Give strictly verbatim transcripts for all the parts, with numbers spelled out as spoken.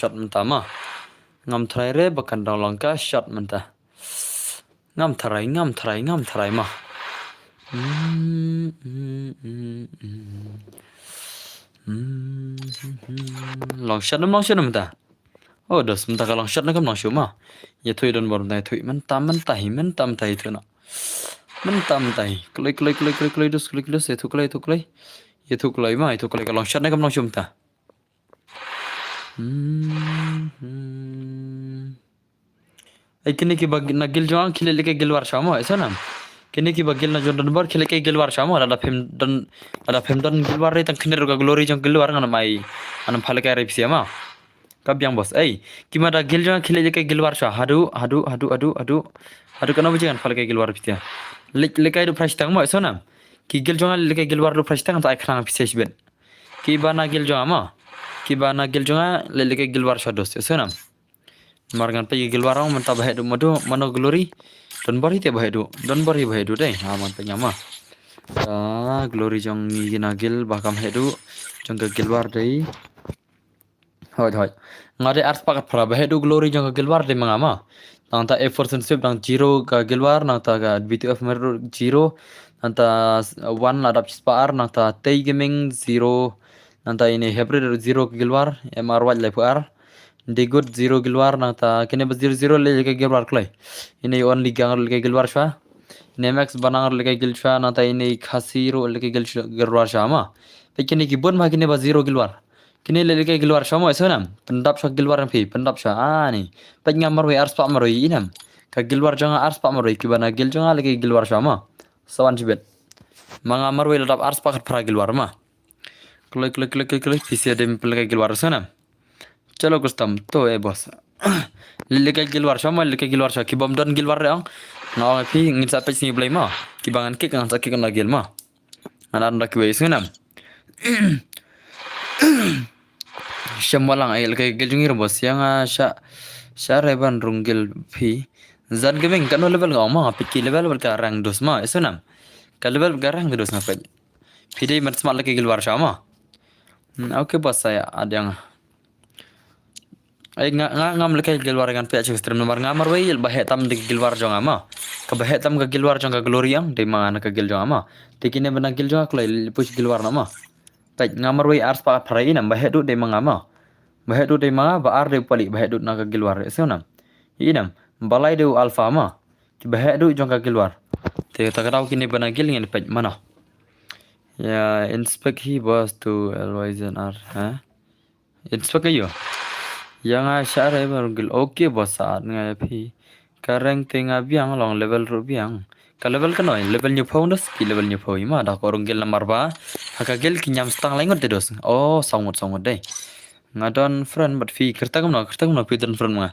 shot mynta ma. Ngam tharai re ba kan dang long ka shot mynta. Ngam tharai, ngam tharai, ngam tharai ma. Hmm, hmm, hmm, hmm. Hmm, hmm, hmm. Long shot ne, long shot ne mynta. Oh, dos mynta ka long shot ne kam long shuh ma. Ïathuh don bor mynta, ïathuh mynta, mynta hi, mynta, mynta hi ïathuh noh. Mynta, mynta hi. Kloi, kloi, kloi, kloi, kloi, dos, kloi, kloi, dos, ïathuh kloi, ïathuh kloi. Ïathuh kloi ma, ïathuh kloi ka long shot ne kam long shuh mynta. Hmm, hmm. Ei, kine kiba na guild jong nga ki leh lehkai guild war shuwa mo, eh, Sonam. Kine kiba guild na jong Donbor ki lehkai guild war shuwa mo, lada phim don, lada phim don guild war re tang khyndiat ruh ka glory jong guild war ngan ym ai, ngan ym phah lehkai re phi sha ma. Ka biang boss, ei, ki ma da guild jong nga ki leh lehkai guild war shuwa, haduh, haduh, haduh, haduh, haduh. Haduh katno baje ngan phah lehkai guild war phi sha. Leh, lehkai duh phra shiteng mo, eh, Sonam. Ki guild jong nga leh lehkai guild war duh phra shiteng, ngan sa ai khnang phi sha shibit. Kiba na guild jong nga mo. Kiba na guild jong nga leh lehkai guild war shuwa dos, eh, Sonam. Namar ngan peit ki guild war ong mynta ba heh duh mano, mano glory. Donbor hi te ba heh duh. Donbor hi ba heh duh dei. Ha, ngan peit nga ma. Ah, glory jong ngi na guild ba kam heh duh. Jong ka guild war dei. Hoi, hoi. Nga dei arspah khatphra, ba heh duh glory jong ka guild war dei ma nga ma. Nangta A four Sunship dang zero ka guild war, nangta ka B two F Mer zero, nangta s-, One la dap shispah ar, nangta Tei Gaming zero, nangta ine Hebrew zero ka guild war, M R White laiphew ar. Dei Good zero guild war, nangta kine ba zero zero leh lehkai guild war kloi. Ine Only Gang leh lehkai guild war shuwa. Ine Max Banang leh lehkai guild shuwa, nangta ine Khasi ruh leh lehkai guild shuwa, guild war shuwa ma. Peit kine ki bun ma kine ba zero guild war. Kine leh lehkai guild war shuwa mo, eh, Sonam. Pyndap shuwa guild war jong phi, pyndap shuwa. Ah, ni. Peit nga marwei arspah marwei i nam. Ka guild war jong nga arspah marwei, kiba na guild jong nga lehkai guild war shuwa ma. Sa wan shibit. Ma nga marwei la dap arspah khatphra guild war ma. Kloi, kloi, kloi, kloi, kloi, phi sha dem pynlehkai guild war, Sonam. Chalo custom, to, eh, boss. Leh lehkai guild war shuwa mo, leh lehkai guild war shuwa, ki bym don guild war re ong. Nga ong ïa phi, ngin sa peit sngi Blei mo. Kiba ngan kick, ngan sa kick na guild mo. Ngan ong da kiwei, Sonam. Shem walang, eh, lehkai guild jong ngi re boss, ïa nga sha, sha re ban rung guild phi. Zan Gaming, katno level nga ong mo, nga peit ki level bad ka rank dos mo, eh, Sonam. Ka level bad ka rank dos nga peit. Phi dei ban smat lehkai guild war shuwa mo. Hmm, okay boss, sa ïa add ïa nga. Ai nga, nga ngam lehkai guild war ngan peit sha stream namar nga marwei ba heh tam da ka guild war jong nga ma. Kaba heh tam ka guild war jong ka glory ong dei ma nga na ka guild jong nga ma. Te kine ba na guild jong nga kloi leh push guild war noh ma. Peit nga marwei arspah phra i nam ba heh duh dei ma nga ma. Ba heh duh dei ma nga ba ar dei u pali ba heh duh na ka guild war, eh, Sonam. I nam ba lai dei u alpha ma. Kiba heh duh jong ka guild war. Te ta ka daw kine ba na guild ngin peit mano. Ïa inspect hi boss to L Y Z R, ha? Inspect aïu? Ïa nga sha re ba rung guild. Okay boss, sa add nga ïa phi. Ka rank te nga biang, long level ruh biang. Ka level katno? Level hynñiewphew, dos ki level hynñiewphew i ma, da ka rung guild namar ba ha ka guild ki ñiam stang lai ngut te dos. Oh, saw ngut, saw ngut dei. Nga don friend bad phi kyrteng kumno, kyrteng kumno phi don friend ma nga.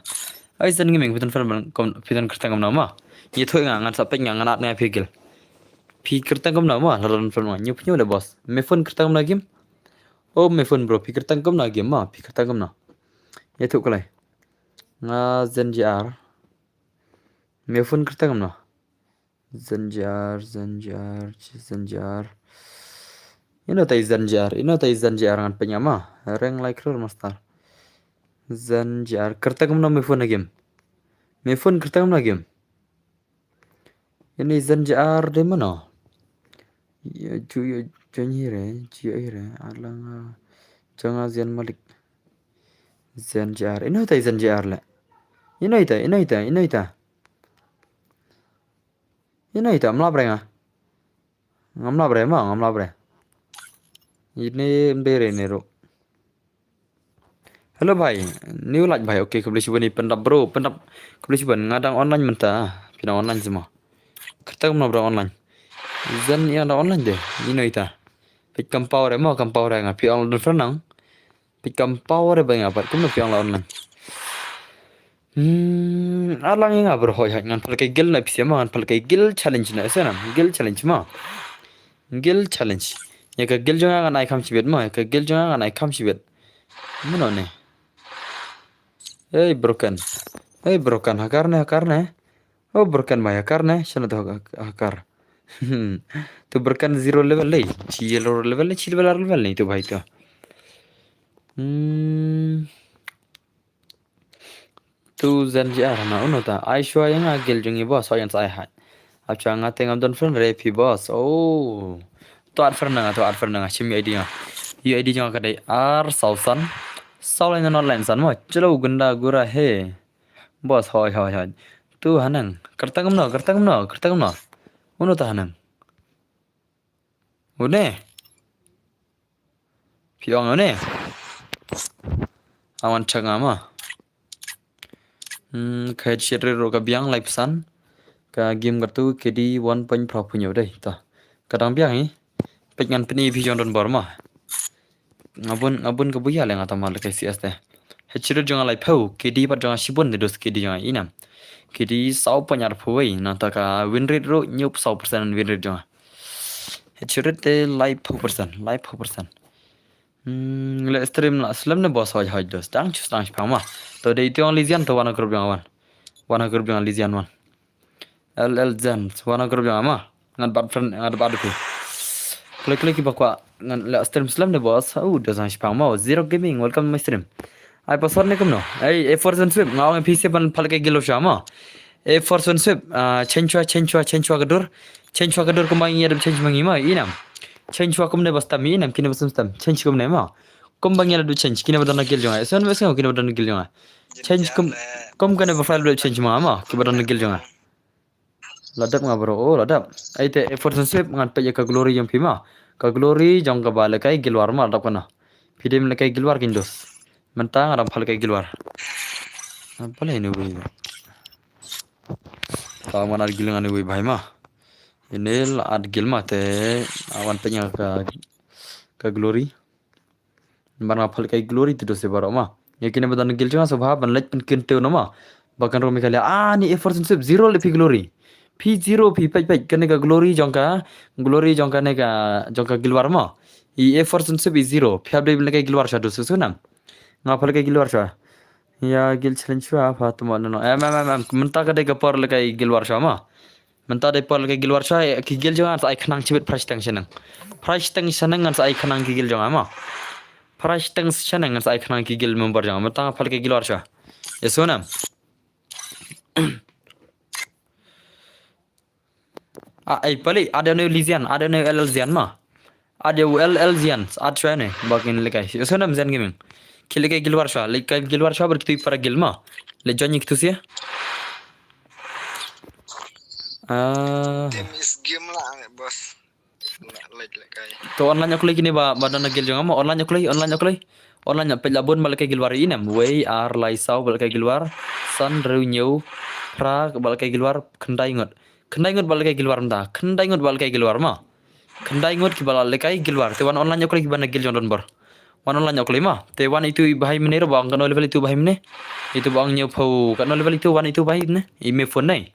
Ai Zan Gaming, phi don friend ma nga, phi don kyrteng kumno ma. Ïathuh nga, ngan sa peit nga, ngan add nga phi guild. Phi kyrteng kumno ma, la don friend ma nga. Hynñiewphew dei boss. Me phone kyrteng kumno game? Oh, me phone bro, phi kyrteng kumno game ma, phi kyrteng kumno? Ïathuh kloi. Nga Zen G R. Me phone kyrteng kumno? Zen G R, Zen G R, Zen G R. Ino tai Zen G R, ino tai Zen G R ngan peit nga ma. Rank lai klur master. Zen G R, kyrteng kumno me phone game? Me phone kyrteng kumno game? Ini Zen G R dei mano? Ïa ju ïa ju hi re, ju hi re, alang, ah, jong nga Zen Malik. Zen G R, ino tai Zen G R le? Ino ita, ino ita, ino ita? Ino ita, mlap re nga. Ngam lap re ma, ngam lap re. Ini mbe re ne ro. Hello bhai, new like bhai. Okay, khublei shibun i pyndap bro, pyndap. Khublei shibun, nga dang online mynta. Phi dang online seh mo? Kata kumno bro online? Zan ïa dang online de. Ino ita. Peit kam pau re mo, kam pau re nga. Phi ong don friend nang. Peit kam pau re ba nga pat kumno phi ong la online. Hmm, alang ïa nga bro hoi hoi ngan phal kai guild na phi seh ma, ngan phal kai guild challenge na seh na. Guild challenge ma. Guild challenge. Ïa ka guild jong nga ngan ai kham shibit ma, ïa ka guild jong nga ngan ai kham shibit. Mano ne? Hey broken. Hey broken, hakar ne, hakar ne? Oh broken ma, hakar ne? Shano to hak-, hakar. To broken zero level lei. Chi yellow level lei, chi level ar level lei to bhai to. Hmm. Tu Zen G R na uno ta. Ai shuwa ïa nga guild jong i boss, hoi ngan sa ai haj. Acha nga te ngam don friend re phi boss. Oh. To add friend na nga, to add friend na nga. Shim ïa I D nga. Ïa I D jong nga ka dei ar saw san. Saw lai na not lai san mo. Chalo gunda gura he. Boss hoi hoi hoi. Tu hanang. Kyrteng kumno, kyrteng kumno, kyrteng kumno. Uno ta hanang. Une. Phi ong une. Awan check nga ma. Hmm, ka head shit rate ruh ka biang lai phew san. Ka game katu K D one point phra phew hynñiew dei ta. Ka dang biang i. Peit ngan pyni phi jong don bor ma. Nga bun, nga bun ka buya le nga ta ma le ka C S te. Head shit rate jong nga lai phew, K D pat jong nga shibun te dos K D jong nga i nam. K D saw point ar phew wei, nangta ka win rate ruh hynñiew phew saw percent win rate jong nga. Head shit rate te lai phew percent, lai phew percent. Hmm, le stream la slem ne boss hoi hoi dos. Dang chus dang shipang ma. To dei tiong Lizian to wana group jong nga wan. Wana group jong nga Lizian wan. L L Zen, wana group jong nga ma. Ngan bat friend, ngan bat phi. Klik klik ki ba kwah. Ngan le stream slem ne boss. U dos dang shipang ma. Zero Gaming, welcome to my stream. Ai password ne kumno. Ai A four Zone Sweep, nga ong phi se ban phal ka guild sha ma. A four Zone Sweep, ah, change shuwa, change shuwa, change shuwa ka dur. Change shuwa ka dur kumba ngi ïa dep change ma ngi ma, i nam. Change shuwa kumne ba stam, i nam, kine ba stam stam. Change kumne ma. Kumba ngi ïa dep change, kine ba don na guild jong nga. Shuwa ba sngewbha kine ba don na guild jong nga. Change kum, kum kane ba file dep change ma ma, ki ba don na guild jong nga. La dep nga bro, oh la dep. Ai te A four Zone Sweep ngan peit ïa ka glory jong phi ma. Ka glory jong kaba lehkai guild war ma la dep kane. Phi dei lehkai guild war kin dos. Mynta nga dang phal kai guild war. Apa le ni wei. Ta man ar guild ngan wei bhai ma. Ini la ar guild ma te awan peit ïa ka, ka glory. Ban nga phal kai glory te dos baroh ma. Ïa kine ba don guild jong nga sngewbha ban leit pynkyntiew kynnoh ma. Ba kan rung mi ka leh, ah, ni A four Zone Sweep zero le phi glory. Phi zero phi peit peit kane ka glory jong ka, glory jong kane ka, jong ka guild war ma. I A four Zone Sweep i zero. Phi hap dei lehkai guild war sha dos su nam. Nga phal kai guild war sha. Ïa guild challenge sha pha tmo no no. Em em em em. Mynta ka dei ka por lehkai guild war sha ma. Mynta dei por lehkai guild war sha, ki guild jong nga sa ai khnang chibit price tang shaneng. Price tang shaneng ngan sa ai khnang ki guild jong nga ma. Price tang shaneng ngan sa ai khnang ki guild member jong nga. Mynta nga phal kai guild war sha. Ïa so nam. Ah, ai pali, ada ne Lizian, ada ne L L Zian ma. Ada U L L Zian, at shwa ne, bakin lehkai. Ïa so nam Zen Gaming. Ki lehkai guild war sha, lehkai guild war sha bar kitu para guild ma. Le join kitu sia. Ah. Game is game lah, boss. Nak lehkai. To online aku lagi ni ba, ba don guild jong nga ma, online aku lagi, online aku lagi. Online aku peit la bun ba lehkai guild war i nam. Wei ar lai saw ba lehkai guild war. San hynriew hynñiew. Phra ba lehkai guild war, khyndai ngut. Khyndai ngut ba lehkai guild war mynta. Khyndai ngut ba lehkai guild war ma. Khyndai ngut ki ba lehkai guild war. Te wan online aku lagi ba na guild jong don bor. Wan online aku lagi ma. Te wan itu i bhai mane ruh ba ong katno level itu bhai mane. Itu ba ong hynñiew phew katno level itu wan itu bhai ne. I me phone ne.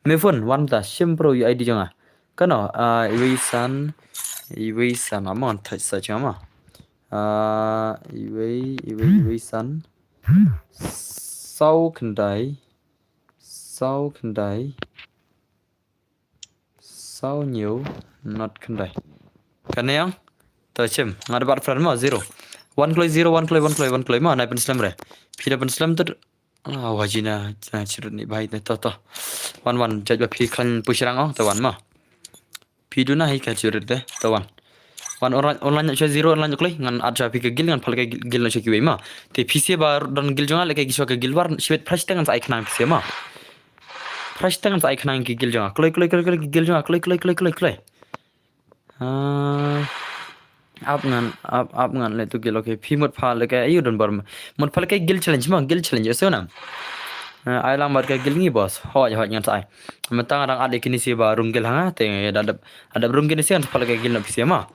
Me phone wan ta shim pro i I D jong nga. Kano, ah, iwei san, iwei san, amon thait sa chama. Ah, iwei, iwei, iwei san. Saw khyndai, saw khyndai, saw hynñiew, not khyndai. Kane yang, to chim, nga da bat friend mo, zero. Wan kloi zero, wan kloi, wan kloi, wan kloi mo, nai pynslem re. Phi da pynslem tu, ah, wajina, ah, chirut ni bhai, to, to. Wan, wan, judge ba phi klan pushrang oh, to wan mo. Phi duna hi ka chirut de, to wan. Wan online, online sha zero, online kloi, ngan add sha phi ka guild, ngan phal ka guild, guild sha kiwei mo. Te phi se ba don guild jong nga, lehkai ki sha ka guild war, shibit price tang ngan sa ai khnang phi se mo. Price tang ngan sa ai khnang ki guild jong nga, kloi, kloi, kloi, kloi, ki guild jong nga, kloi, kloi, kloi, kloi, kloi. Ah, ap ngan, ap, ap ngan le tu guild, okay. Phi mut phal lehkai, ayu don bor. Mut phal lehkai guild challenge mo, guild challenge, ese nam. Ah, ai lang bad ka guild ngi boss. Hoi, hoi ngan sa ai. Mynta nga dang add ïa kine si ba rung guild ha nga, te da dep, da dep rung kine si ngan sa phal lehkai guild na phi se mo.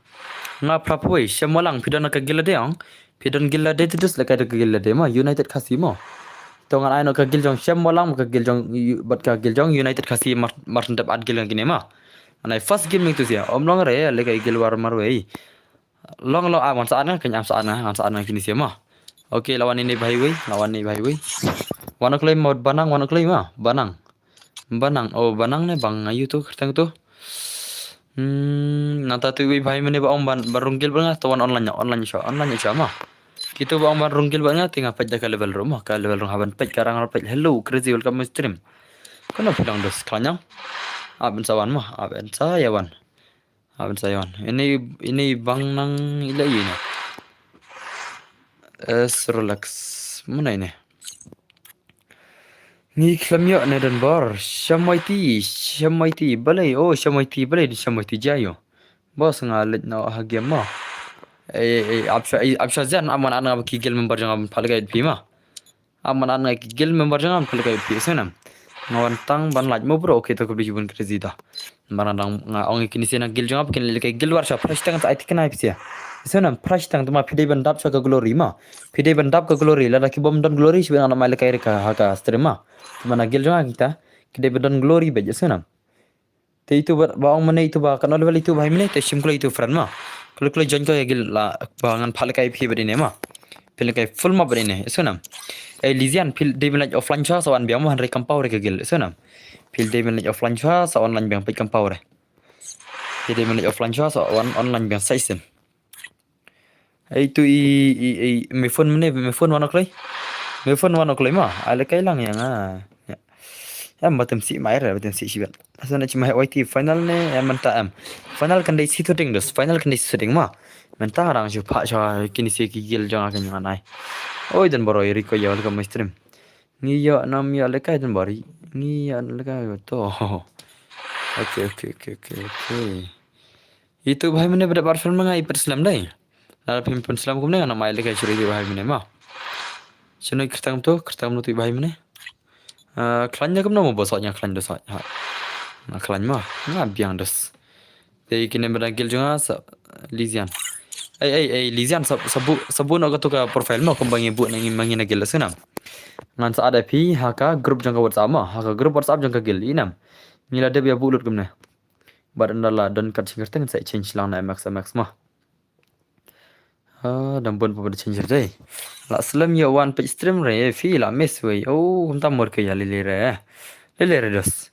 Nga phra phew wei, shem mo lang, phi don ka guild lade ong. Phi don guild lade te dus lehkai da ka guild lade mo, United Khasi mo. To ngan ai noh ka guild jong shem mo lang, ka guild jong, bad ka guild jong United Khasi mar, mar dep add guild ngan kine mo. Ngan ai first game ngi tu sia, om long re, lehkai guild war marwei. Long long, ah, wan sa add nga, kan am sa add nga, ngan sa add nga kine sia mo. Okay, la wan ine bhai wei, la wan ine bhai wei. Wan kloi mo, Banang, wan kloi mo, Banang. Banang, oh, Banang ne bang ayu tu, kyrteng tu. Hmm, nangta tu iwei bhai mane ba ong ban, ba rung guild ba nga, to wan online, online sha, online sha mo. Kito ba ong ban rung guild bad nga, te nga peit da ka level ruh mo, ka level ruh haba peit ka rang ruh peit. Hello, Crazy, welcome my stream. Kano phi long dos, khlaiñ? Hap ban sa wan mo, hap ban sa ïa wan. Hap ban sa ïa wan. Ini, ini bang nang ila ini. Es relax. Mano ini? Ngi khlem ïoh ne don bor. Shyam Y T, Shyam Y T, balei? Oh, Shyam Y T, balei, Shyam Y T jia ïoh. Boss, nga leit noh ha game mo. Eh, eh, ap sha, eh, ap sha jan, ap man an nga ba ki guild member jong nga ban phah lehkai ïa phi mo. Ap man an nga ki guild member jong nga ban phah lehkai ïa phi, sngewbha. Nga wan tang ban lait mo bro, okay, to khublei shibun Crazy da. Namar nga dang, nga ong ïa kine sha na guild jong nga ba kin lehkai guild war sha, price tang sa ai thikna ïa phi sha. Sngewbha, price tang, tangba phi dei ban dap sha ka glory mo. Phi dei ban dap ka glory, lada ki bym don glory shibun ngan ym ai lehkai re ka ha ka stream mo. Tangba na guild jong nga kita ki dei ban don glory beit, sngewbha. Te itu ba, ba ong mynne itu ba katno level itu ba hai mynne, te shim kloi itu friend mo. Kloi kloi join ko ïa guild la ba ngan phah lehkai ïa phi bad ine mo. Phi lehkai full mo bad ine, sngewbha. Eh, Lizian, phi dei ban leit offline shuwa sa wan biang mo, hynrei kam paw re ka guild, sngewbha. Phi dei ban leit offline shuwa sa online biang, peit kam paw re. Phi dei ban leit offline shuwa sa wan online biang sa shisien. Ei, tu i, i, i, me phone mynne, me phone wan ok lei. Me phone wan ok lei mo. Ai lehkai lang ïa nga. Ïa. Em, ba tem sih mai re, ba tem sih shibat. Asa na chimai Y T final ne, em, mynta em. Final kan dei sitoding dos, final kan dei sitoding mo. Mynta rang shu phah sha kine sha ki guild jong nga kan ïa nga nai. Oi, don bor ïa riko ïa welcome my stream. Ngi ïa nam ïa lehkai don bor. Ngi ïa lehkai to. Okay, okay, okay, okay, okay. Itu ba hai mynne ba dep bar friend ma nga i pynslem dei. Lada phim pynslem kumne ngan ym ai lehkai shuh ïa itu ba hai mynne mo. Shano kyrteng to, kyrteng to itu ba hai mynne. Ah, khlaiñ da kumno mo ba sot nga khlaiñ da sot. Ha. Nga khlaiñ mo, nga biang dos. Te kine ba da guild jong nga sa Lizian. Ei, ei, ei, Lizian sa, sa buh, sa buh noh kato ka profile mo kumba ngi buh na ngi ma ngi na guild, sngewbha. Ngan sa add ïa phi ha ka group jong ka WhatsApp mo, ha ka group WhatsApp jong ka guild, i nam. Ngi la dep ïa buh lut kumne. Bad ynda la don kat shynrang sa change lang na M X M X mo. Ah, dang bun pa ba da change dei. La slem ïa wan peit stream re, eh, phi la miss wei. Oh, kumta mut ke ïa lei lei re. Lei lei re dos.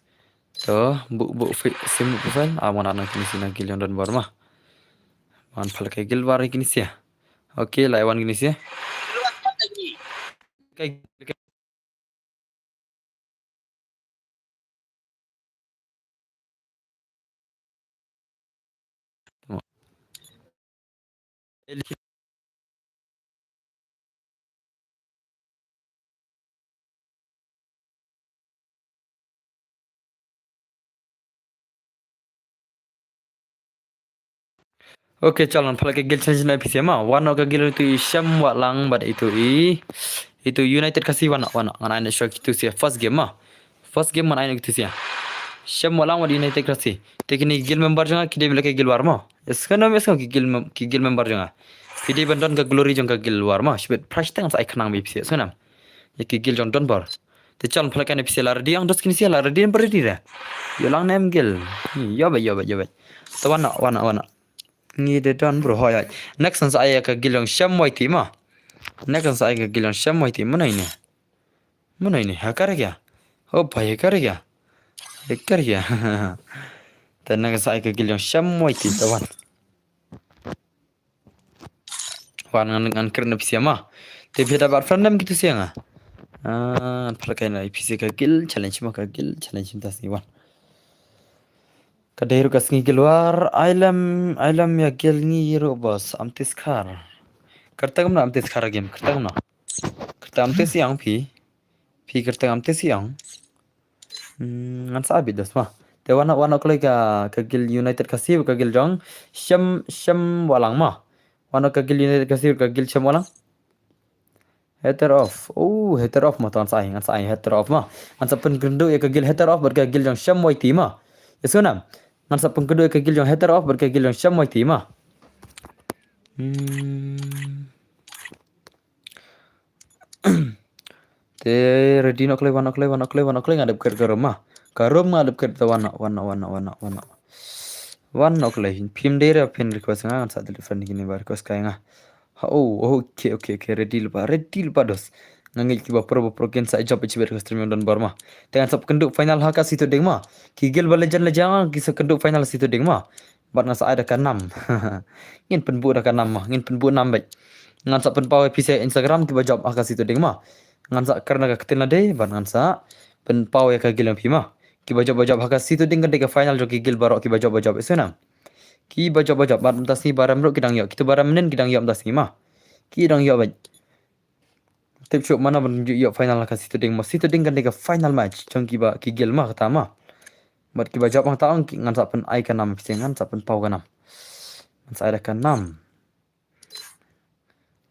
To, buh, buh, fi, sim, buh profile. Ah, wan ana kine sha na guild jong don bor mo. Wan phah lehkai guild war kine sha. Okay, la wan kine sha. Kai, kai. Okay, chal ngan phah lehkai guild change na phi sha mo. Wan noh ka guild itu i Shyam Wahlang bad itu i, itu United Khasi, wan noh, wan noh. Ngan ai noh shuwa kitu sha first game mo. First game ngan ai noh kitu sha. Shyam Wahlang bad United Khasi. Te kine guild member jong nga ki dei ban lehkai guild war mo. Ïa sngewbha, ïa sngewbha ki guild mem-, ki guild member jong nga. Phi dei ban don ka glory jong ka guild war mo. Shibit price tang sa ai khnang ba phi sha, sngewbha. Ïa ki guild jong don bor. Te chal phah lehkai na phi sha, la ready ang dos kine sha, la ready, em ready re. Ïoh lang ne em guild. Ïoh beit, ïoh beit, ïoh beit. Te wan noh, wan noh, wan noh. Ngi dei don bro, hoi, hoi. Next ngan sa ai ïa ka guild jong Shyam Y T mo. Next ngan sa ai ka guild jong Shyam Y T, mano ine? Mano ine? Hacker kya? Oh bhai, hacker kya? Hacker kya? Te next ngan sa ai ka guild jong Shyam Y T, te wan. Wan ngan, ngan create na phi sha mo. Te phi da bar friend em kitu sha nga. Ah, ngan phah lehkai na phi sha ka guild challenge mo, ka guild challenge mynta sngi wan. Ka dei ruh ka sngi guild war, ai lem, ai lem ïa guild ngi ruh boss, Amtis Khar. Kata kumno Amtis Khar game, kata kumno. Kata Amtis ïa ong phi. Phi kyrteng Amtis ïa ong. Hmm, ngan sa ai bit dos mo. Te wan noh, wan noh kloi ka, ka guild United Khasi, ka guild jong Shyam, Shyam Wahlang mo. Wan noh ka guild United Khasi, ka guild Shyam Wahlang. Hater off. Oh, hater off mo, to ngan sa ai, ngan sa ai hater off mo. Ngan sa pynkynduh ïa ka guild hater off bad ka guild jong Shyam Y T mo. Ïa sngewbha. Ngan sa pynkynduh ïa ka guild jong hater off bad ka guild jong Shyam Y T mo. Hmm. Te ready noh kloi, wan noh kloi, wan noh kloi, wan noh kloi, nga dep kret ka room ma. Ka room nga dep kret, te wan noh, wan noh, wan noh, wan noh, wan noh. Wan noh kloi, phim dei re phin request nga, ngan sa delete friend kine ba request kai nga. Ha, oh, oh, okay, okay, okay, ready lypa, ready lypa dos. Nga ngeit kiba pro ba pro kin sa jump achieve ka stream jong don bor ma. Te ngan sa pynkynduh final ha ka Situ Ding ma. Ki guild ba legend legend ki sa kynduh final Situ Ding ma. Bad nga sa ai da ka nam. Ngin pynbuh da ka nam ma, ngin pynbuh nam bad. Ngan sa pynpaw ïa phi sha Instagram kiba jop ha ka Situding ma. Ngan sa kren na ka ktien lade bad ngan sa pynpaw ïa ka guild ïa phi ma. Kiba jop ba jop ha ka Situding kan dei ka final jong ki guild baroh kiba jop ba jop, ïohsngew ne em? Kiba jop ba jop bad mynta sngi ba rem ruh ki dang ïoh, kito ba rem mynnin ki dang ïoh mynta sngi ma. Ki dang ïoh bad. Tip shuh mano ban ïoh final ha ka Situding ma. Situding kan dei ka final match jong kiba ki guild ma kata ma. Bad kiba jop hangta ong ki ngan sa pyn-ai ka nam phi, ngan sa pynpaw ka nam. Ngan sa ai da ka nam.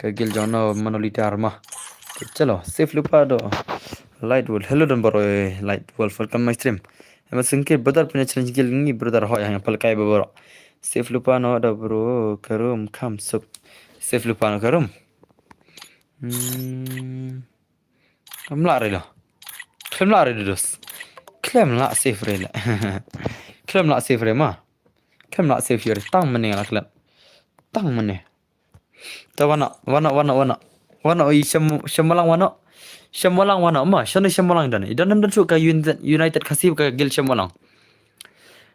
Ka guild jong no mano leader ma. Chalo, safe lypa do. Light Wolf. Hello don baroh, eh, Light Wolf. Welcome my stream. Em singke brother punya challenge guild ngi brother, hoi hang pal kai ba baroh. Safe lypa no da bro, ka room kham suk. Safe lypa no ka room. Hmm. Khlem lah re lo. Khlem lah re dos. Khlem lah safe re le. Khlem lah safe re ma. Khlem lah safe re. Tang mane nga la khlem. Tang mane. Ta wano, wano, wano, wano. Wano i Shem, Shem Walang wano. Shem Walang wano ma. Shano Shem Walang don. I don, don, don shuh ka United, United Khasi ka guild Shem Walang.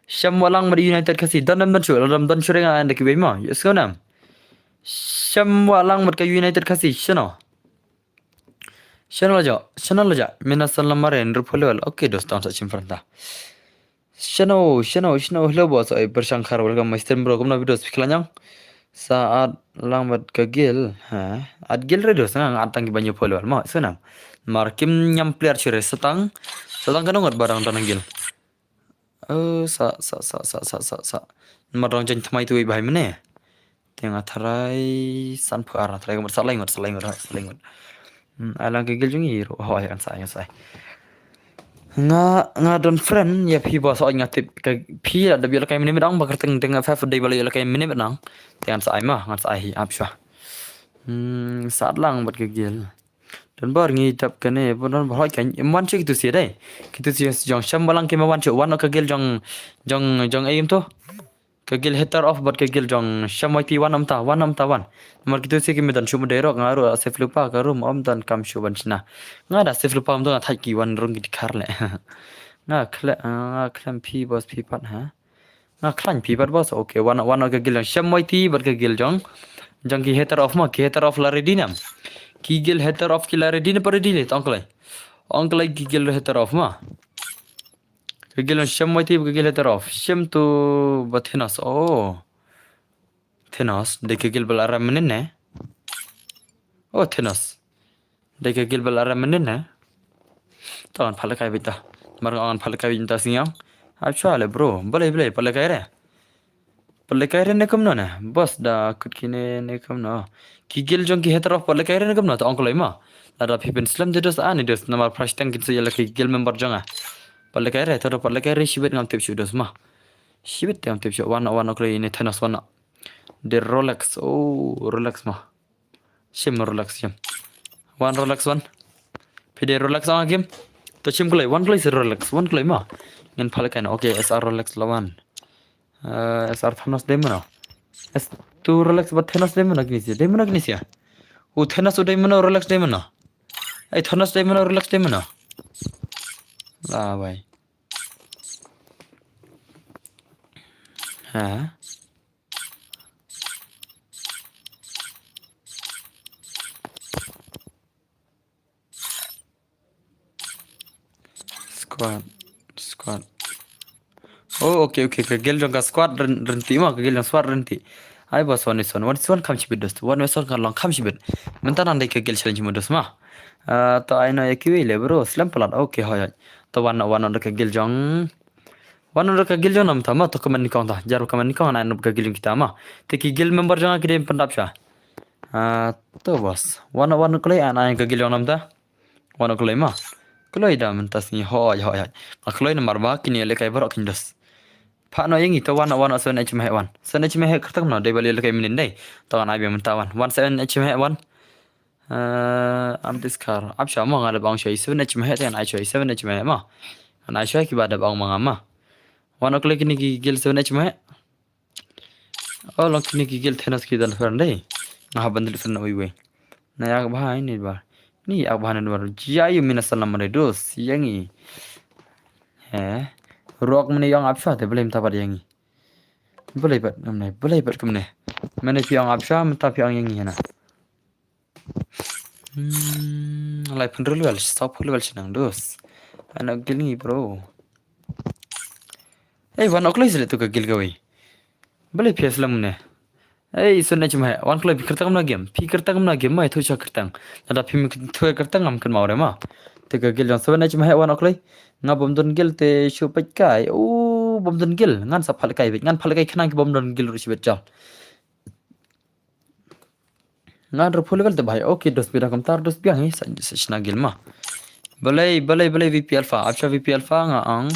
Shem Walang bad United Khasi don, don, don shuh. Don, don shuh re nga anda kiwei ma. Ïohsngew ne em? Shem Walang bad ka United Khasi. Shano. Shano la jop, shano la jop. Mina san lamare nru pholwal. Okay dos, tang sa chim franta. Shano, shano, shano, hello boss. Oi, Persang Khar, welcome my stream bro. Kumno video spikla nyang. Sa at lang bad ka guild. Ha, at guild re dos, nga at tang ki ban ïoh pholwal ma. Snam. Mar kim ñiam player shuh re, sa tang. Sa tang kano ngat barang tang guild. Oh, sa, sa, sa, sa, sa, sa, sa. Namar dang jan thymmai tu i bahai mane. Te nga tharai sanphew ar, tharai ka mut sa lai ngut, sa lai ngut, sa lai ngut. Hmm, ai lang ka guild jong i ruh, hoi, ngan sa ai, ngan sa ai. Nga, nga don friend ïa phi ba sa ai, nga tip ka phi la da ïoh lehkai minit midang ba kyrteng deng five day ba la ïoh lehkai minit midang. Te ngan sa ai ma, ngan sa ai hi ap shwa. Hmm, sa lang bad ka guild. Don bor ngi dap kane, bor don bor hoi kan. Em wan shuh kitu sia dei. Kitu sia jong Shem Walang ki ma wan shuh, wan ka guild jong, jong, jong em tu. Ka guild Hater Off bad ka guild jong Shem Y T wan ym ta, wan ym ta wan. Namar kitu sia ki me don shuh ma dei rok, nga ruh safe lypa ka room ym don kam shuh ban shna. Nga da safe lypa ym don, nga thait ki wan rung ki dkhar le. Nga khle, nga khlem phi boss phi pat ha. Nga khlaiñ phi pat boss. Okay, wan, wan ka guild jong Shem Y T bad ka guild jong, jong ki Hater Off ma, ki Hater Off la ready ne em? Ki guild Hater Off ki la ready ne pa ready le, tong kloi. Ong kloi ki guild Hater Off ma. Ka guild jong Shem Y T bad ka guild Hater Off. Shem tu ba Thanos. Oh. Thanos, dei ka guild ba la rem mynnin ne? Oh, Thanos. Dei ka guild ba la rem mynnin ne? To ngan pha lehkai beit ta. Mar nga ngan pha lehkai beit ta sngi ïa. Ap shwa le bro. Balei, balei, pha lehkai re. Pha lehkai re ne kumno ne. Boss da kut kine ne kumno. Ki guild jong ki Hater Off pha lehkai re ne kumno, to ong kloi ma. Lada phi pynslem te dos ani dos namar phrashteng kin sa ïa lehkai guild member jong nga. Pha lehkai re, to pha lehkai re shibit ngam tip shuh dos ma. Shibit te ngam tip shuh, wan, wan kloi ne Thanos wan. De Rolex, oh, Rolex ma. Shim Rolex shim. Wan Rolex wan. Phi dei Rolex ong kim. To shim kloi, wan kloi si Rolex, wan kloi ma. Ngin pha lehkai na. Okay, S R Rolex la wan. Eh, S R Thanos dei mano. S two Rolex bad Thanos dei mano kine sia. Dei mano kine sia. U Thanos u dei mano, Rolex dei mano. Ai Thanos dei mano, Rolex dei mano. La bai. Ha. Squad, squad. Oh, okay, okay. Ka guild jong ka squad ryn-, rynti ma, ka guild jong squad rynti. Ai ba Swan Wison, Wan Wison kham shibit dos. Wan Wison ka long kham shibit. Mynta nang dei ka guild challenge mo dos ma. Ah, to ai no ïa kiwei le bro, slem palat. Okay, hoi, hoi. To wan, wan da ka guild jong. Wan da ka guild jong nam ta ma, to comment nyngkong ta. Jar comment nyngkong, ai no ka guild jong kita ma. Te ki guild member jong ki dei pyndap sha. Ah, to boss. Wan, wan kloi, ai ka guild jong nam ta. Wan kloi ma. Kloi da mynta sngi, hoi, hoi, hoi. Nga kloi namar ba kine lehkai baroh kin dos. Pha no ïa ngi, to wan, wan seven H meh wan. Seven H meh kyrteng no, dei ba lehkai mynnin dei. To ngan ai biang mynta wan. Wan seven H meh wan. Eh, am diskar. Ap sha mo nga da bang shoi seven H meh te ngan ai shoi seven H meh ma. Ngan ai shoi kiba da bang ma nga ma. Wan kloi kine ki guild seven H meh. Oh, long kine ki guild Thanos ki don friend dei. Nga hap ban delete friend na uiwei. Na ïa ka bha ini bar. Ni ïa ka bha ni bar. Jia yu mina salam re dos. Ïa ngi. He. Ruh mane ïong ap sha te balei mynta pat ïa ngi. Balei pat kumne, balei pat kumne. Mane phi ïong ap sha mynta phi ïong ïa ngi hana. Hmm, lai pynrul wel, saw pynrul wel shnang dos. Anak gil ngi bro. Ei, wan oklai sile tu ka gil kawei. Bale phi slam ne. Ei, sun ne chimhe, wan klai phi kyrtang na game. Phi kyrtang na game, mai thu cha kyrtang. Lada phi mi thu kyrtang ngam kynmaw re ma. Te ka gil jong sun ne chimhe wan oklai. Nga bom don gil te shu pek kai. U bom don gil. Ngan sa phal kai bet. Ngan phal kai khnang ki bom don gil ru shi bet jal. Ngan ru phul level te bhai. Okay, dos bida kam tar dos biang hi. Sa, sa shna gil ma. Balai, balai, balai V P Alpha. Apcha V P Alpha nga ang.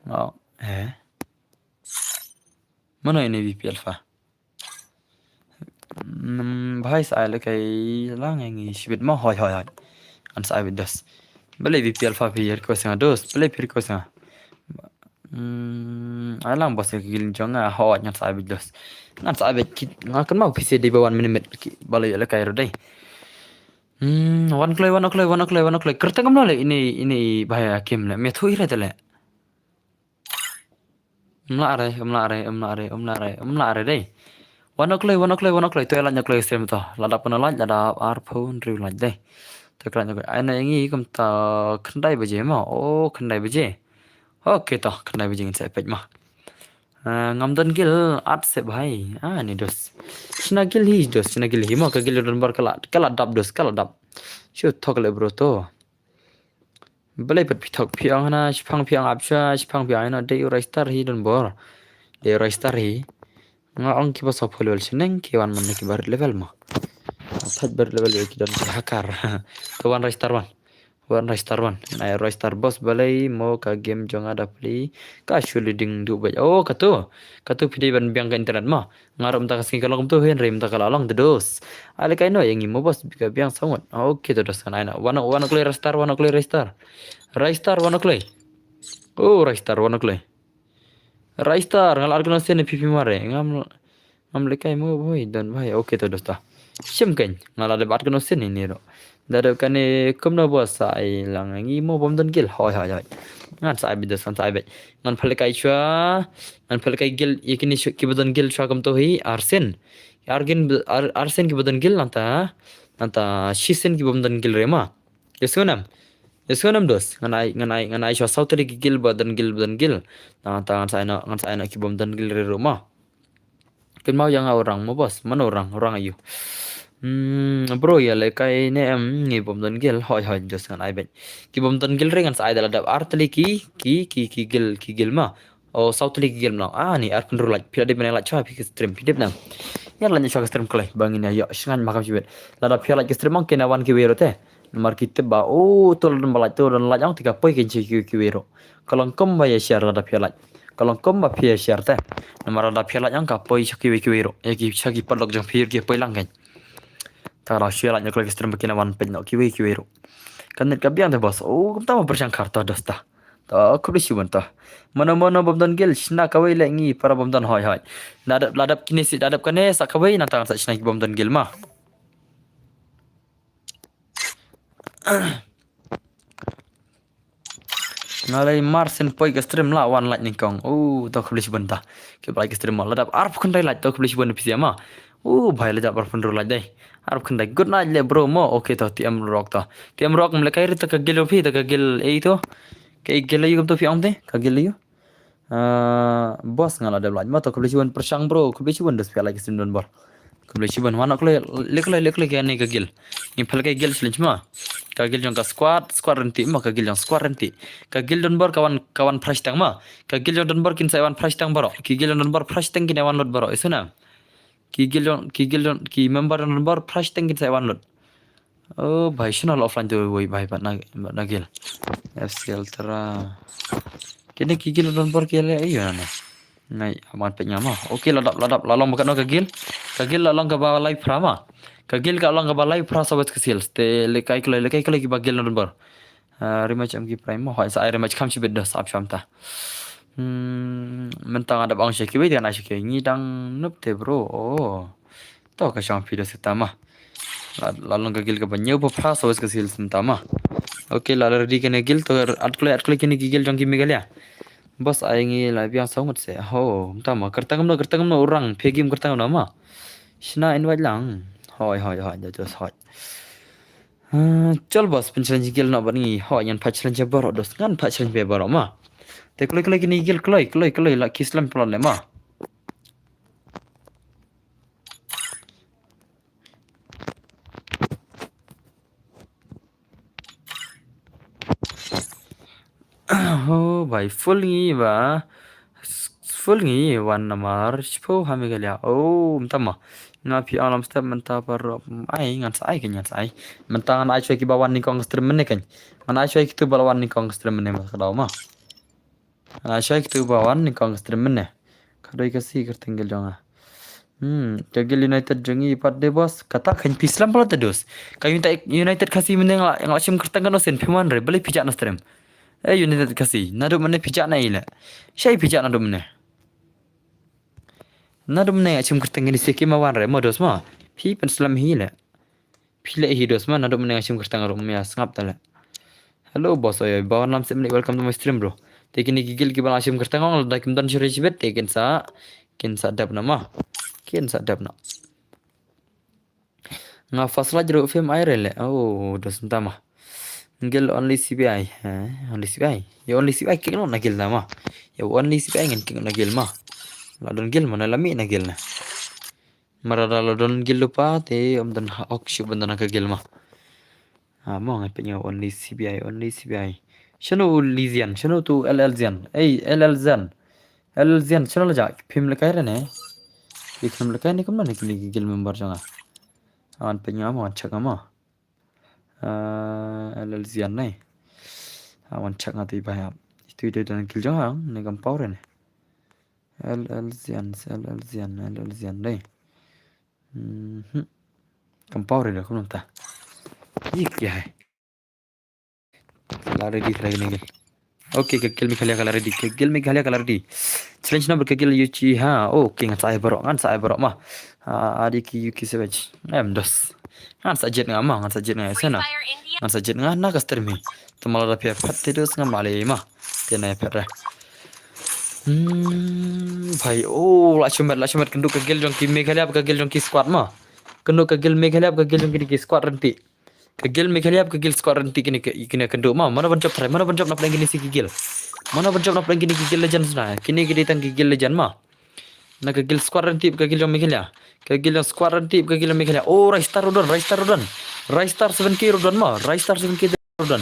Nga, eh. Mana ini V P Alpha? Hmm, bhai sa ai le kai lang yang ini shibit ma hoi hoi hoi. An sa ai bit dos. Balai V P Alpha phi request nga dos. Balai phi request nga. Hmm, ai lang bos ka gil jong nga hoi ngan sa ai bit dos. Ngan sa ai bit kit nga kan mau phi se dei ba wan minimit ki balai le kai ro dei. Hmm, wan kloi, wan kloi, wan kloi, wan kloi. Kerteng kam le ini, ini bhai Hakim le. Me thu ire te le. Mla re, mla re, mla re, mla re, mla re dei. Wan oklei, wan oklei, wan oklei. To ela nyoklei stream to. Lada pun lada ar phone riu lada dei. To kala nyoklei. Ai na ngi kum ta khyndai baje ma. Oh, khyndai baje. Okay to, khyndai baje ngin sa pek ma. Ah, ngam don gil at se bhai. Ah, ni dos. Shna gil hi dos, shna gil hi ma ka gil don bar kala, kala dap dos, kala dap. Shu thok le bro to. Balai pat pithok phi ong hana, shipang phi ong apcha, shipang phi ong hana, dei u Raistar hi don bor. Dei u Raistar hi. Nga ong ki ba sop level sheneng ki wan man ki barit level ma. Thaj barit level ki don ki hakar. To wan Raistar wan. Wan Raistar wan. Ai Raistar bos balai mo ka game jong ada pli. Ka shu leading du bai. Oh, katu. Katu phi dei ban biang ka internet ma. Nga ruh mynta ka sngi ka long kumtu hynrei mynta ka la long te dos. Ale kai no ïa ngi mo bos bi ka biang saw ngut. Ah, okay te dos kan ai na. Wan wan kloi Raistar, wan kloi Raistar. Raistar wan kloi. Oh, Raistar wan kloi. Raistar nga la ar kano sen phi phi mare. Ngam ngam le kai mo bhoi don bhai. Okay te dos ta. Shim kan nga la de bat kano sen ni ro. Da de kane kumno bos sa ai lang ngi mo bom don gil. Hoi hoi hoi. Ngan sa ai bit dos ngan sa ai bit. Ngan phale kai chwa. Ngan phale kai gil ïa kini ki ba don gil chwa kumto hi arsen. Argin arsen ki ba don gil nanta nanta shisen ki ba don gil re ma. Ïa sngew nam. Ïa sngew nam dos. Ngan ai ngan ai ngan ai chwa saw tali ki gil ba don gil ba don gil. Nanta ngan sa ai na ngan sa ai na ki ba don gil re ru ma. Kynmaw ïa nga u rang mo bos, mano u rang, u rang aïu. Hmm, bro ïa le kai ne em ngi bom don gil, hoi hoi dos ngan ai beit. Ki bom don gil re ngan sa ai da la dap ar tali ki, ki, ki, ki gil, ki gil ma. O saw tali ki gil ma. Ah ni ar pynru like, phi la dep ne like chwa phi ki stream, phi dep nang. Ïa like chwa ki stream klai, ba ngin ïa ïoh shngain ma kam shibit. La dap phi like ki stream ong kena wan ki wei ro te. Namar ki tip ba o to la don ba like to don like ong ti ka poi ki ji ki wei ro. Ka long kum ba ïa share la dap phi like. Ka long kum ba phi ïa share te. Namar la dap phi like ong ka poi sha ki wei ki wei ro. Ïa ki sha ki padlok jong phi ki poi lang kan. Ta la share like nyokloi ki stream ba kena wan peit no ki wei ki wei ro. Kan net ka biang te bos. O kumta ma pyrshang khar to dos ta. To khublei shibun to. Mano mano bom don gil shna kawei le ngi para bom don hoi hoi. La dap la dap kine si la dap kane sa kawei nanta sa shna ki bom don gil ma. Nga lei mar sen poi ka stream la wan like nyngkong. U to khublei shibun ta. Ki ba like ka stream ma la dap arphew khyndai like to khublei shibun phi ma. U bhai la dap arphew khyndai like dei. Arphew khyndai good night le bro mo. Okay to T M Rock to. T M Rock mle kai ri ta ka gil phi ta ka gil ei to. Ka gil ei to phi ong te ka gil ei. Ah, bos nga la dep like ma to khublei shibun pyrshang bro khublei shibun dos phi like stream don bor. Khublei shibun wan oklei leklei leklei kane ka gil. Ngi phal ka gil shlin ma. Ka gil jong ka squad squad renti ma ka gil jong squad renti. Ka gil don bor ka wan ka wan price tang ma. Ka gil jong don bor kin sa wan price tang bor. Ki gil jong don bor price tang kin wan lot bor. Isuna. Ki gil jong ki gil jong ki member don bor price tang kin sa wan lot. Oh, bhai, shino la offline tu, woi, bhai, bat na, bat na gil. F C L tera. Kini ki gil don bor ki le, ayo na. Ngai, aman pe nyama. Okay, la dap, la dap, la long bakat no ka gil. Ka gil la long ka ba live pra ma. Ka gil ka long ka ba live pra sa wet ka sales. Te le kai kloi, le kai kloi ki ba gil don bor. Ah, rematch am ki prime ma. Hoi sa ai rematch kam shi bit do sap sham ta. Hmm, mentang ada bang shi ki wei dengan ai shi ki ngi dang nup te bro. Oh. To ka shong phi da sita ma. La, la long ka gil ka ba ñiew pa phra sa wes ka sil sita ma. Okay, la, la ready kane gil to at kloi, at kloi kine ki gil jong ki Meghalaya. Bos ai ngi la biang sa ngut se. Ho, mta ma kertang no, kertang no orang, phi gim kertang no ma. Shna invite lang. Hoi, hoi, hoi, da jos hoi. Ah, chal boss, pynchallenge guild noh bad ngi. Ho, ngan pat challenge baroh dos, ngan pat challenge baroh ma. Te kloi kloi kine guild, kloi kloi kloi la ki slem plot le ma. Oh, bai full ngi ba. Full ngi wan namar shiphew ha Meghalaya. Oh, mynta ma. Nga phi alam step mynta par ai ngan sa ai ke ngan sa ai. Mynta ngan ai choi ki ba wan ni kong stream mynne kan. Ngan ai choi ki tu ba wan ni kong stream mynne ma ka daw ma. Ngan ai choi ki tu ba wan ni kong stream mynne. Ka doi ka si kyrteng guild jong nga. Hmm, ka guild United jong ngi pat de boss. Kata kan phi slem pala te dos. Ka United, United Khasi mynne nga la shim kyrteng kan osen phi man re. Bale phi jak na stream. Eh, United Khasi. Naduh mynne phi jak na ile. Shai phi jak naduh mynne. Naduh mynne nga shim kyrteng kan isi ki ma wan re. Mo dos ma. Phi pynslem hi le. Phi le hi dos ma naduh mynne nga shim kyrteng ruh mia sngap ta le. Hello boss oi oi ba wan lam sep mini welcome to my stream bro. Te kini ki guild ki ba la shim kyrteng ong la da kim don shiri shibet te kin sa kin sa dep na ma. Kin sa dep na. Nga first like ruh film ai re le. Oh dos mynta ma. Guild only C B I. Eh, only C B I. Ya only C B I kik no na guild na ma. Ya only C B I ngan kik na guild ma. La don guild ma na la mi na guild na. Mara da la don guild lypa te ym don ha ok shu ban don ha ka guild ma. Ah, mo ngan pynïa only C B I, only C B I. Shano u Lizian, shano tu L L Zian. Ei, L L Zian. L L Zian, shano la ja? Phim lehkai re ne. Phim lehkai ne kumno ne kini ki guild member jong nga. Ngan pynïa mo, ngan check mo. Ah, L L Zian ne. Ah, ngan check nga tu i ba ya. Itu i don guild jong nga ne kam pau re ne. L L Zian, L L Zian, L L Zian dei. Mhm. Kam pau re da kumno ta. Yik ya hai. Ka la ready try kine guild. Okay, ka guild Meghalaya ka la ready. Ka guild Meghalaya ka la ready. Challenge number ka guild Uchiha. Okay, ngan sa ai baroh, ngan sa ai baroh ma. Ah, adi ki Yuki Savage. Em dos. Ngan sa jied nga ma, ngan sa jied nga sena. Ngan sa jied nga na ka stream hi. Te ma la da phi phet te dos nga ma le ma. Te na phet re. Hmm, bhai, oh, la shimet, la shimet, kynduh ka guild jong ki Meghalaya, ka guild jong ki squad ma. Kynduh ka guild Meghalaya, ka guild jong ki squad rynti. Ka guild Meghalaya, ka guild squad rynti kine, kine kynduh ma. Mano ban jop try, mano ban jop na pdeng kine si ki guild. Mano ban jop na pdeng kine ki guild legend sna. Kine ki dei tang ki guild legend ma. Na ka guild squad rynti, ka guild jong Meghalaya. Ka guild jong squad rynti, ka guild jong Meghalaya. Oh, Ristar ruh don, Ristar ruh don. Ristar seven K ruh don ma, Ristar seven K ruh don.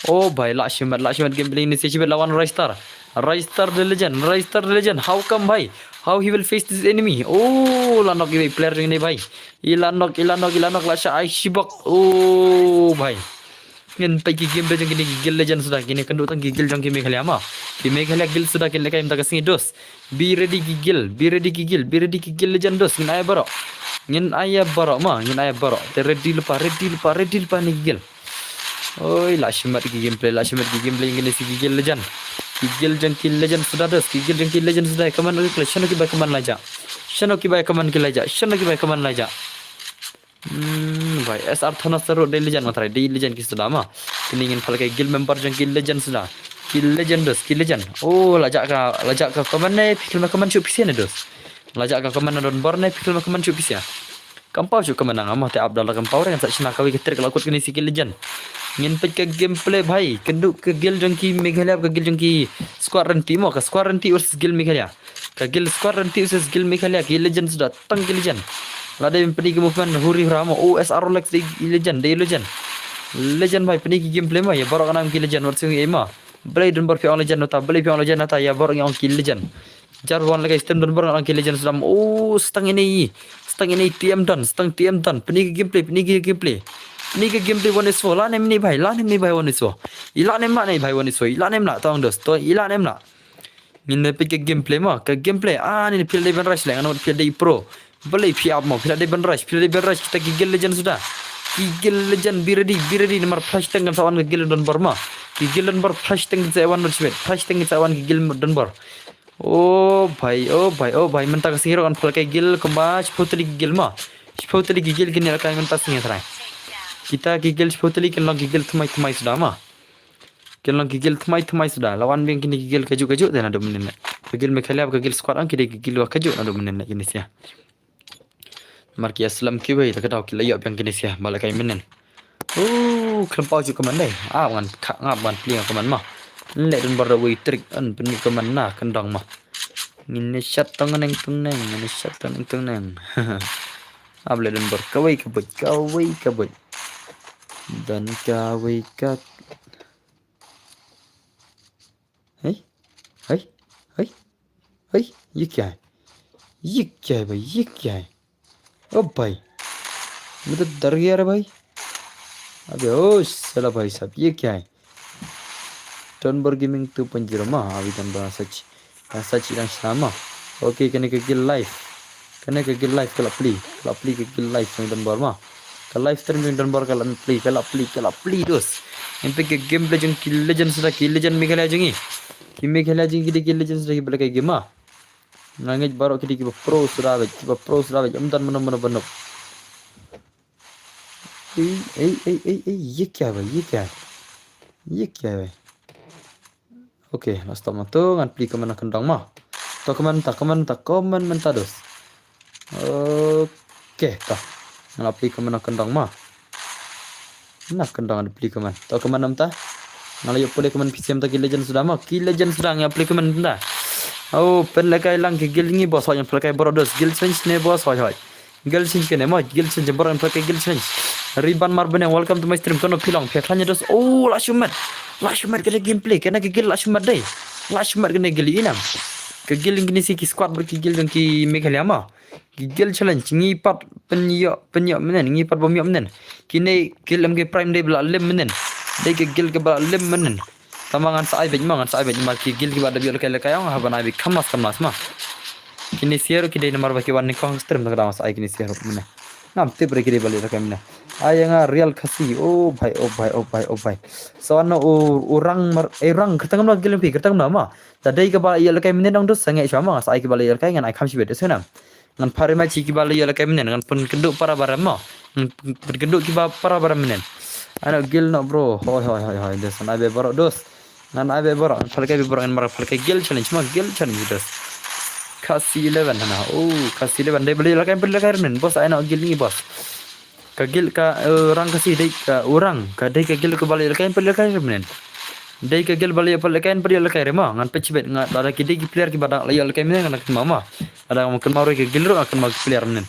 Oh, bhai, la shimet, la shimet gameplay ne si shibet lawan Ristar. Ristar the legend, Ristar the legend. How come, bhai? How he will face this enemy? Oh, la nok i player jong ne, bhai. I la nok, i la nok, i la nok la sha ai shibok. Oh, bhai. Ngin peit ki game jong kine ki guild legend suda, kine kynduh tang ki guild jong ki Meghalaya ma. Ki Meghalaya guild suda kin lehkai mynta ka sngi dos. Be ready ki guild, be ready ki guild, be ready ki guild legend dos. Ngin ai baroh. Ngin ai baroh ma, ngin ai baroh. Te ready lypa, ready lypa, ready lypa ne ki guild. Oi, la shimet ki gameplay, la shimet ki gameplay kine si ki guild legend. Ki guild jong ki legend suda dos, ki guild jong ki legend suda. Kaman oi kle, shano ki bai kaman la ja. Shano ki bai kaman ki la ja, shano ki bai kaman la ja. Hmm, bhai, S R Thanos ruh dei legend nga try, dei legend ki suda ma. Kine ngin pha lehkai guild member jong ki legend suda. Ki legend dos, ki legend. Oh, la ja ka, la ja ka kaman ne, phi khlem kaman shuh phi sien ne dos. La ja ka kaman na donbor ne, phi khlem kaman shuh phi sien. Kam pau shuh kaman nga ma, te ap da la kam pau re ngan sa shna kawei ka trick la kut kine si ki legend. Ngin peit ka gameplay bhai, kynduh ka guild jong ki Meghalaya, ka guild jong ki squad rynti mo, ka squad rynti versus guild Meghalaya. Ka guild squad rynti versus guild Meghalaya, ki legend suda, tang ki legend. La dei pyni ki movement huri hura mo, oh, S R Rolex dei legend, dei legend. Legend bhai, pyni ki gameplay ma, ïa baroh ngan ong ki legend, wat sngewthuh ei ma. Balei donbor phi ong legend nata, balei phi ong legend nata, ïa baroh ngi ong ki legend. Jar wan lehkai stem donbor ngan ong ki legend suda mo, oh, stang ine i, stang ine i T M don, stang T M don, pyni ki gameplay, pyni ki gameplay. Pyni ki gameplay one is four, la ne mini bhai, la ne mini bhai one is four. I la ne mla ne bhai one is four, i la ne mla tong dos, to, i la ne mla. Ngin peit ka gameplay mo, ka gameplay. Ah, ni phi la dei ban rush leh, ngan ong phi la dei pro. Balei phi ap mo, phi la dei ban rush, phi la dei ban rush, kita ki guild legend suda. Ki guild legend, be ready, be ready, namar flash tank kan sa wan ka guild donbor mo. Ki guild donbor flash tank kan sa wan rush bet, flash tank kan sa wan ki guild donbor. Oh bhai, oh bhai, oh bhai, mynta ka sngi ruh ngan pha lehkai guild kumba shiphew tylli ki guild mo. Shiphew tylli ki guild kin ïalehkai mynta sngi trai. Kita ki guild shiphew tylli kin long ki guild thymmai thymmai suda mo. Kin long ki guild thymmai thymmai suda. La wan biang kine ki guild kajuh kajuh te naduh mynnin. Ka guild Meghalaya, ka guild squad ong ki dei ki guild wa kajuh naduh mynnin kine sia. Namar ki ïa slem kiwei, te ka daw ki la ïoh biang kine sia ba lehkai mynnin. Oh, khlem paw ju kaman dei. Ah, ngan kha ngap ngan plie kaman ma. Leh don bor da wei trik an pynmih kaman na kyndong ma. Ngin ne shat tong neng tong neng, ngin ne shat tong neng tong neng. Ap leh don bor kawei ka buit, kawei ka buit. Don kawei ka Hey, hey, hey, hey, ये क्या है? ये क्या है भाई? ये क्या है? ओ भाई, मैं तो डर गया रे भाई। अबे ओ साला भाई साहब, ये क्या है? Donbor Gaming two point zero ma, अभी Donbor सच, सच रंग Shyama. Okay, kane ka guild life. Kane ka guild life ka la plie, ka la plie ka guild life jong Donbor ma. Ka live stream jong Donbor ka la plie, ka la plie, ka la plie dos. Em pe ka gameplay jong ki legend suda, ki legend Meghalaya jong ngi. Ki Meghalaya jong ngi ki dei ki legend suda kiba lehkai game ma. Nga ngeit baroh ki dei kiba pro suda bad, kiba pro suda bad. Em don mano mano ba noob. Ei, ei, ei, ei, ei, ये क्या है भाई, ये क्या है? ये क्या है भाई? Okay, la stop ma to, ngan plie kaman na kyndong ma. To kaman ta, kaman ta, kaman mynta dos. Okay, ta. Ngan la plie kaman na kyndong ma. Na kyndong ngan plie kaman. To kaman namta. Ngan la ïoh pule kaman P C M ta ki legend suda ma. Ki legend suda ngan plie kaman ta. Oh, pynlehkai lang ki guild ngi boss, hoi ngan pynlehkai baroh dos. Guild challenge ne boss, hoi hoi. Guild challenge kane ma, guild challenge, baroh ngan pynlehkai guild challenge. Riban Mar Bneng, welcome to my stream. Kano phi long, phi khlaiñ dos. Oh, la shu met. La shu met kane gameplay, kane ka guild la shu met dei. La shu met kane guild inam. Ka guild kine si ki squad bad ki guild jong ki Meghalaya ma. Ki guild challenge, ngi pat pynïoh, pynïoh mynnin, ngi pat bym ïoh mynnin. Kine guild em ki prime dei ba la lem mynnin. Dei ka guild kaba la lem mynnin. Tangba ngan sa ai beit ma, ngan sa ai beit ma ki guild kiba da ïoh lehkai lehkai ong, haba nai beit kham las kham las ma. Kine sha ruh ki dei namar ba ki wan nyngkong stream, tang da ngan sa ai kine sha ruh mynne. Ngam tip re ki dei ba leh lehkai mynne. Ai nga Real Khasi, oh bhai, oh bhai, oh bhai, oh bhai. Sa wan u, u Rang Mar, eh Rang, kyrteng kumno guild phi, kyrteng kumno ma. Da dei kaba ïoh lehkai mynne dang dus, sangeh shuwa ma, ngan sa ai kiba leh lehkai ngan ai kham shibit, sngewbha. Ngan phah ri ma shi kiba la ïoh lehkai mynnin, ngan pynkynduh para baram mo. Ngan pynkynduh kiba para baram mynnin. Ano guild noh bro. Hoi hoi hoi hoi. Dos ngan ai beit baroh dos. Ngan ai beit baroh, ngan pynlehkai beit baroh, ngan mar pynlehkai guild challenge mo, guild challenge dos. Khasi eleven hana. Oh, Khasi eleven dei ba la ïoh lehkai, pynlehkai mynnin. Boss ai noh guild ngi boss. Ka guild ka, eh, Rang Khasi dei ka u Rang, ka dei ka guild kaba la ïoh lehkai, pynlehkai mynnin. Dei ka guild ba la ïoh pynlehkai, pynlehkai re mo. Ngan peit shibit nga lada ki dei ki player kiba dang la ïoh lehkai mynnin ngan kynmaw mo. Lada ngam kynmaw re ka guild ruh ngan kynmaw ki player mynnin.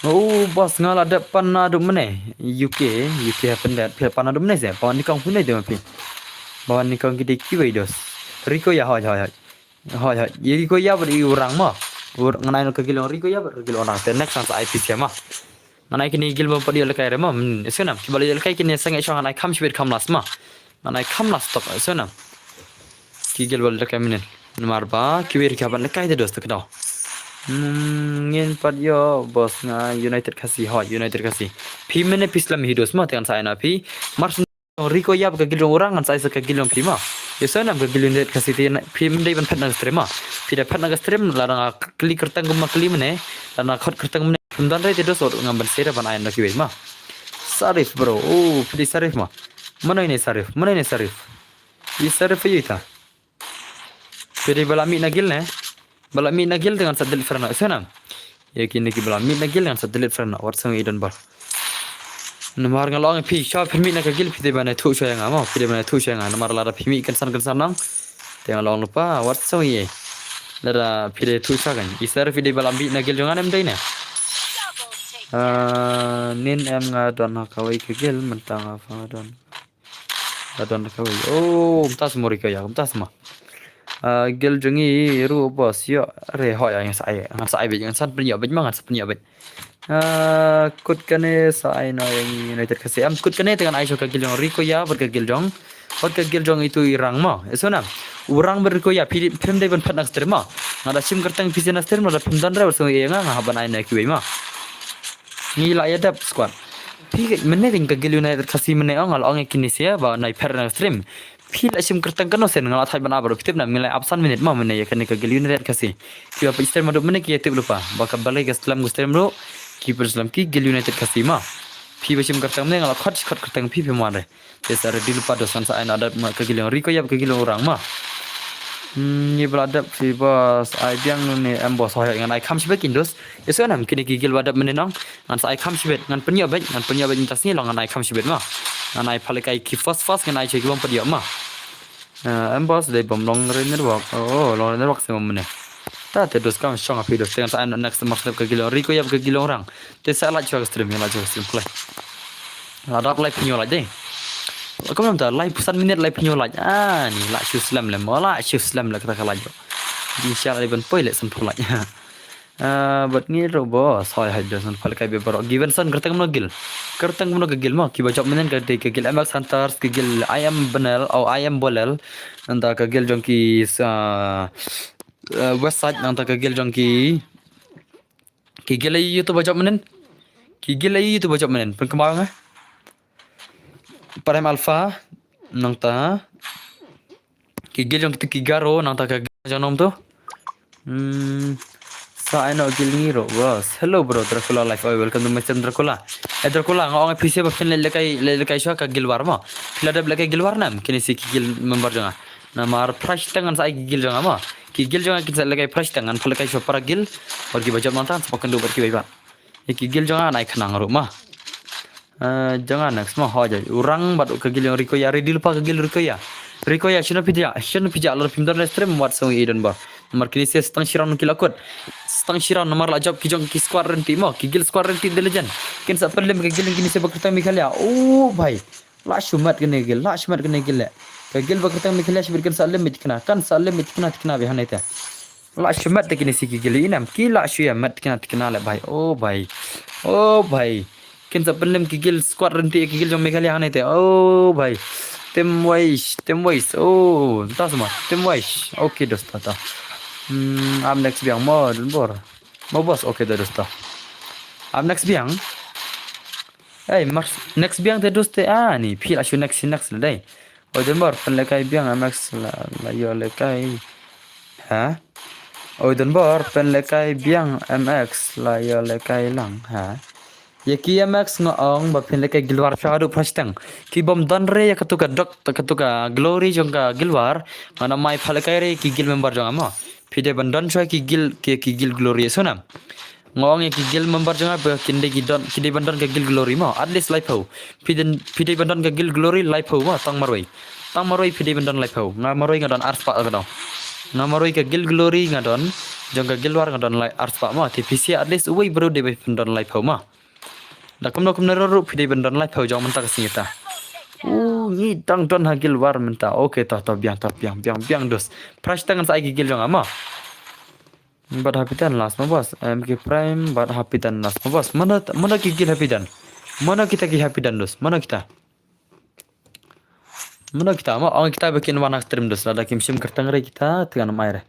Oh boss nga la dep pan naduh mynne. U K, U K ha pyndet, phi la pan naduh mynne se. Ba wan nyngkong phi mynne te ma phi. Ba wan nyngkong ki dei kiwei dos. Riko ya hoi hoi hoi. Hoi hoi. Ïa Riko ya bad i u Rang mo. Ur ngan ai noh ka guild jong Riko ya bad ka guild jong u Rang. Te next ngan sa ai phi sha ma. Ngan ai kine guild bym pat ïoh lehkai re mo. Hmm, sngewbha kiba la ïoh lehkai kine sangeh shuwa ngan ai kham shibit kham las ma. Ngan ai kham las tok, sngewbha. Ki guild ba la lehkai mynnin. Namar ba kiwei ruh ki hap ban lehkai te dos te kdaw. Hmm, ngin pat ïoh boss nga United Khasi, hoi United Khasi. Phi mynne phi slem hi dos ma, te ngan sa ai na phi. Mar shu Riko ya bad ka guild jong u Rang ngan sa ai sa ka guild jong phi ma. Ïa sngewbha ka guild United Khasi te na, phim dei ban phet na ka stream ma. Phi da phet na ka stream lada nga kylli kyrteng kumba kylli mynne. Lada nga khot kyrteng mynne. Phim don re te dos, ngam ban sngewbha ban ai na kiwei ma. Sarif bro. Oh, phi dei Sarif ma. Mano ine Sarif? Mano ine Sarif? I Sarif ïa ita. Phi dei ba la mih na guild ne? Ba la mih na guild te ngan sa delete friend noh, sngewbha. Ïa kine kiba la mih na guild ngan sa delete friend noh, wat sngew i Donbor. Namar nga la ong ïa phi, shuwa phi mih na ka guild phi dei ban ïathuh shuwa ïa nga mo, phi dei ban ïathuh shuwa ïa nga, namar lada phi mih kynsan kynsan nang. Te nga la ong lypa, wat sngew i. Lada phi dei ïathuh shuwa kan. I Sarif phi dei ba la mih na guild jong nga ne em dei ne? Ah, nin em nga don ha kawei ka guild mynta nga pha don. Nga don ha kawei. Oh, mynta sa mo Riko ya, mynta sa mo. Ah, guild jong ngi ruh boss ïoh re, hoi ngan sa ai, ngan sa ai beit, ngan sa pynïoh beit ma, ngan sa pynïoh beit. Ah, kut kane sa ai noh ïa ngi United Khasi. Em kut kane te ngan ai shuwa ka guild jong Riko ya bad ka guild jong, bad ka guild jong itu i Rang mo. Ïa sngewbha. U Rang bad Riko ya phi, phim dei ban phet na ka stream mo. Nga da shim kyrteng phi sha na stream, lada phim don re wat sngew ïa nga, nga hap ban ai na kiwei mo. Ngi la ïa dep squad. Phi ka, mynne ka guild United Khasi mynne ong, nga la ong ïa kine sha ba nai phet na ka stream. Phi la shim kyrteng kano sien, nga la thait ban ap bad phi tip na, mynne la ap san minit ma mynne ïa kane ka guild United Khasi. Kiba peit stream haduh mynne ki ïa tip lypa ba ka balei ka slem ka stream ruh. Ki pynslem ki guild United Khasi ma. Phi ba shim kyrteng mynne nga la khot, khot kyrteng phi, phim wan re. Te sa ready lypa dos, ngan sa ai noh da ma ka guild jong Riko ya bad ka guild jong u Rang ma. Hmm, ngi ba la dep phi boss, ai biang ne em boss, hooid ngan ai kham shibit kin dos. Ïa sngewbha kine ki guild ba dep mynne nong. Ngan sa ai kham shibit, ngan pynïoh beit, ngan pynïoh beit mynta sngi long ngan ai kham shibit mo. Ngan ai pha lehkai ki first first ngan ai sha ki bym pat ïoh mo. Eh, em boss dei bym long re network. Oh, long re network sngewbha mynne. Ta te dos kam shong ha phi dos te ngan sa ai next mar step ka guild, ri ko ïap ka guild orang. Te sa lait shuwa ka stream, lait shuwa ka stream play. La dap lai pynïoh lait dei. Kumno mynta lai phew san minit lai pynïoh lait. Ah, ni la shu slem lem. Oh, la shu slem lem kata ka lait. Jingshisha lai ban poi leh san phew lait. Ah, bad ngi ruh boss. Hooid, hooid, dos san phew lait kai be baroh. Given san kyrteng kumno guild. Kyrteng kumno ka guild mo. Kiba jop mynhynnin ka dei ka guild M X Hunters, ka guild I M Benel, oh, I M Bolel. Nangta ka guild jong ki sa, eh, West Side, nangta ka guild jong ki Ki guild aïu to ba jop mynhynnin? Ki guild aïu to ba jop mynhynnin? Pynkynmaw nga. Prime Alpha, nangta. Ki guild jong kito ki Garo, nangta ka guild jong nom to. Hmm. Sa ai noh guild ngi ruh, boss. Hello bro, Dracula Life. Oh, welcome to my stream, Dracula. Eh, Dracula, nga ong phi sha ba phin leh lehkai, leh lehkai shuwa ka guild war mo. Phi la dep lehkai guild war nam, kine shi ki guild member jong nga. Namar prize tang ngan sa ai ki guild jong nga mo. Ki guild jong nga kin sa lehkai prize tang ngan pha lehkai shuwa para guild. Bad kiba jop nangta sa kynduh bad kiba iba. Ïa ki guild jong nga nai khnang ruh mo. Eh, jong nga next mo, hooid. Urang bad ka guild jong Rikoya, ready lypa ka guild Rikoya. Rikoya, shano phi jah, shano phi jah, lada phim don live stream, wat song i don ba. Namar kine shi stang shi round ki la kut. Stang shi round namar la jop ki jong ki squad rynti mo, ki guild squad rynti The Legend. Kin sa pynlem ka guild kine shi ba kyrteng Meghalaya. Oh, bhai. La shu met kane guild, la shu met kane guild leh. Ka guild ba kyrteng Meghalaya shibit kan sa lim mit kna, kan sa lim mit kna, kna bi hangne te. La shu met te kine shi ki guild ïa nam, ki la shu ïa met kna, kna leh bhai. Oh bhai. Oh bhai. Kin sa pynlem ki guild squad rynti ki guild jong Meghalaya hangne te. Oh bhai. Team wise, team wise. Oh, tas ma, team wise. Okay, dosta ta. Hmm, am next biang mo, don bor. Mo boss, okay, da dosta. Am next biang. Ei, mar next biang te dos te, ah, ni phi la shu next, next la dei. Oi don bor pynlehkai biang M X la, la ïoh lehkai. Ha? Oi don bor pynlehkai biang M X la ïoh lehkai lang, ha? Ïa ki M X nga ong ba phin lehkai guild war sha haduh prize tang. Ki bym don re ïa katu ka dok, katu ka glory jong ka guild war. Ngan ym ai pha lehkai re ki guild member jong nga mo. Phi dei ban don shuwa ki guild, ki, ki guild glory shuwa nam. Nga ong ïa ki guild member jong nga ba kin dei ki don, ki dei ban don ka guild glory mo. At least laiphew. Phi dei, phi dei ban don ka guild glory laiphew mo, tang marwei. Tang marwei phi dei ban don laiphew. Nga marwei nga don arspah ka dong. Nga marwei ka guild glory nga don. Jong ka guild war nga don lai arspah mo. Te phi sha at least uwei bro dei ban don laiphew mo. Da kumno kumno ruh phi dei ban don laiphew jong mynta ka sngi ta. U ngi dang don ha guild war mynta. Okay, ta, ta biang, ta biang, biang, biang dos. Prize tang ngan sa ai ki guild jong nga mo. Bad happy dan last mo boss. M K Prime bad happy dan last mo boss. Mano, mano ki guild happy dan? Mano kita ki happy dan dos? Mano kita? Mano kita mo? Ong kita ba kin wan ha stream dos. Lada kim shim kyrteng re kita, te ngan ym ai re.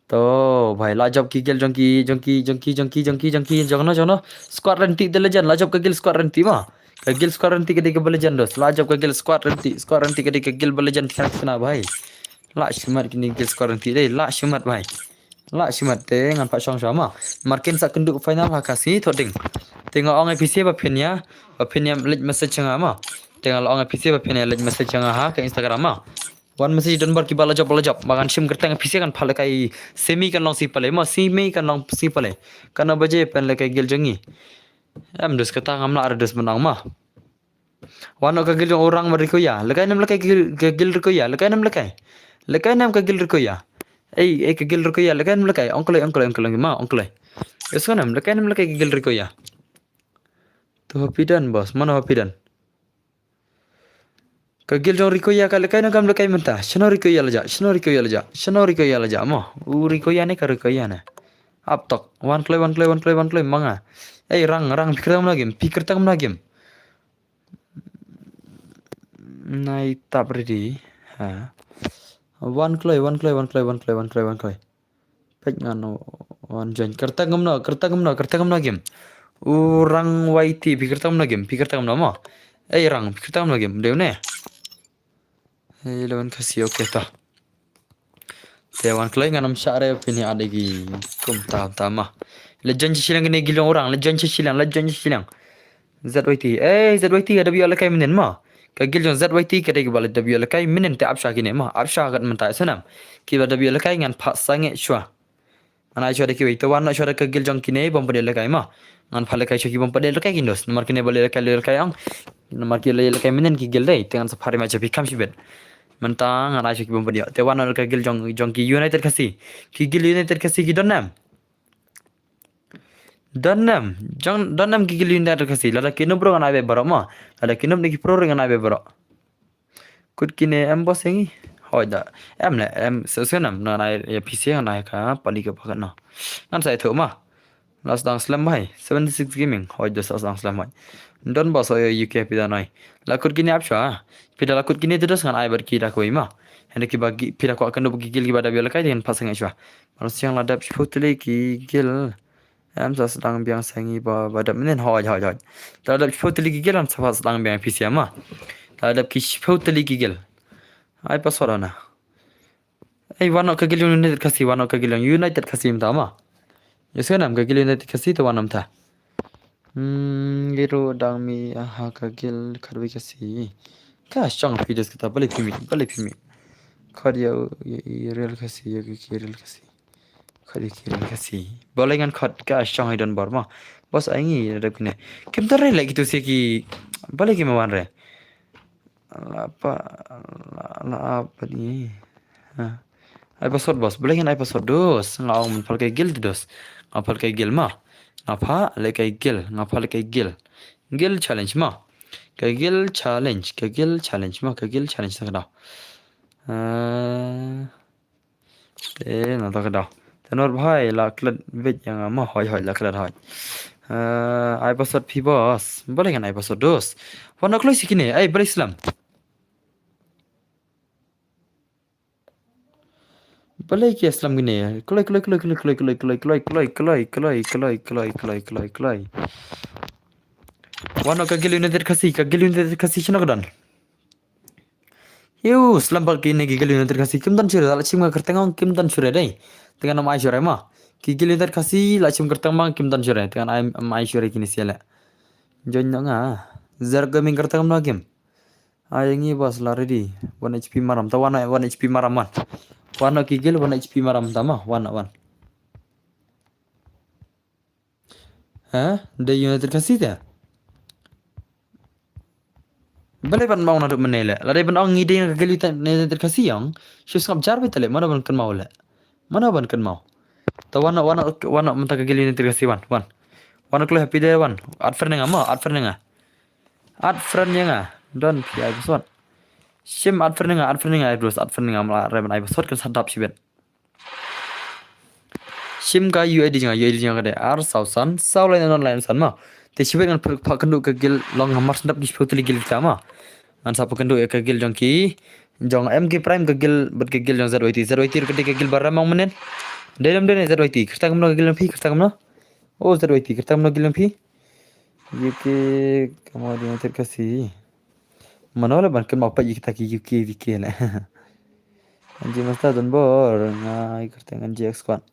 To bhai, la jop ki guild jong ki, jong ki, jong ki, jong ki, jong ki, jong ki, jong no, jong no. Squad rynti The Legend, la jop ka guild squad rynti mo. Ka guild squad rynti ka dei kaba legend dos. La jop ka guild squad rynti, squad rynti ka dei ka guild ba legend, tikna, tikna bhai. La shu met kine guild squad rynti dei, la shu met bhai. La shu met te ngan pat shong shuwa mo. Mar kin sa kynduh final ha ka sngi thoh ding. Te nga ong ïa phi sha ba phin ïa, ba phin ïa leit message sha nga mo. Te nga la ong ïa phi sha ba phin ïa leit message sha nga ha ka Instagram mo. Wan message don bor kiba la jop, ba la jop. Ba ngan shim kyrteng phi sha kan pha lehkai semi kan long shi palei mo, semi kan long shi palei. Katno baje phin lehkai guild jong ngi? Em dos, kata ngam lah re dos ban ong mo. Wan noh ka guild jong orang bad Rikoya. Lehkai nam lehkai ka guild, ka guild Rikoya. Lehkai nam lehkai. Lehkai nam ka guild Rikoya. Ei, ei ka guild Rikoya. Lehkai nam lehkai. Ong kloi, ong kloi, ong kloi ma, ong kloi. Ïa sngewbha nam lehkai nam lehkai ka guild Rikoya. To happy dan boss. Mano happy dan? Ka guild jong Rikoya ka lehkai noh kam lehkai mynta. Shano Rikoya la jah? Shano Rikoya la jah? Shano Rikoya la jah mo? U Rikoya ne ka Rikoya ne? Ap tok. Wan kloi, wan kloi, wan kloi, wan kloi ma nga. Ei rang, rang, phi kyrteng mano game? Phi kyrteng mano game? Nai tap ready. Ha. Wan kloi, wan kloi, wan kloi, wan kloi, wan kloi, wan kloi. Peit ngan wan join. Kyrteng kumno, kyrteng kumno, kyrteng kumno game? U rang Y T, phi kyrteng kumno game? Phi kyrteng kumno mo? Ei rang, phi kyrteng kumno game? Dei ne? Ei, lawan Khasi, okay ta. Te wan kloi ngan ym shah re phin ïa dei ki kumta ta ma. Leit join shiliang kine guild jong orang, leit join shiliang, leit join shiliang. Z Y T, eh, Z Y T, ada biar lehkai mynhynnin ma. Ka guild jong Z Y T ka dei kaba la dep ïoh lehkai mynnin te ap shuwa kine mo. Ap shuwa kat mynta snam. Kiba dep ïoh lehkai ngan phah sangeh shuwa. Ngan ai shuwa da kiwei te wan noh shuwa da ka guild jong kine bym pat ïoh lehkai mo. Ngan phah lehkai shuwa ki bym pat ïoh lehkai kin dos. Namar kine ba ïoh lehkai ïoh lehkai ong. Namar ki ïoh lehkai mynnin ki guild dei. Te ngan sa phah rim ai shuwa phi kham shibit. Mynta ngan ai shuwa ki bym pat ïoh. Te wan noh da ka guild jong jong ki United Khasi. Ki guild United Khasi ki don nam. Don nam, jong don nam ki guild United Khasi, lada ki nop ruh ngan ai beit baroh mo. Lada ki nop ne ki pro ruh ngan ai beit baroh. Kut kine em boss ïa ngi. Hoi da. Em le, em se se nam, ngan ai ïa P C ngan ai ka pali ka pakat no. Ngan sa ïathuh mo. La sdang slem bhai, seventy six gaming. Hoi da sa sdang slem bhai. Don boss ïa U K phi da noi. La kut kine ap shuwa. Phi da la kut kine te dos ngan ai bad ki da kawei mo. Hynda kiba ki phi da kwah kynduh ki guild kiba da beit lehkai te ngan phah sangeh shuwa. Mar shu la dep shiphew tylli ki guild. Em sa sdang biang sa ngi ba ba dep mynnin hoi hoi hoi. Te la dep shiphew tylli ki guild em sa phah sdang biang P C mo. Te la dep ki shiphew tylli ki guild. Ai password ana. Ei wan noh ka guild United Khasi, wan noh ka guild United Khasi mynta mo. Ïohsngew nam ka guild United Khasi te wan noh mynta. Hmm, ngi ruh dang mih ha ka guild khatwei Khasi. Ka shong phi dos kata balei phi mih, balei phi mih. Khot ïa u, ïa i real Khasi, ïa ki real Khasi. Khot ïa ki real Khasi. Balei ngan khot ka shong hi don bor mo. Boss ai ngi da kine. Kim da re leh kitu sia ki. Balei kim wan re. La pa la la apa ni. Ha. Ai password boss. Balei ngan ai password dos. Nga ong phah lehkai guild dos. Nga phah lehkai guild mo. Nga phah lehkai guild. Nga phah lehkai guild. Guild challenge mo. Ka guild challenge. Ka guild challenge mo. Ka guild challenge sa ka dau. Eh, te na ta ka dau. Te Nur bhai la klet bit ïa nga mo. Hoi hoi la klet hoi. Eh, ai password phi boss. Balei ngan ai password dos. Wan noh kloi sha kine. Ai balei slem. Balei ki slem kine. Kloi kloi kloi kloi kloi kloi kloi kloi kloi kloi kloi kloi kloi kloi kloi kloi kloi kloi kloi kloi. Wan noh ka guild United Khasi, ka guild United Khasi shano ka don. Ïu slem bad kine ki guild United Khasi kim don shuh re, la shim ka kyrteng ong kim don shuh re dei. Te ngan ym ai shuh re mo. Ki guild United Khasi la shim kyrteng mo kim don shuh re. Te ngan ai ym ai shuh re kine sia leh. Join noh nga. Zer ka ming kyrteng mo kim. Ai ngi boss la ready. One H P maram ta wan one H P maram wan. Wan noh ki guild one H P maram ta mo wan wan. Ha? Dei United Khasi te? Balei ban ong naduh mynne le? Lada ban ong ngi dei ka guild United Khasi ong. Shu sngap jar beit le mano ban kynmaw le. Mano ban kynmaw. Ta wan wan wan mynta ka guild United Khasi wan wan. Wan kloi happy day wan. Add friend nga mo, add friend nga. Add friend ïa nga. Don phi ai password. Shim add friend ïa nga, add friend ïa nga, add friend ïa nga, mla re ban ai password kan sa dap shibit. Shim ka U I D jong nga, U I D jong nga ka dei ar saw san saw lai non lai san mo. Te shibit ngan phah kynduh ka guild long hamar sndap ki shiphew tylli guild kita mo. Ngan sa phah kynduh ïa ka guild jong ki jong M K Prime ka guild bad ka guild jong Z Y T. Z Y T ruh ka dei ka guild ba ram ong mynnin. Dei lam dei ne Z Y T. Kyrta kumno ka guild jong phi, kyrta kumno? Oh, Z Y T, kyrta kumno guild jong phi? U K, kama dei United Khasi. Mano le ban kynmaw pat ïa kita ki U K, U K le. Anji Master don bor, nga kyrta ngan G X squad.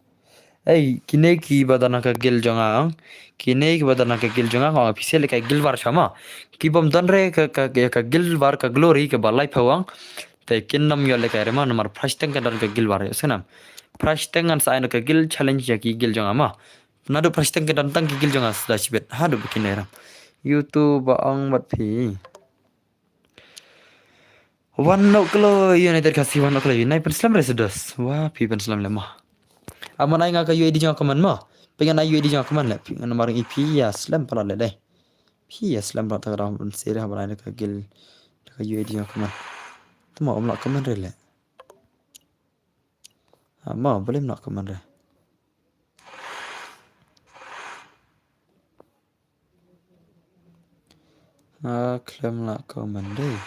Ei, kine kiba don ha ka guild jong nga. Kine kiba don ha ka guild jong nga, nga official ka guild war shama. Ki bym don re ka ka ka guild war ka glory kaba lai phew ang. Te kin ym ïoh lehkai re mo namar price tag ka don ka guild war ïa snam. Price tag ngan sa ai na ka guild challenge ïa ki guild jong nga mo. Naduh price tag ka don tang ki guild jong nga sda shibit. Haduh ba kine ram. YouTube ba ong bad phi. Wan noh kloi United Khasi wan noh kloi. Nai pynslem re sdos. Wah phi pynslem le mo. Aman ai nga ka U I D jong nga kmen mo. Pyngan ai U I D jong nga kmen le. Phi ngan namar i phi ïa slem palat le dei. Phi ïa slem palat ta ka dang pynsir ha ban ai ka guild ka U I D jong nga kmen. Tama um lah kmen re le. Ah, mo, balei ym lah comment re. Nga khlem lah comment dei.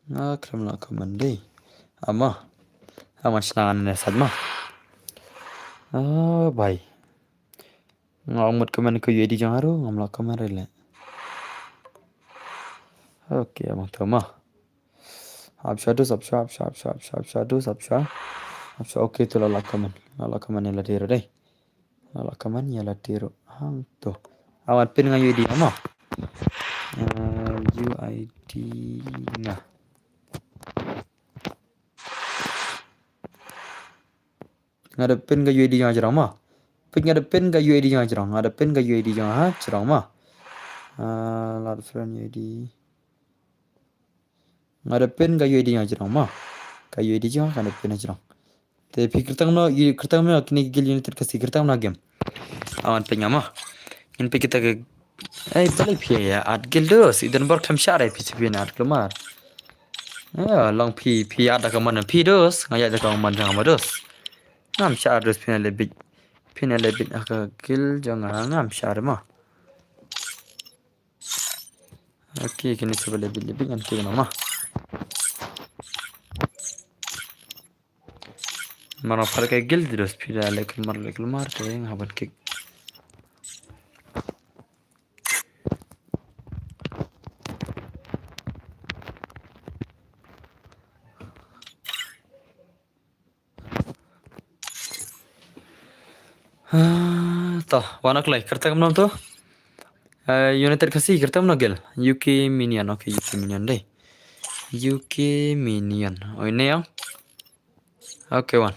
Nga khlem lah comment dei. Ah, mo. Ah, mo, shna ne sat mo. Ah, bai. Nga ong mut comment ka U I D jong nga ruh, ngam lah comment re le. Okay, abang tu mo. Hap shadows, hap sha, hap sha, hap sha, hap sha, hap shadows, hap sha. Hap sha, okay, tu la lah comment. La lah comment ïa lade ruh dei. La lah comment ïa lade ruh. Hang tu. Awan pin nga U I D mo. Eh, U I D nga. Nga da pin ka U I D jong nga jrong mo. Pin nga da pin ka U I D jong nga jrong. Nga da pin ka U I D jong nga jrong mo. Ah, lad friend U I D. Nga da pin ka U I D jong nga jrong mo. Ka U I D jong nga da pin jrong. Te phi kyrteng no, kyrteng no kine ki guild United Khasi, kyrteng no game. Awan pin nga mo. Ngin pin kita ka. Ei, balei phi ïa add guild dos, i don bor khlem shah re phi shu phin add khlem ar. Ïa, long phi, phi add da ka mon phi dos, nga ïa da ka mon jong nga mo dos. Ngam shah dos phin ïa leh bit. Phin ïa leh bit ha ka guild jong nga ngam shah re mo. Okay, kine shu ba leh bit leh bit ngan kiew noh mo. Mar nga pha ka guild dos phi da leh kulmar leh kulmar te nga hap ban kiew. Ah, to, wan ok lei, kyrteng kumno to? Eh, United Khasi, kyrteng kumno guild? U K Minion, okay, U K Minion dei. U K Minion. Oi, ne yang? Okay, wan.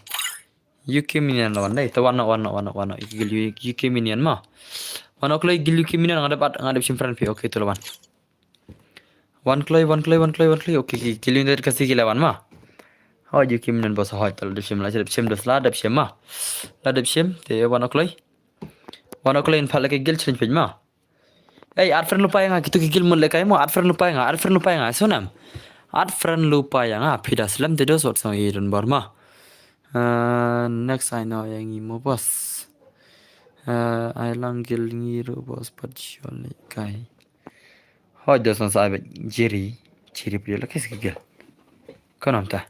U K Minion la wan dei. To wan, wan, wan, wan, wan. Guild U K Minion mo. Wan ok lei guild U K Minion nga dep, nga dep shim friend phi. Okay, to la wan. Wan kloi, wan kloi, wan kloi, wan kloi. Okay, ki, ki lyndet ka si ki la wan mo. Hooid, U K Minion boss, hooid, to la dep shim, la dep shim, dos la dep shim mo. La dep shim, te wan kloi. Wan kloi in pha la ki guild change page mo. Ei, add friend lypa ïa nga, kito ki guild mut lehkai mo, add friend lypa ïa nga, add friend lypa ïa nga, so nam. Add friend lypa ïa nga, phi da slem te dos wat song i don bor mo. Uh, next ai no ïa ngi mo boss. Uh, ai lang guild ngi ruh boss pat shu lehkai. Hooid, dos nang sa ai bad Jerry. Jerry phi da lehkai sa ka guild. Ko nam ta.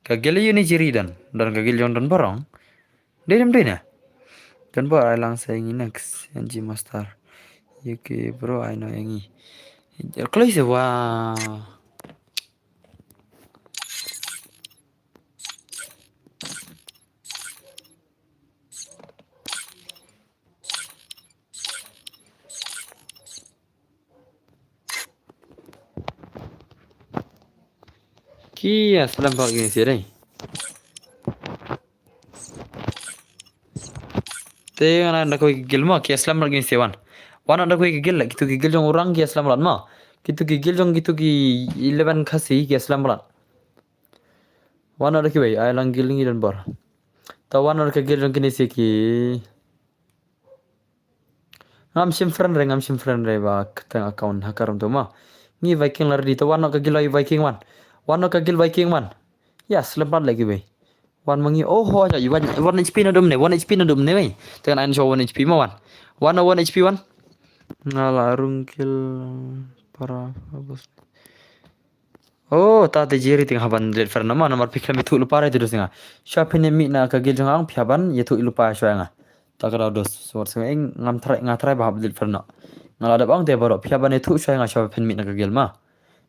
Ka guild ïa une Jerry don. Don ka guild jong don bor ong. Dei nam dei na. Don bor ai lang sa ïa ngi next. N G Master. U K bro ai no ïa ngi. Kloi se wa. Ki ïa slem bad kine sha dei. Te ngan da kawei ka guild mo, ki ïa slem bad kine sha wan. Wan da kawei ka guild, kito ki guild jong u Rang ki ïa slem bad mo. Kito ki guild jong kito ki eleven Khasi ki ïa slem bad. Wan da kiwei, ai lang guild ngi don bor. Ta wan da ka guild jong kine sha ki. Ngam shim friend re, ngam shim friend re ba kata account hacker to mo. Ngi Viking la ready, to wan noh ka guild Viking wan. Wan noh ka guild Viking wan. Ïa slem bad lagi wei. Wan ma ngi, oh ho, ïa, wan, one H P na dum ne, one H P na dum ne wei. Te kan ai shuwa one H P mo wan. Wan noh one H P wan. Nga la rung kill para bos. Oh, ta te Jerry te nga hap ban delete friend namar, namar phi khlem ïathuh lypa re te dos nga. Shuwa phin mih na ka guild jong nga phi hap ban ïathuh lypa shuwa nga. Ta ka dei dos, sort shuwa nga, ngam try, nga try ba hap delete friend noh. Nga la dep ong te baroh phi hap ban ïathuh shuwa nga shuwa phin mih na ka guild mo.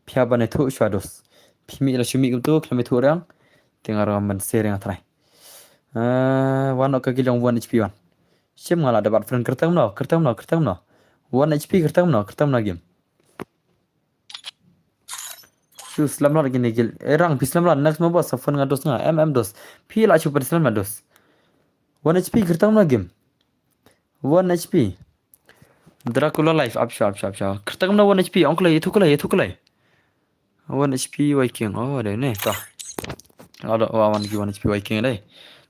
Phi hap ban ïathuh shuwa dos. Phi mih la shu mih kumto khlem ïathuh re nga. Te nga ruh ngam ban share nga try. Eh, wan noh ka guild jong one H P wan. Shim nga la dep add friend, kyrteng kumno, kyrteng kumno, kyrteng kumno. One H P kyrteng kumno, kyrteng kumno game. Shu slem lad kine guild. Eh, Rang, phi slem lad, next mo boss, sa phone nga dos nga, M M dos. Phi la shu pyn slem lad dos. One H P kyrteng kumno game. One H P. Dracula life, ap sha, ap sha, ap sha. Kyrteng kumno one H P, ong kloi, ïathuh kloi, ïathuh kloi. One H P Viking, oh, dei ne, ta. Ada, wa, wan ki one H P Viking dei.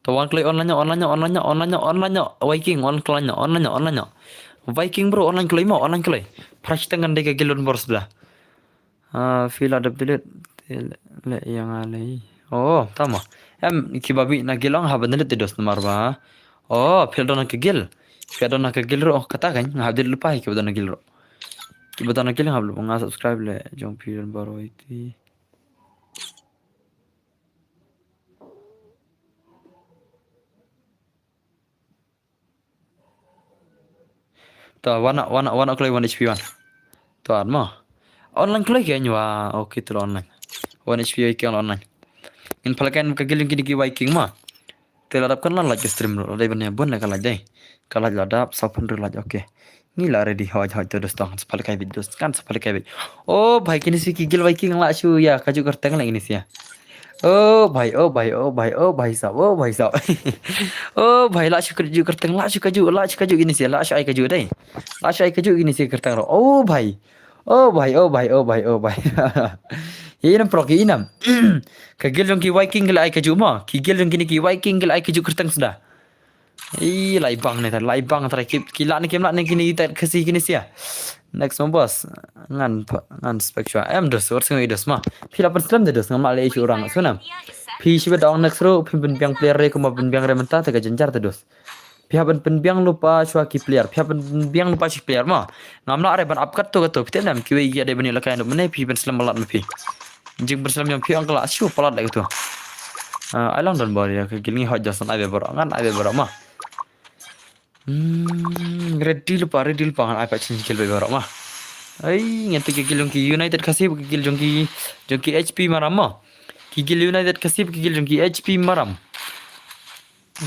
To wan kloi online noh, online noh, online noh, online noh, online noh, Viking, wan kloi noh, online noh, online noh. Viking bro, online kloi mo, online kloi. Price tang kan dei ka guild bor sbla. Ah, phi la dep delete. Te le, le ïa nga lei. Oh, tama. Em, kiba mih na guild ong hap ban delete te dos namar ba. Oh, phi la don na ka guild. Phi la don na ka guild ruh, oh, kata kan, nga hap delete lypa hi kiba don na guild ruh. Kiba don na guild nga hap lypa, nga subscribe le jong phi don baroh iti. To, wan noh, wan noh, wan noh kloi one H P wan. To, add mo. Online kloi ke nywa, okay, to online. One H P ke online. Ngin pha la kan ka guild jong kine ki Viking mo. Te la dap kan la like stream ruh, la dei ban ïa bun la ka like dei. Ka like la dap, saw phew hynriew like, okay. Ngi la ready, hoi hoi, to dos tong, spal kai bit dos, kan spal kai bit. Oh bhai, kine si ki gil Viking la shu ïa kajuh kyrteng la kine si ïa. Oh bhai, oh bhai, oh bhai, oh bhai sab, oh bhai sab. Oh bhai, la shu kajuh kyrteng, la shu kajuh, la shu kajuh kine si ïa, la shu ai kajuh dei. La shu ai kajuh kine si ïa kyrteng ruh. Oh bhai. Oh bhai, oh bhai, oh bhai, oh bhai. Ïa inam prok, ïa inam. Ka gil jong ki Viking ki la ai kajuh mo. Ki gil jong kine ki Viking ki la ai kajuh kyrteng suda. Ih, lai bang ne ta, lai bang ta ki, ki la ne kim la ne kine ita Khasi kine si ïa. Next mo boss. Ngan pa, ngan spek shuwa. Em dos, wat sngewbha dos ma. Phi la pynslem de dos, ngam lah leh issue orang. Sngewbha. Phi shibit da ong next ruh, phi pynbiang player re kumba pynbiang re mynta te ka jynjar te dos. Phi hap ban pynbiang lypa shuwa ki player. Phi hap ban pynbiang lypa shuwa ki player ma. Ngam lah re ban ap katto katto. Phi tip ne em kiwei ki ïa dei ban ïalehkai noh mynne phi pynslem palat ma phi. Jingpynslem jong phi ong ka la shu palat leh katto. Ah, ai lang don bor ïa ka gil ngi hot jong san ai be baroh ngan ai be baroh ma. Hmm, ready lypa, ready lypa ngan ai pat shin gil be baroh ma. Ai, ngan peit ka gil jong ki United Khasi, ka gil jong ki, jong ki H P Maram ma. Ki gil United Khasi, ka gil jong ki H P Maram.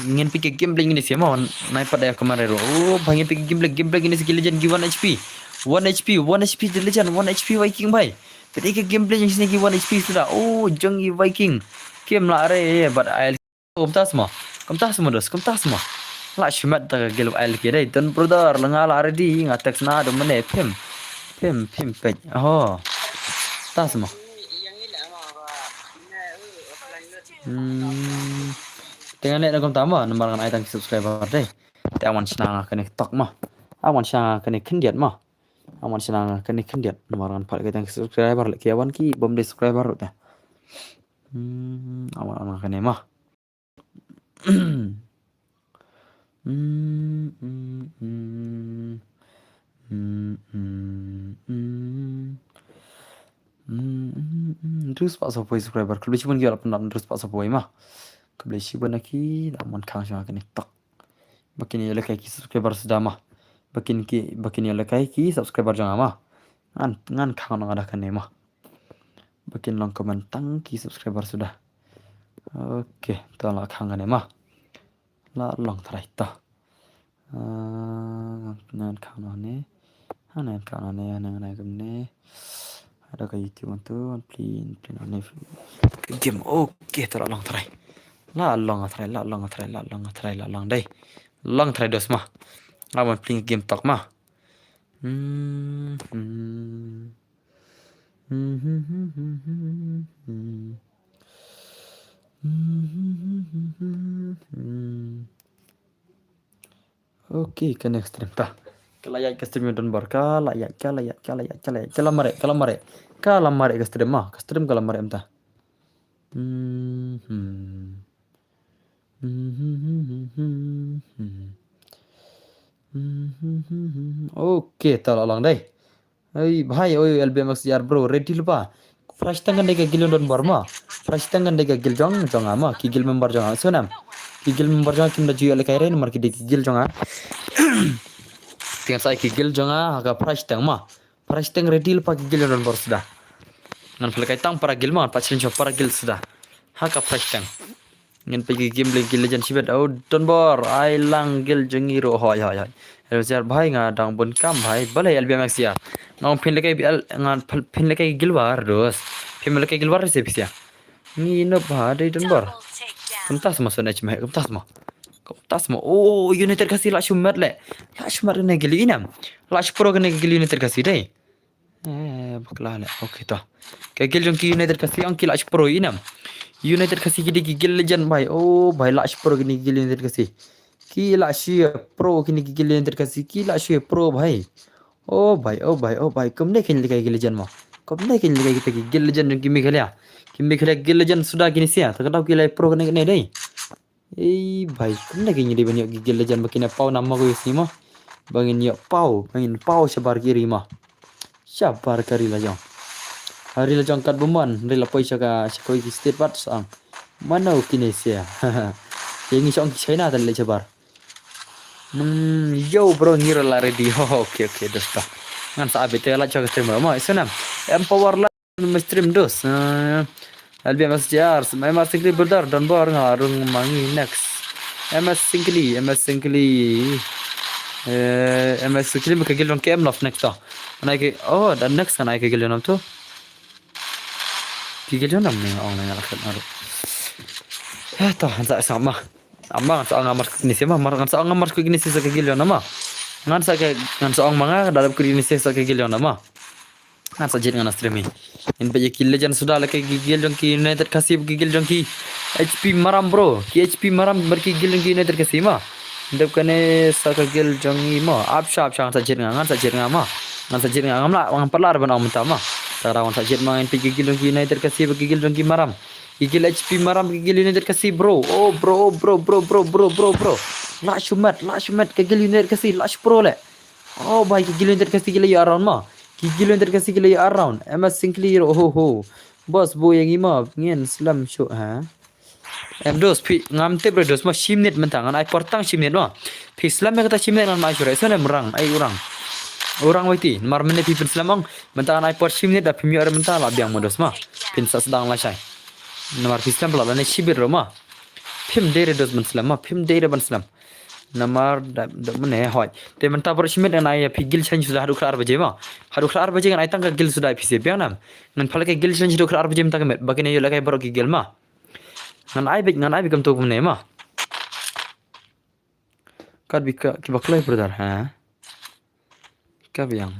Ngan peit ka gameplay ngin ïa shem ma, nai pat da ïa ka mare ruh. Oh, bhai ngan peit ka gameplay, gameplay ngin ïa shem ki legend ki one H P. One H P, one H P the legend, one H P Viking bhai. Peit ka gameplay ngin ïa shem ki one H P suda. Oh, jong i Viking. Kim lah re, but I'll kumta sma. Kumta sma dos, kumta sma. La shimet ta ka gil I'll ki dei. Don brother, la nga la ready, nga text na do mane phim. Phim, phim peit. Oh. Ta sma. Hmm. Te ngan leh na kumta ma, namar ngan ai tang ki subscriber dei. Te wan shna nga kane tok ma. Wan shna nga kane khyndiat ma. Wan shna nga kane khyndiat. Namar ngan pat ka tang ki subscriber leh ki wan ki bom dei subscriber ruh te. Hmm, wan wan kane ma. Hmm, hmm, hmm. Hmm, hmm, hmm. Hmm, hmm, hmm. Drus pat sapoi subscriber. Khublei shibun ki la pynlap drus pat sapoi ma. Khublei shibun na ki la mon khang shwa kane tok. Ba kin ïalehkai ki subscriber suda ma. Ba kin ki, ba kin ïalehkai ki subscriber jong nga ma. Ngan, ngan khang nong ada kane ma. Ba kin long comment tang ki subscriber suda. Okay, to la khang kane ma. La long trai to. Ah, ngan khang noh ne. Ha ngan khang noh ne, ha ngan khang ne. Ada ka YouTube tu, plin, plin ne. Game, okay, to la long trai. La long trai, la long trai, la long trai, la long dei. Long trai dos ma. Awan plin game tok ma. Hmm, hmm. Okay, ka next stream ta. Ka la ïaid ka stream don bor, ka la ïaid, ka la ïaid, ka la ïaid, ka la ïaid, ka la mareh, ka la mareh. Ka la mareh ka stream ma, ka stream ka la mareh mynta. Hmm. Okay, ta la long dei. Oi bhai, oi L B M X J R bro, ready lypa. Fresh tang kan dei ka gil don bor ma. Fresh tang kan dei ka gil jong jong nga ma, ki gil member jong nga. So nam. Ki gil member jong nga kim da ju ïalehkai re namar ki dei ki gil jong nga. Tiang sa ki gil jong nga ha ka fresh tang ma. Fresh tang ready lypa ki gil don bor suda. Ngan pynlehkai tang para gil ma, pat shin sho para gil suda. Ha ka fresh tang. Ngan peit ki gameplay ki legend shibit. Oh, don bor, ai lang gil jong ngi ruh hoi hoi hoi. Hello sir bhai, nga dang bun kam bhai. Balei L B M X ya. Nga ong phin lehkai B L, nga phin lehkai gil war dos. Phin lehkai gil war se pisia. Ngi nop ha dei don bor. Kumta sma son H M I, kumta sma. Kumta sma. Oh, United Khasi la shu met leh. La shu met ne gil inam. La shu pro ne gil United Khasi dei. Eh, bakla leh. Okay to. Ka gil jong ki United Khasi ong ki la shu pro inam. United Khasi ki dei ki gil legend bhai. Oh bhai, la shu pro kine ki gil United Khasi. Ki la shu pro kine ki gil United Khasi. Ki la shu pro bhai. Oh bhai, oh bhai, oh bhai. Kumne kin lehkai ki legend mo. Kumne kin lehkai kita ki gil legend jong ki Meghalaya. Ki Meghalaya gil legend suda kine sia. Ta ka dau ki la pro kine kine dei. Ei bhai, kumne kin ïa dei ban ïoh ki gil legend ba kin ïa paw nam ma ko ïa sni mo. Ba ngin ïoh paw, ba ngin paw shabar ki ri mo. Shabar ka ri la jong. Ha ri la jong kat bumon, ri la poi sha ka, sha kawei ki state pat sang. Mano kine sia. Ïa ngi shong ki China ta leh shabar. Hmm, yo bro, ngi la ready. Ho, ho, okay, okay, dosta. Ngan sa update la chok stream mo. Isnam. Empower la. Me stream dos. Eh, L B M S J R, M R Singli brother, don bor nga rung mangi next. M S Singli, M S Singli. Eh, M S Suki Lim ka guild jong K M Love next to. Ngan ai ki, oh, da next ngan ai ka guild jong nam to. Ki guild jong nam ne ong ne ngan ai ka. Eh, to, han sa sa ma. Ama ngan sa ong nga mar kini si ma, mar ngan sa ong nga mar kini si sa ka guild jong nam ma. Ngan sa ka, ngan sa ong ma nga da dap kini si sa ka guild jong nam ma. Ngan sa jied ngan stream hi. Ngin peit ïa ki legend suda la ki guild jong ki United Khasi ki guild jong ki H P Maram bro. Ki H P Maram bad ki guild jong ki United Khasi ma. Dep kane sa ka guild jong i ma. Ap sha ap sha ngan sa jied nga ngan sa jied nga ma. Ngan sa jied nga ngam lah ngam pat lah ban ong mynta ma. Ta raw ngan sa jied ma ngin peit ki guild jong ki United Khasi ki guild jong ki Maram. Ki guild H P Maram ki guild United Khasi bro. Oh bro bro bro bro bro bro bro. Lah shu met lah shu met ka guild United Khasi lah shu pro le. Oh bai ki guild United Khasi ki la ïa around ma. Ki guild United Khasi ki la ïa around. M S Sinclair oh ho ho. Boss boy ïa ngi ma ngin slem shuh ha. Em dos phi ngam tip re dos ma shi minit mynta ngan ai por tang shi minit ma. Phi slem ïa kata shi minit ngan ma ai shuh re. Slem rang ai u rang. U rang wei ti namar mynne phi pynslem ong mynta ngan ai por shi minit da phim ïoh re mynta la biang ma dos ma. Phin sa sdang lashai. Namar phi slem pla lane shi bit ruh ma. Phim dei re dos ban slem ma phim dei re ban slem. Namar da da mane hoi. Te mynta baroh shi minit ngan ai ïa phi guild challenge suda haduh khlad ar baje ma. Haduh khlad ar baje ngan ai tang ka guild suda phi se biang nam. Ngan pha leh ka guild challenge haduh khlad ar baje mynta ka met ba kine ïoh leh kai baroh ki guild ma. Ngan ai beit ngan ai beit kumto kumne ma. Kat bi ka kiba kloi brother ha. Ka biang.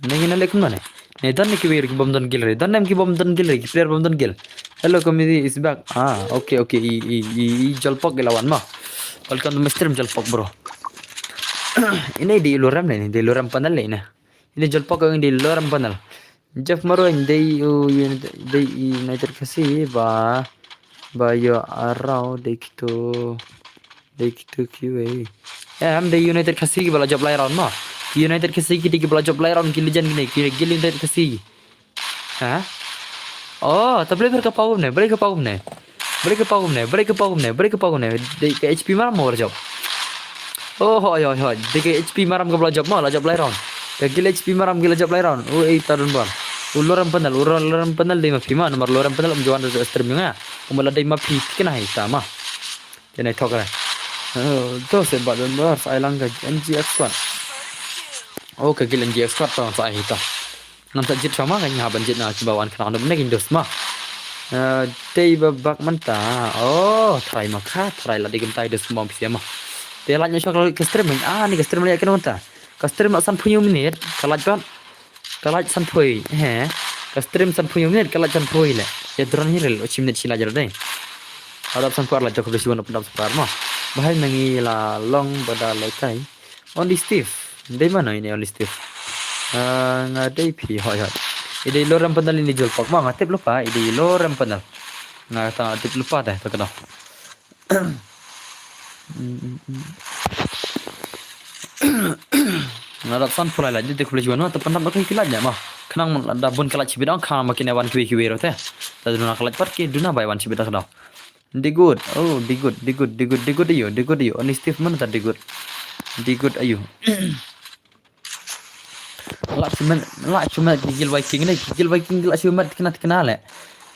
Ne ngin leh kumno ne. Ne don ne kiwei ki bym don guild re. Don ne ki bym don guild re ki player bym don guild. Hello community is back. Ah okay okay i i i i Jolpok ki la wan ma. Welcome to my stream Jolpok bro. Ine dei Lorem ne dei Lorem panel ne. Ine Jolpok ine dei Lorem panel. Jeff Marweng dei u United dei United Khasi ba ba ïoh arau dei kito dei kito kiwei. Em dei United Khasi kiba la jop lai round ma. Ki United Khasi ki dei kiba la jop lai round ki legend kine ki guild United Khasi. Ha? Oh, ta balei pher ka pau ne, balei ka pau ne. Balei ka pau ne, balei ka pau ne, balei ka pau ne. Dei ka H P Maram mo la jop. Oh hoi hoi hoi. Dei ka H P Maram ka ba la jop ma, la jop lai round. Ka guild H P Maram ki la jop lai round. Oh ei ta don bar. U Lorem panel, u Lorem panel dei ma phi ma, namar Lorem panel um juan da stream nga. Um la dei ma phi tikna hi ta ma. Te nai thok ra. To se ba don bar sa ai lang ka N G X squad. Oh ka guild N G X squad to sa ai hi ta. Ngan sa jied shwa ma ka ngi ha ban jied na kiba wan khnang ne kin dos ma. Dei ba bak mynta. Oh, try ma kha, try la dei kumta i dos ma phi ma. Te la nyo shwa ka stream ah ni ka stream la ïa kano mynta. Ka stream la san phew minit, ka la jot. Ka la san phew. He. Ka stream san phew minit, ka la san phew le. Ïa dron hi rel, o shi minit shi la jot dei. Adap san phew la jot ka bisi wan open up sa ma. Bahai nangi la long bada lai kai. Only Steve. Dei mano ine Only Steve. Ah, nga dei phi hoi hoi. I dei Lorem panel ini Jolpok ma nga tip lupa i dei Lorem panel. Nga ta tip lupa deh ta kena. Nga dap san pulai la jadi khublei juan ma ta pandap ki laj ma. Khnang da bun ka laj chibit ang khnang ma kine wan kiwi kiwi rote. Ta duna ka laj pat ki duna bai wan chibit da khnang. Digut. Oh, digut, digut, digut, digut ayo, digut ayo. Ani Steve mana ta digut. Digut ayo. La chumet, la chumet ki guild Viking ne, ki guild Viking la chumet kena kena le.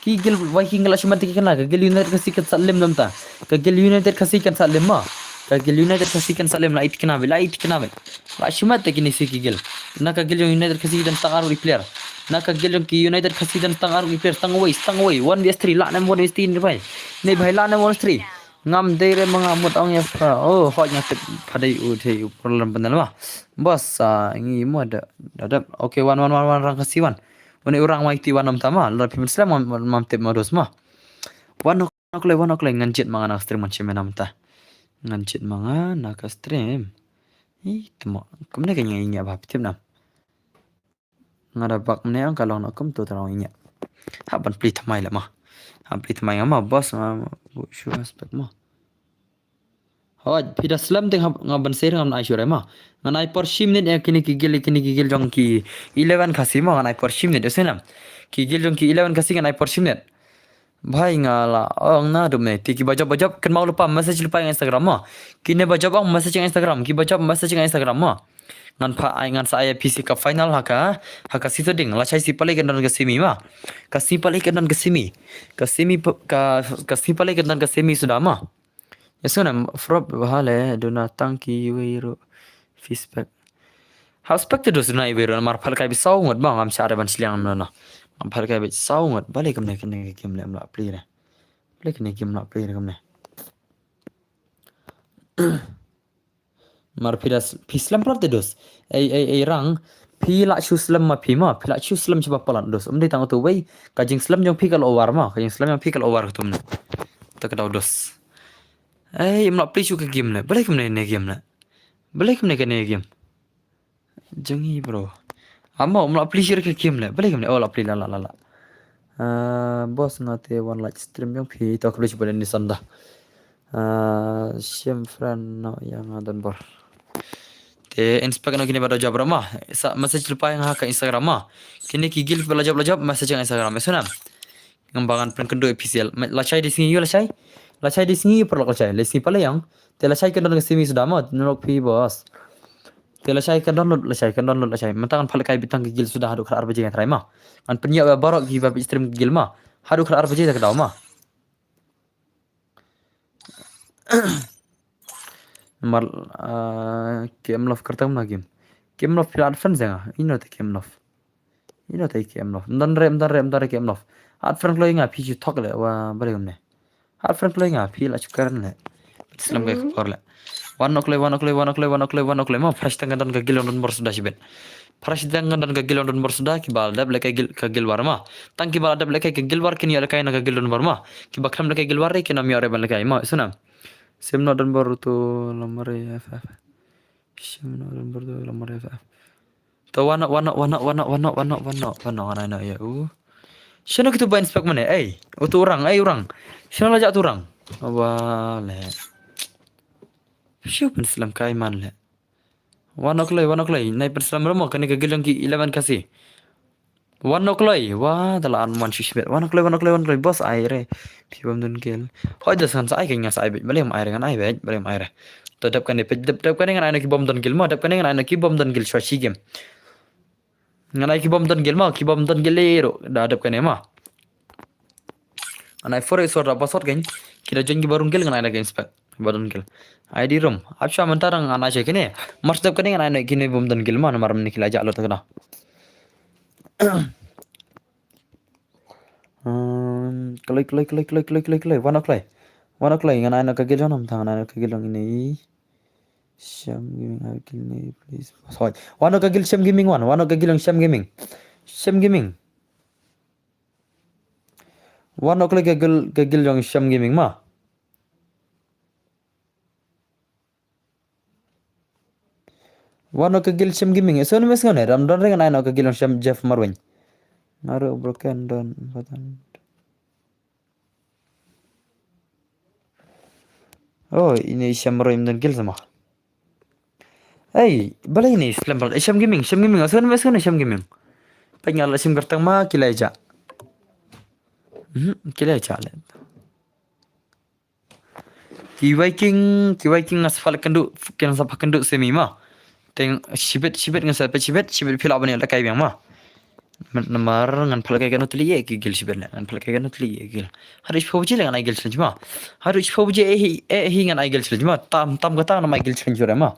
Ki guild Viking la chumet kena, ka guild United Khasi kan salim dam ta. Ka guild United Khasi kan salim ma. Ka guild United Khasi kan salim la it kena bi, la it kena bi. La chumet kini si ki guild. Na ka guild United Khasi dan tang aru player. Na ka guild ki United Khasi dan tang aru player, tang away, tang away. One v three, la nem one v three ni bai. Ni bai la nem one v three. Ngam dei re ma nga mut ong ïa pha. Oh, hoi nga tip pha dei u dei u problem panel ma. Bos sa ngi mo da da. Okay, wan wan wan wan rang Khasi wan. Wan u rang wai ti wan nam ta ma. La phi slem mam tip ma dos ma. Wan ok le wan ok le ngan jied ma nga na stream man shi me nam ta. Ngan jied ma nga na ka stream. Ih, temo. Kumne ka ngi ngi ba tip nam. Nga da bak mne ang ka long na kum tu terang inya. Hap ban pli thamai la ma. Hap pli thamai nga ma bos nga bu shu aspek ma. Hoi, phi da slem teng hap nga ban ser ngam ai shurai ma. Ngan ai por shi minit ya kini ki gil kini ki gil jong ki eleven Khasi ma ngan ai por shi minit ya senam. Ki gil jong ki eleven Khasi ngan ai por shi minit. Bhai nga la ong na dum ne ti ki ba jop ba jop kan mau lupa message lupa ïa Instagram ma. Kine ba jop ong message ïa Instagram ki ba jop message ïa Instagram ma. Ngan pha ai ngan sa ai phi si ka final ha ka ha ka sito ding la chai si pale kan don ka semi ma. Ka si pale kan don ka semi. Ka semi ka ka si pale kan don ka semi suda ma. Ïa sngewbha, frop bha le, duna tang ki wei ruh. Fispek. Ha spek te dos duna iwei ruh, mar phalkai bit saw ngut ba ngam shah re ban shiliang no no. Ngam phalkai bit saw ngut, balei kumne kane ka game le em lah pli re. Balei kane game lah pli re kumne. Mar phi da s-, phi slem plat te dos. Ei, ei, ei Rang. Phi lah shu slem ma phi ma. Phi lah shu slem shu ba palat dos. Um dei tang utu wei. Ka jingslem jong phi ka la over ma. Ka jingslem jong phi ka la over katu ne. Ta ka dau dos. Ei, em lah pli shu ka game le. Balei kumne ne game le. Balei kumne kane game. Jong i bro. Amo, em lah pli shu ka game le. Balei kumne. Oh, lah pli la la la la. Ah, boss nga te wan live stream jong phi to khlem shu pynlong ni sanda. Ah, shim friend no ïa nga don bor. Te inspect no kine ba da job rama. Sa message lypa ïa nga ha ka Instagram ma. Kine ki guild ba la job la job message ïa nga Instagram. Ïa sngewbha. Ngam ba ngan pynkynduh official. Lashai dei sngi ïa lashai. Lashai dei sngi ïa paralok lashai. Lei sngi pala ïa nga. Te lashai kan don ka simi suda ma. Nolok phi boss. Te lashai kan download, lashai kan download, lashai. Mynta ngan phalkai bit tang ka guild suda haduh khat ar baje ngan try ma. Ngan pynïap ïa baroh kiba bit stream guild ma. Haduh khat ar baje ta ka daw ma. Mar, ah, K M Love kyrteng ma game. K M Love phi la add friend ïa nga. Ino te K M Love. Ino te K M Love. Mdan re, mdan re, mdan re K M Love. Add friend kloi nga phi ju thok le wa bare kumne. Add friend kloi nga phi la chukar le. Slem ka khubor le. Wan ok le, wan ok le, wan ok le, wan ok le, wan ok le. Ma fresh tang ka don ka guild don bor suda shibit. Fresh tang ka don ka guild don bor suda kiba dep le ka guild, ka guild war ma. Tang kiba dep le ka guild war kin ïa le ka na ka guild don bor ma. Kiba khlem le ka guild war re kin am ïa re ban le ka ma. Sngewbha. Sim no don bor tu lamare F F. Sim no don bor tu lamare F F. To wan ok, wan ok, wan ok, wan ok, wan ok, wan ok, wan ok, wan ok, wan ok, wan ok, wan ok, wan ok, wan ok. Shano kitu ba inspect mane? Ei, utu orang, ei orang. Shano la jah tu orang? Wa le. Shu pynslem kai man le. Wan ok lei, wan ok lei. Nai pynslem remo kane ka guild jong ki eleven kasi. Wan ok lei, wa, da la an wan shu shibit. Wan ok lei, wan ok lei, wan ok lei, boss ai re. Phi bym don guild. Hoi da san sa ai ka ngan sa ai bit. Balei ym ai re ngan ai bit, balei ym ai re. To dep kane, dep, dep kane ngan ai na ki bym don guild ma, dep kane ngan ai na ki bym don guild shwa shi game. Ngan ai ki bym don guild ma, ki bym don guild le ro. Da dep kane ma. Ngan ai four X da password kan. Ki da join ki ba rung guild ngan ai na ki inspect. Ba don guild. I D room. Ap sha mynta dang ngan ai sha kine. Mar dep kane ngan ai na kine bym don guild ma, namar mane ki la jah lut kane. Hmm, kloi, kloi, kloi. Wan ok lei. Wan ok lei ngan ai na ka guild jong nam tang ngan ai na ka guild jong ine. Shem Gaming, I kill me, please. Sorry. Wan ok ka guild Shem Gaming wan. Wan ok ka guild jong Shem Gaming. Shem Gaming. Wan ok lei ka guild, ka guild jong Shem Gaming ma. Wan ok ka guild Shem Gaming. So ni mes ngone ram don ring ngan ai na ka guild jong Shem Jeff Marwin. Naru broken don button. Oh, ine i Shem Roy ym don guild sama. Ei, balei ine i slem bal. Ei, Shem Gaming, Shem Gaming, asan mes kan Shem Gaming. Pyngal la sim kyrteng ma ki la jah. Mhm, ki la jah le. Ki Viking, ki Viking nga sa pha kynduh, ki nga sa pha kynduh semi ma. Teng shibit, shibit nga sa pha shibit, shibit phi lah ban ïa lehkai biang ma. Namar ngan pha lehkai kano tli ïa ki guild shibit le, ngan pha lehkai kano tli ïa ki guild. Haduh shiphew baje le ngan ai guild challenge ma. Haduh shiphew baje eh hi, eh hi ngan ai guild challenge ma. Tam, tam kata ngan ai guild challenge ma.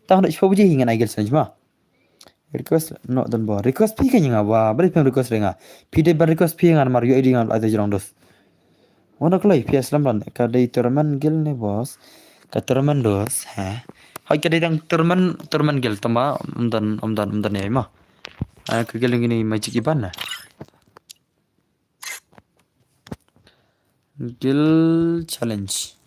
Tam haduh shiphew baje hi ngan ai guild challenge ma. Request, no, don bor. Request phi ka nga wa, bari phi request re nga. Phi dei ban request phi nga namar U I D nga la ai te jrong dos. Wan ok lei, P S Lamran, ka dei tournament guild ne boss. Ka tournament dos, ha. Hoi ka dei dang tournament, tournament guild tama, ym don, ym don, ym don ne ma. Ah, ka guild ngini Magic Iban na. Guild challenge.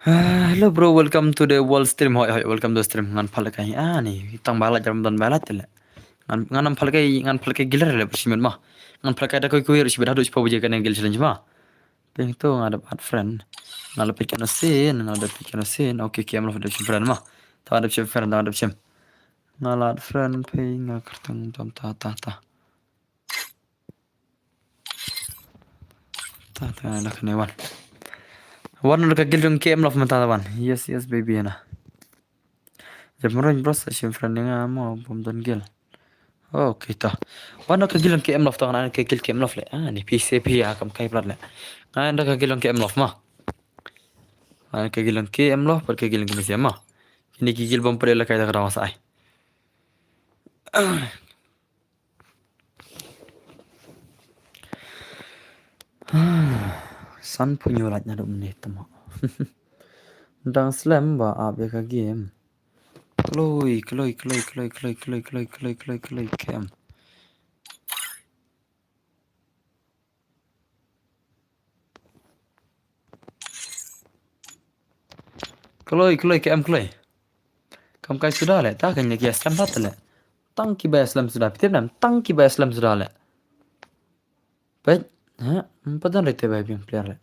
Ah, hello bro, welcome to the world stream. Hoi, hoi, welcome to stream. Ngan pha lehkai. Ah, ni, tang ba la jam don ba la tele. Ngan, ngan pha lehkai, ngan pha lehkai guild le, shimet ma. Ngan pha lehkai da koi koi, shimet haduh shiphew baje kane guild challenge ma. Ping to nga dep add friend. Nga la peit kano sin, nga la dep peit kano sin. Okay, okay, am la dep shim friend ma. Ta dep shim friend, ta dep shim. Nga la add friend phi nga kyrteng dom ta, ta, ta. Ta, ta, na kane wan. Wan na ka guild jong K M Love mynta wan. Yes, yes, baby, na. Dep mroi bro, sa shim friend nga mo bom don guild. Okay to. Wan ka guild jong ki M Love to, nga ka guild ki M Love le. Ah, ni phi se phi ya kam kai plat le. Nga da ka guild jong ki M Love ma. Wan ka guild jong ki M Love, par ka guild jong ki ni se ma. Ini ki guild bom pare la kai da ka dang sa ai. San phu hynñiew lait naduh mynne tama. Dang slem ba ap ïa ka game. Kloi, kloi, kloi, kloi, kloi, kloi, kloi, kloi, kloi, kloi, kloi, kem. Kloi, kloi, kem, kloi. Kam kai suda le, ta kan ïa ki slem pat le. Tang ki ba slem suda, phi tip nam, tang ki ba slem suda le. Peit, ha, em pat don rete ba biang player le.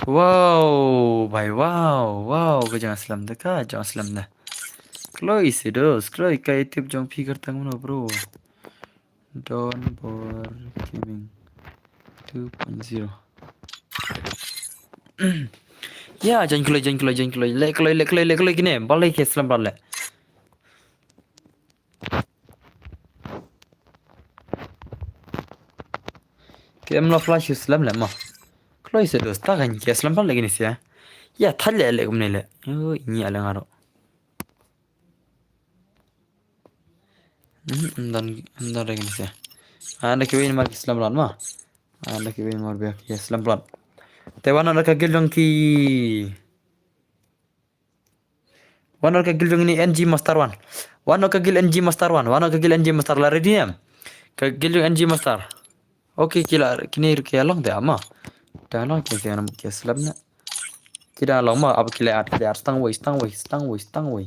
Wow, bhai, wow, wow, ka jong slem da, ka jong slem da. Kloi se dos, kloi ka YouTube jong phi kyrteng mano, bro. Don Bor Gaming two point zero. Ya, jan kloi, jan kloi, jan kloi. Le kloi, le kloi, le kloi kine, balei ki slem bal le. Ki M Love la shu slem le ma. Kloi se dos, ta kan ki slem bal le kine se. Ya, thal le le kumne le. Yo, ini ale ngaro. Hmm, em don, em don re kine se. Anda kiwei namar ki slem bal ma. Anda kiwei namar ba ki slem bal. Te wan na ka guild jong ki. Wan na ka guild jong ini N G Master wan. Wan na ka guild N G Master wan. Wan na ka guild N G Master la ready em. Ka guild jong N G Master. Okay, ki la kine ruh ki long te ama. Da long ki, ki, ki slem na. Ki da long ma, ap ki la at, ki la at, stang wei, stang wei, stang wei, stang wei.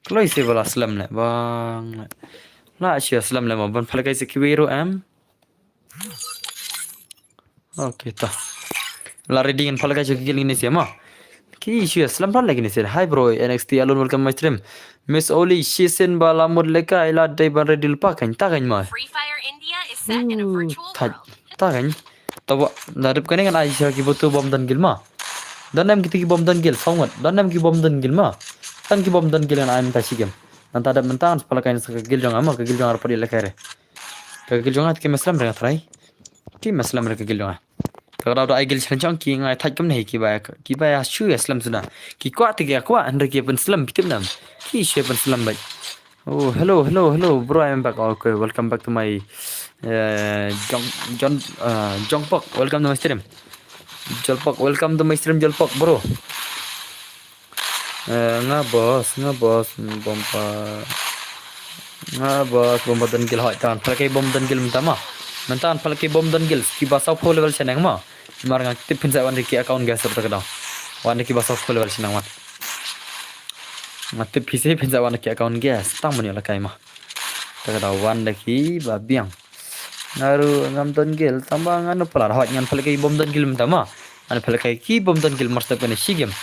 Kloi se ba la slem le, bang le. La shu slem le ma, ban phalkai se kiwei ruh em. Okay, ta. La ready ngan phalkai se ki guild kine se ma. Ki shu slem phalkai kine se. Hi bro, N X T alone, welcome my stream. Miss Oli, shisien ba la mut leka, ila dei ban ready lypa kan, ta kan ma. Free Fire India is set in a virtual world. Ta kan. Tawa, da dep kane ngan ai sha ki batu bom don guild ma. Don em kiti ki bom don guild, saw ngut. Don em ki bom don guild ma. Tang ki bom don guild ngan ai mynta shi game. Ngan ta dep mynta ngan sa phalkai sa ka guild jong nga ma, ka guild jong nga ruh pat ila kare. Ka guild jong nga ki ma slem re nga trai. Ki ma slem re ka guild jong nga. Ka daw da ai guild challenge jong ki nga thait kumne ki ba, ki ba ïa shu ïa slem suna. Ki kwah te ki kwah, hynrei ki pynslem, phi tip nam. Ki shu pynslem bha. Oh, hello, hello, hello, bro, I am back. Okay, welcome back to my, uh, Jong, John, uh, Jongpok. Welcome to my stream. Jolpok, welcome to my stream, Jolpok, bro. Eh, nga boss, nga boss, bom pa. Nga boss, bom pa don guild hoi tan. Phalkai bom don guild mynta ma. Mynta phalkai bom don guild. Ki ba saw phew level shaneng ma. Mar nga tip phin sa wan ki account guys ta ka daw. Wan ki ba saw phew level shaneng wan. Nga tip phi se phin sa wan ki account guys. Tang mani la kai ma. Ta ka daw wan da ki ba biang. Nga ruh ngam don guild, tangba ngan pala hoi ngan phalkai bom don guild mynta ma. Ngan phalkai ki bom don guild mar step kane shi game.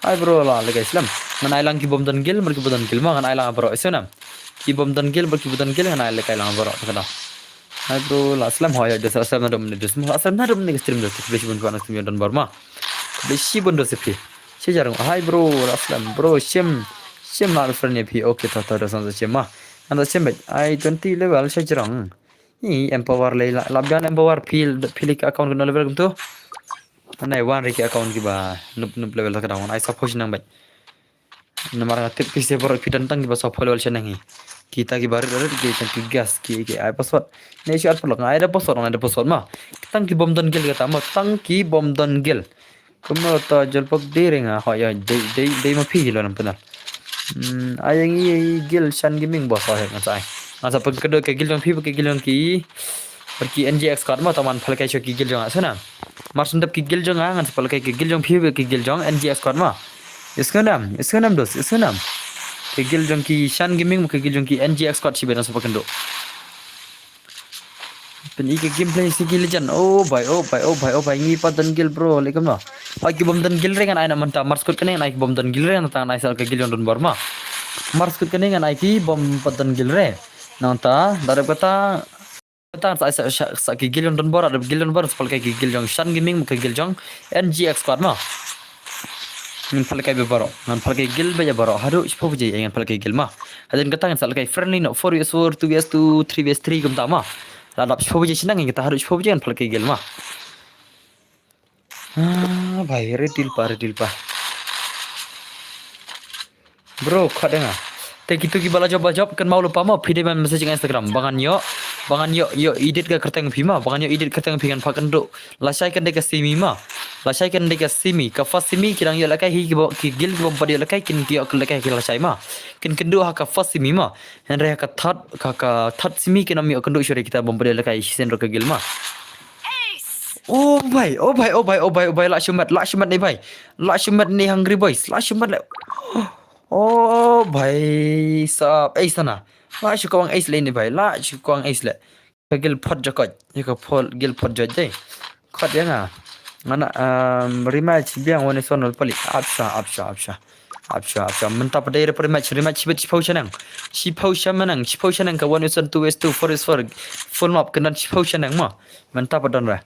Hai bro, la lehkai slem. Ngan ai lang ki bom don guild, mar ki bom don guild ma ngan ai lang baroh, isnam. Ki bom don guild, mar ki bom don guild ngan ai lehkai lang baroh, ta ka daw. Hai bro, la slem hoi, hoi, dos la slem na dom ne, dos la slem na dom ne ka stream dos, khublei shibun ki wan stream don bor ma. Khublei shibun dos phi. Shi jarang, hai bro, la slem, bro, shim, shim la friend ïa phi, okay, ta, ta, dos sa shim ma. Ngan da shim bad, ai twenty level, shi jarang. Ni empower lei la, la biang empower phi, phi lei ka account kano level kumto. Nai wan re ki account kiba noob, noob level ta ka daw, ai support nang bad. Namar nga tip ki se borok phi don tang kiba saw phew level shaneng hi. Kita kiba rit rit ki tang ki gas ki, ki ai password. Ne shi ar paralok nga ai da password, nga ai da password ma. Tang ki bom don guild kata ma, tang ki bom don guild. Kumno ta Jolpok dei re nga hoi, hoi, dei, dei, dei ma phi lo nam pynal. Hmm, ai ngi guild Shan Gaming boss hoi, ngan sa ai. Ngan sa pynkhadduh ka guild jong phi, ka guild jong ki. Bad ki N G X squad ma, tang ban phalkai sha ki guild jong nga, sngewdam. Mar shu dep ki guild jong nga, ngan sa phalkai ki guild jong phi, ki guild jong N G X squad ma. Isngewdam, isngewdam dos, isngewdam. Ki guild jong ki Shan Gaming, ki guild jong ki N G X squad shi bad ngan sa pynkhadduh. Pyn-i ka gameplay sha ki legend. Oh bhai, oh bhai, oh bhai, oh bhai, ngi pat don guild bro, lei kumno. Ai ki bym don guild re ngan ai na mynta, mar skud kane ngan ai ki bym don guild re, nangta ngan ai sa ka guild jong Don Bor ma. Mar skud kane ngan ai ki bym pat don guild re. Nangta da dep kata, kata sa, sa, sa, sa ki guild jong Don Bor, da dep guild Don Bor sa pal kai ki guild jong Shan Gaming, ka guild jong N G X Squad ma. Ngan pal kai ba baroh, ngan pal kai guild ba ya baroh. Haduh shiphew baje ngan pal kai guild ma. Hadien kata ngan sa kai friendly no four versus four, two versus two, three versus three kumta ma. Lada shiphew baje shnang ngan kata, haduh shiphew baje ngan pal kai guild ma. Ah, bhai, ready pa, ready pa. Bro, khot nga. Te kitu kiba la jop, ba jop, kan mau lupa mo, phi dei ban message nga Instagram. Ba ngan ïoh, ba ngan ïoh, ïoh edit ka kyrteng phi ma, ba ngan ïoh edit kyrteng phi ngan phah kynduh. Lashai kan dei ka semi ma. Lashai kan dei ka semi, ka first semi ki dang ïoh lehkai hi kiba, ki guild kiba bym pat ïoh lehkai kin ki ïoh lehkai ki lashai ma. Kin kynduh ha ka first semi ma. Hynrei ha ka third, ka, ka third semi kin ym ïoh kynduh shuh kita bym pat ïoh lehkai shisien ruh ka guild ma. Oh bhai, oh bhai, oh bhai, oh bhai, oh bhai, lah shu met, lah shu met ne bhai. Lah shu met ne Hungry Boys, lah shu met le. Oh bhai, sap, ace sana. Lah shu kwang ace le ne bhai, lah shu kwang ace le. Ka guild phot jakot, ya ka phot, guild phot jot dei. Khot ïa nga. Nga na, um, rematch biang wan ison ol pali. Apsha, apsha, apsha. Apsha, apsha. Mynta pat dei re rematch, rematch shibit shiphew shaneng. Shiphew shaneng, shiphew shaneng ka one versus two, versus two, four versus four. Full map kyndan shiphew shaneng mo. Mynta pat don re.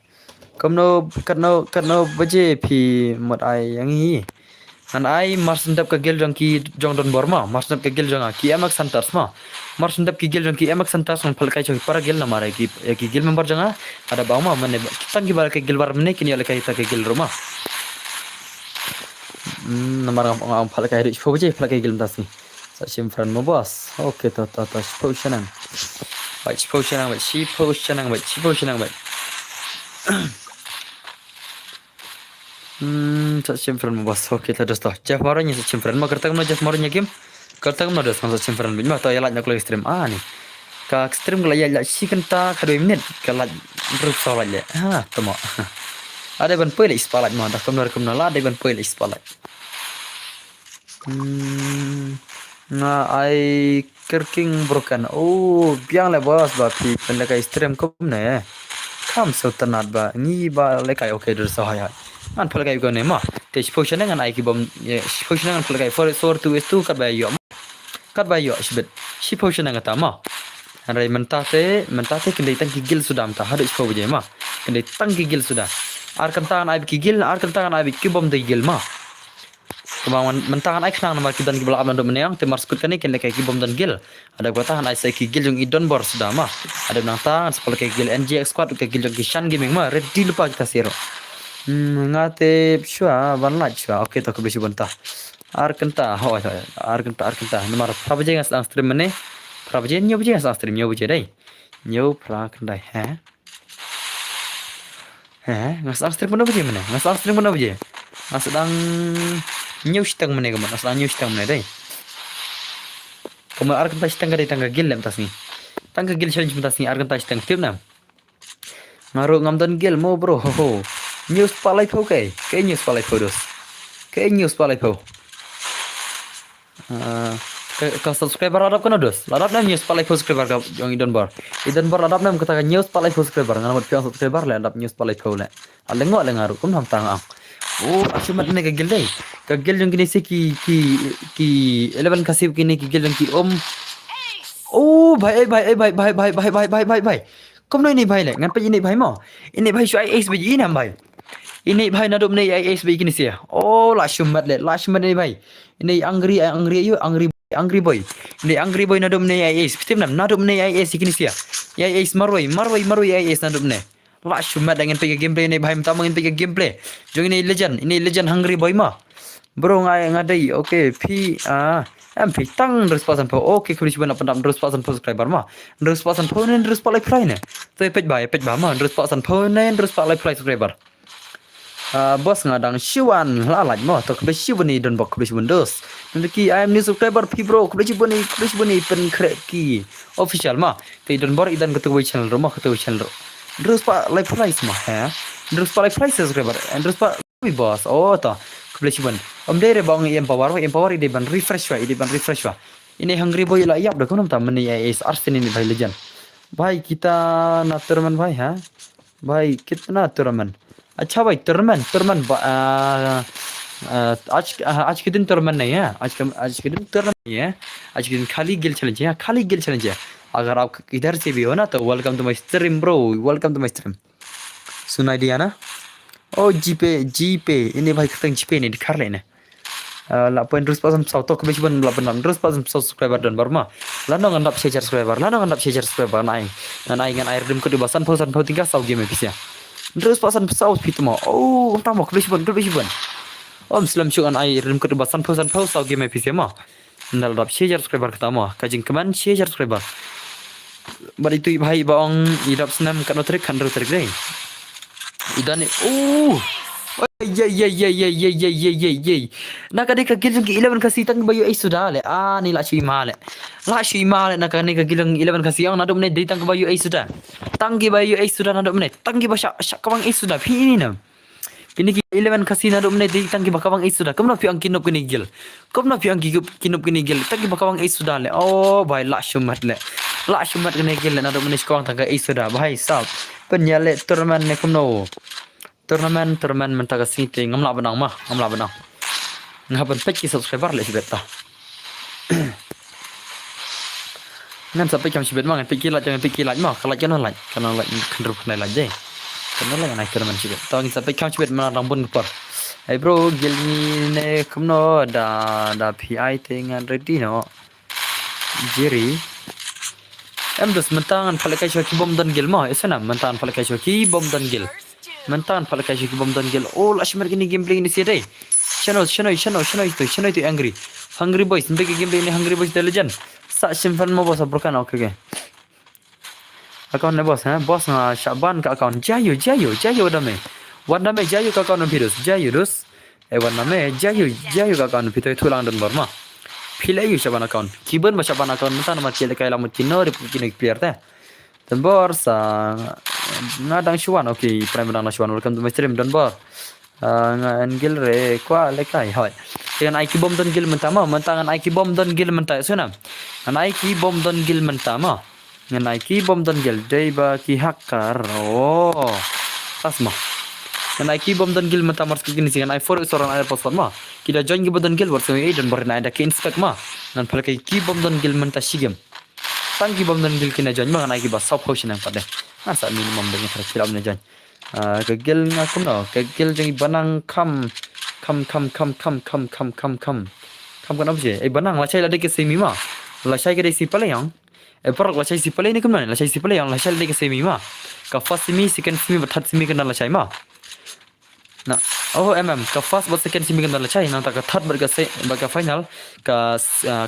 Kumno, katno, katno baje phi mut ai ïa ngi. Ngan ai mar shen dep ka guild jong ki jong Don Bor mo. Mar shen dep ka guild jong ki M X Hunters mo. Mar shen dep ki guild jong ki M X Hunters ngan pal kai jong ki para guild namar ki, ki guild member jong nga. Ada bang mo mane tang ki para ka guild bar mane kin ïa lehkai ta ka guild ruh mo. Hmm, namar ngam, ngam pal kai ri shiphew baje pal kai guild mynta sngi. Sa shim friend mo boss. Okay, to, to, to, shiphew shaneng. Bait shiphew shaneng, bait shiphew shaneng, bait shiphew shaneng, bait. Hmm, sa shim friend mo boss. Okay, to, dos to. Jeff Maroon sa shim friend mo, kyrteng mo Jeff Maroon ïa kim. Kyrteng mo dos, sa shim friend bait mo, to ïa like na ka stream. Ah, ni. Ka stream ka la ïa like shi kynta ka doi minit, ka like rup sa like le. Ha, to mo. Ada ban poi like spotlight mo, da kumno kumno la, ada ban poi like spotlight. Hmm, nga ai Kerking Broken. Oh, biang le boss ba phi pynlehkai stream kumne. Kam sngewtynnat ba ngi ba lehkai, okay, dur sa hai hai. Ngan pynlehkai kumne ma. Te shiphew shaneng ngan ai ki bom, eh, shiphew shaneng ngan pynlehkai four, four two is two kat ba ïoh. Kat ba ïoh shibit. Shiphew shaneng kata ma. Hynrei mynta te, mynta te kin dei tang ki guild suda mynta haduh shiphew baje ma. Kin dei tang ki guild suda. Ar kynta ngan ai ki guild, ar kynta ngan ai ki bom dei guild ma. Kumba mynta ngan ai khnang namar ki don kiba la ap naduh mynne, te mar skud kane kin lehkai ki bym don guild. Haduh kata ngan ai sa ki guild jong i Don Bor suda ma. Haduh nangta ngan sa pynlehkai guild N G X Squad, ka guild jong ki Shan Gaming ma, ready lypa kita sero. Hmm, nga te shuwa ban lait shuwa. Okay, to khublei shibun ta. Ar kynta, hoi, hoi, ar kynta, ar kynta. Namar phra baje nga sdang stream mynne. Phra baje, hynñiew baje nga sdang stream, hynñiew baje dei. Hynñiew phra khyndai, he? He, nga sdang stream kano baje mynne? Nga sdang stream kano baje? Nga sdang hynñiew shiteng mynne ka mut, nga sdang hynñiew shiteng mynne dei. Ka mut ar kynta shiteng ka dei tang ka guild lem mynta sngi. Tang ka guild challenge mynta sngi ar kynta shiteng tip na. Nga ruh ngam don guild mo bro, ho ho. Hynñiew spah laiphew kaei, kaei hynñiew spah laiphew dos. Kaei hynñiew spah laiphew. Ah, ka, ka subscriber la dap kano dos? La dap ne hynñiew spah laiphew subscriber ka jong i Don Bor? I Don Bor la dap ne kata ka hynñiew spah laiphew subscriber, nga la mut phi ong subscriber le la dap hynñiew spah laiphew le. La lyngngoh le nga ruh, kumno hangta nga ong. Oh, la shu met ne ka guild dei. Ka guild jong kine shi ki, ki, ki eleven ka sip kine ki guild jong ki um. Oh, bhai, eh, bhai, eh, bhai, bhai. Kumno ine bhai le, ngan peit ine bhai mo. Ine bhai shu ai ace beit ine bhai. Ine bhai naduh mynne ai ace beit kine shi. Oh, la shu met le, la shu met ine bhai. Ine angry, angry ïa u, angry, angry boy. Ine angry boy naduh mynne ai ace. Phi tip nam, naduh mynne ai ace kine shi. Ai ace marwei, marwei, marwei ai ace naduh mynne. La shu met, da ngin peit ka gameplay ine bhai, mynta ma ngin peit ka gameplay jong ine legend, ine legend hungry boy ma. Bro, nga, nga dei, okay, phi, ah, em phi tang hynriew spah sanphew. Okay, khublei shibun na pyndap hynriew spah sanphew subscriber ma. Hynriew spah sanphew ne hynriew spah laiphew ne? Te peit bha, peit bha ma, hynriew spah sanphew ne hynriew spah laiphew subscriber. Ah, boss, nga dang shu wan la lait mo, to khublei shibun i Don Bor, khublei shibun dos. Nang ki I am new subscriber phi bro, khublei shibun i, khublei shibun i Pynkhreh Ki Official ma. Te i Don Bor i don katu ka channel ruh ma, katu ka channel ruh. Hynriew spah laiphew ma, he? Hynriew spah laiphew subscriber, hynriew spah Ui boss, oh to. Khublei shibun. Ym dei re ba ong i empower, empower i dei ban refresh wa, i dei ban refresh wa. Ine hungry boy la ïap da kumno mynta mynne ai ace arsene ine bhai legend. Bhai kitna tournament bhai ha? Bhai kitna tournament? अच्छा भाई, tournament, tournament, आज आज के दिन टूर्नामेंट नहीं है। आज के आज के दिन टूर्नामेंट नहीं है। आज के दिन खाली गिल चैलेंज है, खाली गिल चैलेंज है। अगर आप इधर से भी हो ना, तो welcome to my stream bro, welcome to my stream. सुनाई दिया ना? ओ जीपे, जीपे, इन्हें भाई खतंग जीपे नहीं दिखा रहे ने। La point rus pasan pesau tok bej ban la ban rus pasan pesau subscriber don bar ma. La nong andap share subscriber, la nong andap share subscriber nai. Ngan ai ngan ai rim kut ba san pau san pau tiga sau game pisia. Rus pasan pesau pit ma. Oh, tang ma bej ban, bej ban. Om slam shuk an ai rim kut ba san pau san pau sau game pisia ma. Nal dap share subscriber kata ma. Ka jing keman share subscriber. Bad itu i bhai ba ong i dap snam kat no trik kan ru trik dei. Idan ni. Oh. Yei yei yei yei yei yei yei yei yei. Na ka dei ka gil jong ki eleven Khasi tang ba yu ei suda le. Ah ni la shui ma le. La shui ma le na ka dei ka gil jong eleven Khasi ong na dum ne dei tang ba yu ei suda. Tang ki ba yu ei suda na dum ne. Tang ki ba sha sha ka bang ei suda phi ni na. Kini ki eleven Khasi na dum ne dei tang ki ba ka bang ei suda. Kumno phi ong ki nop kini gil. Kumno phi ong ki ki nop kini gil. Tang ki ba ka bang ei suda le. Oh bhai la shumat le. La shumat kini gil le na dum ne shkong tang ka ei suda. Bhai sab. Pen ya le tournament ne kumno. Tournament, tournament mynta ka sngi te ngam lah ban ong ma, ngam lah ban ong. Nga ban peit ki subscriber le shibet ta. Ngan sa peit kam shibet ma, ngan peit ki like, ngan peit ki like ma, ka like kana like, kana like, khynrut kana like dei. Kana like ngan ai tournament shibet. Ta ngin sa peit kam shibet ma dang bun ka por. Hey bro, gil ngi ne kumno da da P I te ngan ready no. Jerry. Em dus mynta ngan phalkai shuwa ki bom don gil ma. Isana mynta ngan phalkai shuwa ki bom don gil. Mynta ngan phalkai shuwa ki bom don gil. Oh la shimer kini gameplay ni sia dei. Shano shano shano shano itu shano itu angry. Hungry boys. Nbe ki gameplay ni hungry boys the legend. Sa shim fan mo boss broken okay okay. Account ne boss ha. Boss nga shaban ka account. Jayo jayo jayo dame. Wan dame jayo ka account virus. Jayo dus. E wan name jayu jayu ka account phi to thulang don bor ma. Phi la yu shaban account. Kiban ba shaban account mynta namar chele kai la mut kino rip kino player te. Don bor sa nga dang shuan okay prime dang shuan welcome to my stream don bor. Nga en gil re kwa le kai hoi. Dengan ai ki bom don gil mynta ma mynta ngan ai ki bom don gil mynta suna. Ngan ai ki bom don gil mynta ma. Ngan ai ki bom don gel dei ba ki hacker. Oh. Tasma. Ngan ai ki bom don gel mynta mar skin si ngan ai for soran ai password ma. Ki da join ki bom don gel war soi don bar na da ki inspect ma. Ngan phalkai ki bom don gel mynta shigem. Tang ki bom don gel ki na join ma ngan ai ki ba sop ho shinang pade. Ngan sa minimum deng thar kilam ne join. Ka gel nga kumno ka gel jeng banang kam kam kam kam kam kam kam kam kam. Kam kan apa je? Eh banang la chai la dei ke semi ma. La chai ke dei si pale yang. E parok la chai si pale ni kumna la chai si pale yang la chai la dei ka semi ma. Ka first semi, second semi, ba third semi kan la chai ma. Na. Oh mm ka first ba second semi kan la chai nang ta ka third ba ka se ba ka final ka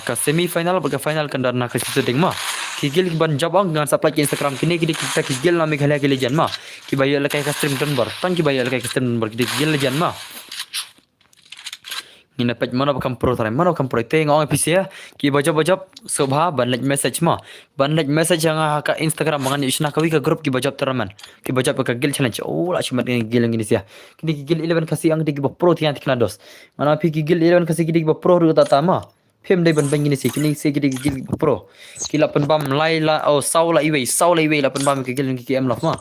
ka semi final ba ka final kan na ka situ ding ma. Ki gil ban jab ang ngan supply ki Instagram kini ki kita ki gil na Meghalaya ki legend ma. Ki ba yo la kai ka stream don bar. Tang ki ba yo la kai ka stream don bar ki gil legend ma. Ngin peit mano ba kam pro trai mano ba kam pro te ngong pisia. Ki bajop bajop sobha ban lek message ma ban lek message yang ha ka Instagram bangan yusna kawi ka group ki bajop teraman ki bajop ka gil challenge. Oh la shumat ngi gil ngi sia. Kini ki gil eleven kasi ang ki ba pro tiang tikna dos. Mana pi ki gil eleven kasi ki ba pro ru tata ma. Phim dei ban ban kini si kini si ki dei ki gil ba pro. Ki la pen bam lai la oh sau la iwei sau la iwei la pen bam ki gil ngi ki em laf ma.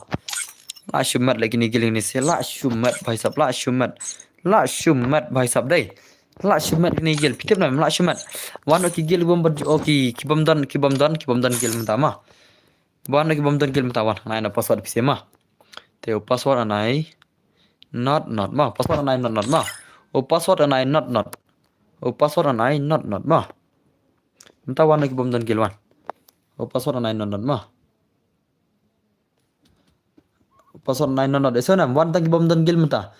La shumat la kini gil ngi si la shumat bhai sab la shumat. La shumat bhai sab dei. La shumat kini gel pitip na la shumat. Wan o ki gel bom bad o ki ki bom don ki bom don ki bom don gel mynta ma. Wan o ki bom don gel mynta wan nai na password pise ma. Te o password anai. Not not ma password anai not not ma. O password anai not not. O password anai not not ma. Mynta wan o ki bom don gel wan. O password anai not not ma. Password nine nine nine so nam wan tang ki bom don gil mynta.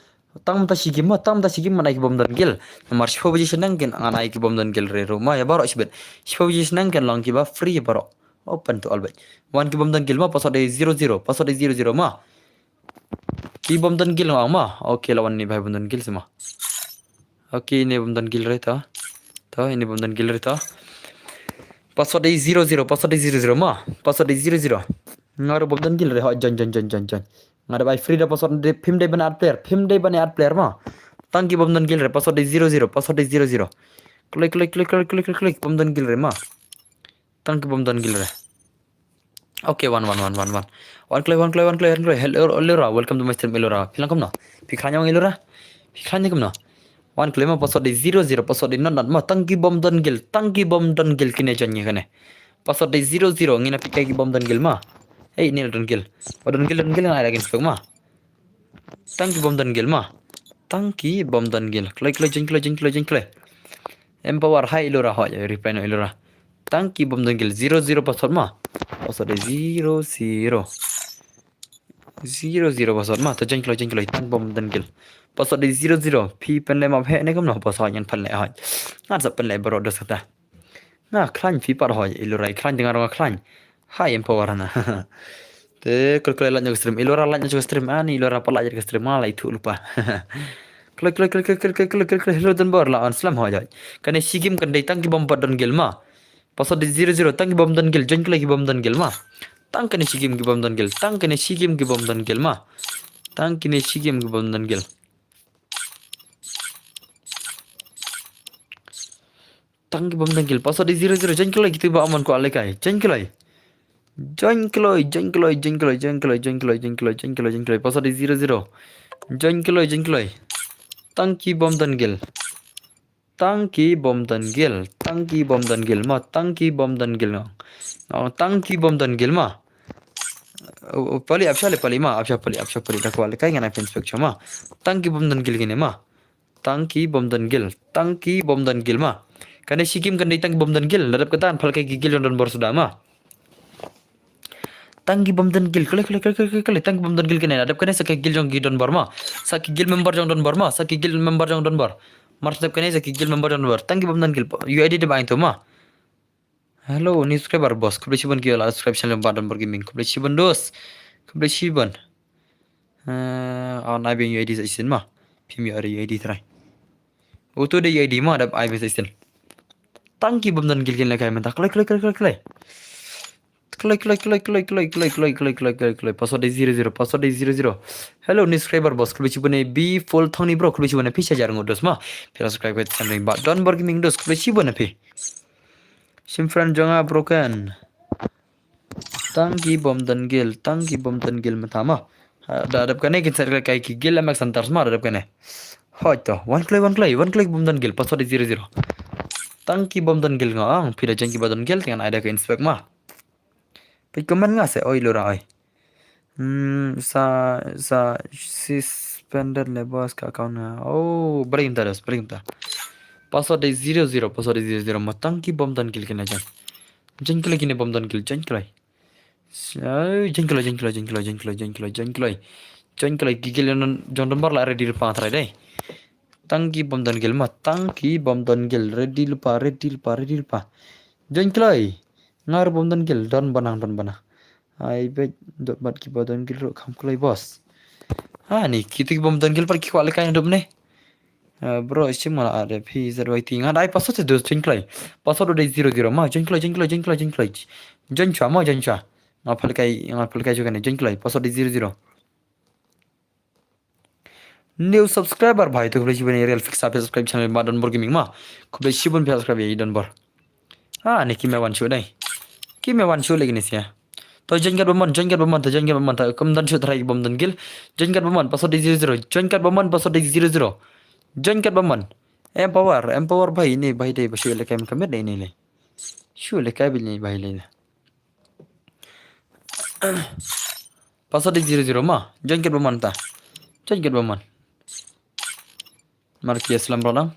Tang mynta shi gim ma tang mynta shi gim ngan ai ki bom don gil. Namar shiphew baje shnang kin ngan ai ki bom don gil re ru ma ya baroh shibit. Shiphew baje shnang kin long ki ba free ya baroh. Open to all bej. Wan ki bom don gil ma password dei zero zero password dei zero zero ma. Ki bom don gil ma ma. Okay la wan ni bai bom don gil sima. Okay ini bom don gil re ta. Ta ini bom don gil re ta. Password dei zero zero password dei zero zero ma. Password dei zero zero. Nga ruh bom don gil re ha jan jan jan jan jan. Nga da bai free da password dei phim dei ban add player phim dei ban add player ma. Tang ki bom don gil re password dei zero zero password dei zero zero. Klik klik klik klik klik klik bom don gil re ma. Tang ki bom don gil re. Okay, wan, wan, wan, wan, wan. Wan kloi, wan kloi, wan kloi, wan kloi. Hello, Elora. Welcome to my stream, Elora. Phi la khlaiñ ïa nga, Elora? Phi la khlaiñ kumno? Wan kloi ma, password dei zero zero, password dei not not ma. Tang ki bym don guild, tang ki bym don guild kine join ïa kane. Password dei zero zero, ngin ïa peit kaei ki bym don guild ma. Ei, ne don guild. Ba don guild, don guild ngan ai da kin suk ma. Tang ki bym don guild ma. Tang ki bym don guild. Kloi, kloi, join kloi, join kloi, join kloi. Empower, hi Elora, hi, reply noh Elora. Tang ki bym don guild, zero zero password ma. Password dei zero zero. Zero zero password ma, to join kloi, join kloi, tang ki bym don guild. Password dei zero zero, phi pynleh map heh ne kumno, password ngan pynleh hoi. Ngan sa pynleh baroh dos kata. Nga khlaiñ phi pat hoi, Elora i khlaiñ te nga ruh nga khlaiñ. Hi Empower na. Te kloi kloi lait noh ka stream, Elora lait noh ka stream, ani Elora pat lait noh ka stream, nga la ithuh lypa. Kloi kloi kloi kloi kloi kloi kloi kloi, hello Donbor la on slem hoi hoi. Kane shi game kan dei tang ki bym pat don guild ma. Password dei zero zero, tang ki bym don guild, join kloi ki bym don guild ma. Tang kane shi game ki bym don guild, tang kane shi game ki bym don guild ma. Tang kine shi game ki bym don guild. Tang ki bym don guild, password dei zero zero, join kloi kito ba amon kwah lehkai, join kloi. Join kloi, join kloi, join kloi, join kloi, join kloi, join kloi, join kloi, join kloi, password dei zero zero. Join kloi, join kloi. Tang ki bym don guild. Tang ki bym don guild, tang ki bym don guild ma, tang ki bym don guild nga. Nga ong tang ki bym don guild ma. O, o, pali, ap shah le pali ma, ap shah pali, ap shah pali, da kwah lehkai ngan ai pynspek shuwa ma. Tang ki bym don guild kine ma. Tang ki bym don guild, tang ki bym don guild ma. Kane shi game kan dei tang ki bym don guild, la dep kata ngan pha lehkai ki guild jong Donbor suda ma. Tang ki bym don guild, kloi, kloi, kloi, kloi, kloi, tang ki bym don guild kine, la dep kane sa ki guild jong ki Donbor ma. Sa ki guild member jong Donbor ma, sa ki guild member jong Donbor. Mar sa dep kane sa ki guild member jong Donbor. Tang ki bym don guild, U I D dep ai to ma. Hello, new subscriber boss. Khublei shibun ki la subscribe channel ba Donbor Gaming. Khublei shibun dos. Khublei shibun. Eh, an ai biang U I D sa shisien ma. Phim ïoh re U I D trai. Uto dei U I D ma, dep ai biang sa shisien. Tang ki bym don guild kin lehkai mynta. Kloi, kloi, kloi, kloi, kloi. Kloi, kloi, kloi, kloi. Password dei zero zero, password dei zero zero. Hello, new subscriber boss. Khublei shibun ïa phi full thong ni bro. Khublei shibun ïa phi shi hajar ngut dos ma. Phi la subscribe ka channel ba Donbor Gaming dos. Khublei shibun ïa phi. Shim friend jong nga broken. Tang ki bym don guild, tang ki bym don guild mynta ma. Ha, da dep kane kin set lehkai ki guild M X Hunters ma da dep kane. Hoi to, wan kloi, wan kloi, wan kloi bym don guild, password dei zero zero. Tang ki bym don guild nga ong, phi da join ki ba don guild, te ngan ai da ka inspect ma. Peit comment nga se, oi Elora oi. Hmm, sa, sa suspended le boss ka account nga. Oh, balei kumta dos, balei kumta. Password dei zero zero, password dei zero zero, ma tang ki bym don guild kine join. Join kloi kine bym don guild, join kloi. Join kloi, join kloi, join kloi, join kloi, join kloi, join kloi, join kloi. Join kloi, ki guild jong Donbor la ready lypa trai dei. Tang ki bym don guild ma, tang ki bym don guild, ready lypa, ready lypa, ready lypa. Join kloi. Nga ruh bym don guild, don ba nang, don ba nang. Ai beit, dot bat ki ba don guild ruh kham kloi boss. Ha, ni kito ki bym don guild pat ki kwah lehkai na dop ne. Eh, bro, shim nga la add phi Z Y T. Nga dei password te dos, join kloi. Password dei zero zero ma, join kloi, join kloi, join kloi, join kloi. Join shuwa ma, join shuwa. Nga pha lehkai, nga pha lehkai shuwa kane, join kloi. Password dei zero zero. New subscriber bhai, to khublei shibun ïa Real Fix, phi subscribe channel ba Donbor Gaming ma. Khublei shibun phi subscribe ïa Donbor. Ah, ni ki me wan shuh dei. Ki me wan shuh lagi ni sia. To join kat ba mon, join kat ba mon, to join kat ba mon, to kum don shuh trai bym don guild. Join kat ba mon, password dei zero zero. Join kat ba mon, password dei zero zero. Join kat ba mon. Empower, Empower bhai, ini bhai dei ba shuh lehkai man ka met dei ini le. Shuh lehkai bhai ini bhai le. Password dei zero zero ma. Join kat ba mon ta. Join kat ba mon. Mar ki slam rodang.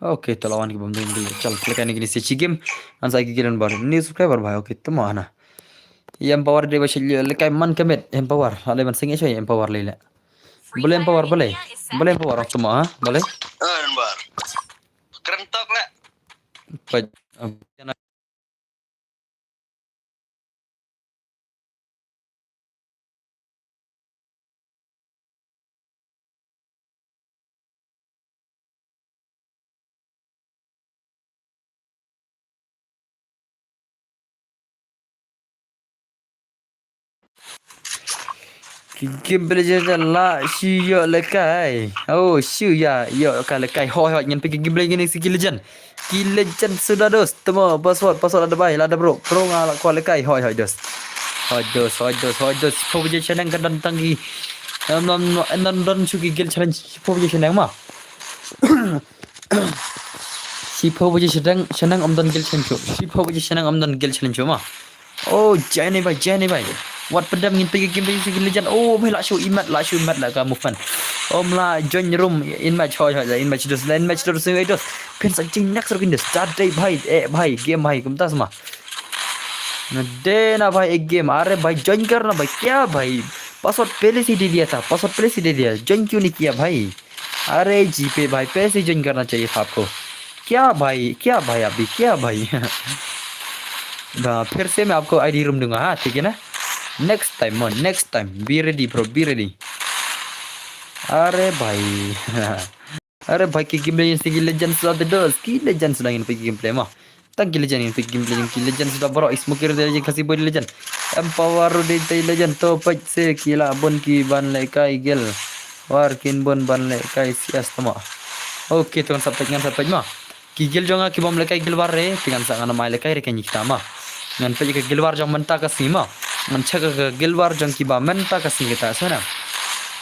Okay, to la wan ki bym don guild. Chal, lehkai ni kine shi game. An sa ki guild bar. New subscriber bhai. Okay, to ma na. Empower dei ba shi lehkai man ka met. Empower. La dei ban sing shi Empower le le. Balei Empower, balei. Balei Empower, to ma ha. Balei. Eh, Empower. Kren tok le. Pa-, Ki game village la shi ïoh lehkai. Oh, shi ïa ïoh ka lehkai. Hoi hoi, ngan peit ki game village kine shi ki legend. Ki legend suda dos. Temo password, password la da bai, la da bro. Bro nga la kwah lehkai. Hoi hoi dos. Hoi dos, hoi dos, hoi dos. Shiphew baje shaneng ka don tang ki. Em, em, em, don, don shu ki guild challenge. Shiphew baje shaneng ma. Shiphew baje shaneng, shaneng ym don guild challenge shu. Shiphew baje shaneng ym don guild challenge shu ma. Oh, jai ne bhai, jai ne bhai. Wat pyndam ngin peit ka game sha ki legend. Oh, bhai la shu imat, la shu imat la ka movement. Om la join room in match, hoi, hoi, in match dos, in match dos, in match dos. Phin sa jing next round in the start day bhai. Eh, bhai, game bhai, kumta sma. Na de na bhai, ek game. अरे भाई, ज्वाइन करना भाई, क्या भाई? पासवर्ड पहले से दे दिया था, पासवर्ड पहले से दे दिया, ज्वाइन क्यों नहीं किया भाई? अरे जीपे भाई, पैसे ज्वाइन करना चाहिए था आपको। क्या भाई, क्या भाई, अभी क्या भाई? हाँ, फिर से मैं आपको आईडी रूम दूंगा, हाँ, ठीक है ना? Next time, next time, be ready bro, be ready. अरे भाई। अरे भाई, ki gameplay sha ki legend suda te dos, ki legend suda ngin peit ki gameplay ma. Tang ki legend ngin peit ki gameplay, ki legend suda baroh, Smoky Red Legend, Khasi Boy Legend, Empower Rudy te Legend, to peit se ki la bun ki ban lehkai guild war, kin bun ban lehkai C S tama. Okay, to ngan sa peit, ngan sa peit ma. Ki guild jong nga ki bym lehkai guild war re, te ngan sa, ngan ym ai lehkai re kane kita ma. Ngan peit ka guild war jong mynta ka sngi ma. Ngan check ka guild war jong kiba mynta ka sngi kita, sngewbha.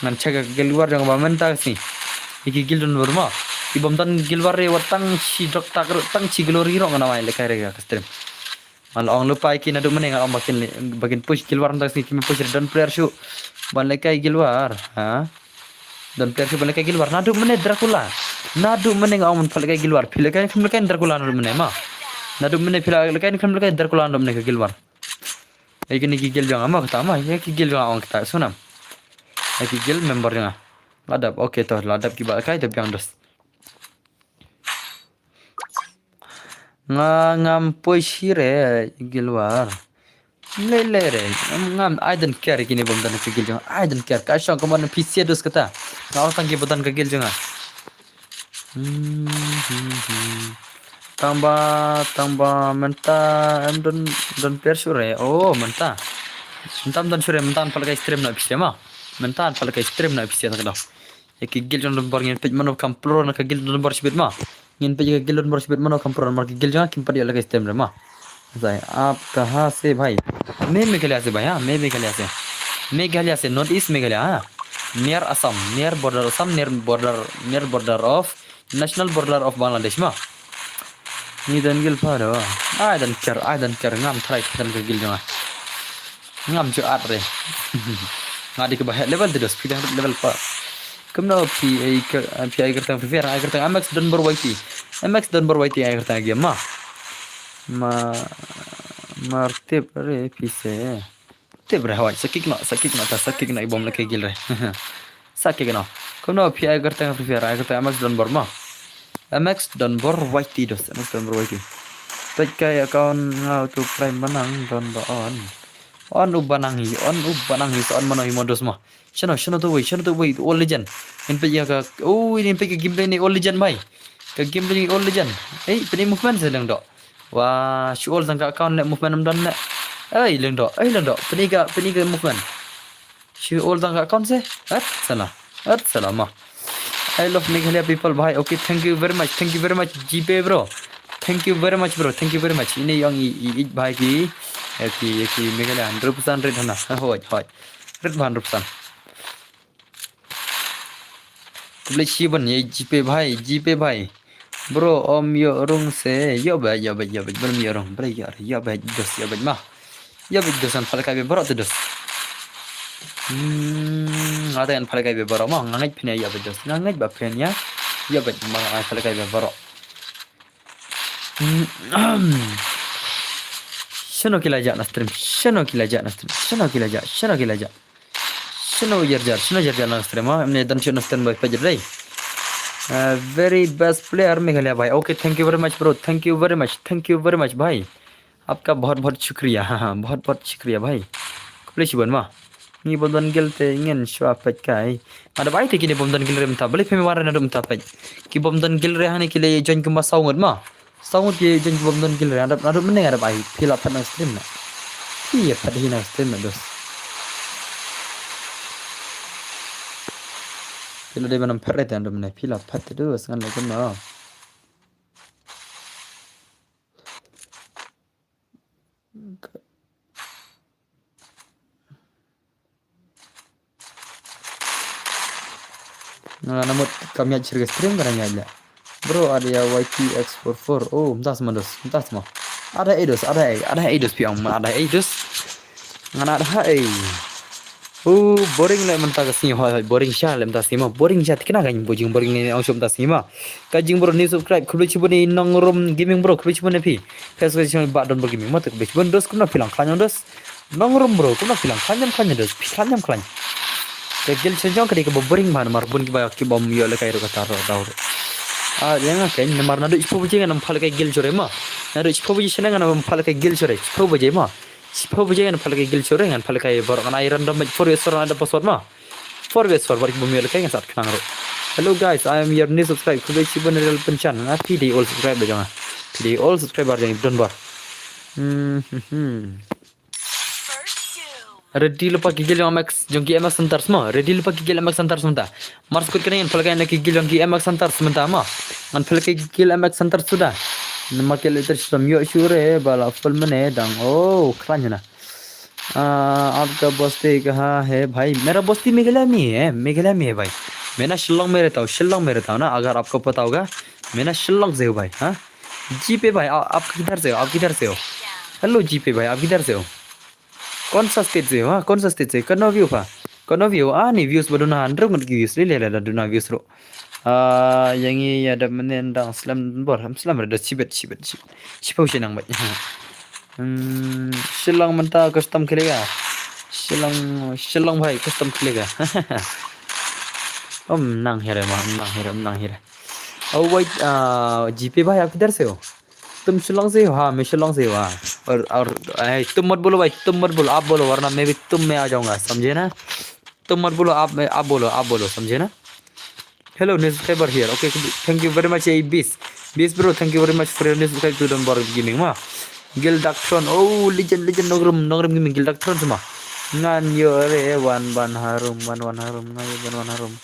Ngan check ka guild war jong ba mynta ka sngi. Ïa ki guild don bor ma. Ki bym don guild war re, wat tang shi drok tak ruh, tang shi glory ruh ngan ym ai lehkai re ka stream. Ngan ong lypa ïa ki naduh mynne, ngan ong ba kin, ba kin push guild war mynta ka sngi, kim push re, don player shuh ban lehkai guild war, ha? Don player shuh ban lehkai guild war. Naduh mynne Dracula. Naduh mynne nga ong ban lehkai guild war. Phi lehkai, phim lehkai Dracula naduh mynne ma. Naduh mynne phi la lehkai, phim lehkai Dracula naduh mynne ka guild war. Ïa kine ki guild jong nga ma kata ma, ïa ki guild jong nga ong kata, sngewbha. Ïa ki guild member jong nga. La dep, okay to, la dep kiba lehkai, dep biang dos. Nga ngam push hi re, guild war. Lei lei re, ngam, I don't care, kine bym don ka guild jong nga, I don't care. Ka shong ka mon P C dos kata. Nga ong tang kiba don ka guild jong nga. Hmm, hmm, hmm. Tang ba, tang ba mynta em don, don player shuh re. Oh, mynta. Mynta em don shuh re, mynta ngan pat lehkai stream na P C ma. Mynta ngan pat lehkai stream na P C ta ka daw. Ïa ki guild jong don bor ngin peit mano kham pro na ka guild don bor shibit ma. Ngin peit ïa ka guild don bor shibit mano kham pro, namar ki guild jong nga kim pat ïoh lehkai stream re ma. Zai, aap kahan se bhai? मैं मेघालय से भाई, हाँ, मैं मेघालय से। मेघालय से, North East Meghalaya, हाँ। Near Assam, near border Assam, near border, near border of, national border of Bangladesh ma. Ngi don guild pha do. I don't care, I don't care, ngam tharai don ka guild jong nga. Ngam ju at re. Nga dei kaba heh level te dos, phi dei level pat. Kumno phi ai kyrteng, phi ai kyrteng Free Fire, ai kyrteng M X Donbor Y T. M X Donbor Y T ai kyrteng game ma. Ma, mar tip re phi se. Tip re hoi, sa kick noh, sa kick noh, ta sa kick noh, i bym lehkai guild re. Sa kick noh. Kumno phi ai kyrteng Free Fire, ai kyrteng M X Donbor ma. M X Donbor Y T dos, M X Donbor Y T. Peit ka account nga uto Prime Banang don ba on. On u Banang hi, on u Banang hi, sa on mano hi mo dos ma. Shano, shano to wei, shano to wei, old legend. Ngin peit ïa ka, oh, ngin peit ka gameplay ne old legend bhai. Ka gameplay ne old legend. Ei, pynïaid movement se Lyngdoh. Wa, shu old tang ka account ne movement ym don ne. Ei, Lyngdoh, ei, Lyngdoh, pynïaid ka, pynïaid ka movement. Shu old tang ka account se. At sala, at sala ma. I love Meghalaya people bhai. Okay, thank you very much, thank you very much, G P bro. Thank you very much bro, thank you very much. Ine ïong i, i, i bhai ki. Ïa ki, ïa ki Meghalaya hundred percent rit hana. Hoi, hoi. Rit bha hundred percent. Khublei shibun ïa G P bhai, G P bhai. Bro, ym ïoh rung se, ïoh beit, ïoh beit, ïoh beit, bro, ym ïoh rung, bro, ïoh, ïoh beit, dos, ïoh beit ma. Ïoh beit dos, ngan pat lehkai beit baroh te dos. Hmm, nga te ngan pat lehkai beit baroh ma, nga ngeit phin ïa ïoh beit dos, nga ngeit ba phin ïa ïoh beit ma, ngan pat lehkai beit baroh. Hmm, shano ki la jah na stream, shano ki la jah na stream, shano ki la jah, shano ki la jah. Shano jar jar, shano jar jar na stream, ha? Em ne don shu na stream bhai peit re. Uh, very best player Meghalaya bhai. Okay, thank you very much bro. Thank you very much. Thank you very much bhai. आपका बहुत बहुत शुक्रिया. बहुत बहुत शुक्रिया bhai. Khublei shibun ma. Ngi bym don guild te ngin shuwa peit kai. Nga dep ai te kine bym don guild re mynta. Balei phim wan re naduh mynta peit. Ki bym don guild re hangne ki la join kumba saw ngut ma. Saw ngut ki join ki bym don guild re, naduh, naduh mynne nga dep ai, phi la phet na stream ne. Phi ïa phet hi na stream ne dos. Phi la dei ban ym phet re te naduh mynne, phi la phet te dos, ngan leh kumno. Nga na mut kam ïaid syrga stream ka na ïaid la. Bro, ada ya Y T X four four. Oh, mynta sma dos, mynta sma. Ada ei dos, ada ei, ada ei dos piang, ada ei dos. Nga na ada ei. Oh, boring le mynta ka sngi, hoi, hoi, boring sha le mynta sngi ma. Boring sha tikna ka jing boring, boring ni ong shuh mynta sngi ma. Ka jing bro ni subscribe, khublei shibun ni Nongrum Gaming bro, khublei shibun ni phi. Facebook channel ba don bro gaming ma, khublei shibun dos kumna phi lang khlaiñ dos. Nongrum bro, kumna phi lang khlaiñ khlaiñ dos, phi khlaiñ khlaiñ. Ka guild sha jong ka dei kaba boring ma, namar bun kiba, kibym ïoh lehkai ruh kata ruh daw ruh. Ah, ïa nga kein, namar naduh shiphew baje ngan ym phah lehkai guild shuh re ma. Naduh shiphew baje shane ngan ym phah lehkai guild shuh re, shiphew baje ma. Shiphew baje ngan phah lehkai guild shuh re, ngan phah lehkai baroh, ngan ai random match four versus four, ngan ai da password ma. Four versus four, baroh kibym ïoh lehkai ngan sa khnang ruh. Hello guys, I am your new subscribe. Khublei shibun Real Pynshan. Nga phi dei old subscribe ba jong nga. Phi dei old subscriber jong i don bor. Hmm, hmm, hmm. Ready lypa ki guild jong M X, jong ki M X Hunters mo. Ready lypa ki guild M X Hunters mynta. Mar sukut kane ngan phah lehkai na ki guild jong ki M X Hunters mynta mo. Ngan phah lehkai ki guild M X Hunters suda. Namar ki letter system ïoh shuh re ba la full mane dang. Oh, khlaiñ na. आपका बस्ती कहाँ है भाई? मेरा बस्ती मेघालय में है, मेघालय में है भाई। मैं ना शिलोंग में रहता हूँ, शिलोंग में रहता हूँ ना। अगर आपको पता होगा, मैं ना शिलोंग से हूँ भाई। हाँ, जीपे भाई, आ, आप किधर से हो? आप किधर से हो? हेलो जीपे भाई, आप किधर से हो? कौन सा स्टेट से हो? हाँ, कौन सा स्टेट से? कनो व्यू पा, कनो व्यू, आ नहीं व्यूज बदुना हंड्रेड की व्यूज ले ले ले दुना व्यूज रो. Ah, yang i ada menen dang slam bor, slam ada sibet sibet sibet. Sipau sinang bai. Hmm, Shillong mynta custom khalega. Shillong, Shillong bhai custom khalega. Om nang here ma, om nang here, om nang here. Oh wait, ah, G P bhai, aap kidhar se ho? तुम शिलोंग से हो? हाँ, मैं शिलोंग से हूँ, हाँ। और, और, ए, तुम मत बोलो भाई, तुम मत बोलो, आप बोलो, वरना मैं भी तुम में आ जाऊंगा, समझे ना? तुम मत बोलो, आप में, आप बोलो, आप बोलो, समझे ना? Hello, new subscriber here. Okay, thank you very much, eh, Bis. Bis bro, thank you very much for your new subscribe to Don Bar Gaming ma. Gildaktron, oh, legend, legend, Nongrum, Nongrum Gaming, Gildaktron ma. Ngan yo re wan ban harum, wan wan harum, ngan yo ban wan harum.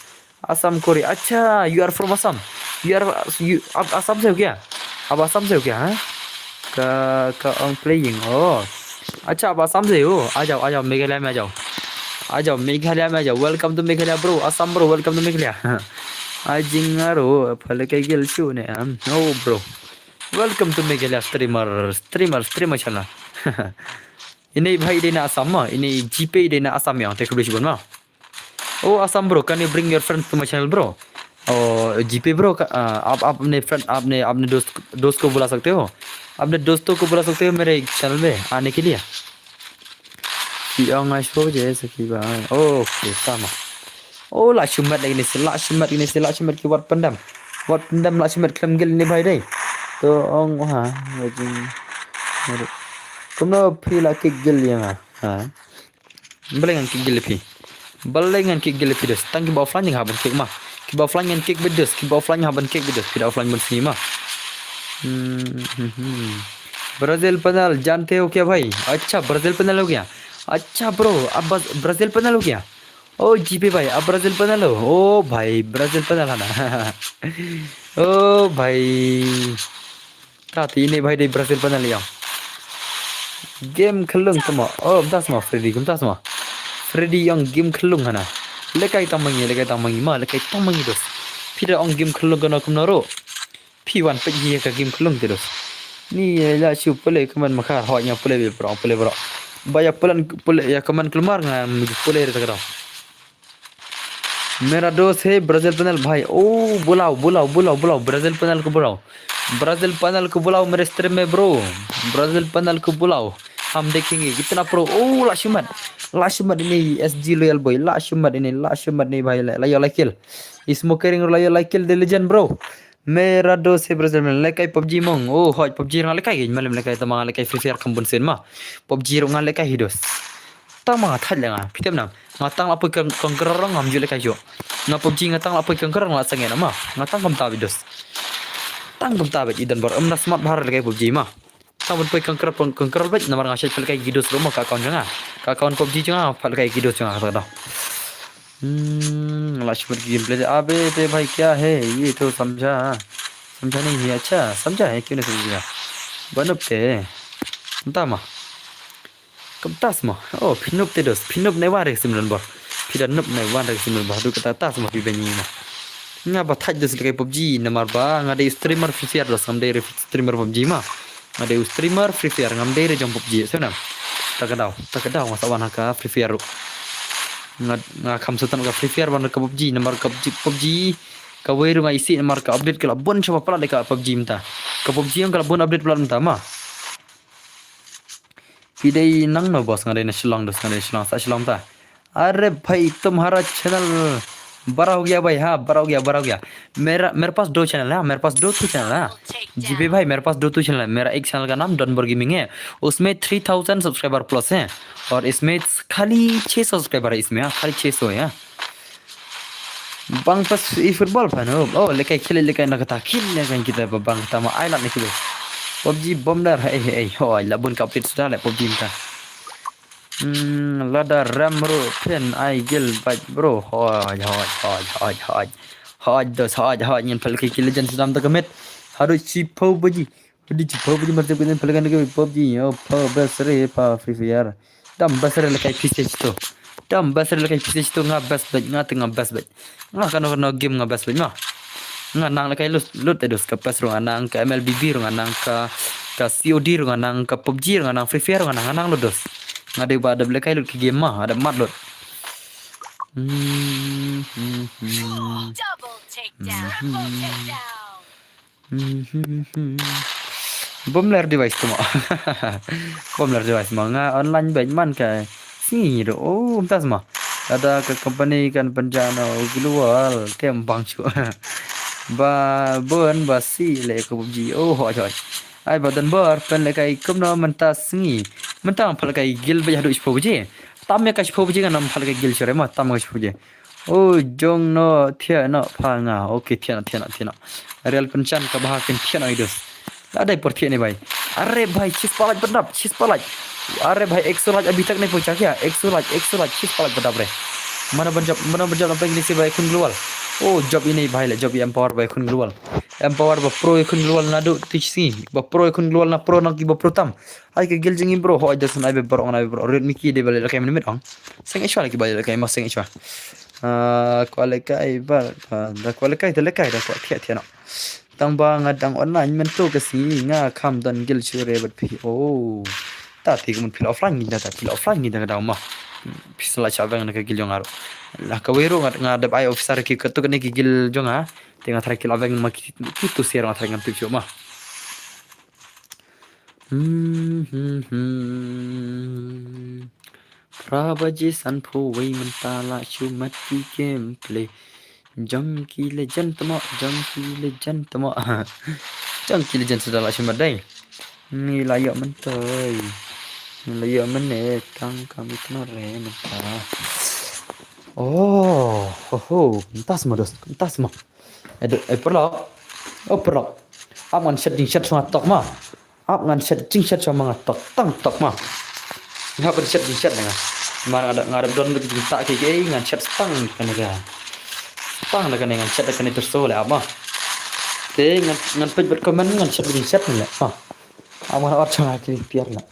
Assam Kori. अच्छा, you are from Assam. You are, you, आप असम से हो क्या? आप असम से हो क्या, हाँ? का, का, I'm playing. Oh, अच्छा, आप असम से हो? आ जाओ, आ जाओ, मेघालय में आ जाओ। आ जाओ, मेघालय में आ जाओ। Welcome to Meghalaya, bro. Assam, bro. Welcome to Meghalaya. Ajingaro, phalkai gil shu ne am. Oh, bro. Welcome to Meghalaya streamer, streamer, streamer channel. Ini bhai dei na Assam ma, ini G P dei na Assam ya, te khublei shibun ma. Oh, Assam bro, can you bring your friends to my channel, bro? Oh, G P bro, का, आ, आप, आप अपने फ्रेंड, आपने, अपने दोस्त, दोस्त को बुला सकते हो? अपने दोस्तों को बुला सकते हो मेरे चैनल में आने के लिए? Phi ong nga shu je sa ki ba. Okay, tama. Oh, la shumat lagi ni, la shumat lagi ni, la shumat ki wat pendam. Wat pendam la shumat klem gil ni bhai dei. To ong ha, wajing. Kumno phi la ki gil ya nga. Ha. Balei ngan kick gil phi? Balei ngan kick gil phi dos? Tang kiba offline nga ban kick ma. Kiba offline ngan kick bad dos, kiba offline nga ban kick bad dos, kiba offline ban sngi ma. Hmm, hmm, hmm. Brazil panel जानते हो क्या भाई? अच्छा, Brazil panel हो क्या? अच्छा ब्रो, आप बस ब्राजील पैनल हो क्या? ओ जीपी भाई, आप ब्राजील पैनल हो? ओ भाई, ब्राजील पैनल है ना? ओ भाई। Ta ti ini bhai dei Brazil panel ïa. Game khlung tama. Oh, kumta sma Freddy, kumta sma. Freddy ïa game khlung hana. Lekai tang mangi, lekai tang mangi ma, lekai tang mangi dos. Phi da ong game khlung kano kumno ro. Phi wan peit hi ka game khlung te dos. Ni la shu pule kaman makhar ho nya pule bi pro, pule bro. Ba ïa pulan pule ïa kaman klumar nga pule re ta ka dong. मेरा दोस्त है Brazil panel भाई। ओ बुलाओ, बुलाओ, बुलाओ, बुलाओ Brazil panel को बुलाओ। ब्राजील पैनल को बुलाओ मेरे स्ट्रीम में ब्रो। ब्राजील पैनल को बुलाओ, हम देखेंगे कितना प्रो। ओ लाशुमत, लाशुमत ini S G Loyal Boy, लाशुमत ini, लाशुमत ini भाई, la yo la kill. Smoking la yo la kill the legend bro. मेरा दोस्त है ब्राजील में, lekai PUBG mong. Oh hoj PUBG nga lekai, malem lekai tama lekai Free Fire kham bun sen ma. PUBG ruh nga lekai hi dos. Tang ma nga thait le nga, phi tip nang. Nga tang la poi Conqueror ngam ju lekai shuh. Nga PUBG nga tang la poi Conqueror nga la sangeh na ma. Nga tang kumta bad dos. Tang kumta bad i Don Bar. Em na smart bha lekai PUBG ma. Tang ban poi Conqueror, Conqueror bad namar nga shait pha lekai ki dos ruh ma ka account jong nga. Ka account PUBG jong nga pha lekai ki dos jong nga kata kata. Hmm, la shu ki gameplay. अबे ते भाई क्या है ये तो समझा, समझा नहीं है। अच्छा समझा है, क्यों नहीं समझेगा? Ba noob te. Mynta ma. Kumta sma. Oh, phi noob te dos. Phi noob ne wan re sim lon bor. Phi da noob ne wan re sim lon bor. Du kata ta sma phi ben ni ma. Nga ba thait da sdang ka PUBG namar ba nga dei u streamer Free Fire, dos ngam dei re streamer PUBG ma. Nga dei u streamer Free Fire, ngam dei re jong PUBG. Sngewbha. Ta ka daw, ta ka daw nga sa wan ha ka Free Fire ruh. Nga, nga kham sngewtynnat ka Free Fire ban ka PUBG namar ka PUBG, PUBG kawei ruh nga isih namar ka update ka la bun shwa palat de ka PUBG mynta. Ka PUBG ka la bun update palat mynta ma. Phi dei nangno boss? Nga dei na Shillong dos, nga dei Shillong, sa Shillong ta. अरे भाई तुम्हारा चैनल बड़ा हो गया भाई, हाँ बड़ा हो गया, बड़ा हो गया। मेरा, मेरे पास दो चैनल है, मेरे पास दो ठो चैनल है। जी पे भाई, मेरे पास दो ठो चैनल है। मेरा एक चैनल का नाम डॉनबर गेमिंग है, उसमें थ्री थाउजेंड सब्सक्राइबर प्लस है, और इसमें खाली छः सौ सब्सक्राइबर है, इसमें, हाँ, खाली छः सौ है, हाँ। Bang pas i football pa no. Oh, lekai khil lekai na kata khil lekai kita ba bang kata ma ai lat ni khil. PUBG bom dar, hey hey. Hoi, la bun ka update suda le PUBG mynta. Hmm, lada ram ruh phin ai gil bait bro. Hoi hoi hoi hoi hoi. Hoi dos hoi hoi, ngin pal ki legend sdang da ka met. Haduh shiphew baji. Phi dei shiphew baji mar jep ka nen pha lekai na ka PUBG, oh, pha best re pha Free Fire. Dam best re lekai phi seh shito. Dam best re lekai phi seh shito, nga best bait, nga te nga best bait. Nga kano kano game nga best bait ma. Nga nang lekai lut, lut te dos, ka pes ruh nga nang, ka MLBB ruh nga nang, ka, ka COD ruh nga nang, ka PUBG ruh nga nang, Free Fire ruh nga nang, nga nang lut dos. Nga dei ba dep lekai lut ki game ma, dep mat lut. Hmm, hmm, hmm. Double takedown. Double takedown. Mhm. Bom ler device tu mo. Bom ler device mo, nga online bad man ka. Sngi do. Oh, mynta mo. Ada ka company kan pynjah na global kem bang chu. Ba bon ba si le ko PUBG. Oh, hoi hoi. Ai ba don bor pen le kai kumno mynta sngi. Mynta pha le kai gil ba haduh shiphew baje. Tam ya ka shiphew baje, nga nam pha le kai gil shure mo, tam ka shiphew baje. Oh, jong no thiah no pha nga. Okay, thiah no, thiah no, thiah no. Real pynshai ka bha kin thiah no i dos. La dei por thiah ni bhai. अरे भाई, छह सौ like badap, छह सौ like. अरे भाई, एक सौ like अभी तक नहीं पहुंचा क्या? एक सौ like, एक सौ like, छह सौ like badap re. Mana ban jop, mana ban jop na peng ni si bhai khun global. Oh, jop ini bhai le, jop i empower bhai khun global. Empower ba pro i khun global na du tich si. Ba pro i khun global na pro na ki ba pro tam. Ai ka gil jing i bro, ho ai da san ai be bro, ngan ai be bro. Rit miki de bale la kai minit ong. Seng ishwa lagi bale la kai ma seng ishwa. Ah, kwale kai ba, ah, da kwale kai, da le kai, da kwa thiah thiah no. Tang ba nga dang online mynta ka sngi nga kham don gil shure bad phi. Oh. Ta ti ka mun phi la offline ngi da, ta phi la offline ngi da ka daw ma. Phi sa la cha veng na ka gil jong nga ruh. La ka wei ruh nga, nga dep ai officer ki ka tu ka ne ki gil jong nga. Te nga thra ki la veng ma ki, ki tu siar nga thra ngam tu shu ma. Hmm, hmm, hmm. Phra baje sanphew wei mynta la shu mat ki gameplay. Jong ki legend tmo, jong ki legend tmo. Jong ki legend suda la shu mat dei. Ngi la ïoh mynta. Ngi la ïoh mynne tang kami tno re mynta. Oh, ho ho, mynta sma dos, mynta sma. Edo, eh, paralok. Oh, paralok. Ap ngan shet jingshet shuwa tok ma. Ap ngan shet jingshet shuwa ma nga tok, tang tok ma. Nga ban shet jingshet nga. Ma nga da, nga da don jingtah ki ki ngan shet tang kane ka. Tang da kane ngan shet da kane terso le ap ma. Te ngan, ngan peit bad comment ngan shet jingshet le ma. Ap ngan or shuwa ki pier le.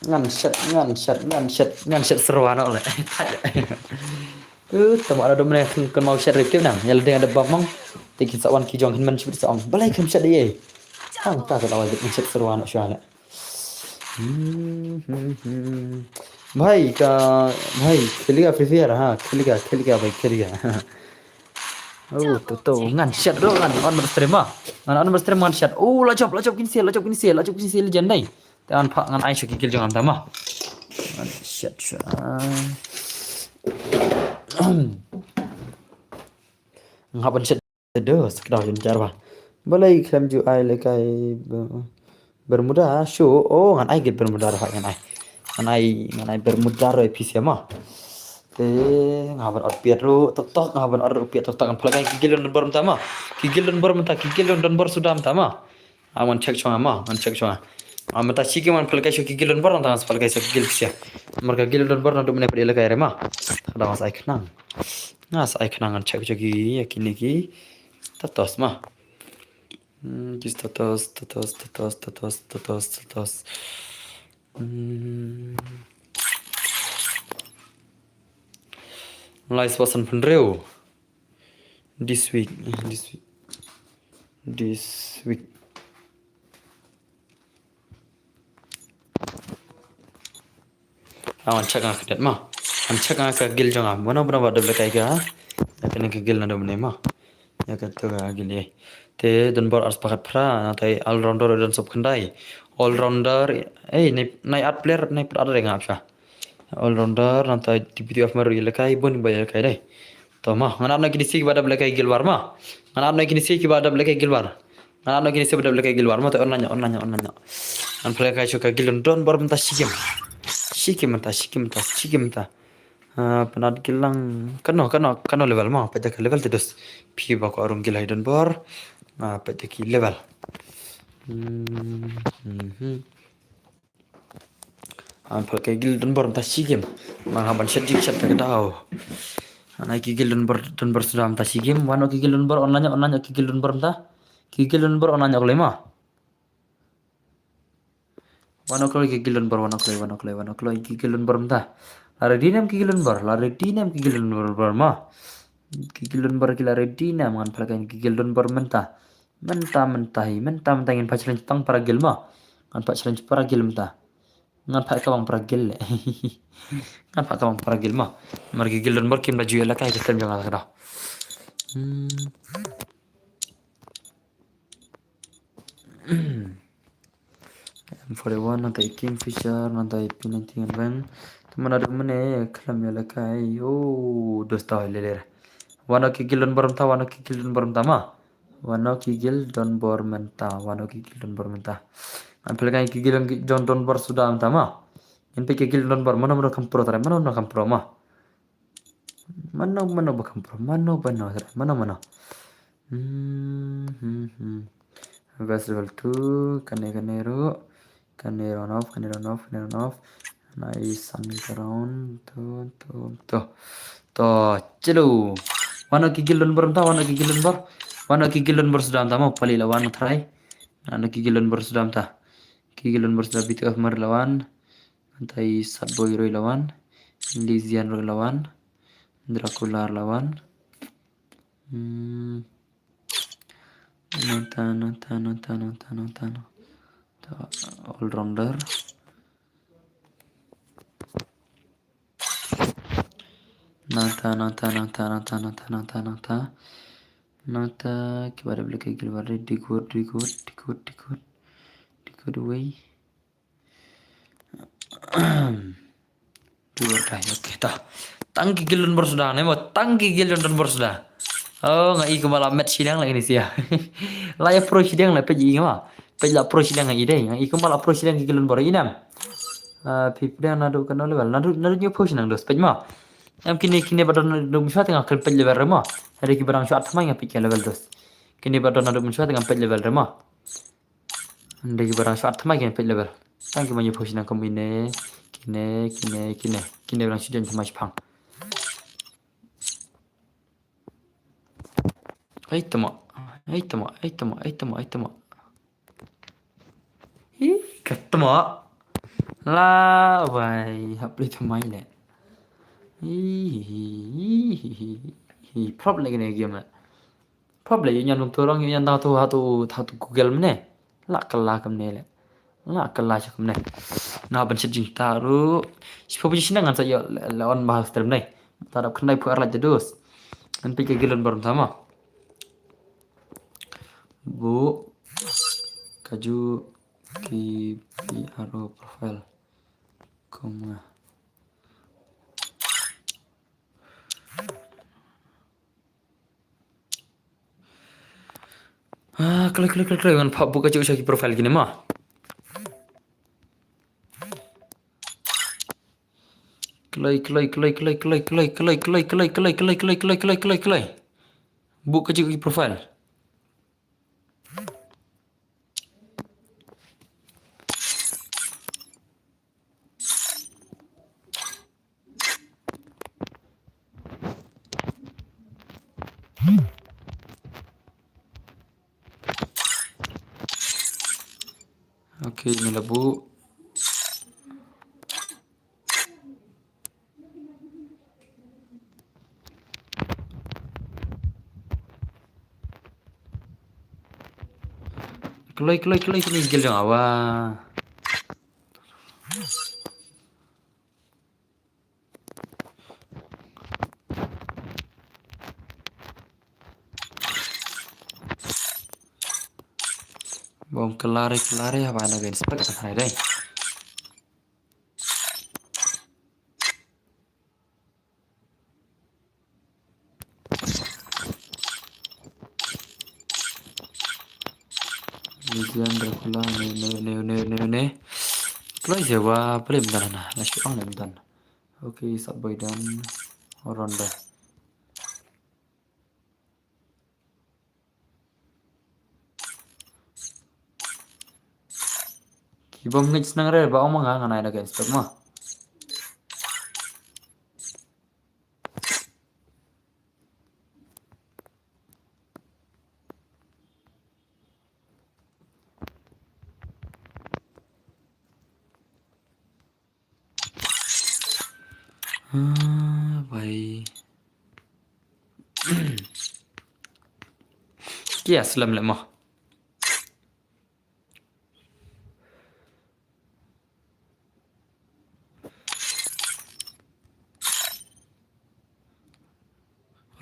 Ngan shet, ngan shet, ngan shet, ngan shet serwa no le. Uh, tama ada domne kan mau shet review nang. Yalla ding ada bamong. Tiki sawan ki jong kan men shet song. Balai kan shet ye. Hang ta ta awal kan shet serwa no shuwa le. Hmm, hmm, hmm. Bhai ka, bhai, kheliga Free Fire ha, kheliga, kheliga bhai, kheliga. Oh, to, to, ngan shet do, ngan on ber stream ma. Ngan on ber stream ngan shet. Oh, la jop, la jop kin sel, la jop kin sel, la jop kin sel legend dai. Te ngan pha ngan ai sha ki gil jong nga mynta ma. Ngan shet sha. Nga ban shet de sa ka daw jynjar ba. Balei khlem ju ai lekai Bermuda shu. Oh, ngan ai git Bermuda ruh ngan ai. Ngan ai, ngan ai Bermuda ruh ai pisa ma. Te nga ban ot piat ruh tok tok, nga ban ot ruh piat tok tok, ngan pha lekai ki gil don bor mynta ma. Ki gil don bor mynta, ki gil don bor suda mynta ma. Ah, ngan check shuwa ma, ngan check shuwa. Ah, mynta shi ki ngan pha lekai sha ki gil don bor, ngan pha lekai sha ki gil pisa. Mar ka gil don bor na du mynne pha lekai re ma. Ka daw nga sa ai khnang. Nga sa ai khnang ngan check sha ki, ya kine ki status ma. Hmm, ki status, status, status, status, status, status. Hmm. Lai spah san phew hynriew. This week, eh, this week, this week. Ah, wan check nga ka date ma. Wan check nga ka guild jong nga. Mano mano ba dep lehkai ka. Ïa kane ka guild naduh mynne ma. Ïa kato ka guild ïa. Te don bor arspah khatphra, nangta i all rounder don sop khyndai. All rounder, eh, nai, nai at player, nai put at ring ap sha. All rounder, nangta i T P T F mar ïa lehkai, bun ba ïa lehkai dei. To ma, ngan ap na kine shi kiba dep lehkai guild war ma. Ngan ap na kine shi kiba dep lehkai guild war. Ngan ap na kine shi ba dep lehkai guild war ma, to online, online, online. Ngan pynlehkai shuh ka guild don bor mynta shi game. Shi game mynta, shi game mynta, shi game mynta. Ah, pynat guild lang. Kano, kano, kano level ma, peit da ka level te dos. Phi ba ko arung guild hai don bor. Ah, peit da ki level. Hmm, mhm. Ngan pynlehkai guild don bor mynta shi game. Ngan hap ban shet jingshit da ka daw. Ngan ai ki guild don bor, don bor suda mynta shi game. Wan o ki guild don bor online, online o ki guild don bor mynta. Ki guild don bor online o kloi ma. Wan o kloi ki guild don bor, wan o kloi, wan o kloi, wan o kloi ki guild don bor mynta. La ready ne em ki guild don bor, la ready ne em ki guild don bor, bor ma. Ki guild don bor ki la ready ne em, ngan pynlehkai ki guild don bor mynta. Mynta, mynta hi, mynta, mynta ngin phah challenge tang para guild ma. Ngan phah challenge para guild mynta. Ngan phah ka bang para guild le. Ngan phah ka bang para guild ma. Mar ki guild don bor kim da ju ïa lehkai ka tem jong nga ka da. Hmm. M forty-one, nangta i Kingfisher, nangta i P ninety ngan bang. Te mynta naduh mynne khlem ïa lehkai. Oh, dos ta le le. Wan o ki guild don bor mynta, wan o ki guild don bor mynta ma. Wan o ki guild don bor mynta, wan o ki guild don bor mynta. Ngan pynlehkai ki guild don, don, don bor suda mynta ma. Ngin peit ki guild don bor, mano mano kam pro trai, mano mano kam pro ma. Mano mano ba kam pro, mano mano, mano mano. Hmm, hmm, hmm. Best level two, kane, kane ruh. Kane round off, kane round off, kane round off. Nice, sun round, to, to, to. To, chalo. Wan o ki guild don bor mynta, wan o ki guild don bor. Wan o ki guild don bor suda mynta ma, pali la wan trai. Wan o ki guild don bor suda mynta. Ki guild don bor suda B T F mar la wan. Nangta i Sad Boy ruh i la wan. Lezian ruh i la wan. Dracula ruh la wan. Hmm. Nangta, nangta, nangta, nangta, nangta, nangta. All rounder. Nangta, nangta, nangta, nangta, nangta, nangta, nangta. Nangta, kiba dep lehkai guild war, Digwood, Digwood, Digwood, Digwood. Digwood away. Dua dah, okay, ta. Tang ki guild don bor suda, ne mo, tang ki guild don bor suda. Oh, nga i kumba la match shiliang la ini sia. La ïa pro shiliang la peit i nga. Peit la pro shiliang nga i dei. Nga i kumba la pro shiliang ki guild don bor i nam. Ah, phi pdiang naduh kano level. Naduh, naduh ñiew phew shnong dos, peit ma. Em kine, kine ba don naduh mynshuwa te nga khlem peit level re ma. Hynrei kiba dang shuwa thymmai nga peit ki level dos. Kine ba don naduh mynshuwa te nga peit level re ma. Hynrei kiba dang shuwa thymmai ki peit level. Tang kiba ñiew phew shnong kum ine, kine, kine, kine. Kine ba dang shu join thymmai shipang. Ai tama, ai tama, ai tama, ai tama, ai tama. Hi, ka tama. La wai, hap leh thymmai le. Hi, hi, hi, hi, hi. Prop leh kane game le. Prop leh ïa ñian bym tu rong, ïa ñian tang tu ha tu, ha tu Google mne. La kylla kumne le. La kylla sha kumne. Nga ban shet jingthaw ruh. Shiphew pynshit ngan sa ïoh le, le on ba ha stream ne. Ta dap khyndai phew ar lait te dus. Ngan peit ka guild don bor mynta ma. Buh kajuh ki P R O profile. Kum nga. Ah, kloi, kloi, kloi, kloi. Ngan phah buh kajuh sha ki profile kine ma. Kloi, kloi, kloi, kloi. Buh kajuh ki profile. Okay, ni la buh. Kloi, kloi, kloi, kine ki guild jong nga, wa. Bom kelare, kelare, haba na gen spek, hai dai. Legion, Dracula, ne, ne, ne, ne, ne, ne. Kloi se wa, plim dan na, na shu ang dan. Okay, sap boy dan. Ronda. Ki bom ngeit snang re, ba ong ma nga, ngan ai da ka inspect ma. Ah, bai. Ki ïa slem leh mo.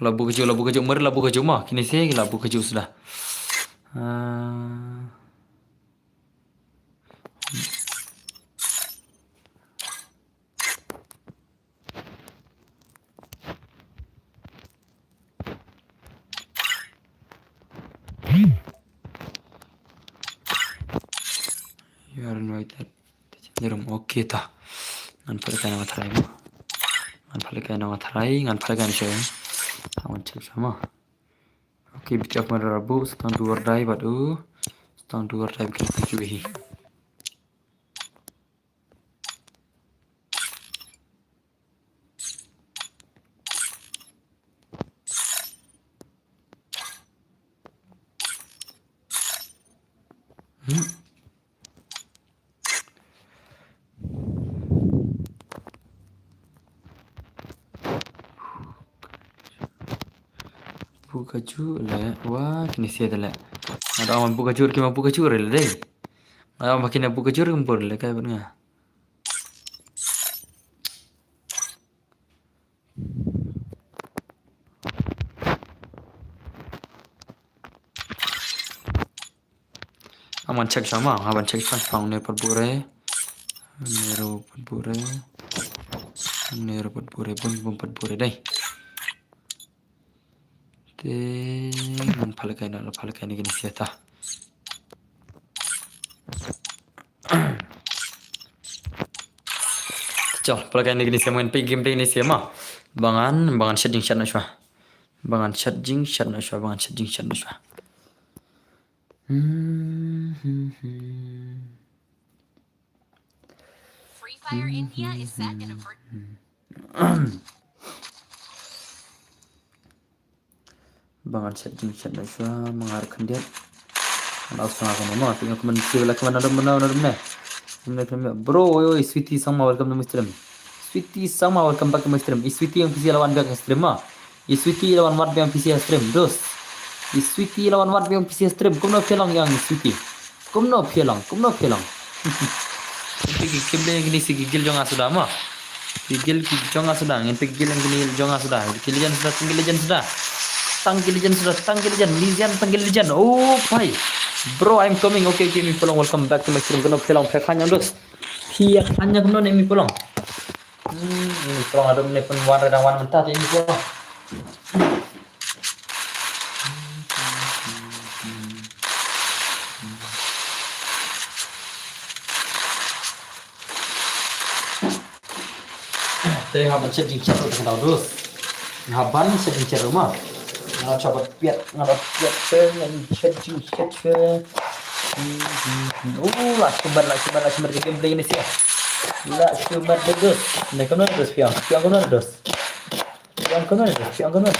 La buh kajuh, la buh kajuh, mari la buh kajuh mo. Kine se la buh kajuh suda. Ah. You are invited. Ngirum, okay ta. Ngan pale kai na nga tharai mo. Ngan pale kai na nga tharai, ngan pale kai na sha. Ngan check sha mo. Okay, bit of mara rabu, stang duar dai bad u. Stang duar dai bikin tujuh hi. Hmm. Buh kajuh le, wa, kine se de le. Ada orang buh kajuh, kima buh kajuh le dei. Ada orang makin buh kajuh, kima buh le, kai buat nga. Aman check sama, aman check sama, pang ne pat bure. Ne ro pat bure. Ne ro pat bure, bun bun pat bure dei. Te, man pale kai na, pale kai ni kini siata. Chal, pale kai ni kini siama, ngan peit game te kini siama. Bangan, bangan shit jing shit na shwa. Bangan shit jing shit na shwa, bangan shit jing shit na shwa. Hmm, hmm, hmm. Free Fire India is set in a ver- Ba ngan chat jing chat na shwa, ma nga ruh khyndiat. Ngan aus nga kane ma, phi nga kmen, phi la kmen nadum, nadum, nadum ne. Nadum ne kmen. Bro, oi, oi, Sweetie Sangma, welcome to my stream. Sweetie Sangma, welcome back to my stream. I Sweetie ïa phi la wan back stream ma. I Sweetie la wan wad biang phi sha stream, dos. I Sweetie la wan wad biang phi sha stream. Kumno phi long ïa i Sweetie? Kumno phi long? Kumno phi long? Phi ki khyllem kine shi ki guild jong nga suda ma. Ki guild ki jong nga suda, ngin phi ki guild kine jong nga suda. Ki legend suda, tang ki legend suda. Tang ki legend suda, tang ki legend, legend, tang ki legend. Oh, bhai. Bro, I'm coming. Okay, okay, mi pulong, welcome back to my stream. Kumno phi long, phi khlaiñ ïa nga, dos. Phi khlaiñ ïa nga kumno ne mi pulong? Hmm, mi pulong, aduh ne pun wan, re dang wan mynta te mi pulong. Te nga ban chat jingchat ruh te ka dau dus. Nga ban chat jingchat ruh ma. Nga la chop piat, nga la piat te, nga chat jingchat te. Hmm, hmm, hmm. Oh, la sumbat, la sumbat, la sumbat ka gameplay ni sia. La sumbat dus. Ne kumno dus, piang, piang kumno dus. Piang kumno dus, piang kumno.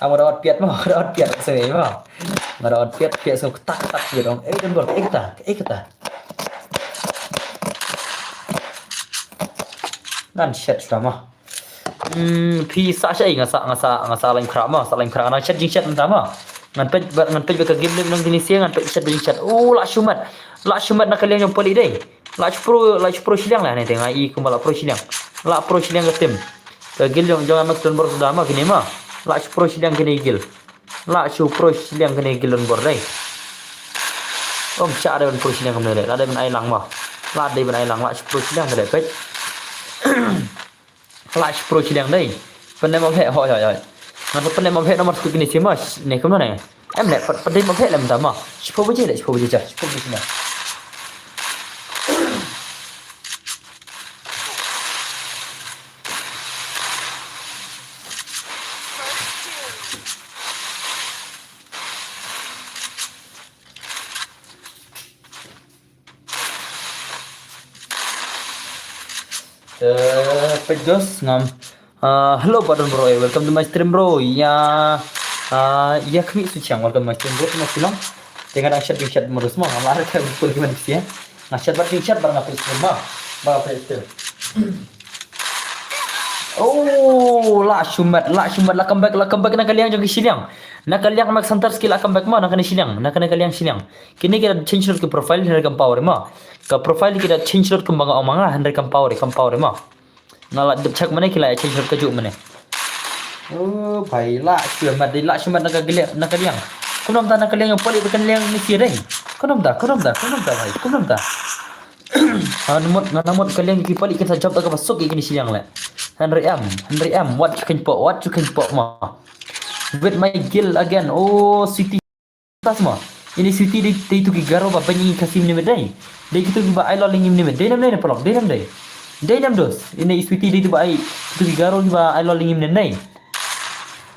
Nga da wat piat ma, nga da wat piat sngewbha ma. Nga da wat piat, piat sngewbha, tak, tak, piat ong. Eh, don bor, eh, kata, eh, kata. Ngan chat shuwa ma. Hmm, phi sah shaei, nga sah, nga sah, nga sah line khra ma, sah line khra, nga sah jingchat mynta ma. Ngan peit ba, ngan peit ba ka game lane nang kine sha, ngan peit shat ba jingchat. Oh, la shu mat. La shu mat na ka liang jong pali dei. La shu pro, la shu pro shiliang la ne te nga i kumba la pro shiliang. La pro shiliang ka team. Ka guild jong, jong Max Donbor suda ma kine ma. La shu pro shiliang kine guild. La shu pro shiliang kine guild Donbor dei. Ym shah dei ban pro shiliang kumne dei. La dei ban ai lang ma. La dei ban ai lang, la shu pro shiliang dei peit. La shu pro shiliang dei. Pyndem ma phe, hoi, hoi, hoi. Ngan sa pyndem ma phe namar shu kine sha ma, ne kumno ne. Em le, pyn-, pyndem ma phe lem ta ma. Shiphew baje le, shiphew baje ja, shiphew baje na. Eh, peit dos ngam. Ah, hello, Badon bro, eh, welcome to my stream, bro. Ya, ah, ya kami su chiang, welcome to my stream, bro. Tuma silang. Tengah dang chat, dang chat modus mo. Ngam lah ada kayak betul gimana sih ya. Nga chat bad dang chat bad nga peit stream mo. Bad nga peit stream. Oh, la shu mat, la shu mat, la comeback, la comeback na ka liang jong ki shiliang. Na ka liang Max Hunter ski la comeback mo, na kane shiliang, na kane ka liang shiliang. Kine ki la change lut ki profile hynrei kam power mo. Ka profile ki la change lut kumba nga ong ma nga hynrei kam power, kam power mo. Nga la dep check mane ki la change lut ka juk mane. Oh, bhai, la shu mat dei, la shu mat na ka liang, na ka liang. Kumno mynta na ka liang jong pali bad ka liang ni ki dei. Kumno mynta, kumno mynta, kumno mynta bhai, kumno mynta. Nga namut, nga namut ka liang ki pali kin sa jop da kaba suk ïa kine shiliang le. Hynrei em, hynrei em, wat ju kynpoh, wat ju kynpoh ma. With my guild again, oh, Sweetie. Tas ma. Ine Sweetie dei, dei tu ki Garo ba beiñ ïa ngi Khasi mynne mynmiet dei. Dei kitu kiba ai lol ïa ngi mynne mynmiet. Dei ne em dei ne paralok, dei ne em dei. Dei ne em dos. Ine Sweetie dei tu ba ai, tu ki Garo kiba ai lol ïa ngi mynne dei.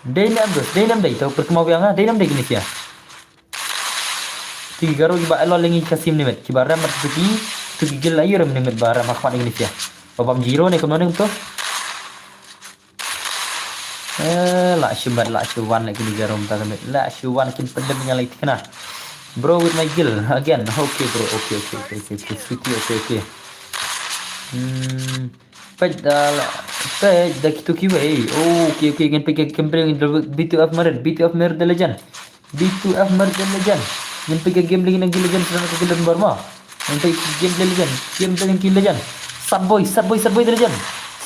Dei ne em dos, dei ne em dei. Tau pyrkhat ma biang ha, dei ne em dei kine sha. Ki Garo kiba ai lol ïa ngi Khasi mynne mynmiet, kiba rem bad tu ki, tu ki guild aiu rem mynne mynmiet ba rem ha khmat ïa kine sha. Ba bam zero ne kumno ne kumto. Eh, la shu mat, la shu wan la kine Garo mynta ka miet. La shu wan kin pyndem ïa la thikna. Bro with my guild again. Okay bro, okay, okay, okay, okay, okay, Sweetie, okay, okay. Hmm. Peit da la, peit da kitu kiwei. Oh, okay, okay, ngin peit ka gameplay B two F Merit, B two F Merit the legend. B two F Merit the legend. Ngin peit ka gameplay na ki legend, na ka guild Donbor mo. Ngin peit ka gameplay legend, gameplay na ki legend. Sad Boy, Sad Boy, Sad Boy the legend.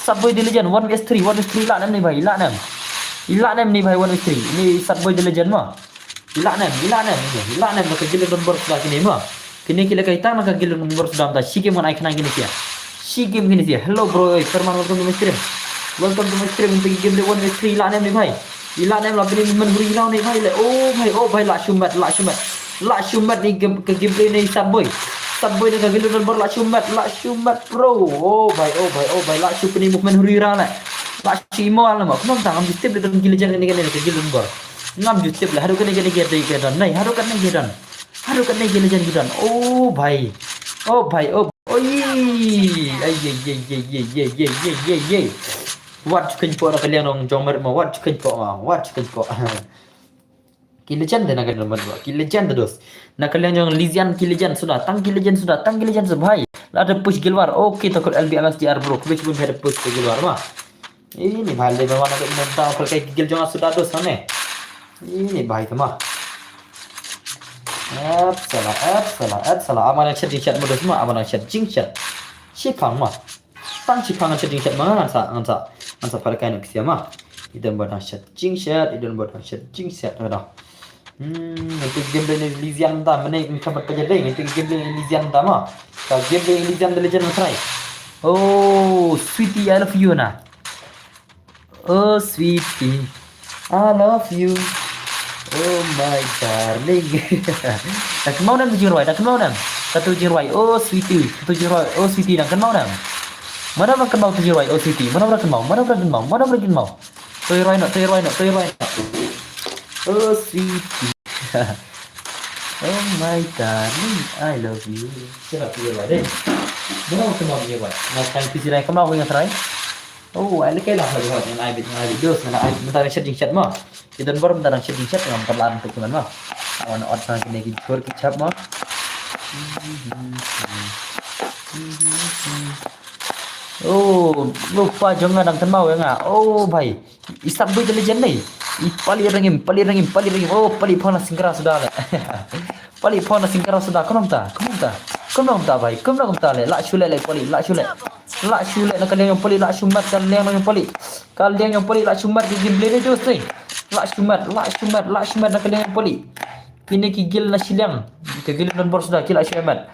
Sad Boy the legend, one versus three, one versus three, i lah ne em ne bhai, i lah ne em. I lah ne em ne bhai, one versus three. Ine Sad Boy the legend mo. I lah ne em, i lah ne em, i lah ne em na ka guild Donbor suda kine mo. Kine ki la kai tang na ka guild Donbor suda mynta. Shi game ngan ai khnang kine sha. Shi game kine sha. Hello bro, oi, Perman, welcome to my stream. Welcome to my stream. Ngin peit ki gameplay one versus three, i lah ne em ne bhai. I lah ne em, la pynmih movement huri raw ne bhai le. Oh bhai, oh bhai, la shu mat, la shu mat. La shu mat ne game, ka gameplay ne Sad Boy. Sad Boy ne ka guild Donbor, la shu mat, la shu mat bro. Oh bhai, oh bhai, oh bhai, la shu pynmih movement huri raw ne. La shu imo al mo. Kumno mynta ngam ju tip le don ki legend kane kane ka guild Donbor. Ngam ju tip le haduh kane kane ki don. Nai, haduh kane ki don. Haduh kane ki legend ki don. Oh bhai. Oh bhai, oh. Oi. Ai, ai, ai. Wat ju kynpoh na ka liang jong Merit mo, wat ju kynpoh mo, wat ju kynpoh. Ki legend de na ka liang jong Merit mo, ki legend de dos. Na ka liang jong Lizian ki legend suda, tang ki legend suda, tang ki legend suda bhai. La da push guild war. Okay, to kut L B M S D R bro. Kube chibun bhai da push guild war ma. Ini bhai le ba wan na ka ina ta pal kai guild jong nga suda dos ne. Ini bhai kama. Ep sala, ep sala, ep sala. Ama nang shet jingchat mo dos ma, ama nang shet jingchat. Shipang ma. Tang shipang ngan shet jingchat ma, ngan sa, ngan sa, ngan sa pal kai na ksia ma. I Donbor nang shet jingchat, i Donbor nang shet jingchat, ngan da. Hmm, ngan peit gameplay ne Lizian ta, mane in kamat pa jadai, ngan peit gameplay ne Lizian ta ma. Ka gameplay Lizian the legend ma try. Oh, Sweetie, I love you na. Oh, Sweetie, I love you. Oh, my darling. Da kynmaw ne em tu jingrwai, da kynmaw ne em. Katu jingrwai, oh, Sweetie, katu jingrwai, oh, Sweetie, da kynmaw ne em. Mano ba kynmaw tu jingrwai, oh, Sweetie, mano ba kynmaw, mano ba kynmaw, mano ba kynmaw. Toi roi noh, toi roi noh, toi roi noh. Oh, Sweetie. Oh, my darling, I love you. Sila tu roi deh. Mano ba kynmaw tu jingrwai. Nga kan pisi rai kynmaw nga try. Oh, ai lehkai lah, lah, lah, ngan ai bit, ngan ai bit dos, ngan ai bit, mynta ngan shet jingchat mo. Ki Donbor mynta ngan shet jingchat, ngan pat lah ngan peit kumno mo. Awan ot ngan kine ki jhur ki chap mo. Oh, lypa jong nga dang kynmaw ïa nga. Oh, bhai. I sap beit da Legend ne. I pali rangim, pali rangim, pali rangim. Oh, pali phone na singkara suda le. Pali phone na singkara suda. Kumno ta? Kumno ta? Kumno ta, bhai? Kumno ta le? Lah shu leh le pali, lah shu leh. Lah shu leh na ka liang jong pali, lah shu mat ka liang jong pali. Ka liang jong pali lah shu mat ki game play de just ne. Lah shu mat, lah shu mat, lah shu mat na ka liang jong pali. Kine ki guild na shiliang. Ki guild don bor suda ki lah shu mat.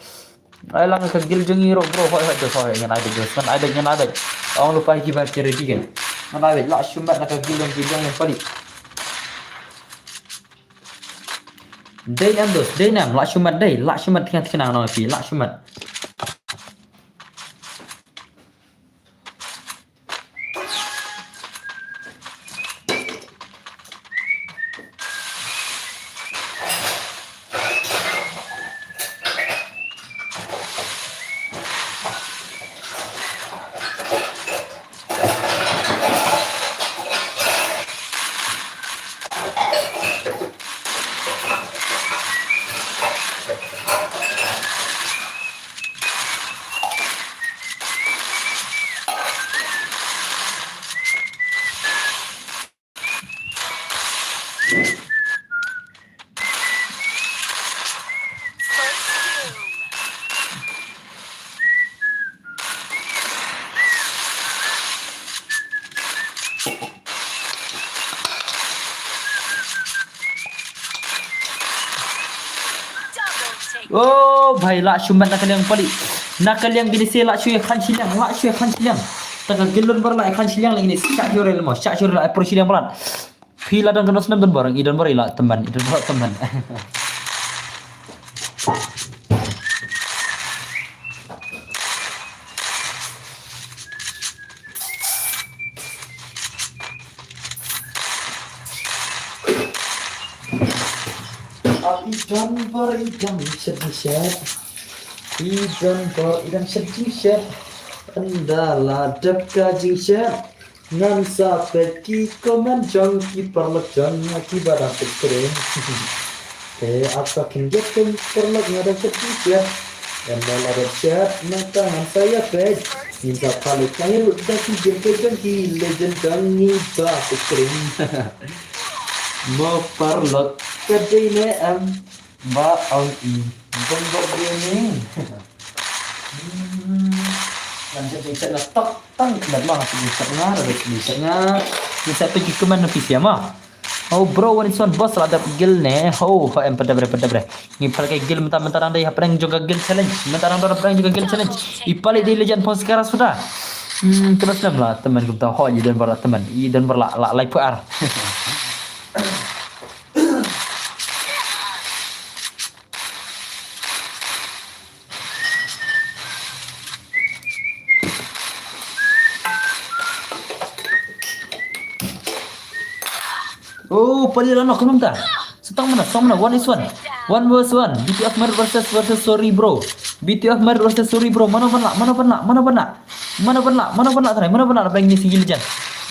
Ai lang ka guild jong i ruh bro, hoi hoi, just hoi, ngan ai beit just, ngan ai beit, ngan ai beit. Ong lypa hi ki ba ki ready kan. Ngan ai beit, lah shu mat na ka guild jong ki jong pali. Dei nam dos, dei nam, lah shu mat dei, lah shu mat tengah tengah nang phi, lah shu mat. Oh, bhai, lah shu mat na ka liang pali. Na ka liang kine se lah shu ïa khan shiliang, lah shu ïa khan shiliang. Ta ka guild don bor lah ïa khan shiliang lagi ne. Shah shu rel mo, shah shu rel, ai pro shiliang brat. Phi la don kano snem don bor, i don bor i la teman, i don bor teman. I don bor i dang shet jingshet. I don bor i dang shet jingshet. Ynda la dep ka jingshet. Ngan sa peit ki comment jong ki paralok jong nga kiba dang peit kren. Te ap ka khyndiat kum paralok nga dang peit ki shet. Em ba la dep shet nangta ngan sa ïa peit. Ngin sa peit ka hi ruh da ki game peit jong ki legend jong ngi ba peit kren. Mo paralok ka dei ne em ba ong i Don Bor Gaming. Hmm. Ngan sa jingshet na tok tang kyndat ma, ngan sa jingshet nga, ngan sa jingshet nga. Ngan sa peit ki comment na P C ma. Oh bro, one is one boss la dep guild ne. Ho, ho em padap re, padap re. Ngi pal ka guild mynta, mynta dang dei hapdeng jong ka guild challenge. Mynta dang dei hapdeng jong ka guild challenge. I pali dei legend pon skara suda. Hmm, kena snem la teman kumta ho i Don Bor la teman. I Don Bor la, la, lai puar. Oh, pali la nok kumta. Setang mana, setang mana, one is one. One versus one. B T F Merit versus, versus Sorry Bro. B T F Merit versus Sorry Bro. Mano ban lah, mano ban lah, mano ban lah. Mano ban lah, mano ban lah trai, mano ban lah na prank ni si Giljan.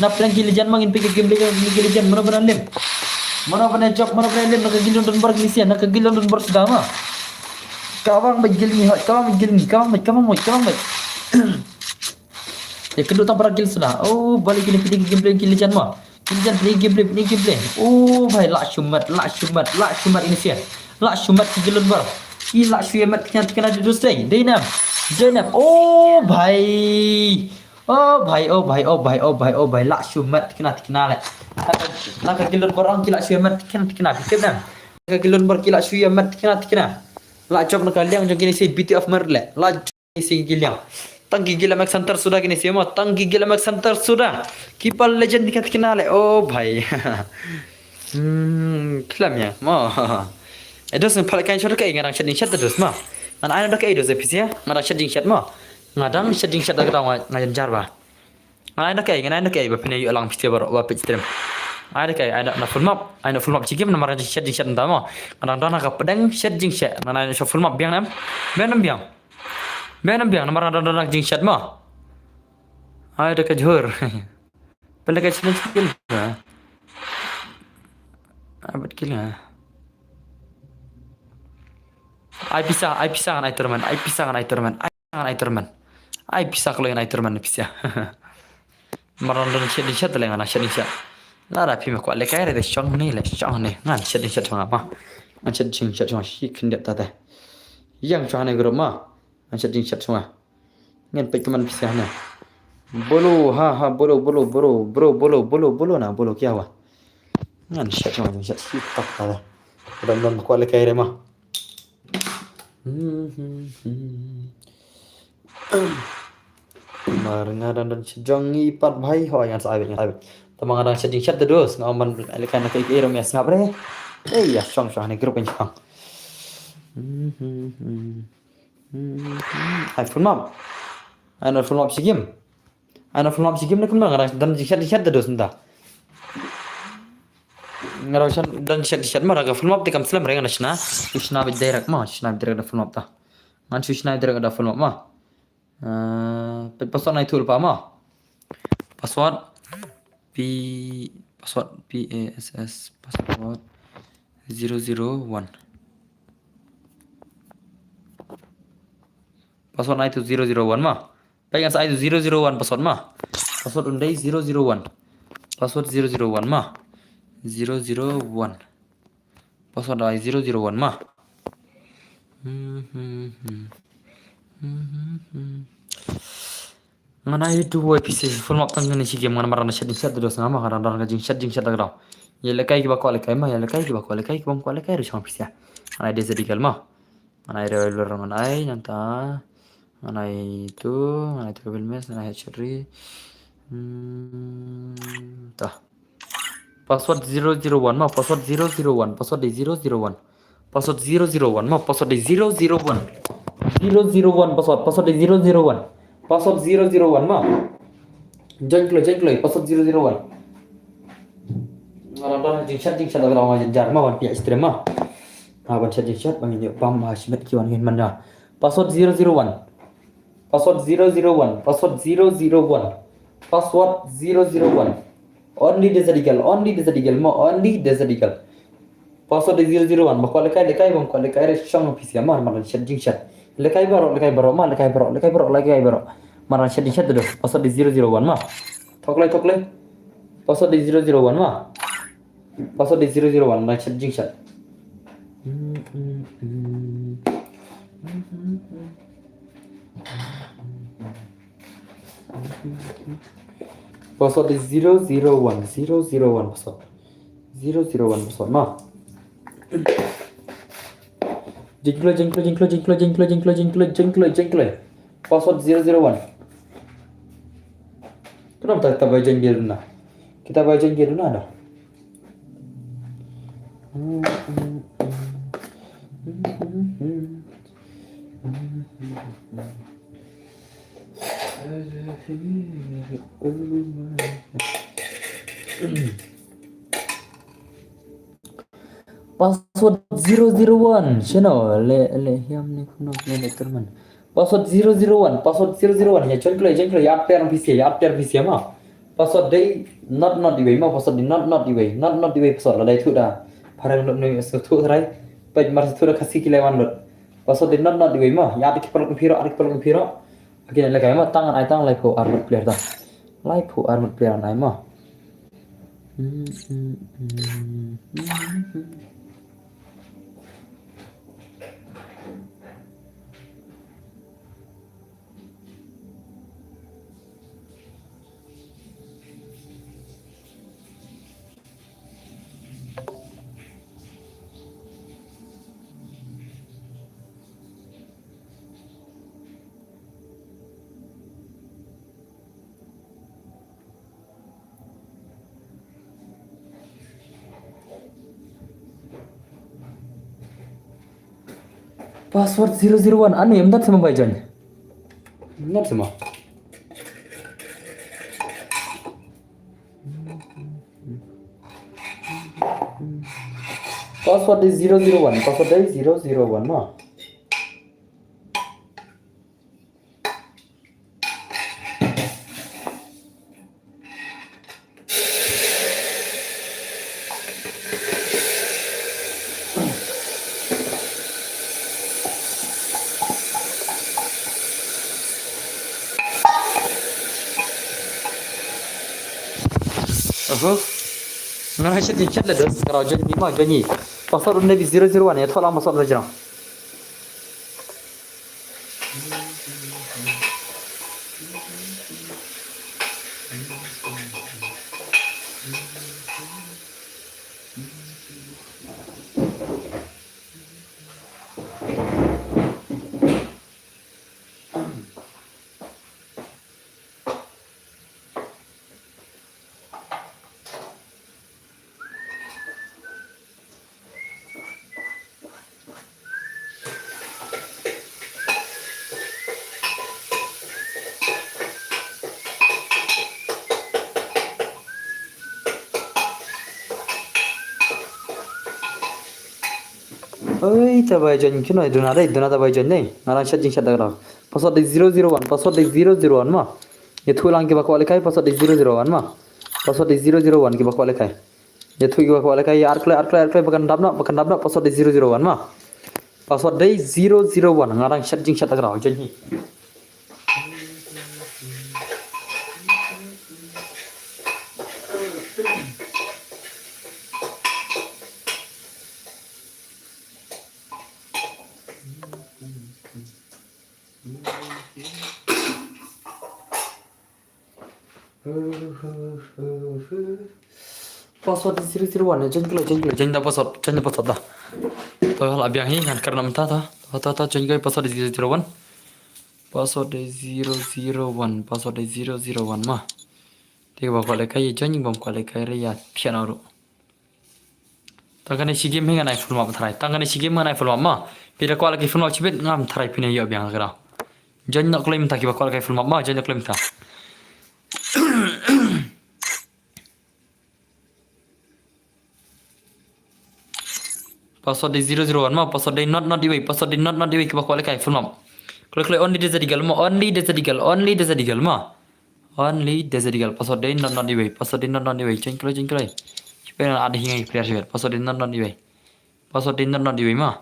Na prank Giljan ma ngin peit ka game Giljan, mano ban lah lim. Mano ban lah jop, mano ban lah lim, na ka Giljan don bor Giljan, na ka Giljan don bor suda ma. Kawang bait Gil ni, hoi, kawang bait Gil ni, kawang bait, kawang bait, kawang bait. Ya, kedua tang para Gil suda. Oh, balik kini peit ka game Giljan ma. Giljan play game play, play game play. Oh bhai, lah shu mat, lah shu mat, lah shu mat ini sia. Lah shu mat ki Gilon bar. Ki lah shu mat kena kena judus dei. Dei nam. Dei nam. Oh bhai. Oh bhai, oh bhai, oh bhai, oh bhai, oh bhai. Lah shu mat kena kena le. Lah ka Gilon bar ang ki lah shu mat kena kena. Bikep nam. Ka Gilon bar ki lah shu mat kena kena. Lah jop na ka liang jong kini si B T F mer le. Lah Kini si ki liang. Tang ki gila mek center suda kini si mo. Tang ki gila mek center suda. Ki pal legend ni kat kina le. Oh bhai. Hmm, kilam ya. Mo. Edos ni pal kan shot kai ngadang shot ding shot edos mo. Ngan ai dak edos episia. Ngadang shot ding shot mo. Ngadang shot ding shot dak dang ngajan jar ba. Ngan ai dak ai, ngan ai dak ai ba pine yu lang pisia baro ba pit stream. Ai dak ai, ai dak na full map, ai na full map chikim na mara shot ding shot nda mo. Ngadang dang na ka pedang shot ding shot. Ngan ai na full map biang nam. Biang nam biang. Biang nam biang namar ada ada jingshat mo. Ai da ka jhur. Pele ka challenge kill. Abat kill nga. Ai pisa, ai pisa ngan ai tournament, ai pisa ngan ai tournament, ai pisa ngan ai tournament. Ai pisa kloi ngan ai tyrmen pisa. Mar ngan don shet jingshet te lei ngan shet jingshet. Lada phi me kwah lehkai re te shong ne le shong ne. Ngan shet jingshet shong ma. Ngan shet jingshet shong shi khyndiat ta te. Ïeng shong ne group ma. Ngan shet jingshet shong. Ngan peit kmen pisa ne. Bolo ha ha bolo bolo bolo bro bolo bolo bolo na bolo kya hua. Ngan shet shong jingshet shi tak ta te. Dam dam kwah lehkai re ma. Mar nga dang don shet jong ngi pat bhai ho ngan sa ai ngan ai. Tama nga dang shet jingshet te dus nga man lehkai na ka ik irom ya sngap re. Eh ya shong shong ne group shong. Ai full map. Ai no full map shi game. Ai no full map shi game ne kumno nga dang don jingshet jingshet te dus nta. Nga dang shet don shet shet ma ra ka full map te kam slem re nga na shna. Shu shna bit direct ma shna bit direct da full map ta. Ngan shu shna direct da full map ma. Eh, pet password nai thul pa ma. Password P password P A S S password zero zero one. Password nai tu zero zero one ma. Peit ngan sa ai tu zero zero one password ma. Password un dei zero zero one. Password zero zero one ma. Zero zero one. Password ai zero zero one ma. Ngan ai tu wai pisa full map tang ngan shi game ngan mar ngan shet jingshet te dos nga ma ngan dang ka jingshet jingshet da ka dang. Ïa lehkai kiba kwah lehkai ma ïa lehkai kiba kwah lehkai kiba kwah lehkai ru shong pisa. Ngan ai Desert Eagle ma. Ngan ai Revolver ngan ai ngan ta. Ngan ai tu ngan ai Triple Mace ngan ai Hatchery. Hmm, ta. Password zero zero one ma password zero zero one password dei zero zero one. Password zero zero one ma password dei zero zero one. Zero zero one password password dei zero zero one. Password zero zero one ma. Join kloi join kloi password zero zero one. Ngarang dang jingshat jingshat ngarang ma jar ma wan pia stream ma. Ha wan shat jingshat bang ni pam ha shimet ki wan ngin manda. Password zero zero one. Password zero zero one. Password zero zero one. Password zero zero one. Only Desert Eagle. Only Desert Eagle. Mo only Desert Eagle. Password zero zero one. Ba kwah lehkai lehkai bang kwah lehkai re shong pisa ma mar shat jingshat. Lehkai baroh lehkai baroh ma lehkai baroh lehkai baroh lehkai baroh. Mar shat jingshat tu. Password zero zero one ma. Thok lei thok lei. Password zero zero one ma. Password dei zero zero one, nang shat jingshat. Password dei zero zero one, zero zero one password. Zero zero one password ma. Jingkloi, jingkloi, jingkloi. Password zero zero one. Kenapa tak tak baca jingkloi dulu nah? Kita baca jingkloi dulu nah dah. Password zero zero one. Shano le le hiam ne kuno ne le terman. Password zero zero one. Password zero zero one. Ya join kloi join kloi ya per pisia ya per pisia ma. Password dei not not iwei ma password dei not not iwei not not iwei password la dei thu da. Parang not ne su thu rai. Peit mar thu da kasi ki lewan lot. Password dei not not iwei ma ya dik pelok piro adik pelok piro. Oke, lehkai ma tang ai tang laiphew armut player tang. Laiphew armut player ai ma. Password zero zero one. Anu em dat sama bai join. Dat sama. Password is zero zero one. Password is zero zero one ma. Nga nang shet jingshad la don, nga rau join ni ma, join ni. Password un dei zero zero one, ïathuh lang password da jrong. Oi, ta bai join kino, duna dei, duna ta bai join dei. Nga nang shet jingshad da kano. Password dei zero zero one, password dei zero zero one ma. Ïathuh lang kiba kwah lehkai, password dei zero zero one ma. Password dei zero zero one kiba kwah lehkai. Ïathuh kiba kwah lehkai, ïa ar kloi, ar kloi, ar kloi, ba kan dap noh, ba kan dap noh, password dei zero zero one ma. Password dei zero zero one, nga nang shet jingshad da kano, join hi. Password zero zero one, join klo, join klo, join da password, join da password da. To la biang hi ngan kren mynta to. To, to, to, join klo password zero zero one. Password zero zero one, password zero zero one ma. Te ba kwah lehkai join, bym kwah lehkai re ïa thiah noh ruh. Tang kane shi game hi ngan ai full map tharai. Tang kane shi game ngan ai full map ma. Phi da kwah lehkai full map shibit ngam tharai phin ïoh biang ka dang. Join noh kloi mynta kiba kwah lehkai full map ma. Join noh kloi mynta. Password dei zero zero one ma. Password dei not not iwei. Password dei not not iwei kiba kwah lehkai full map. Kloi kloi only Desert Eagle ma. Only Desert Eagle. Only Desert Eagle ma. Only Desert Eagle. Password dei not not iwei. Password dei not not iwei. Join kloi, join kloi. Shibit ngan add hi ngi player shibit. Password dei not not iwei. Password dei not not iwei ma.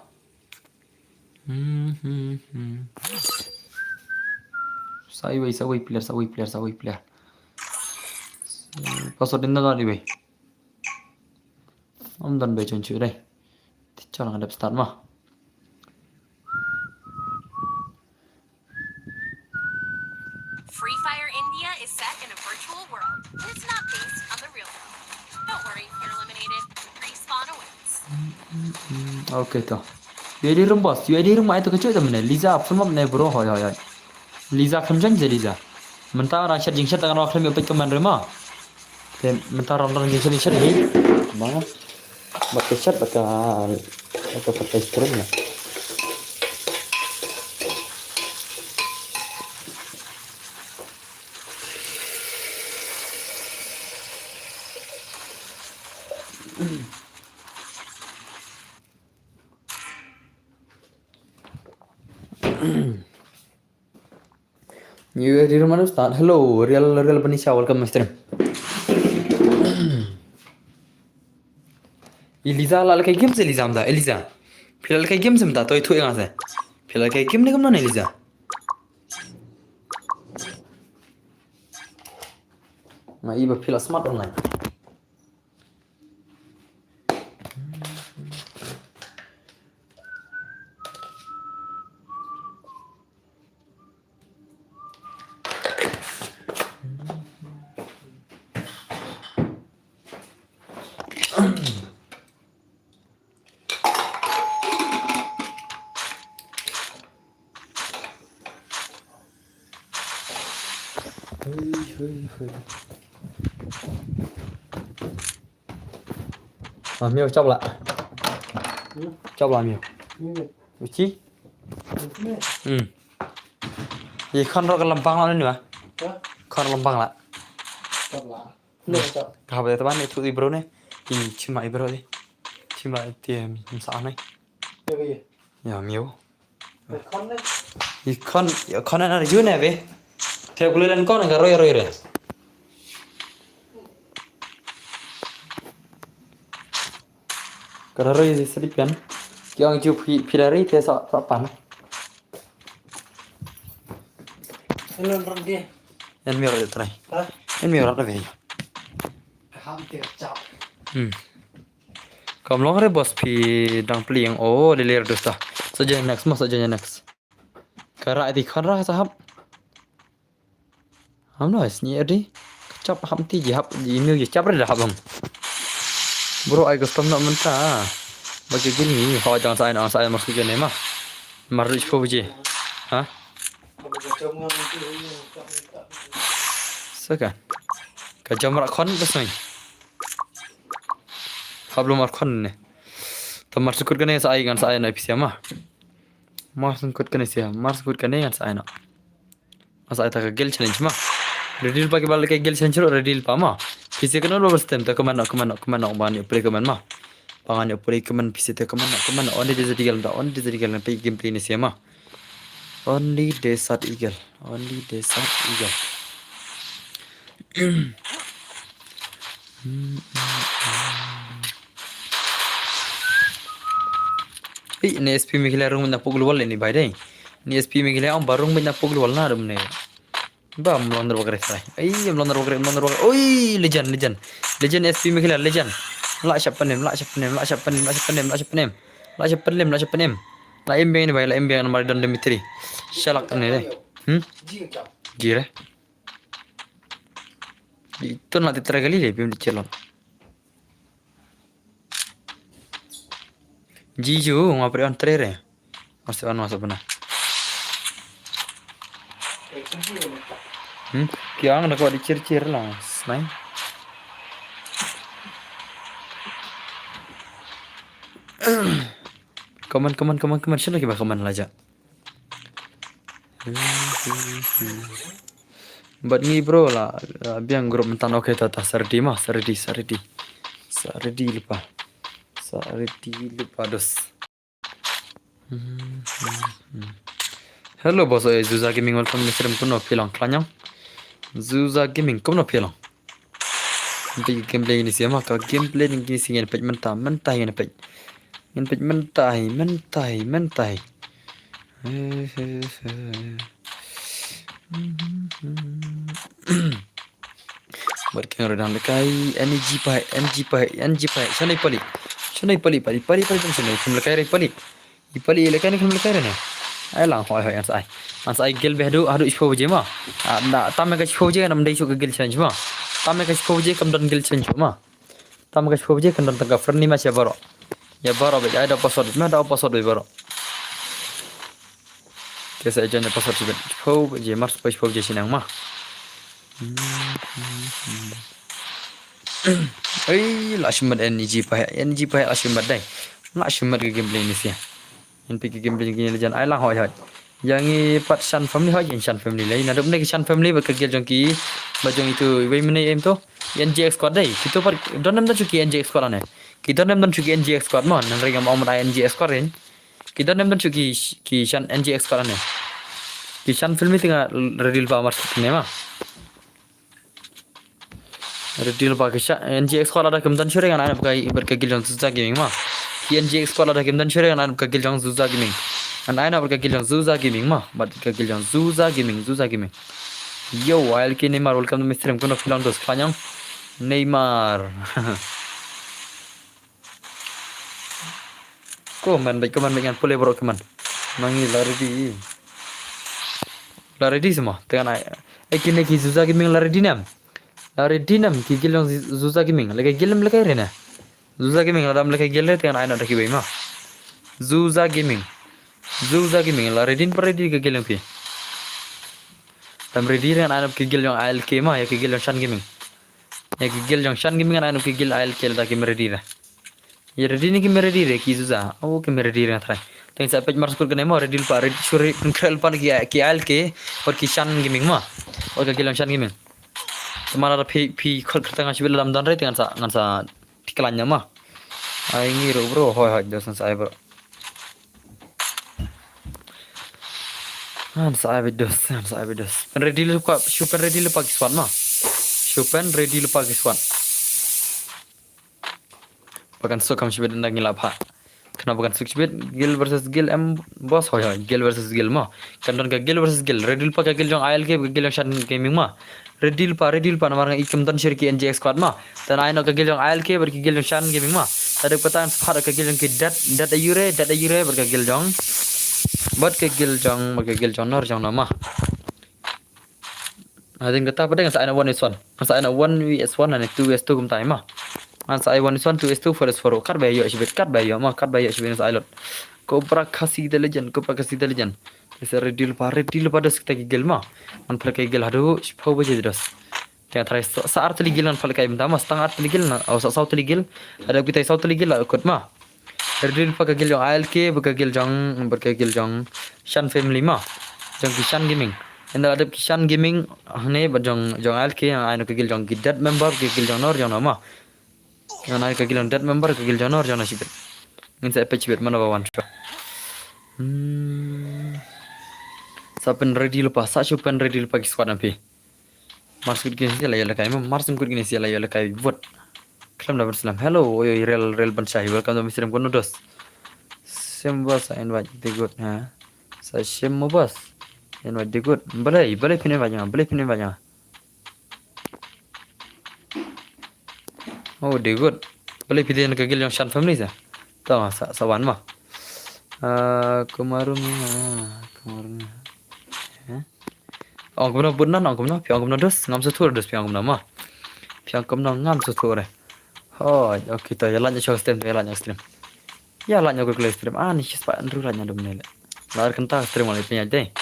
Hmm, hmm, hmm. Sa iwei, sa iwei player, sa iwei player, sa iwei player. Password dei not not iwei. Ym don ba join shuh dei. Te chon nga dep start ma. Free Fire India is set in a virtual world. It's not based on the real world. Don't worry if you're eliminated. Respawn awaits. Okay to. Ïa dei rum boss, ïa dei rum ai to ka chuh ta mane. Liza, full map ne bro, hoi, hoi, hoi. Liza, kham join je Liza. Mynta nang shet jingshad tang nang khlem ïa peit ka man re ma. Te mynta ram ram jingshad jingshad hi. Ma. Bad ka shet bad ka, bad ka patai kren na. New Year, Year Manu start. Hello, Real, Real Banisha, welcome to stream. Eliza, la lehkai game se Eliza mynta, Eliza. Phi la lehkai game se mynta, to ïathuh ïa nga se. Phi la lehkai game ne kumno ne Eliza? Nga i ba phi la smart online. Hei, hei, hei. Ah, Miu, chop lah. Hmm? Chop lah, Miu. Miu. Uchi? Miu. Hmm. Ïa khon rok ka lempang lah ni, ma? Ha? Khon lempang lah. Chop lah. Ni chop. Ka hap de taban ni tu di bro ni. Di chima i bro di. Chima ti, em, sa ni. Ïa, Miu. Ïa khon, ïa khon na yu ne be. Te kule len kon ka roi roi re. Ka roi sa di pian. Ki ong ju phi, phi la ri te sa, sa pan. Hello, Ron di. En Miu ra trai. Ha? En Miu ra be. Hmm. Kam long re boss phi dang pli ïa nga. Oh, lele re dosta. Sa jan next ma, sa jan next. Ka rai ti khon ra sa hap. Ham no, sni adi. Ka chap ham ti ji hap, ji miu ji chap re da hap ham. Bro, ai custom na mynta. Ba ki gil ni, ho jang sa ai, sa ai mar su jane ma. Mar rich po ji. Ha? Saka. Ka jam ra khon ka sngi. Hap lo mar khon ne. Ta mar sukut kane sa ai ngan sa ai na pisa ma. Mar sukut kane sia, mar sukut kane ngan sa ai na. Ngan sa ai ta ka guild challenge ma. Ready pa ki bal ka guild challenge ro ready pa ma. Pisa kano lo stem ta kaman kaman kaman ban yo play kaman ma. Pangan yo play kaman pisa ta kaman kaman on the desert eagle ta on the desert eagle na play gameplay ne sia ma. Only Desert Eagle. Only Desert Eagle. Ei, ni S P Meghalaya rung na pugul wal ni bai dai. Ni S P Meghalaya ong ba rung na pugul wal na dum ne. Ba mlon ro kre sai. Ei, mlon ro kre, mlon ro. Oi, legend, legend. Legend S P Meghalaya, legend. La shap panem, la shap panem, la shap panem, la shap panem, la shap panem. La shap panem, la shap panem. La em beng ni bai, la em beng mar don Dimitri. Shalak ne dai. Hmm? Gire. Itu na titra kali le pim di chelon. Jiju ngapri on trere. Masih on masuk pernah. Hmm? Kiang da ko di cir-cir lang. Snai. Kaman, kaman, kaman, kaman. Sino kiba kaman laja. Bad ngi bro la, la biang group mentan. Okay, ta, ta, sa ready ma, sa ready, sa ready. Sa ready lepa. Sa ready lepa dos. Hello boss, eh, Zuza Gaming, welcome to the stream, kumno phi long khlaiñ ïa. Zuza Gaming, kumno phi long. Ngi gameplay ni sia ma, ka gameplay ni sia ngin peit mynta, mynta ngin peit. Ngin peit mynta, mynta, mynta. Wat keng redan lekai, energy pai, energy pai, energy pai. Shonai pali. Shonai pali, pali, pali, pali, shonai. Kum lekai re pali. I pali lekai ni kum lekai re ne. Ai lang hoi hoi ansai. Ansai gel beh hadu, hadu ish po je ma. Ah, na, tam ka ish po je nam dei shu ka gel challenge ma. Tam ka ish po je kam don gel challenge ma. Tam ka ish po je kam don tang ka friendly match ïa baro. Ïa baro beh ai da password, ma da password beh baro. Ke sa jan password sibet. Pho je mar pho pho je sinang ma. Ai la shimat energy pa energy pa la shimat dai. La shimat ke gameplay ni sia. Ngi peit ke gameplay ngi la jan ai lang hoi hoi. Ïa ngi pat shan family hoi ïa shan family lei. Naduh mynne ki shan family ba ka gel jong ki ba jong itu wei mynne em to. N G X squad dei. Kito pat don nem don shu ki N G X squad ane. Ki don nem don shu ki N G X squad mon. Nang ring am ong ai N G X squad ring. Ki don nem don shu ki, ki shan N G X squad ane. Ki shan family tinga ready lypa mar squad ne ma. Ready lypa ki shan N G X squad lada kim don shu re ngan ai nap ka i bad ka gil jong Zuza Gaming ma. Ki N G X squad lada kim don shu re ngan ai nap ka gil jong Zuza Gaming. Ngan ai nap ka gil jong Zuza Gaming ma. Bad ka gil jong Zuza Gaming, Zuza Gaming. Yo, I L K Neymar, welcome to my stream. Kumno phi long dos khlaiñ ïa. Neymar. Ko man bad ko man bad ngan pule bro ko man. Ma ngi la ready. La ready semua. Tengah naik. Eh kine ki Zuza Gaming la ready nem. La ready nem ki gil jong Zu- Zuza Gaming. Lagi gil nem lagi re ne. Zuza Gaming la dam lagi gil re tengah naik nak daki bai ma. Zuza Gaming. Zuza Gaming la ready pa ready ka gil jong phi. Dam ready re ngan ai nap ki gil jong I L K ma ïa ki gil jong Shan Gaming. Ïa ki gil jong Shan Gaming ngan ai nap ki gil I L K lada kim ready re. Ïa ready ne kim ready re ki Zuza. Oh kim ready re nga trai. Teng sa peit mar skur kane mo ready lypa ready sure pynkreh lypa ki ki I L K. Or ki Shan Gaming ma. Or ka gil jong Shan Gaming. Te ma lada phi phi khot kyrteng nga shibit lada ym don re te ngan sa ngan sa phi khlaiñ ïa ma. Ai ngi ruh bro hoi hoi dos ngan sa ai bro. Ngan sa ai bit dos, ngan sa ai bit dos. Pyn ready lypa, shu pyn ready lypa ki squad ma. Shu pyn ready lypa ki squad. Ba kan suk kam shibit nda ngi la pha. Kane ba kan switch bit, guild versus guild em boss, hoi hoi, guild versus guild mo. Kan don ka guild versus guild, ready lypa ka guild jong I L K, ka guild jong Shan Gaming mo. Ready lypa, ready lypa, namar nga i kam don shuh ki N G X squad mo. Te ai noh ka guild jong I L K bad ka guild jong Shan Gaming mo. Te dei pat ngan sa phah ka guild jong ki Dead, Dead Ayure, Dead Ayure bad ka guild jong, bad ka guild jong, bad ka guild jong Nor jong Nor mo. Hadien kata pat ngan sa ai noh one versus one. Ngan sa ai noh one versus one ne two versus two kumta mo. Ngan sa ai one versus one, two versus two, four versus four. Katba ïoh shibit, katba ïoh mo, katba ïoh shibit ngan sa ai lut. Cobra Khasi the legend, Cobra Khasi the legend. Te sa ready lypa, ready lypa dos kita ki guild mo. Ngan pynlait ki guild haduh shiphew baje dos. Te nga tharai sa, sa ar tylli ki guild ngan pynlait ki mynta mo, sa tang ar tylli ki guild na, oh, sa saw tylli ki guild. Haduh kita saw tylli ki guild la kut mo. Ready lypa ka guild jong I L K bad ka guild jong, bad ka guild jong Shan family mo. Jong ki Shan Gaming. Ynda la dep ki Shan Gaming hangne bad jong, jong I L K, ngan ai noh ka guild jong ki Dead member, ka guild jong Nor jong Nor mo. Ngan ai ka guild jong Dead member, ka guild jong Nor jong Nor shibit. Ngin sa peit shibit mano ba wan shuwa. Hmm. Sa pyn ready lypa, sa shu pyn ready lypa ki squad na phi. Mar shu kut kine sia la ïalehkai mo, mar shu kut kine sia la ïalehkai vote. Khlem da ban slem. Hello, oi oi, real, real ban shai. Welcome to my stream, kano dos. Sim boss, sa invite the good, ha. Sa shim mo boss. Invite the good. Balei, balei phin invite nga, balei phin invite nga. Oh, the good. Balei phi dei na ka guild jong Shan family sa. To sa, sa wan mo. Ah, kumarum ya, kumarum ya. Eh? Ong kumno bun nan, ong kumno, phi ong kumno dos, ngam sngewthuh dos, phi ong kumno mo. Phi ong kumno ngam sngewthuh re. Hoi, okay, to ïa lait noh sha stream, to ïa lait noh stream. Ïa lait noh ka stream. Ah, ni shi spah hynriew lait noh dum ne le. La ar kynta stream wala pynïaid dei.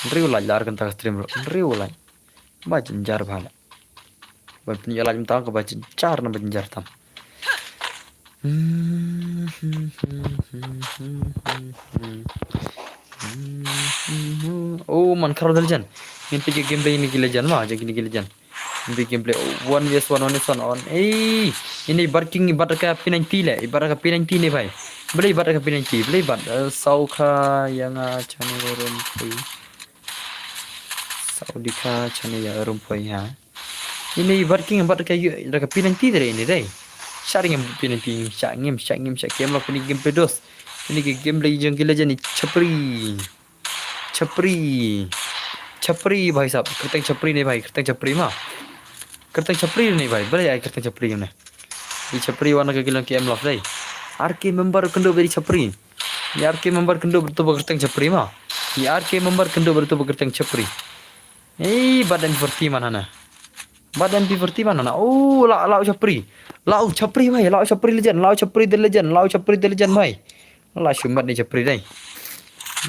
Hynriew lait la ar kynta stream bro. Hynriew lait. Ba jynjar bha le. Ban pynïaid lait mynta ka ba jynjar na ba jynjar tam. Oh, man khraw da legend. Ngin peit ka gameplay ïa kine ki legend ma, jong kine ki legend. Ngin peit gameplay, oh, one versus one, one versus one on. Ei, ine i bat king, i bat ka P ninety le, i bat ka P ninety ne bhai. Balei i bat ka P ninety, balei i bat, eh, saw kha ïa nga chane rum phi. Saw di kha chane ïa rum phi ha. Ine i bat king, bat ka ïa, da ka P ninety dei ine dei. Shah ngim P ninety, shah ngim, shah ngim, shah ngim, lok pini gameplay dos. Ine ki gameplay jong ki legend ni chapri. Chapri. Chapri bhai sahab, kyrteng chapri ne bhai, kyrteng chapri ma. Kyrteng chapri ne bhai, balei ai kyrteng chapri ne. I chapri wan ka guild jong ki M Love dei. Ar ki member kynduh bad i chapri. I ar ki member kynduh bad uto ba kyrteng chapri ma. I ar ki member kynduh bad uto ba kyrteng chapri. Ei, bad M forty man hana. Bad M forty man hana. Oh, la, la u chapri. La u chapri bhai, la u chapri legend, la u chapri the legend, la u chapri the legend bhai. La shu mat ni chapri dei.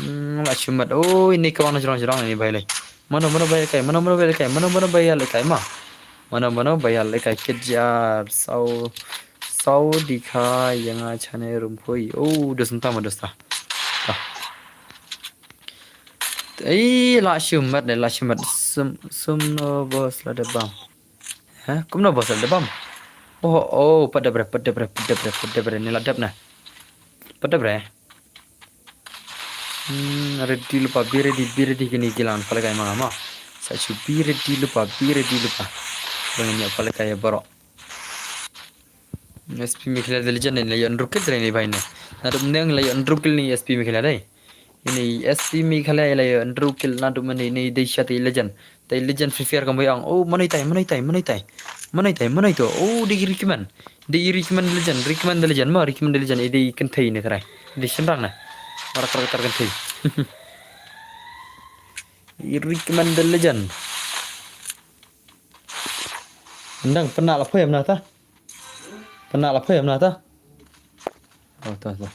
Hmm, la shu mat. Oh, ini ka wan jrong jrong ini bhai lei. Mano mano bhai kai, mano mano bhai kai, mano mano bhai lei kai ma. Mano mano bhai lei kai kit jar. Saw, saw di kha ïa nga chane rum phi. Oh, dos nta ma dos ta. Ta. Ei, la shu mat ne, la shu mat. Sum, sum no boss la da bam. Ha? Kumno boss la da bam? Oh, oh, pat dep re, pat dep re, pat dep re, pat dep re, ni la dep na. Pat dep re. Hmm, ready lypa, be ready, be ready kine ki la pynlait kai ma ma. Sa shu be ready lypa, be ready lypa. Ba ngin ïa pynlait kai baroh. S P Meghalaya the legend ne la ïoh hynriew kill ne bhai ne. Naduh mynne la ïoh hynriew kill ne S P Meghalaya dei. Ine S P Meghalaya la ïoh hynriew kill naduh mynne, ine dei sha te legend. Te legend Free Fire kam bhai ong. Oh, mano itai, mano itai, mano itai. Mano itai, mano ito. Oh, dei recommend. Dei recommend legend, recommend legend ma, recommend legend. Ine dei kynthei ne krai. Dei shynrang ne. Rak rak tar kynthei. Recommend legend. Ndang pynah la poi em na ta. Pynah la poi em na ta. Oh, ta ta.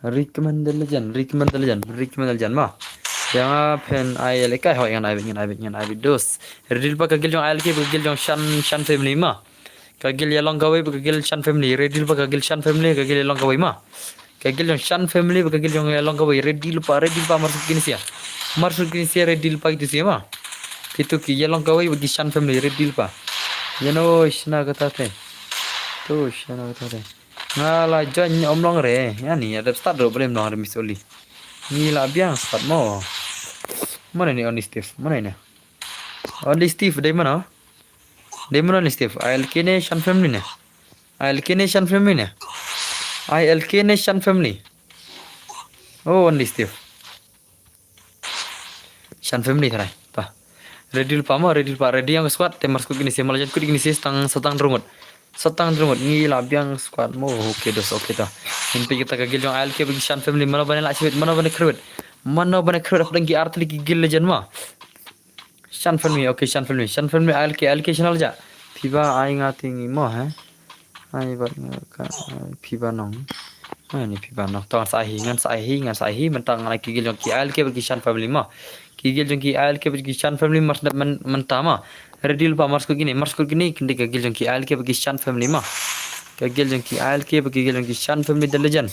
Recommend legend, recommend legend, recommend legend ma. Ïa nga phin ai lei kai hoi ngan ai bit, ngan ai bit, ngan ai bit dos. Ready lypa ka guild jong I L K, ka guild jong Shan, Shan family ma. Ka guild ïa long kawei, ka guild Shan family. Ready lypa ka guild Shan family, ka guild ïa long kawei ma. Ka guild jong Shan family, ka guild jong ïa long kawei. Ready lypa, ready lypa mar sut kine sia. Mar sut kine sia, ready lypa kito sia ma. Kito ki ïa long kawei, ki Shan family, ready lypa. Ïa no, shna kata te. To, shna kata te. Nga la join ym long re. Ïa ni, ada start ro, boleh ym long re, miss Oli. Ni la biang start mo. Mana ni Only Steve? Mana ni? Only Steve, dei mana? Dei mana Only Steve? I L K ne Shan family ne? I L K ne Shan family ne? I L K ne Shan family. Oh, only Steve. Shan family tharai. Pa. Ready lypa mo, ready lypa, ready ïa ka squad, te mar squad kine shi, ma la jan kut kine shi, sa tang, sa tang drumut. Sa tang drumut, ngi la biang squad mo, okay dos, okay ta. Ngin peit kita ka guild jong I L K bad ki Shan family, mano ban ïaleh shibit, mano ban ïakhreh. Mano ban ïakhreh, hapdeng ki ar tylli ki guild legend mo. Shan family, okay, Shan family, Shan family, I L K, I L K channel ja. Phi ba ai nga te ngi mo, ha? Ai bad nga ka, ai, phi ba nong. Ai, ni phi ba nong. Tang sa hi, ngan sa hi, ngan sa hi, mynta ngan ai ki guild jong ki I L K bad ki Shan family mo. Ki guild jong ki I L K bad ki Shan family mar sdep myn-, mynta mo. Ready lypa mar squad kine, mar squad kine, kine ka guild jong ki I L K bad ki Shan family mo. Ka guild jong ki I L K bad ki guild jong ki Shan family the legend.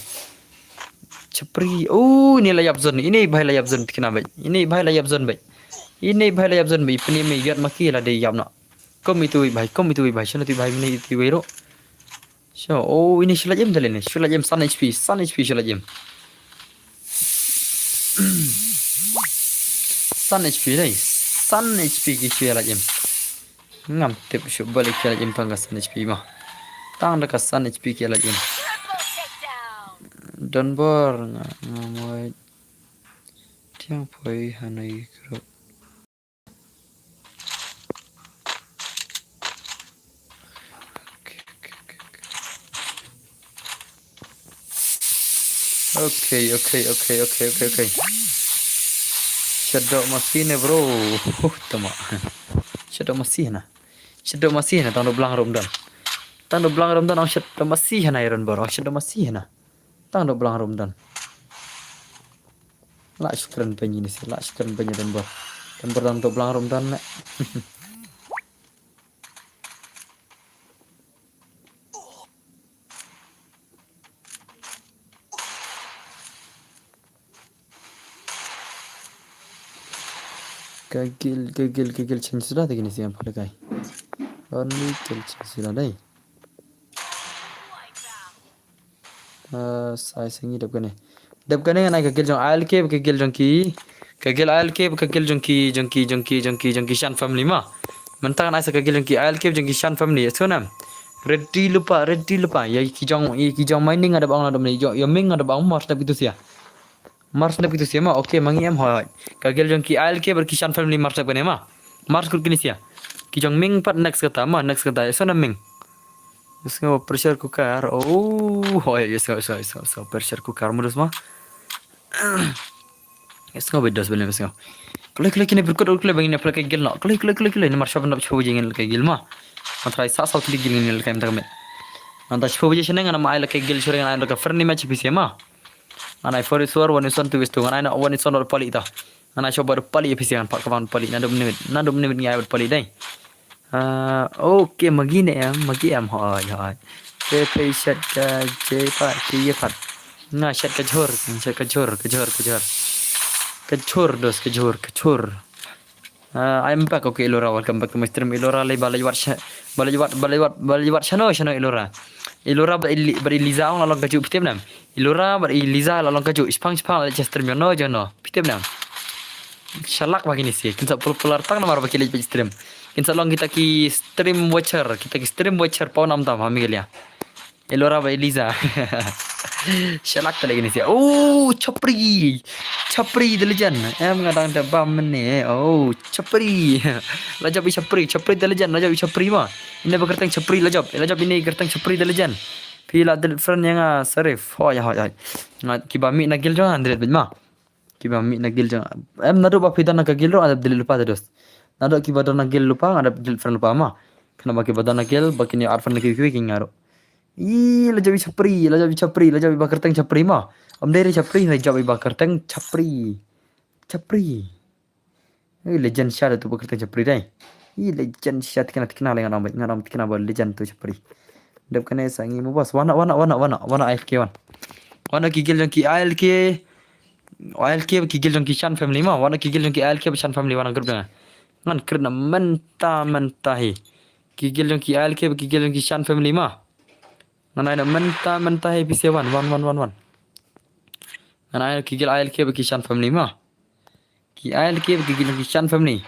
Chapri, oh, ini la ïap zone, ini bhai la ïap zone tikna bhai. Ini bhai la ïap zone bhai. Ini bhai la ïap zone bhai, pynïap me ïap ma ki la dei ïap na. Kom itu bhai, kom itu bhai, shano itu bhai, ini itu bhai ro. So, oh, ini shu la ïem dale ni, shu la ïem san H P, san H P shu la ïem. San H P dai, san H P ki shu la ïem. Ngam tip shuh balei ki la ïem tang ka san H P ma. Tang da ka san H P ki la ïem. Don bor nga, nga moi. Tiang poi hanai kro. Okay, okay, okay, okay, okay, okay. Shadow masih ne, bro. Huh, tama. Shadow masih na. Shadow masih na, tang do blang rum dan. Tang do blang rum dan, ang shadow masih na, Iron Bar. Ang shadow masih na. Tang do blang rum dan. La shukran banyi ni si, la shukran banyi dan bor. Dan bor dan untuk belang rum dan nak. Kagil, kagil, kagil chen sila tagi ni siang pada kai. Only kil chen sila dai. Ah, sai sengi dep kane. Dep kane ngan ai ka guild jong I L K, ka guild jong ki, ka guild I L K, ka guild jong ki, jong ki, jong ki, jong ki, jong ki Shan family ma. Mynta ngan ai sa ka guild jong ki I L K, jong ki Shan family. So nam. Ready lypa, ready lypa. Ya ki jong, ya ki jong mining ada bang, ada mining. Yo, yo ming ada bang, mar step itu sia. Mar step itu sia ma. Okay, mangi em hoi. Ka guild jong ki I L K, ber ki Shan family mar step kane ma. Mar skut kini sia. Ki jong ming pat next kata ma, next kata. So nam ming. Sngew pressure cooker. Oh, hoi, sngew, sngew, sngew, sngew pressure cooker modus ma. Sngew bit dos belen sngew. Kloi, kloi, kine berkut, kloi, bang ine play ka guild no. Kloi, kloi, kloi, kloi, namar shop nap shop jingin ka guild ma. Ngan try sa sa kili guild ngin ka em ta ka met. Ngan ta shop je sene ngan ma ai la ka guild sure ngan ai la ka friendly match P C ma. Ngan ai four is four, one is one, two is two. Ngan ai na one is one pali ta. Ngan ai shop ba pali P C ngan pak ka ban pali. Nadum nimit, nadum nimit ngai pali dai. Ah, okay, magi ne em, magi em, hoi, hoi. Te pe shat ka je pat, ke ye pat. Nga shat ka jhur, shat ka jhur, ka jhur, ka jhur. Ka jhur, dos, ka jhur, ka jhur. Ah, I'm back, okay, Ilora, welcome back to my stream. Ilora, le, ba le wat sha-, ba le wat, ba le wat, ba le wat shano, shano, Ilora. Ilora, ba Ili-, ba Eliza, ong la long ka ju, phi tip nam. Ilora bad Eliza la long ka ju, shipang shipang la leit stream, yo no, yo no. Phi tip nam. Shalak ba kini si, kin sa popular tang namar ba ki leit stream. Kin sa long kita ki stream watcher, kita ki stream watcher paw nam tam ha Meghalaya. Ilora bad Eliza. Shalak ta lei kini si. Oh, Chapri. Chapri the legend. Em nga dang da bam ne. Oh, Chapri. La jop i Chapri, Chapri the legend, la jop i Chapri ma. Ine ba kyrteng Chapri la jop. La jop ine kyrteng Chapri the legend. Phi la delete friend ïa nga, Sarif. Hoi, hoi, hoi. Nga kiba mih na guild jong nga delete beit ma. Kiba mih na guild jong nga. Em naduh ba phi don na ka guild ruh nga delete lypa te dos. Naduh kiba don na guild lypa nga delete friend lypa ma. Kane ba kiba don na guild ba kin ïa add friend ki ki ki nga ruh. Ih, la jop i Chapri, la jop i Chapri, la jop i ba kyrteng Chapri ma. Ym dei re Chapri, la jop i ba kyrteng Chapri. Chapri. Ih, legend sha da tu ba kyrteng Chapri dai. Ih, legend sha tikna tikna le nga ram, nga ram tikna ba legend tu Chapri. Dep kane sa ngi mo bas. Wana, wana, wana, wana, wana I L K wan. Wana ki guild jong ki I L K. I L K ki guild jong ki Shan family ma. Wana ki guild jong ki I L K ba Shan family wana group da nga. Ngan create na mynta, mynta hi. Ki guild jong ki I L K ba ki guild jong ki Shan family ma. Ngan ai na mynta, mynta hi P C wan, wan, wan, wan, wan. Ngan ai ki guild I L K ba ki Shan family ma. Ki I L K ba ki guild ki Shan family.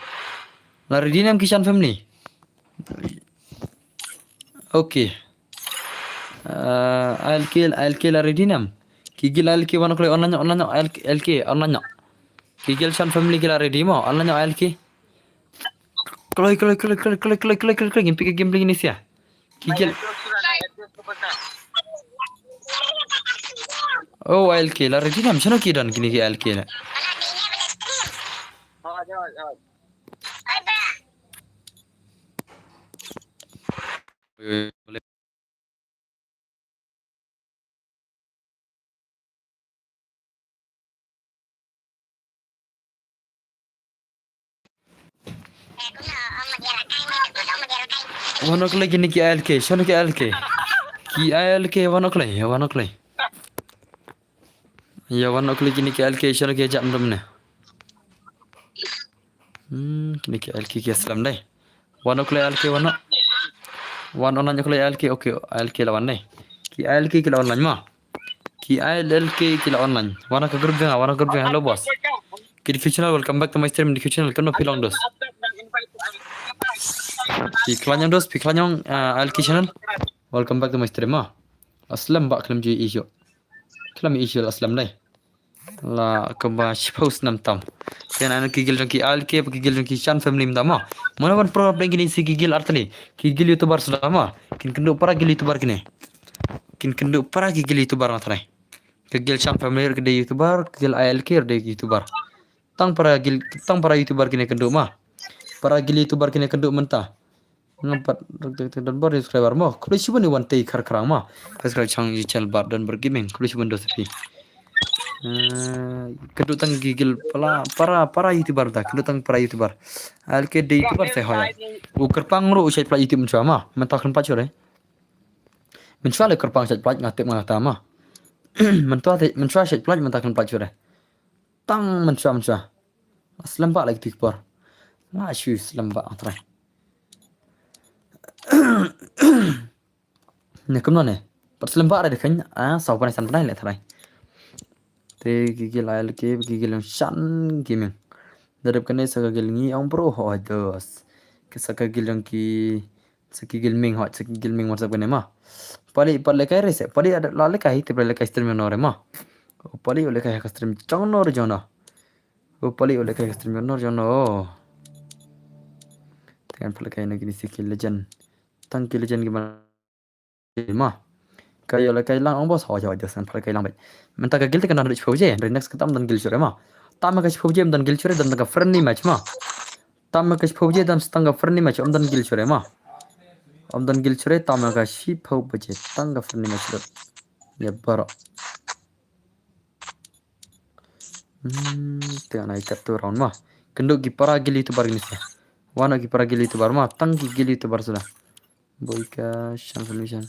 La ready nam ki Shan family. Okay. Ah, I L K, I L K la ready nam. Ki gil I L K wan kloi online, online, I L K, I L K online. Ki gil Shan family ki la ready mo, online I L K. Kloi, kloi, kloi, kloi, ngin pick a game lagi ni sia. Ki gil. Oh, I L K la ready nam, shano ki don kini ki I L K la. Wan kloi kini ki I L K, shano ki I L K. Ki I L K wan kloi, wan kloi. Ïa wan kloi kini ki I L K, shano ki jam dum ne. Hmm, kini ki I L K ki slem dai. Wan kloi I L K wan. Wan online kloi I L K, okay, I L K la wan dai. Ki I L K ki la online ma. Ki I L K ki la online. Wan ka group jong nga, wan ka group jong nga, hello boss. Ki D Q channel, welcome back to my stream, D Q channel, kam no phi long dos. Phi khlaiñ ong dos, phi khlaiñ ong, ah, I L K channel. Welcome back to my stream ma. Slem ba khlem ju issue. Khlem issue la slem dai. La kaba shiphew snem tam. Te na ki gil jong ki I L K, ki gil jong ki Shan family mynta ma. Mano ban pro beng kini si ki gil artylli. Ki gil YouTuber suda ma. Kin kynduh para gil YouTuber kine. Kin kynduh para ki gil YouTuber na trai. Ki gil Shan family ki dei YouTuber, ki gil I L K ki dei YouTuber. Tang para gil, tang para YouTuber kine kynduh ma. Para gil YouTuber kine kynduh mynta. Nga pat don bor subscriber mo. Khublei shibun ïa wan tei kharkrang mo. Subscribe chang ïa channel Bat Don Bor Gaming. Khublei shibun dos phi. Eh, kynduh tang ki gil para, para, para YouTuber da. Kynduh tang para YouTuber. I L K dei YouTuber te hoi. U kyrpang ruh u shait pla YouTube mynshwa mo. Mynta khlem pat shuh re. Mynshwa le kyrpang shait pla nga tip nga ta mo. Mynta te, mynshwa shait pla mynta khlem pat shuh re. Tang mynshwa mynshwa. Slem ba la ki por. La shu slem ba trai. Ne kumno ne. Pat slem ba ra de khan. Ah, saw panai san panai le trai. Te ki gil I L K, ki gil Shan Gaming. Da dep kane sa ka gil ngi ong bro ho dos. Ki sa ka gil jong ki Sa ki gil Ming hoi, sa ki gil Ming WhatsApp kane ma. Pali, pali kai re se, pali ada la le kai, te pali kai stream no re ma. O pali o le kai ka stream jong no re jong no. O pali o le kai ka stream no re jong no. Te kan pali kai na kini si ki legend. Tang ki legend ki ma. Ma. Kai o le kai lang ong bos hoi hoi jas kan pali kai lang bai. Mynta ka gil te kan dan rich phoje, re next ka tam dan gil sure ma. Tam ka phoje dan gil sure dan ka friendly match ma. Tam ka shiphew baje dan tang ka friendly match, ym don gil shuh re ma. Ym don gil shuh re, tam ka shiphew baje tang ka friendly match lut. Ïa baroh. Hmm, te ngan ai kat tu round ma. Kynduh ki para gil YouTuber kine sa. Wan ki para gil YouTuber ma, tang ki gil YouTuber suda. Boika Shan family Shan.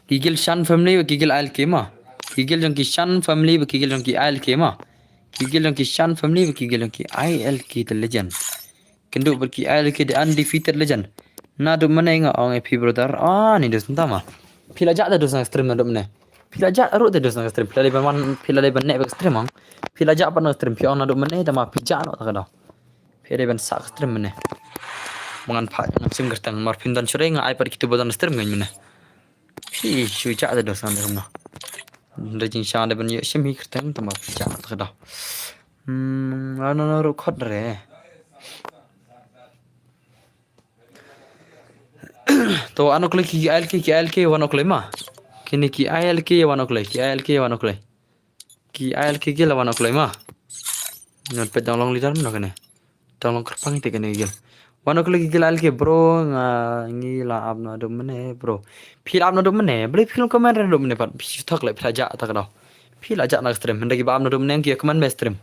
Ki gil Shan family ba ki gil I L K ma. Ki gil jong ki Shan family ba ki gil jong ki I L K ma. Ki gil jong ki Shan family ba ki gil jong ki I L K the legend. Kynduh ba ki I L K the undefeated legend. Naduh mynne nga ong ïa phi brother. Ah, ni dus mynta ma. Phi la jah te dus na stream naduh mynne. Phi la jah ruh te dus na stream. Phi la dei ban wan, phi la dei ban neh ba stream ong. Phi la jah pat na stream phi ong naduh mynne te ma phi jah noh ta ka daw. Phi dei ban sah ka stream mynne. Ba ngan phah ngan shim kyrteng mar phin don shuh re nga ai pat kito ba don stream ngan mynne. Phi shu jah te dos ngan dei kumno. Dei jingshisha dei ban ïoh shim hi kyrteng te mar phi jah ta ka daw. Hmm, ano na ruh khot re. To ano kloi ki I L K ki I L K wano kloi ma. Kine ki I L K wano kloi ki I L K wano kloi. Ki I L K ki la wan kloi ma. Ngan peit dang long leader mynno kane. Dang long kyrpang te kane gil. Wan kloi ki gil I L K bro nga ngi la ap naduh mynne bro. Phi la ap naduh mynne. Balei phi long comment naduh mynne pat. Phi thok le phi la jah ta ka daw. Phi la jah na stream. Hynda ki ba ap naduh mynne ki comment me stream.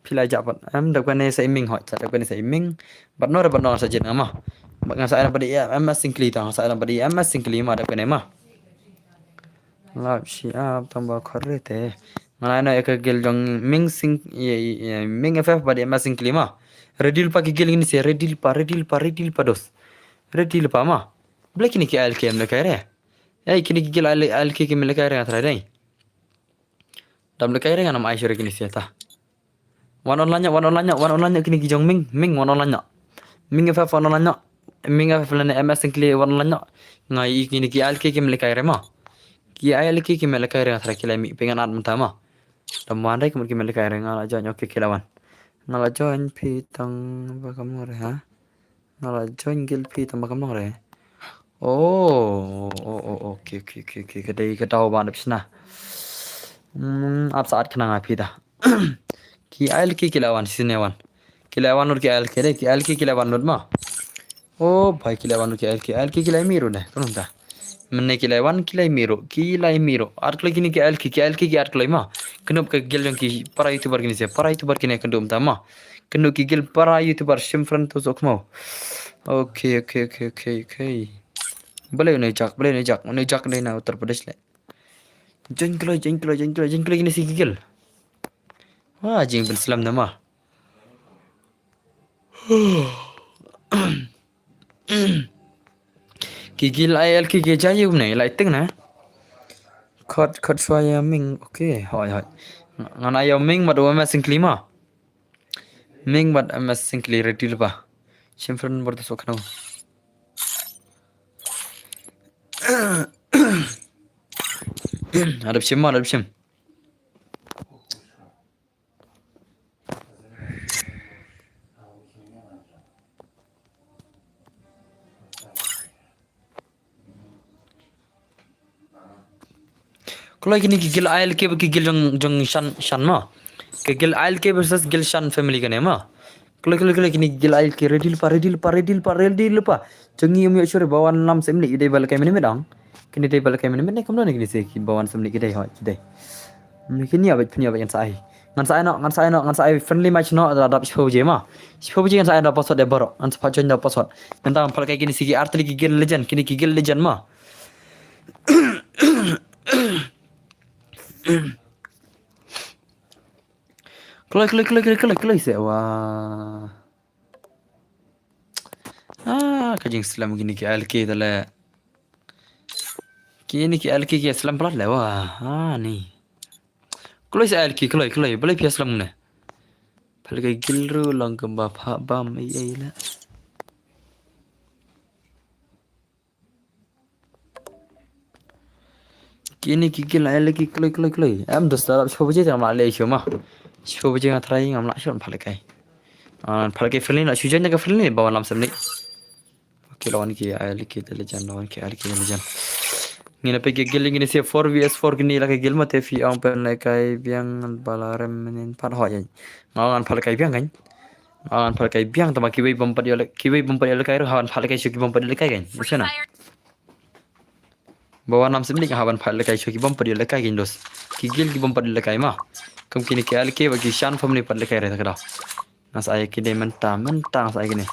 Phi la jah pat. Em dap kane sa iming hoi. Sa dap kane sa iming. Bat nor bat nor sa jin nga ma. Bat nga sa ina bat i em singkli ta. Sa ina bat i em singkli ma dap kane ma. Lap shi ap tang ba khot re te. Nga la ïa ka gil jong Ming Sing, ïa, ïa, Ming F F ba dei ma Sing Klima. Ready lypa ki gil ngin se, ready lypa, ready lypa, ready lypa dos. Ready lypa ma. Ble kini ki I L K em le kai re. Ei kini ki gil I L K ki em le kai re nga trai dei. Dam le kai re nga nam ai sure kini se ta. Wan online nya, wan online nya, wan online nya kini ki jong Ming, Ming wan online nya. Ming F F wan online nya. Ming a phi lane M S Syngkli wan lane. Nga i kine ki A L K kim lehkai re ma. Ki A L K kim lehkai re nga tharai ki la mih pyngan at mynta ma. Dam wan re ki mut kim lehkai re nga la join, okay ki la wan. Nga la join phi tang ba kam re ha. Nga la join guild phi tang ba kam re. Oh, oh, oh, okay, okay, okay, okay. Ka dei ka daw ban dep shna. Hmm, ap sa at khnang a phi da. Ki A L K ki la wan, sine wan. Ki la wan lut ki A L K de, ki A L K ki la wan lut ma. Oh, bhai ki la wan lut ki A L K, A L K ki la mih ruh de, kumta. Mynne ki la wan, ki la mih ruh, ki la mih ruh. Ar kloi kine ki A L K, ki A L K ki ar kloi ma. Kyndup ka guild jong ki para YouTuber kine se, para YouTuber kine kyndup ta ma. Kyndup ki guild para YouTuber shim friend to sok mo. Okay, okay, okay, okay, okay. Balei une jak, balei une jak, une jak dei na Uttar Pradesh le. Join kloi, join kloi, join kloi, join kloi kine si ki guild. Wah, jingpynslem da ma. Ki guild A L K ki jai ïa kumne, lai ting na. Khot, khot shuwa ïa Ming, okay, hoi, hoi. Ngan ai ïa Ming bad u M S Syngkli ma. Ming bad M S Syngkli ready lypa. Shim friend bor to sok khnang. Adap shim ma, adap shim. Kloi kine ki guild A L K bad ki guild jong, jong Shan, Shan ma. Ki guild A L K versus guild Shan family kane ma. Kloi, kloi, kloi kine ki guild A L K ready lypa, ready lypa, ready lypa, ready lypa. Jong ngi um ïoh shuh re ba wan lam sem leh, i dei ba lehkai mynmiet dang. Kine dei ba lehkai mynmiet ne kumno ne kine se ki ba wan sem leh ki dei hoi ki dei. Hmm, kine ïa bad, kine ïa bad ngan sa ai. Ngan sa ai noh, ngan sa ai noh, ngan sa ai friendly match noh da dap shiphew baje ma. Shiphew baje ngan sa ai da password de baroh. Ngan sa phah join da password. Ngan tang phah lehkai kine si ki ar tylli ki guild legend, kine ki guild legend ma. Kloi, kloi, kloi, kloi, kloi, kloi se wa. Ah, ka jingslem kine ki A L K tale. Kine ki A L K ki slem palat le wa. Ah, ni. Kloi sa A L K, kloi, kloi, balei phi slem ne? Phah lehkai guild ruh long kumba phah bam ei ei la. Kine ki guild A L K kloi, kloi, kloi. Em, dos darap shiphew baje te ngam lah leh shuh ma. Shiphew baje nga try ngam lah shuh phah lehkai. Ah, phah lehkai friendly, lah shu join ka friendly ba wan lam sem leh. Okay, la wan ki A L K te legend, la wan ki A L K te legend. Ngin peit ki guild ngin ïa four V S four kine la ki guild ma te phi ong pynlehkai biang ba la rem mynnin pat hoi. Nga ngan phah lehkai biang kan. Nga ngan phah lehkai biang tang ba kiwei bym pat ïoh leh, kiwei bym pat ïoh lehkai ruh ha ban phah lehkai shuh ki bym pat ïoh lehkai kan. Ïoh shuh na. Ba wan lam sem leh ha ban phah lehkai shuh ki bym pat ïoh lehkai kan dos. Ki guild ki bym pat ïoh lehkai ma. Kum kine ki A L K bad ki Shan family pat lehkai re ta ka daw. Nga sa ai kine mynta, mynta nga sa ai kine.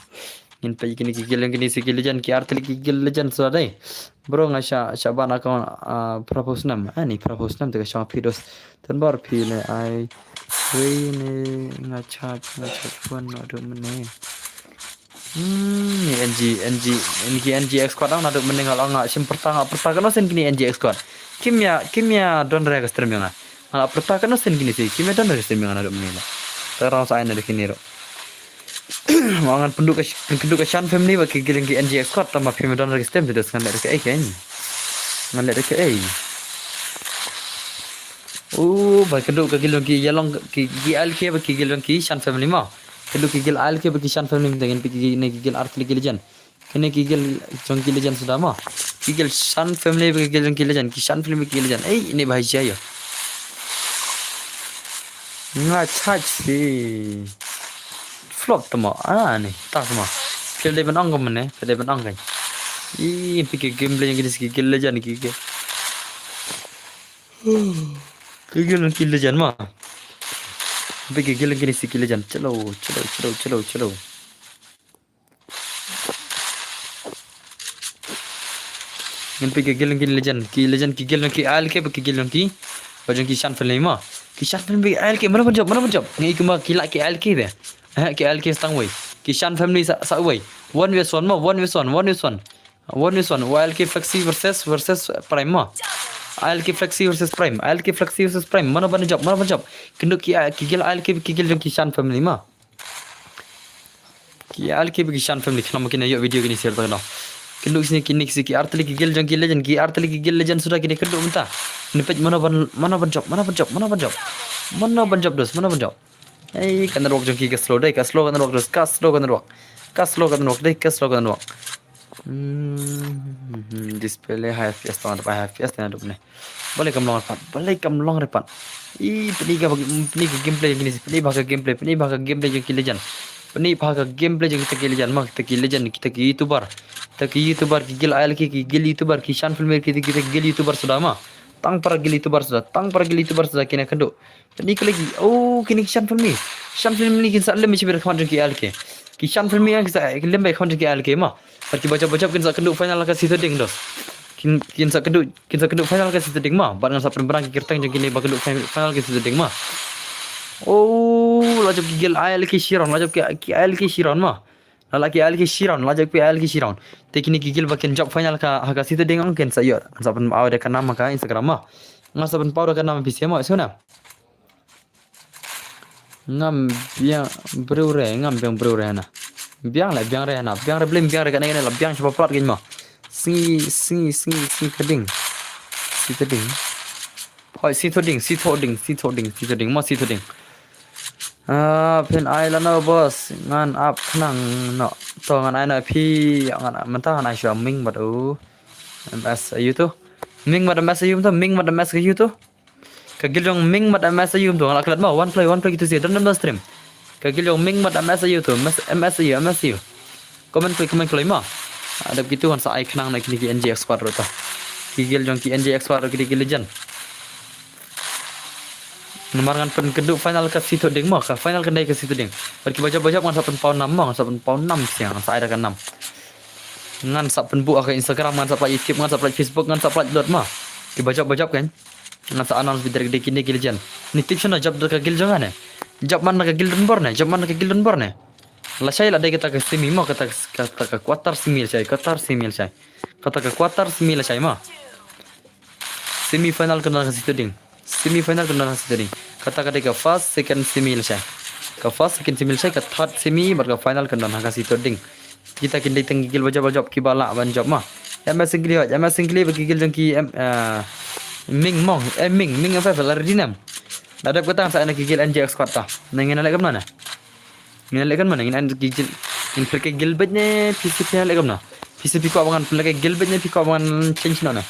Ngin peit kine ki guild kine si ki legend ki ar tylli ki guild legend sa dei. Bro nga sha, sha ban account, ah, propose nam. Ah, ni propose nam te ka shong phi dos. Tang bor phi ne ai. Wei ne nga chat, nga chat phone naduh mynne. Hmm, ni N G, N G, N G, N G X squad ang naduh mynne nga la nga shim pyrta nga pyrta kano sien kine N G X squad. Kim ïa, kim ïa don re ka stream ïa nga. Nga la pyrta kano sien kine si, kim ïa don re ka stream ïa nga naduh mynne la. Ta rang sa ai naduh kine ruh. Ma ngan pynduh ka, pynduh ka Shan family bad ki guild ki N G X squad tang ba phim don re ka stream te dos ngan leh re kaei kein. Ngan leh re kaei. Oh, ba kynduh ka guild ki ïa long ki, ki A L K bad ki guild ki Shan family ma. Kynduh ki guild A L K bad ki Shan family te ngin peit kine ki guild ar tylli ki legend. Kine ki guild jong ki legend suda ma. Ki guild Shan family bad ki guild jong ki legend, ki Shan family bad ki legend. Ei, ini bahaya ïa. Nga charge si. Flop tama. Ah, ni, tas ma. Phi dei ban ong ka mane, phi dei ban ong ka. Ih, phi ki gameplay jong kine si ki guild legend ki ki. Ki guild jong ki legend ma. Phi ki guild jong kine si ki legend. Chalo, chalo, chalo, chalo, chalo. Ngin peit ki guild ki legend, ki legend ki guild ki A L K bad ki guild ki. Ba jong ki Shan family ma. Ki Shan family A L K mano ban jop, mano ban jop. Ngi kumba ki la ki A L K de. Eh, ki A L K stang wei. Ki Shan family sa, sa wei. One versus one ma, one versus one, one versus one. One versus one. A L K Flexi versus, versus Prime ma. A L K Flexi versus Prime. A L K Flexi versus Prime. Mano ban jop, mano ban jop. Kynduh ki, ah, ki guild A L K ki guild jong ki Shan family ma. Ki alki ba ki shan family khnang ba kin ïoh video kine sir ta no. Kynduh sini kine ki ar tylli ki guild jong ki legend, ki ar tylli ki guild legend suda kine kynduh mynta. Kine peit mano ban, mano ban jop, mano ban jop, mano ban jop. Mano ban jop dos, mano ban jop. Ei, ka network jong ki ka slow dei, ka slow ka network dos, ka slow ka network. Ka slow ka network dei, ka slow ka network. Hmm, display high F P S tang, high F P S tang ne. Balei kam long re pat, balei kam long re pat. I, pyni ka, pyni ka gameplay jong kine, pyni ba ka gameplay, pyni ba ka gameplay jong ki legend. Pyni ba ka gameplay jong kita ki legend ma, kita ki legend, kita ki YouTuber. Kita ki YouTuber, ki guild alki, ki guild YouTuber, ki shan filmmaker, kita ki guild YouTuber suda ma. Tang para guild YouTuber suda, tang para guild YouTuber suda kine kynduh. Pyni ka lagi. Oh, kine ki shan filmmaker. Shan filmmaker kin sa lem shibit khmat jong ki alki. Ki shan filmmaker kin sa lem khmat jong ki alki ma. Bad ki ba jop ba jop kin sa kynduh final ka sitoding dos. Kin, kin sa kynduh, kin sa kynduh final ka sitoding ma. Bad ngan sa pynbna ki kyrteng jong kine ba kynduh fin-, final ka sitoding ma. Oh, la jop ki guild alki shi round, la jop ki, ki alki shi round ma. La, la ki alki shi round, la jop ki alki shi round. Te kine ki guild ba kin jop final ka, ha ka sitoding ong kin sa ïoh. Ngan sa pynpaw da ka nam ha ka Instagram ma. Ngan sa pynpaw da ka nam phi sngewsih ma, sngewsih na. Ngam biang briew re, ngam biang briew re hana. Biang le, biang re hana, biang re blim, biang re kane kane la biang shaba plat kane ma. Sngi, sngi, sngi, sngi ka ding. Sitoding. Hoi, sitoding, sitoding, sitoding, sitoding, ma sitoding. Ah, phin ai lano boss, ngan ap khnang no. To ngan ai na phi, ngan mynta ngan ai shuwa Ming bad u M S aïu to. Ming bad M S aïu to, Ming bad M S aïu to. Ka guild jong Ming bad M S aïu to, nga la klet ma, wan kloi, wan kloi kitu sih, don don stream. Ka guild jong Ming bad M S aïu to, M S, M S aïu, M S aïu. Comment kloi, comment kloi ma. Adep kitu ngan sa ai khnang na kine ki N G X squad ruh ta. Ki guild jong ki N G X squad ruh kine ki legend. Namar ngan pynkynduh final ka sitoding ma, ka final ka dei ka sitoding. Bad ki ba jop ba jop ngan sa pynpaw nam ma, ngan sa pynpaw nam siang, ngan sa ai da ka nam. Ngan sa pynbuh ha ka Instagram, ngan sa pynlait YouTube, ngan sa pynlait Facebook, ngan sa pynlait lot ma. Ki ba jop ba jop kan. Ngan sa announce beit da kine ki legend. Ni tip shano jop da ka guild jong nga ne. Jop man da ka guild donbor ne, jop man da ka guild donbor ne. Lashai la dei kata ka semi ma, kata, kata ka quarter semi lashai, quarter semi lashai. Kata ka quarter semi lashai ma. Semi final kan don ha ka sitoding. Semi final kan don ha ka sitoding. Kata ka dei ka first, second semi lashai. Ka first, second semi lashai, ka third semi bad ka final kan don ha ka sitoding. Kita kin dei tang ki guild ba jop ba jop kiba lah ban jop ma. M S Singli hoi, M S Singli ba ki guild jong ki em, eh, Ming Mong, eh, Ming, Ming F F la ready nam. La dep kata sa na ki guild N G X squad ta. Na ngin leh kumno na. Ngin leh kumno na, ngin an ki guild, ngin pynlehkai guild beit ne P C P leh kumno. P C P ko ba ngan pynlehkai guild beit ne phi ko ba ngan change no na.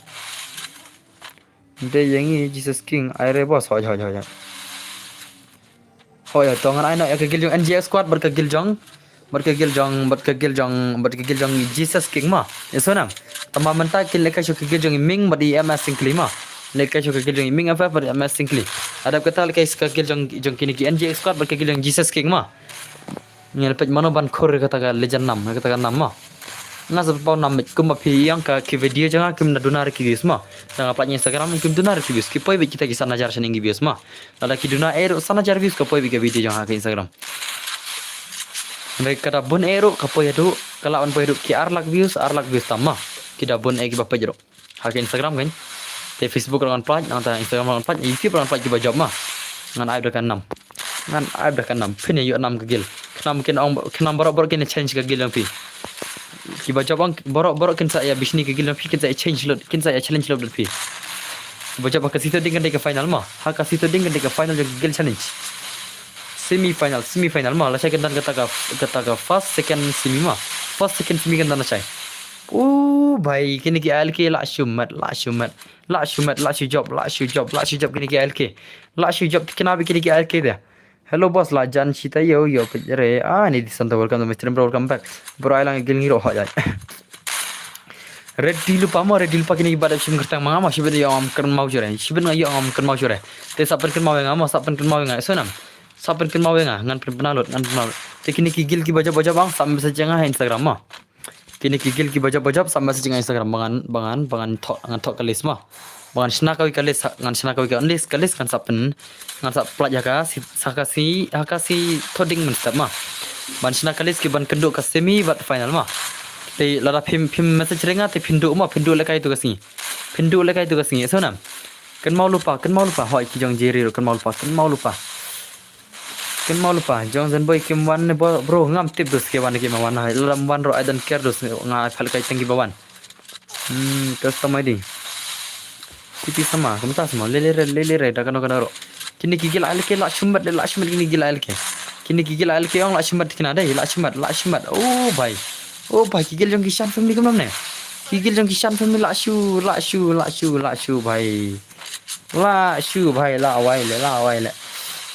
Dei ïa ngi Jesus King, ai re boss, hoi, hoi, hoi, hoi. Hoi, hoi, to ngan ai noh ïa ka guild jong N G X squad, bad ka guild jong, bad ka guild jong, bad ka guild jong, bad ka guild jong Jesus King ma. Ïa so nang. Tangba mynta kin lehkai shuh ka guild jong i Ming, bad i M S Singli ma. Lehkai shuh ka guild jong i Ming F F, bad i M S Singli. Hadap kata lehkai shuh ka guild jong, jong kine ki N G X squad, bad ka guild jong Jesus King ma. Ngin peit mano ban khur kata ka legend nam, kata ka nam ma. Nga sa pynpaw nam beit kumba phi ïoh ka ki video jong nga kim da duna re ki views ma. Tang nga peit Instagram kim duna re ki views. Ki poi beit kita ki san hajar shane ki views ma. Lada ki duna eh ruh san hajar views ka poi beit ka video jong nga ha ka Instagram. Hynrei ka da bun eh ruh ka poi haduh, ka lah ban poi haduh ki ar lak views, ar lak views tam ma. Ki da bun eh kiba peit ruh. Ha ka Instagram kan. Te Facebook ruh ngan pynlait, nangta Instagram ruh ngan pynlait, YouTube ruh ngan pynlait kiba jop ma. Ngan ai da ka nam. Ngan ai da ka nam. Phin ïoh nam ka guild. Khnang kin ong, khnang baroh baroh kin change ka guild jong phi. Kiba jop ong baroh baroh kin sa ïa bishni ka guild jong phi, kin sa ïa change lot, kin sa ïa challenge lot phi. Kiba jop ha ka sitoding kan dei ka final ma. Ha ka sitoding kan dei ka final jong ka guild challenge. Semi final, semi final ma. Lashai kan don kata ka, kata ka first, second semi ma. First, second semi kan don lashai. Uh, bhai, kine ki alki lah shu met, lah shu met. Lah shu met, lah shu jop, lah shu jop, lah shu jop kine ki alki. Lah shu jop kine beit kine ki alki de. Hello boss, la jan shita ïoh, ïoh peit re. Ah, ni di Santa, welcome to my stream bro, welcome back. Bro, ai lang guild ngi ruh hoi ai. Ready lypa mo, ready lypa kine ki ba dep shim kyrteng ma nga mo, shibit ïoh ngam kynmaw shuh re. Shibit nga ïoh ngam kynmaw shuh re. Te sa pynkynmaw ïa nga mo, sa pynkynmaw ïa nga. So nam. Sa pynkynmaw ïa nga, ngan pynbna lut, nong pynbna lut. Te kine ki guild kiba jop ba jop ang, sa message ïa nga ha Instagram mo. Kine ki guild kiba jop ba jop, sa message ïa nga Instagram ba ngan, ba ngan, ba ngan thoh, ngan thoh ka list mo. Ba ngan shna kawei ka list, ngan shna kawei ka list, ka list ngan sa pyn, ngan sa pynlait ha ka si, ha ka si, ha ka sitoding mynstep mo. Ban shna ka list kiban kynduh ka semi bad final mo. Te lada phim, phim message ïa nga, te phin duh mo, phin duh lehkai ïa tu ka sngi. Phin duh lehkai ïa tu ka sngi, so nam. Kynmaw lypa, kynmaw lypa, hoi ki jong Jerry ruh, kynmaw lypa, kynmaw lypa. Kynmaw lypa, jong Zenboy kim wan ne bro, bro, ngam tip dus ki wan ki ma wan hai. Lada wan ruh I don't care dus, nga phalkai tang kiba wan. Hmm, custom I D. Titi sama, kumta sama, lele re, lele re, da kano kano ruh. Kine ki gil ai leke, la shumbat, la shumbat kine ki gil ai leke. Kine ki gil ai leke ong la shumbat kine dei, la shumbat, la shumbat. Oh bhai. Oh bhai, ki gil jong ki Shan family kumno ne. Ki gil jong ki Shan family la shu, la shu, la shu, la shu bhai. La shu bhai, la wai le, la wai le.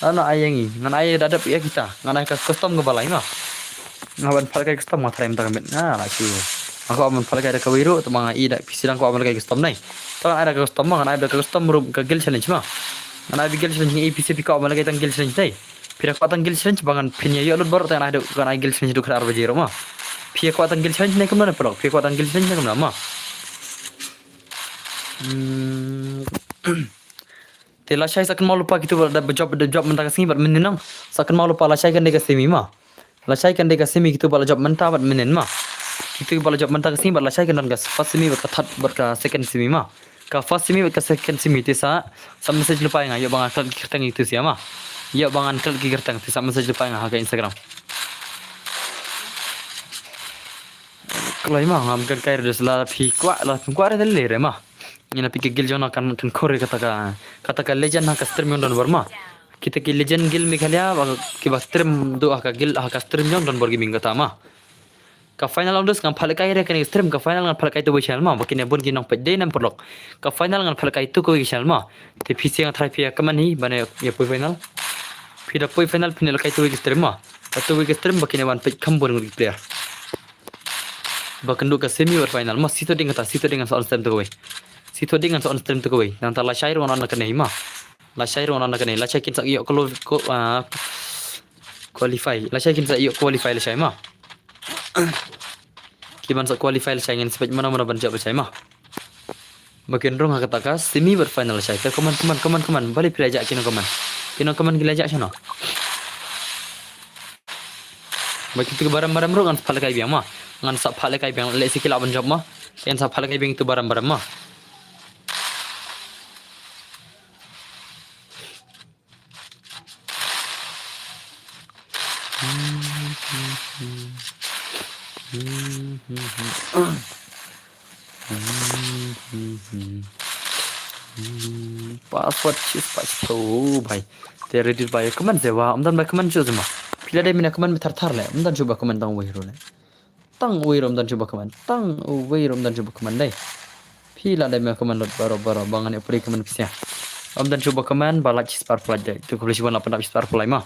Ano ai ngi, ngan ai da dep ïa kita, ngan ai ka custom kaba lai ma. Nga ban phalkai custom nga tharai mynta ka miet. Nga la shu. Nga kwah ban phalkai da kawei ruh, tangba nga i da P C dang kwah ban phalkai custom nai. Tang ai da ka custom ma, ngan ai da ka custom ruh ka guild challenge ma. Ngan ai da guild challenge ngi i P C phi kwah ban phalkai tang guild challenge nai. Phi da kwah tang guild challenge ba ngan phin ïa ïoh lut baroh tang ngan ai da, ngan ai guild challenge dukha ar baje ruh ma. Phi ïa kwah tang guild challenge nai kumno ne paralok. Phi ïa kwah tang guild challenge nai kumno ma. Hmm. Te lashai sa kynmaw lypa kito ba da job, da job mynta ka sngi bad mynnin nang. Sa kynmaw lypa lashai kan dei ka semi ma. Lashai kan dei ka semi kito ba la job mynta bad mynnin ma. Kito ba la job mynta ka sngi bad lashai kan don ka first semi bad ka third bad ka second semi ma. Ka first semi bad ka second semi te sa, sa message lypa ïa nga, ïoh ba ngan klet ki kyrteng ïa kito sha ma. Ïoh ba ngan klet ki kyrteng te sa message lypa ïa nga ha ka Instagram. Kloi ma, ngam kan kai re dus la phi kwah, la phi kwah re de le re ma. Ina phi ka guild jong na kan, kan khor re kata ka, kata ka legend ha ka stream jong Don Burma. Kita ki legend guild Meghalaya, ba, kiba stream duh ha ka guild, ha ka stream jong Don Bor Gaming kata ma. Ka final ong dus ngan phalkai re kane stream, ka final ngan phalkai tu wei channel ma, ba kine bun ki nongpeit dei nam paralok. Ka final ngan phalkai tu kawei channel ma. Te phi seng try phi ïa kmen hi, ban ïa poi final. Phi da poi final, phin ïa lehkai tu wei stream ma. Ka tu wei stream ba kine wan peit kham bun ngut ki player. Ba kynduh ka semi bad final. Ma sito ding kata, sito ding ngan sa on stream tu kawei. Sito ding ngan sa on stream tu kawei. Nangta lashai ruh ngan on na kane ma. Lashai ruh ngan on na kane. Lashai kin sa ïoh klo-, ko-, ah, qualify. Lashai kin sa ïoh qualify lashai ma. Ki ban sa qualify lashai ngin sa peit mano mano ban jop lashai ma. Ba kin rung ha kata ka semi bad final lashai. Te comment, comment, comment, comment. Balei phi la jah ki nongcomment. Ki nongcomment ki la jah shano. Ba kito ki baram baram ruh ngan sa phalkai biang ma. Ngan sa phalkai biang lehse ki lah ban jop ma. Ngan sa phalkai biang kito baram baram ma. Password cheese password. Oh bhai. Te ready bhai. Comment se wa. Ym don bhai comment shuh se ma. Phi la dei mine comment me thar thar le. Ym don shuh bhai comment tang wei ruh le. Tang wei ruh ym don shuh bhai comment. Tang wei ruh ym don shuh bhai comment dei. Phi la dei me comment lut baroh baroh ba ngan ïa pyrshah comment phi sia. Ym don shuh bhai comment ba like cheese password dei. Tu khublei shibun la pyndap cheese password ma.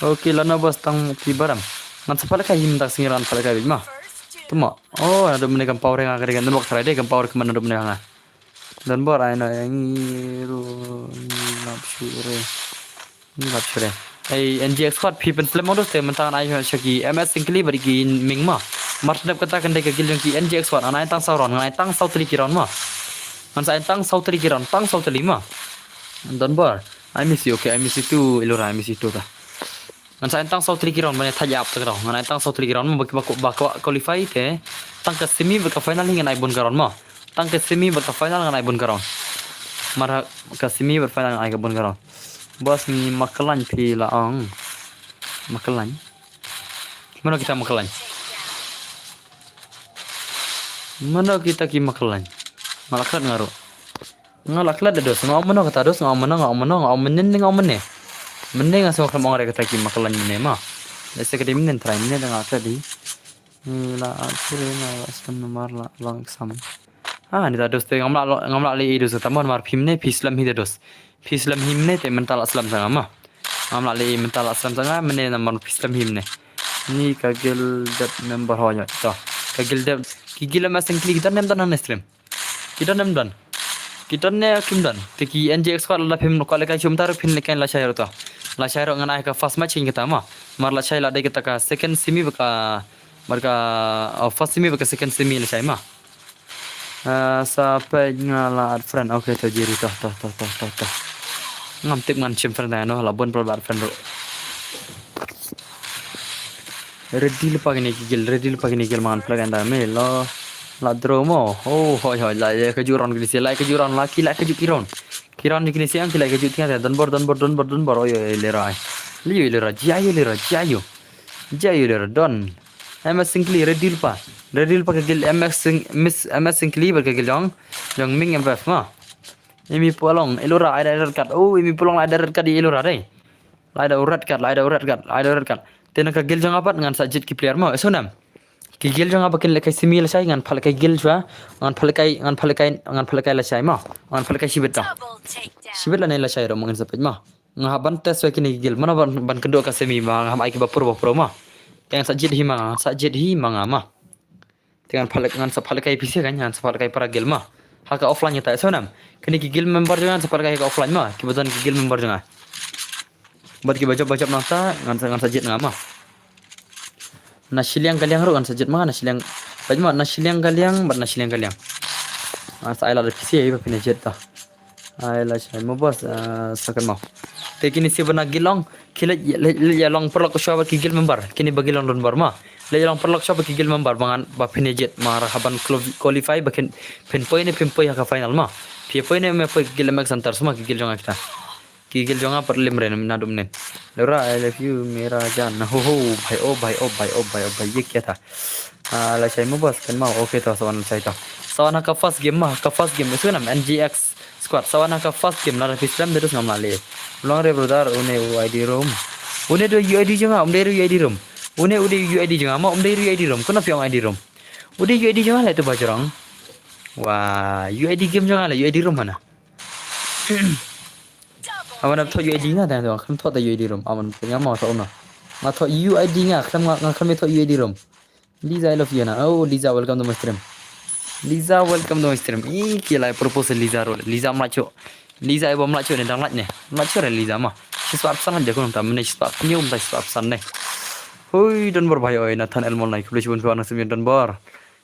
Okay, lano bos tang phi baram. Ngan sa phalkai hi mynta ka sngi ngan phalkai beit ma. Tuma. Oh, naduh mynne kam power nga ka dei ngan nang bok tharai dei kam power ka man naduh mynne nga. Don bor ai no yang ngi ruh ngi lap shu re. Ngi lap shu re. Ai N G X squad phi pynslem modus te mynta ngan ai sha ki M S Singkli bad ki Ming ma. Mar sdep kata kan dei ka guild jong ki N G X squad ngan ai tang saw round ngan ai tang saw tylli ki round ma. Ngan sa ai tang saw tylli ki round tang saw tylli ma. Don bor. I miss you, okay, I miss you too, Ilura, I miss you too ta. Ngan sa ai tang saw tylli ki round, ban ïa thait ïa ap ta ka daw. Ngan ai tang saw tylli ki round, ba, ba, ba, ba qualify te. Tang ka semi bad ka final hi ngan ai bun ka round mo. Tang ka semi bad ka final ngan ai bun ka round. Mar ha ka semi bad final ngan ai ka bun ka round. Bos ngi makalaiñ phi la ong. Makalaiñ. Mano kita makalaiñ? Mano kita ki makalaiñ? Nga la klet nga ruh. Nga la klet da dos. Nga ong mano kata dos, nga ong mano, nga ong mano, nga ong mynnin, nga ong mynne. Mynne nga sngewkhlem ong re kata ki makalaiñ mynne ma. Lehse ka dei mynnin trai mynne da nga klet di. Ni la atur nga la stem namar la long exam. Ah, ni ta dos te ngam la, ngam la leh i dos ta mon mar phi mynne phi slem hi ta dos. Phi slem hi mynne te mynta la slem sa nga ma. Ngam la leh i mynta la slem sa nga mynne namar phi slem hi mynne. Ni ka guild dep member ho ïa to. Ka guild dep ki guild ma seng kli ki don nem don hangne stream. Ki don nem don. Ki don ne kim don. Te ki N G X squad la phim kwah lehkai shuh mynta ruh phin lehkai lashai ruh to. Lashai ruh ngan ai ka first match ïa kata ma. Mar lashai la dei kata ka second semi bad ka, bad ka, oh, first semi bad ka second semi lashai ma. Ah, sa peit nga la add friend. Okay, to jiri to, to, to, to, to, to. Ngam tip ngan shim friend ano, la bun pal ba add friend ruh. Ready lypa kine ki guild, ready lypa kine ki guild ma ngan play anda me lo. La draw mo. Oh, hoi, hoi, la ïa kajuh round kine si, la ïa kajuh round, la ki la ïa kajuh ki round. Ki round kine si ang ki la ïa kajuh tiang tiang. Don bor, don bor, don bor, don bor. Oi, oi, le rai. Liu Ilura, jia yu Ilura, jia yu. Jia yu Ilura, don. M S Singkli, Redil pa. Redil pa ka guild M S Sing, Miss, M S Singkli bad ka guild jong, jong Ming M F F ma. Imi Polong, Ilura, ai da red card. Oh, Imi Polong ai da red card ïa Ilura dei. Lai da red card, lai da red card, lai da red card. Te na ka guild jong nga pat ngan sa jied ki player ma. Eso nam. Ki guild jong nga ba kin lehkai semi lashai, ngan phah lehkai guild shuwa. Ngan phah lehkai, ngan phah lehkai, ngan phah lehkai lashai ma. Ngan phah lehkai shibit ta. Shibit lane lashai ruh ma ngan sa peit ma. Nga hap ban test shuwa kine ki guild. Mano ban, ban kynduh ka semi ma, nga hap ai kiba pro ba pro ma. Te ngan sa jied hi ma, ngan sa jied hi ma nga ma. Te ngan phah lehkai, ngan sa phah lehkai P C kan, ngan sa phah lehkai para guild ma. Ha ka offline ïa ta, eso nam. Kine ki guild member jong nga ngan sa phah lehkai ha ka offline ma. Kiba don ki guild member jong nga. Bad kiba jop, ba jop nangta, ngan sa, ngan sa jied nga ma. Na shiliang ka liang ruh ngan sa jied ma, na shiliang. Bad ma, na shiliang ka liang, bad na shiliang ka liang. Ngan sa ai lad da P C ba phin jied ta. Ai lashai mo boss, ah, sa kynmaw. Te kine shi ba na guild long, ki leit, leit, leit ïa long paralok shuwa bad ki guild member. Kine ba guild long don bor ma. Leit ïa long paralok shuwa bad ki guild member ba ngan, ba phin jied ma, ra hap ban quali-, qualify ba kin, phin poi ne phim poi ha ka final ma. Phi poi ne phim poi guild M X Hunters ma ki guild jong nga kita. Ki guild jong nga pat lim re na dum nen. Ilura, I love you, mera jaan. Ho ho, bhai, oh bhai, oh bhai, oh bhai, oh bhai, ye kya tha? Ah, lashai mo boss, kynmaw, okay to, sa wan lashai to. Sa wan ha ka first game ma, ha ka first game, isu nam N G X squad, sa wan ha ka first game, lada phi slem de dus ngam lah leh. Long re brother, une u I D room. Une dei u I D jong nga, um dei u I D room. Une u dei u I D jong nga, ma um dei u I D room, kumno phi ong I D room? U dei u I D jong nga leh to ba jrong. Wah, u I D game jong nga leh, u I D room mana? Awan ap thoh U I D nga, tang thoh, khlem thoh ta U I D room. Awan pynïa mo thoh uno. Nga thoh U I D nga, khlem nga, nga khlem thoh U I D room. Liza, I love you na. Oh, Liza, welcome to my stream. Liza, welcome to my stream. Ih, ki lai propose Liza ruh. Liza mlach shuh. Liza, ai ba mlach shuh ne, dang lach ne. Mlach shuh re Liza ma. Shi spah phew san lach de, kumno ta mynne shi spah phew hynñiew, mynta shi spah phew san ne. Hui, don bor bhai oi, Nathan Elmon lai. Khublei shibun phi wan na simi don bor.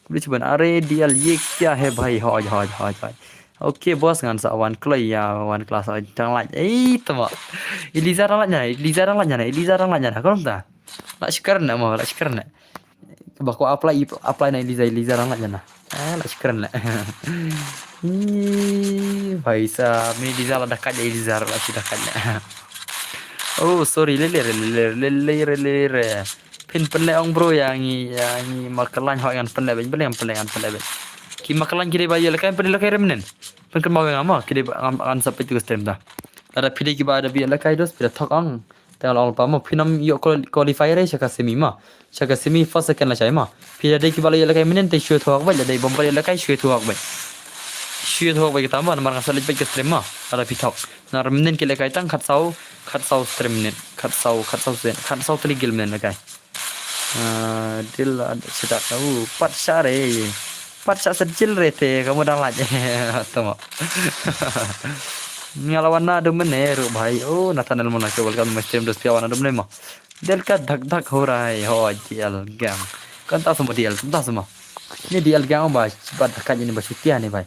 Khublei shibun, are D L ye kya hai bhai, hoj, hoj, hoj, hoj. Okay boss, ngan sa wan kloi ïa, wan class, hoj, dang lach. Ei, tama. Eliza dang lach na, Eliza dang lach na, Eliza dang lach na. Kumno ta? Lach shi kren na mo, lach shi kren na. Ba ko apply, apply na Eliza, Eliza dang lach na. Ah, lach shi kren na. Ih, bhai sa, mi Eliza la dakat ya Eliza, la shi dakat na. Oh, sorry, le, le, le. Phin pynleh ong bro, ïa ngi, ïa ngi ma kyllain, hooid ngan pynleh beit, pynleh, ngan pynleh, ngan pynleh beit. Ki ma kyllain ki dei ba ïalehkai, pynlehkai re mynnin. Phin kynmaw ïa nga ma, ki dei ba ngan, ngan sa peit tu ka stream ta. Lada phi dei kiba da ïalehkai dos, phi da thok ong. Te nga la ong lypa ma, phin ym ïoh qual-, qualify re sha ka semi ma. Sha ka semi first second lashai ma. Phi da dei kiba la ïalehkai mynnin te shu ïathuh hok beit, lada dei bym pat ïalehkai shu ïathuh hok beit. Shu ïathuh hok beit kita ma, namar ngan sa leit beit ka stream ma. Lada phi thok. Namar mynnin ki lehkai tang khatsaw, khatsaw stream mynnin. Khatsaw, khatsaw sen, khatsaw tylli guild mynnin lehkai. Ah, dil, ah, sedak, uh, pat shah re. Pat shah sa jil re te, kamu dang lach. Tama. Nga la wan na dum ne ruh bhai. Oh, Nathan Elmon, welcome to my stream, dos phi wan na dum ne mo. Dil ka dhak dhak ho raha hai, ho D L gang. Kumta sa mo D L, kumta sa mo. Ni D L gang ba, ba dhak ka ni ba shu tia ni bhai.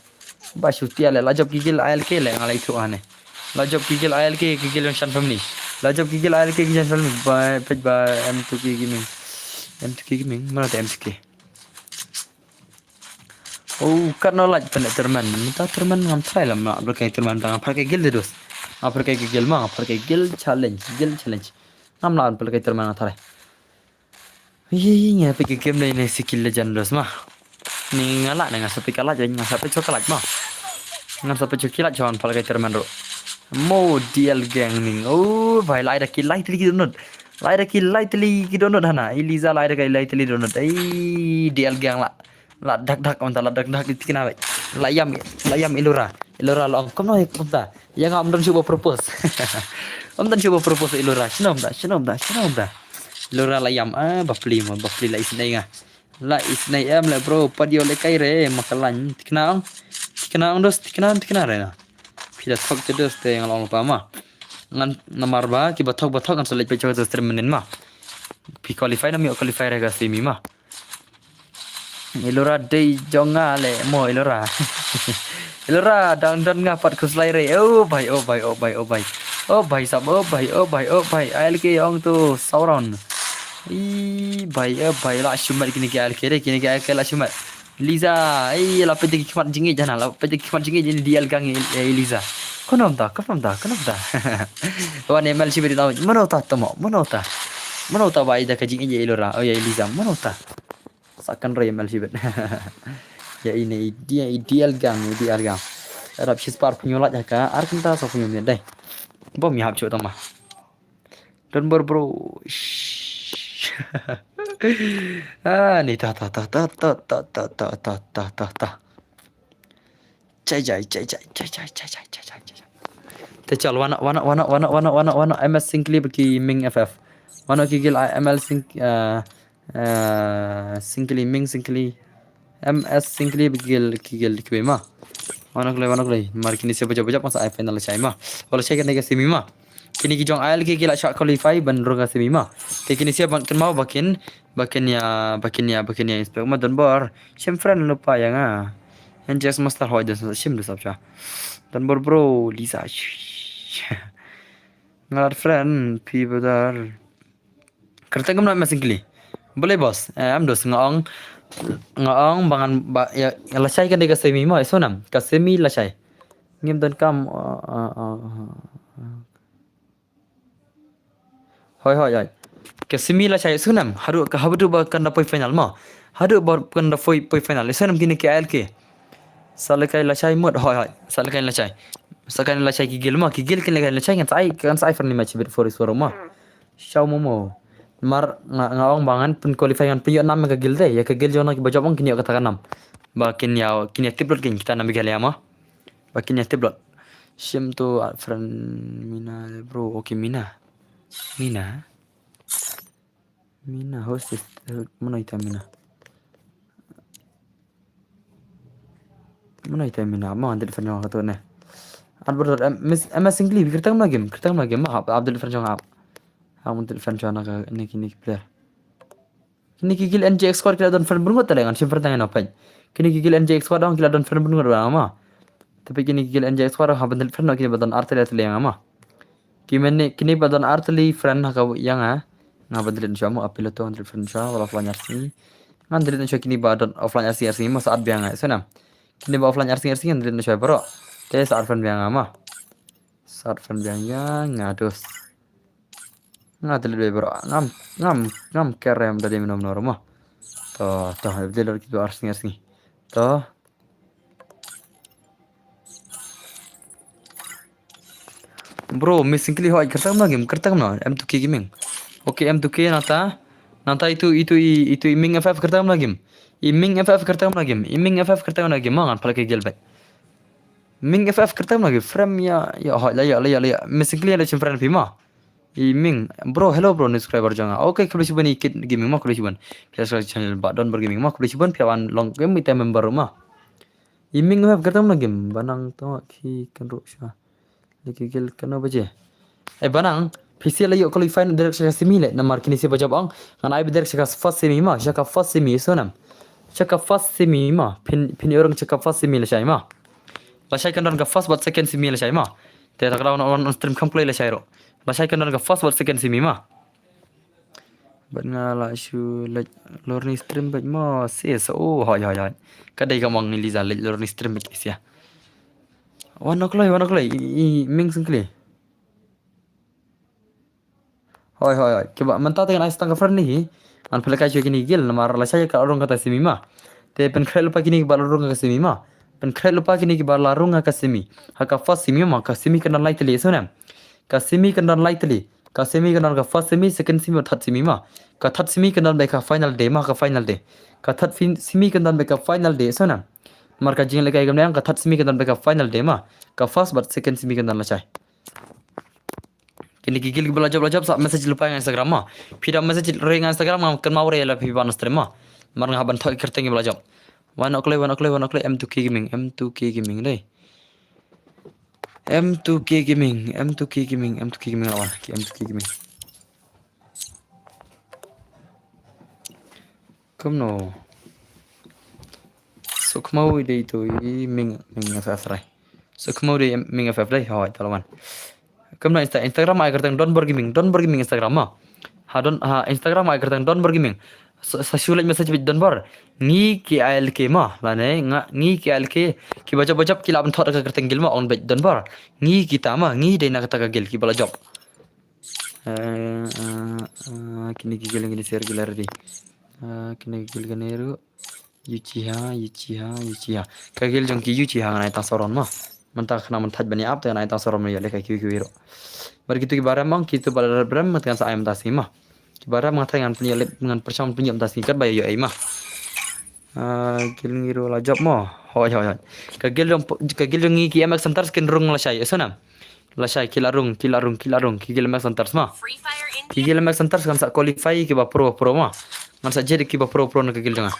Ba shu tia le, la jop ki guild I L K le, nga la ithuh hane. La jop ki guild I L K, ki guild jong Shan family. La jop ki guild I L K, ki Shan family. Ba, peit ba M two K Gaming. M two K Gaming, mano te M two K? Oh, katno lach pynleh tournament. Mynta tournament ngam try lam, nga pynlehkai tournament, nga pynlehkai guild de dos. Nga pynlehkai guild ma, nga pynlehkai guild challenge, guild challenge. Ngam lah pynlehkai tournament nga try. Ih, nga peit ka game ne, ne skill legend dos ma. Ni nga lah ne, nga sa peit ka lach, nga sa peit ka lach ma. Nga sa peit ka lach, wan pynlehkai tournament ruh. Mo D L gang ni. Oh, bhai, lai da ki, lai tylli ki download. Lai da ki, lai tylli ki download hana. Eliza lai da ki, lai tylli download. Ei, D L gang la. La dak dak, mynta la dak dak, di tikna beit. La ïam, la ïam Ilura. Ilura la ong, kumno ïa kumta. Ïa nga ym don shuh ba propose. Ym don shuh ba propose Ilura. Shano mynta, shano mynta, shano mynta. Ilura la ïam, ah, bapli mo, bapli la isynei nga. La isynei em le bro, pat ïoh lehkai re, ma kyllain. Tikna ong. Tikna ong dos, tikna, tikna re na. Phi da thok te dos te nga la ong lypa ma. Ngan namar ba, kiba thok ba thok ngan sa leit peit sha ka stream mynnin ma. Phi qualify ne ym ïoh qualify re ka semi ma. Ilura dei jong nga le mo Ilura. Ilura dang don nga pat khuslai re. Oh bhai, oh bhai, oh bhai, oh bhai. Oh bhai sab, oh bhai, oh bhai, oh bhai. I L K ong tu saw round. Ih bhai, oh bhai, la shimet kine ki I L K re, kine ki I L K la shimet. Eliza, ih la peit ki khmat jingïeit hana, la peit ki khmat jingïeit ini D L gang, eh, Eliza. Kumno mynta, kumno mynta, kumno mynta. Wan ML shibit ïa u. Mano ta tamo, mano ta. Mano ta ba ïa ka jingïeit ïa i Lora, oh ïa i Liza, mano ta. Sa kynroi ML shibit. Ïa ine i dia, i dial gang, i dial gang. Arap shispah pynïoh lait ha ka ar kynta saphew hynñiew minit dei. Bym ïahap shuh tang ma. Don bor bro. Shh. Ah, ni ta ta ta ta. Chai chai chai chai chai chai chai chai chai chai. Te chal wana wana wana wana wana wana wana M S Singli ba ki Ming F F. Wana ki gil, ah, M L Sing, ah, ah, Singli, Ming Singli. M S Singli ba ki gil, ki gil ki ma. Wana kloi, wana kloi. Mar kine se bajop bajop masa ai final shai ma. Wala shai kane ka semi ma. Kine ki jong I L K ki la shah qualify ban rung ka semi ma. Te kine se ban kynmaw ba kin, ba kin ïa, ba kin ïa, ba kin ïa inspect ma don bor. Shim friend lypa ïa nga. N J S Master hoi da shim da sap sha. Don bor bro, Lisa. Nga lad friend, phi badar. Kyrteng kumno M S Singli? Balei boss? Eh, am dos nga ong, nga ong ba ngan ba ïa, ïa lashai kan dei ka semi mo, eh, sonam. Ka semi lashai. Ngim donkam, uh, uh, uh, uh, uh. Hoi, hoi, hoi. Ka semi lashai, sonam. Haduh ka, haduh ba kan da poi final mo. Haduh ba kan da poi, poi final. Sonam kine ki I L K. Sa lehkai lashai mut, hoi, hoi. Sa lehkai lashai. Sa kan lashai ki gil mo, ki gil kin lehkai lashai kan sa ai, kan sa ai friendly match bit for is for mo. Shaw mo mo. Mar nga, nga ong ba ngan pyn qualify, ngan pynïoh nam ïa ka gil te, ïa ka gil jong na ki bajop ong kin ïoh kata ka nam. Ba kin ïa, kin ïa tip lut kin kita na Meghalaya mo. Ba kin ïa tip lut. Shim to, ah, friend Mina bro, okay Mina. Mina. Mina, host is, mano ita Mina? Mano ita Mina? Mo, ngan delete friend jong nga katto ne. At brother, em, Miss, M S Singli, kyrteng mano game? Kyrteng mano game? Mo, hap, hap delete friend jong nga hap. Hap ngan delete friend jong nga ka, ini, kini ki player. Kini ki gil N J X squad ki la don friend bun ngut te lei ngan shim friend tang ïa no peit. Kini ki gil N J X squad ong ki la don friend bun ngut ba nga mo. Te peit kini ki gil N J X squad ong hap ban delete friend no kini ba don ar te lei te lei nga mo. Ki mane, kini ba don ar tylli friend ha ka ïa nga. Nga ban delete shuwa mo, apil to ngan delete friend shuwa, wala offline R C. Ngan delete shuwa kini ba don offline R C, R C mo sa add biang nga, so nam. Kini ba offline R C, R C ngan delete shuwa bro. Te sa add friend biang nga mo. Sa add friend biang ïa nga dos. Nga delete bro. Ngam, ngam, ngam kerem da dei mino mino mo. To, to, delete ki ba R C, R C. To. Bro, Miss Singli hoi, kyrteng mano game, kyrteng mano, M two K Gaming. Okay, M two K nangta, nangta itu, itu i, itu i Ming F F kyrteng mano game. I Ming F F kyrteng mano game, i Ming F F kyrteng mano game, mo ngan pala ke gel bek. Ming F F kyrteng mano game, friend ïa, ïa, hoi, la ïa, la ïa, la ïa, Miss Singli la shim friend phi mo. I Ming, bro, hello bro, new subscriber jong nga. Okay, khublei shibun i Kit Gaming mo, khublei shibun. Phi subscribe channel ba Don Bor Gaming mo, khublei shibun, phi wan long game ita member mo. I Ming web kyrteng mano game, ba nang to ki kan ruh sha. Leki gil kano baje. Eh, ba nang, phi shu la ïoh qualify direct sha ka semi leh, namar kini shu ba jop ong, ngan ai direct sha ka first semi mo, sha ka first semi, so nam. Sha ka first semi mo, phin, phin ïoh rung sha ka first semi lashai mo. Lashai kan don ka first bad second semi lashai mo. Te ta ka daw na on stream kam kloi lashai ruh. Lashai kan don ka first bad second semi mo. Bad nga la shu leit lor ni stream bad mo, sis, oh, hoi, hoi, hoi. Ka dei ka mong ni Liza leit lor ni stream bad sia. Wan ok loi, wan ok loi, i, i, Ming Singli. Hoi, hoi, hoi. Kiba mynta te ngan ai tang ka friend ni hi. Ngan pynlehkai shuwa kini gil namar lashai ka la rung kata semi mo. Te pynkhreh lypa kini kiba la rung ka semi mo. Pynkhreh lypa kini kiba la rung ka semi. Ha ka first semi mo, ka semi kan don lai tylli, so nam. Ka semi kan don lai tylli. Ka semi kan don ka first semi, second semi, third semi mo. Ka third semi kan don bad ka final day mo, ka final day. Ka third fin-, semi kan don bad ka final day, so nam. Namar ka jinglehkai kam dang, ka third semi kan don bad ka final day mo. Ka first bad second semi kan don lashai. Kini ki gil kiba la jop la jop sa message lypa ïa nga Instagram mo. Phi da message re ïa nga Instagram nga kynmaw re ïa la phi ban stream mo. Namar nga hap ban thoh kyrteng kiba la jop. Wan ok loi, wan ok loi, wan ok loi, M two K Gaming, M two K Gaming dei. M two K Gaming, M two K Gaming, M two K Gaming lawan, ki M two K Gaming. Kumno. Sukmo dei tu i Ming, Ming F F rai. Sukmo dei Ming F F dei, hoi, talawan. Kumno Insta, Instagram ai kyrteng Don Bor Gaming, Don Bor Gaming Instagram mo. Ha Don, ha Instagram ai kyrteng Don Bor Gaming. Sa, sa shu leit message bad Don Bor. Ngi ki A L K ma, lane nga ngi ki A L K. Ki ba jop ba jop ki la ban thot ka kyrteng guild ma, ong bad Don Bor. Ngi kita ma, ngi dei na kata ka guild ki ba la jop. Eh, eh, eh, kine ki guild kine share guild already. Eh, kine ki guild kine ruh. Uchiha, Uchiha, Uchiha. Ka guild jong ki Uchiha ngan ai tang saron ma. Mynta khnang ban thait ban ïa ap te ngan ai tang saron ma ïa lehkai kiwei kiwei ruh. Bad kitu ki ba rem ong kitu ba la rem mynta ngan sa ai mynta sngi ma. Ki ba rem ngan thait ngan pynïoh leh ngan pyrshang pynïoh mynta sngi kat ba ïoh ei ma. Ah, guild ngi ruh la jop mo. Hoi hoi hoi. Ka guild jong ka guild jong ngi ki M X Hunters kin rung lashai. Ïa sngewbha. Lashai ki la rung, ki la rung, ki la rung, ki guild M X Hunters ma. Ki guild M X Hunters ngan sa qualify ki ba pro pro ma. Ngan sa jied ki ba pro pro na ka guild jong nga.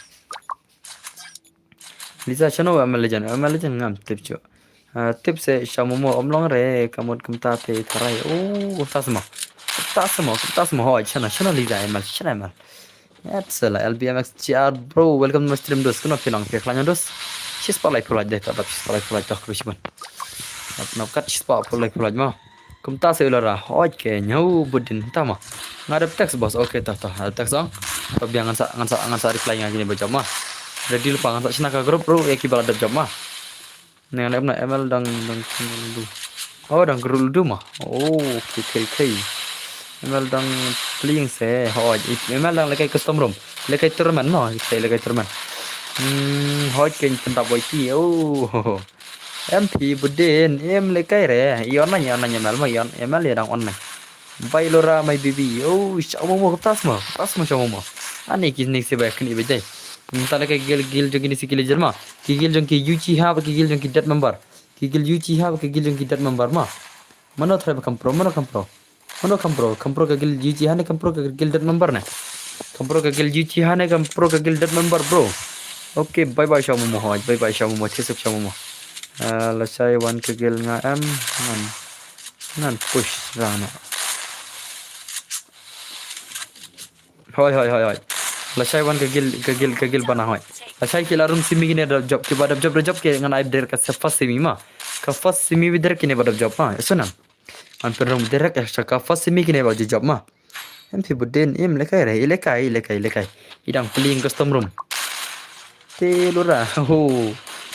Lisa shano M L Legend, M L Legend ngam tip shuh. Ah, tip se sha momo ym long re, ka mut kumta te tharai. Oh, kumta se mo. Kumta se mo, kumta se mo, hoi, shano, shano Lisa M L, shano M L. Ep sela L B M X G R bro, welcome to my stream dos. Kano phi long phi khlaiñ dos. Shi spah laiphew laiphew dei ta, dap shi spah laiphew laiphew dei, khublei shibun. Dap nap kat shi spah laiphew laiphew laiphew ma. Kumta se Ilara, hoi ke ñiew budin ta ma. Nga dep text boss, okay ta ta, dep text dong. Ta biang ngan sa, ngan sa, ngan sa reply nga kine ba jop ma. Ready lypa ngan sa shna ka group bro, ïa ki ba la dep jop ma. Nang nang na M L dang dang lu. Oh, dang group lu ma. Oh, okay, okay, okay. M L dang playing se. Hoi, M L dang lehkai custom room. Lehkai tournament ma, lehkai tournament. Hmm, hoi ke pyndap wai ti. Oh. Em phi budin, em lehkai re. I online, i online M L ma, i on M L ïa dang online. Bai Lora my baby. Oh, sha momo kumta se mo, kumta se mo sha momo. Ani ki ning se bai kini bai dei. Mynta lehkai guild guild jong kine si ki legend ma. Ki guild jong ki Uchiha ba ki guild jong ki dead member. Ki guild Uchiha ba ki guild jong ki dead member ma. Mano try ba kam pro, mano kam pro. Mano kam pro, kam pro ka guild Uchiha ne kam pro ka guild dead member ne. Kam pro ka guild Uchiha ne kam pro ka guild dead member bro. Okay, bye bye sha momo hoi, bye bye sha momo, chisuk sha momo. Ah, lashai wan ka guild nga em ngan ngan push rana. Hoi hoi hoi hoi. Lashai wan ka guild ka guild ka guild bana hoi. Lashai ki la rung semi kine da jop ki ba da jop da jop ke ngan ai der ka first semi ma. Ka first semi bi der kine ba da jop ma. Ïa sngewbha. Ngan pynrung direct ïa ka first semi kine ba da jop ma. Em phi budin, em lehkai re, i lehkai, i lehkai, i lehkai. I dang playing custom room. Te Lora, ho.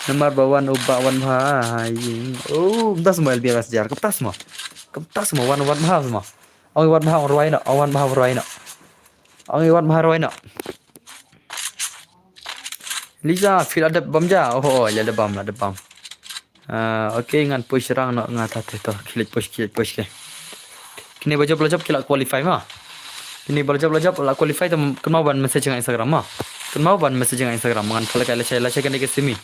Namar ba wan u ba wan bha. Oh, kumta se mo L B M S G R, kumta se mo. Kumta se mo wan wan bha se mo. Ong i wan bha ong rwai noh, ong wan bha ong rwai noh. Ong i wan bha rwai noh. Lisa, phi la dep bam ja. Oh, la dep bam, la dep bam. Ah, okay, ngan push rang noh nga ta te to. Ki leit push, ki leit push ke. Kine ba jop la jop ki la qualify ma. Kine ba la jop la jop la qualify te kynmaw ban message nga Instagram ma. Kynmaw ban message nga Instagram ngan khlek lashai lashai kan dei ka semi.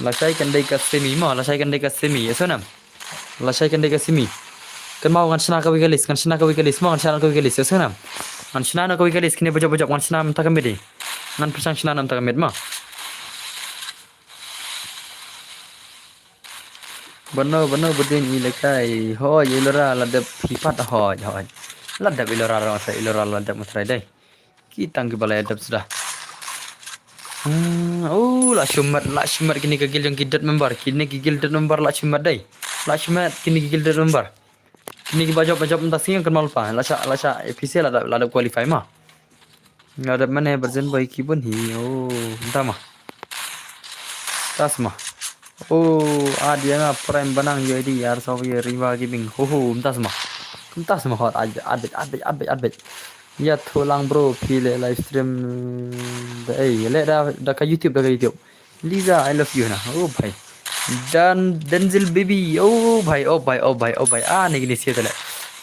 Lashai kan dei ka semi ma, lashai kan dei ka semi. Ïa sngewbha. Lashai kan dei ka semi. Kynmaw ngan shna kawei ka list, ngan shna kawei ka list ma, ngan shna kawei ka list. Ïa sngewbha. Ngan shna na kawei ka list kine ba jop ba jop ngan shna mynta ka miet. Ngan pyrshang shna na mynta ka miet ma. Bano bano budin i lehkai. Hoi i Lora la dep phi pat hoi hoi. La dep i Lora rong sa i Lora la dep ma trai dei. Ki tang ki ba la dep suda. Hmm, oh, la shu mat, la shu mat kine ka guild jong ki dead member, kine ki guild dead member la shu mat dei. La shu mat kine ki guild dead member. Kine ki ba jop ba jop mynta sngi kan mal pa. La sha la sha A P C la dep la dep qualify ma. Nga dep mane version boy ki bun hi. Oh, mynta ma. Tas ma. Oh, ad ïa nga prime banang ïa di ar saw ïa riwa ki bing. Ho ho, mynta ma. Mynta ma hot ad ad ad ad ad. Ïa tholang bro phi le live stream da ei le da da ka YouTube da ka YouTube. Lisa, I love you na. Oh bhai. Dan Denzel baby. Oh bhai, oh bhai, oh bhai, oh bhai. Ah, ni ni sia tele.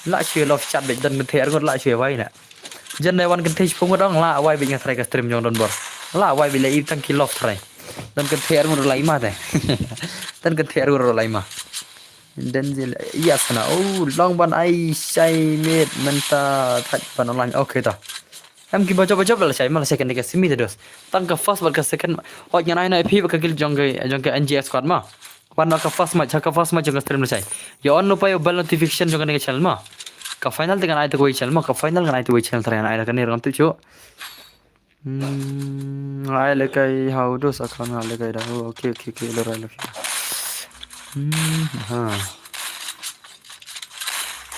La shu love chat bek dan kynthei arngut la shu wai na. Jan dai wan kynthei shipung dong la wai bek nga try ka stream jong Don Bor. La wai bek la ip tang ki love try. Dan kynthei arngut la ima te. Dan kynthei arngut la ima. Denzel, iya sana. Oh, long ban ai shai met mynta thait ban online. Okay ta. Em ki ba jop ba jop la shai ma la shai kan dei ka semi te dos. Tang ka first bad ka second. Hot ngan ai na phi ba ka guild jong ka jong ka N G S squad ma. Wan na ka first match, ha ka first match jong ka stream la shai. Ya on no pa yo bell notification jong ka dei ka channel ma. Ka final te ngan ai te ko channel ma, ka final ngan ai te ko channel try ngan ai na ka ni ram tu chu. Hmm, ai le kai how do sa khan ai le kai da. Oh, okay, okay, okay, lo rai lo. Hmm, ha.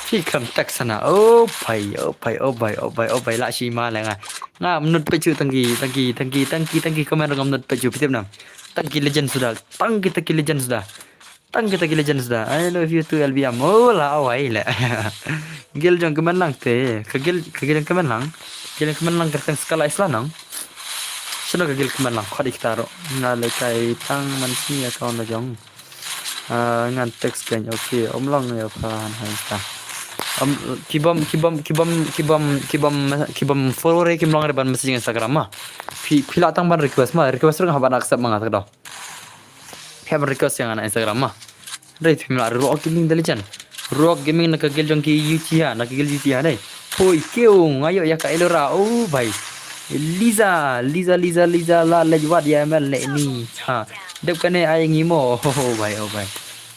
Ki kren text sana. Oh bai, oh bai, oh bai, oh bai, oh bai, la shi ma la nga. Nga mnut pechu tangki, tangki, tangki, tangki, tangki comment nga mnut pechu pitip nam. Tangki legend suda, tangki, tangki legend suda. Tangki, tangki legend suda. I love you too L B M. Oh la awai le. Gil jong kemen lang te. Ka gil, ka gil jong kemen lang. Gil jong kemen lang kerteng Skull Island nang. Shano ka gil kemen lang khot iktaro. Nga le kai tang man sini account la jong. Ah, ngan text kein, okay, um long ïa phan hai ta. Um, kibom, kibom, kibom, kibom, kibom, kibom follower kim long re ban message Instagram ma. Phi, phi la tang ban request ma, request ruh haba accept ma nga tak do. Phi ban request ïa nga na Instagram ma. Re phi la Rock Gaming Diligent. Rock Gaming na ka gil jong ki Uchiha, na ka gil Uchiha dei. Hoi kiew nga ïoh ïa ka Elora, oh bai. Liza, Liza, Liza, Liza la lej wat ïa M L ne ni. Ha. Dep kane ai ngi mo. Oh bai, oh bai.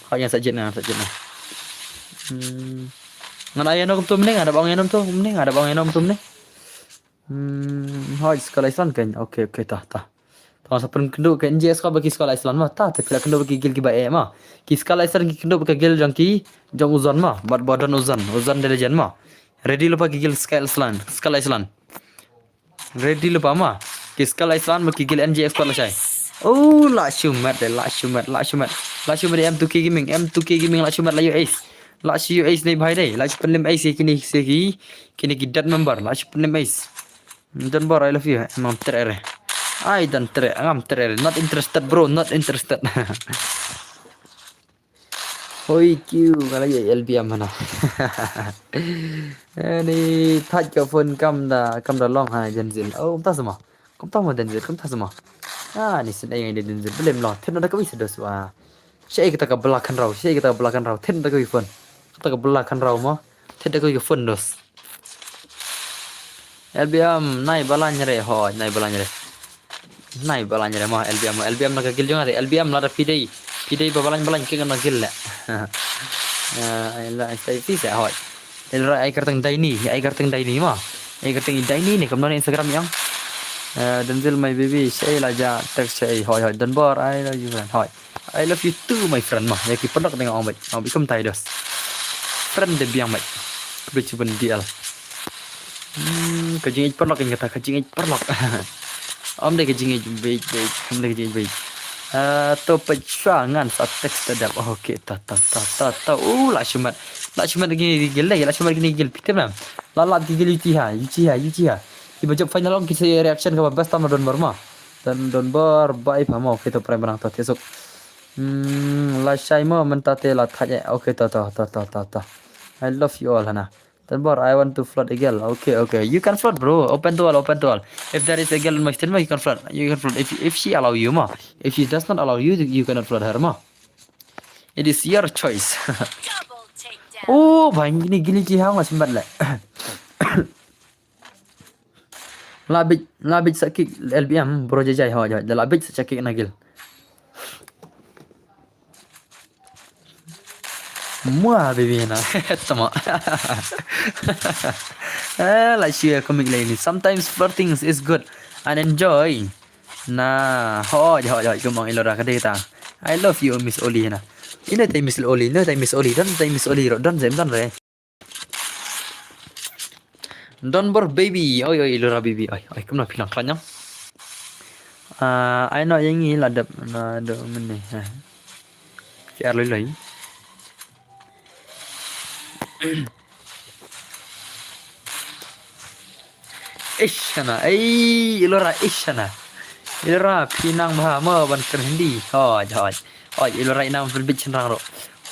Hoi ïa sa jit na, sa jit na. Hmm. Ngan ai ïa no kum tu mne, nga da bang ïa no kum tu mne, nga da bang ïa no kum tu mne. Hmm, hoi Skull Island kein. Okay, okay, ta, ta. Tang sa pynkynduh ka N G S ka ba ki Skull Island ma ta te phi la kynduh ba ki gil kiba eh ma. Ki Skull Island ki kynduh ba ka gil jong ki jong u Zon ma. Bad ba don u Zon, u Zon Diligent ma. Ready lypa ki gil Skull Island, Skull Island. Ready lypa ma. Ki Skull Island ma ki gil N G S squad lashai. Oh, la shu met de, la shu met, la shu met. La shu met de M two K Gaming, M two K Gaming la shu met la U S. La shu U S ne bhai de, la shu pynlem ace kine ki, kine ki dead member, la shu pynlem ace. Don Bor, I love you. Ngam treh re. I don't treh, ngam treh re. Not interested, bro, not interested. Hoi kiew, nga la ïa L B M hana. Ani thait ka phone kam da, kam da long ha Denzil. Oh, kumta sama. Kumta mo Denzil, kumta sama. Ah, ni sin ai ngai Denzil. Belem lo. Thit na da ka wi sedos wa. Shaei kata ka bla khan rau, shaei kata ka bla khan rau. Thit na da ka wi phone. Kata ka bla khan rau mo. Thit da ka wi phone dos. L B M nai balan re ho, nai balan re. Nai balan re mo L B M, L B M na ka gil jong re, L B M lada pidei. Pidei ba balan balan ke na gil le. Eh, la stai fi se ho. El ra ai karteng daini, ai karteng daini mo. Ai karteng daini ne kam na Instagram yang. Eh, Denzil my baby, shaei la ja text shaei, hoi hoi Don Bor, I love you friend, hoi. I love you too my friend mo. Ïa ki pynlok deng ong bait. Ong bait kum tai dos. Friend de biang bait. Kbe chuban D L. Hmm, ka jingïeit paralok ïa kata, ka jingïeit paralok. Ym dei ka jingïeit beit beit, ym dei ka jingïeit beit. Ah, to peit shuwa ngan sa text da dep. Oh, okay, ta ta ta ta ta. Uh, la shu met. La shu met kine ki gil dei, la shu met kine ki gil, phi tip ne em. La lap ki gil Uchiha, Uchiha, Uchiha. Kiba jop final ong ki sa ïa reaction kaba best tam na Don Bor mo. Don, Don Bor, bye pha mo, okay, to pyrshah ba nang to thiah suk. Hmm, la shai mo mynta te la thait eh. Okay, to to to to to to. I love you all, Hana. Don Bor, I want to flirt a girl. Okay, okay. You can flirt, bro. Open to all, open to all. If there is a girl in my stream, you can flirt. You can flirt. If if she allow you, ma. If she does not allow you, you cannot flirt her, ma. It is your choice. Oh, bhai, kine gil Uchiha nga symbat le. La bit, la bit sa kick L B M, bro, jai jai, hoi hoi. Da la bit sa kick na gil. Mua baby na. Tama. Eh, la shu ïa comic la ini. Sometimes flirting is good and enjoy. Na, hoi hoi hoi, kumang Elora ka dei ta. I love you, Miss Oli na. Ino tai Miss Oli, ino tai Miss Oli, don tai Miss Oli ro, don zem don re. Don Bor baby, oi oi Elora baby, oi oi, kumno phi nang khlaiñ? Ah, ai no ïa ngi la dep na do mene. Ki ar loi loi. Ish, Hana, ei Elora, ish, Hana. Elora, phi nang bha mo ban kren Hindi. Hoi hoi. Hoi, Elora, i nang pynbit shynrang ruh.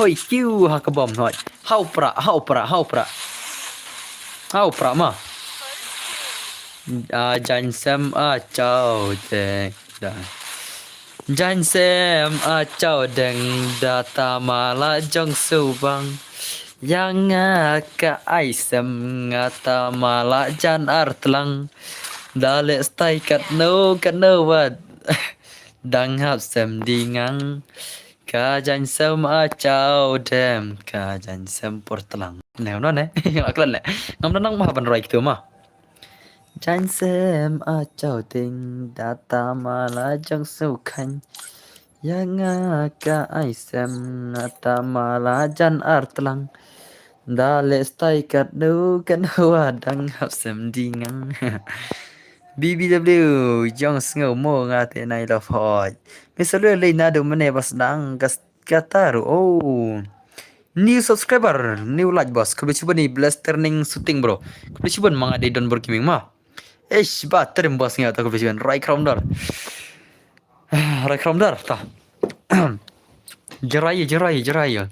Hoi, kiew ha ka bom, hoi. Hau pra, hau pra, hau pra. Hau pra ma. A jan sem a chau te da. Jan sem a chau deng da ta ma la jong su bang. Ïa nga ka ai sem nga ta ma la jan ar tlang. Da leh stai katno katno wat. Dang hap sem di ngang. Ka jan sem a chau dem. Ka jan sem por tlang. Ne, no ne. Aklan le. Ngam nang ma ban roi kitu ma. Jan sem a chau ding da ta ma la jong su khan. Ïa nga ka ai sem nga ta ma la jan ar tlang. Da leh stai katno katno wa dang hap sem di ngang. B B W, jong sngew mo nga te nai la phoj. Mi sa leh leh na du mene bas dang kas kata ru. Oh. New subscriber, new like boss. Khublei shibun i Bless Turning Shooting bro. Khublei shibun ma nga dei Don Bor Gaming ma. Eish ba trim boss nga ta khublei shibun. Rai Cromdor. Rai Cromdor ta. Jerai jerai jerai.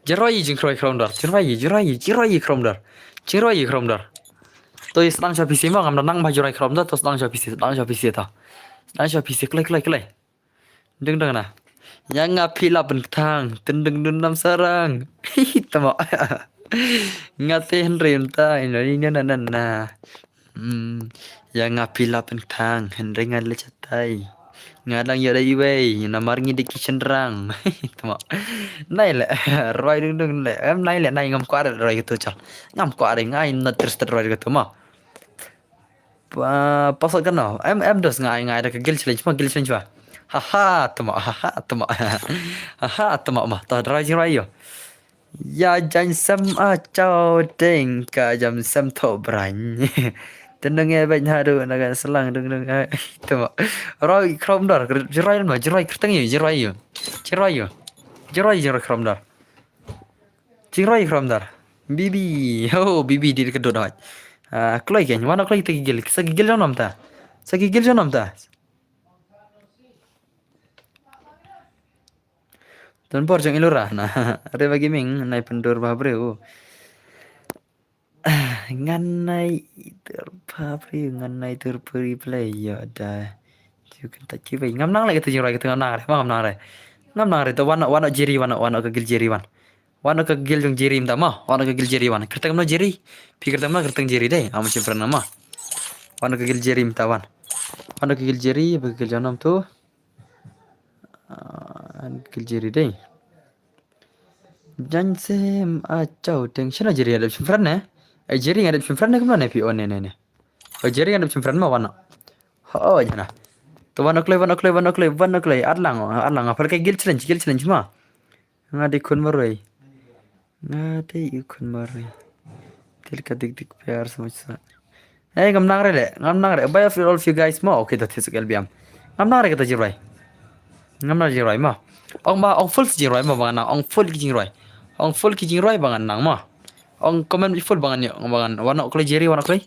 Jerai jing Rai Cromdor. Jerai jerai jerai Cromdor. Jerai Cromdor. To i sdang sha P C ma ngam da nang ba jerai Cromdor to sdang sha P C sdang sha P C ta. Sdang sha P C klai klai klai. Ding ding na. Yang nga phi la pen ktang, ten ding dun nam sarang. Tama. Nga te henry unta, ina ni na na na. Hmm. Yang nga phi la pen ktang, henry nga le chatai. Nga dang ya dai wei, na mar ngi di kitchen rang. Tama. Nai le, roi ding ding le. Em nai le, nai ngam kwar roi gitu chal. Ngam kwar ngai not interested roi gitu ma. Pa, pasal kan no. Em em dos ngai ngai da ka guild challenge ma guild challenge ba. Haha, tama, haha, tama. Haha, tama ma. Ta drai jing rai yo. Ya jan sem a chau ding ka jam sem tho brang. Tenung e bej haru na kan selang dung dung. Tama. Roi Cromdor, jerai ma, jerai kerteng yo, jerai yo. Jerai yo. Jerai jerai Cromdor. Jing rai Cromdor. B B. Oh, B B di ka dot hoi. Ah, kloi ken. Wan kloi te gigil. Sa gigil jong nam ta. Sa gigil jong nam ta. Don Bor jong Ilura na. Reva Gaming nai pendur ba breu. Ngan nai tur ba breu, ngan nai tur ba replay ya da. Ju kan ta ki bai. Ngam nang le kata jing rai kata ngam nang re. Ngam nang re. Ngam nang re. To wan wan jiri wan wan ka guild jiri wan. Wan ka guild jong jiri mta ma. Wan ka guild jiri wan. Kerteng no jiri. Pi kerteng no kerteng jiri dei. Ama chim pran ma. Wan ka guild jiri mta wan. Wan ka guild jiri ba guild jong nam tu. Ah, guild jiri dei. Jan sem a chau teng shana jiri ada chim pran ne. Ai jiri ada chim pran ne kumno ne pi on ne ne ne. Ai jiri ada chim pran ma wan. Ho jana. To wan kloi wan kloi wan kloi wan kloi. Atlang atlang apa kai guild challenge guild challenge ma. Nga di khun maroi. Nga di khun maroi. Til ka dik dik pyar samajh sa. Hey, ngam nang re le, ngam nang re. Bye of all of you guys mo. Okay, that is L B M. Ngam nang re kata jing rai. Ngam nang jing rai mo. Ong ma, ong full jing rai mo ba ngan nang. Ong full ki jing rai. Ong full ki jing rai ba ngan nang mo. Ong comment full ba ngan yo, ba ngan. Wan kloi jiri, wan kloi.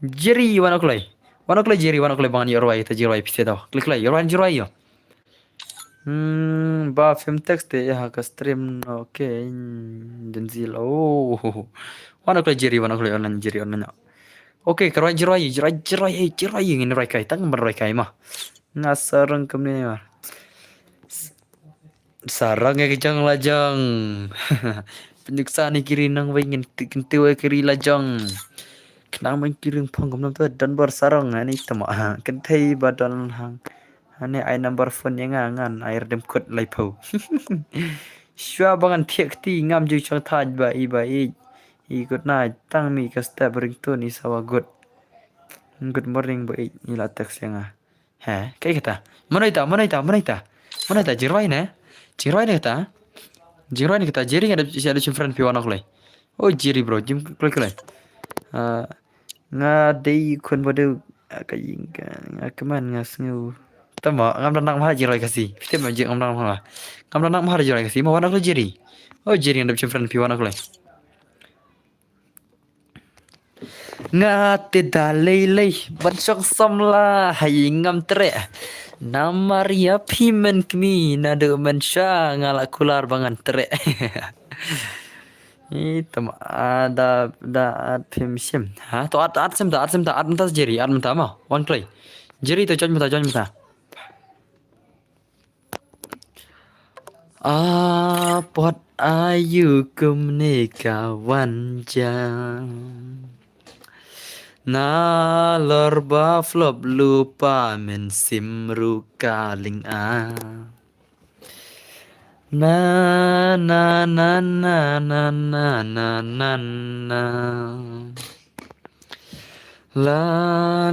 Jiri, wan kloi. Wan kloi jiri, wan kloi ba ngan yo rai, ta jing rai pise daw. Klik kloi, yo wan jing rai yo. Hmm, ba film text te ha ka stream no ke den zil. Oh. Wan kloi jiri, wan kloi online jiri online. Okay, ka roi jiri, jiri, jiri, jiri, ngin roi kai, tang ban roi kai ma. Nga sarang kumne ma. Sarang e ki jang la jang. Penyuksa ni kiri nang wei ngin ti kenti wei kiri la jang. Kenang main kiri phong kumnam tu dan bar sarang ani tama. Kenthei ba don hang. Ani ai number phone yang ngan ai redem kut lai pau. Shwa bangan thiak ti ngam ju chang thaj ba i ba i. I good night tang mi ka step ringtone i sawa good. Good morning ba i i la text yang ah. He, kai kata. Mano ita, mano ita, mano ita. Mano ita, jing rai ne. Jing rai ne kata. Jing rai ne kata, jiri ada ada chim friend pi wan kloi. Oh, jiri bro, jim kloi kloi. Ah, nga dei khun ba dei ka jing ka nga keman nga sngew. Tama, ngam da nang ma jing rai kasi. Pite ma jing ngam da nang ma. Ngam da nang ma jing rai kasi, ma wan kloi jiri. Oh, jiri ada chim friend pi wan kloi. Nga te da lei lei ban shong samla hai ngam treh. Namar ïa phi men kmi naduh mynshuwa nga la kular ba ngan treh. Ita ma da da at phim shim. Ha to at at sim ta at sim ta at mynta jiri at mynta ma wan kloi. Jiri to join mynta join mynta. A pot ayu kumne ka wan ja. Nalor ba flop lupa men sim ruh ka ling a. Na na na na na na na na na. La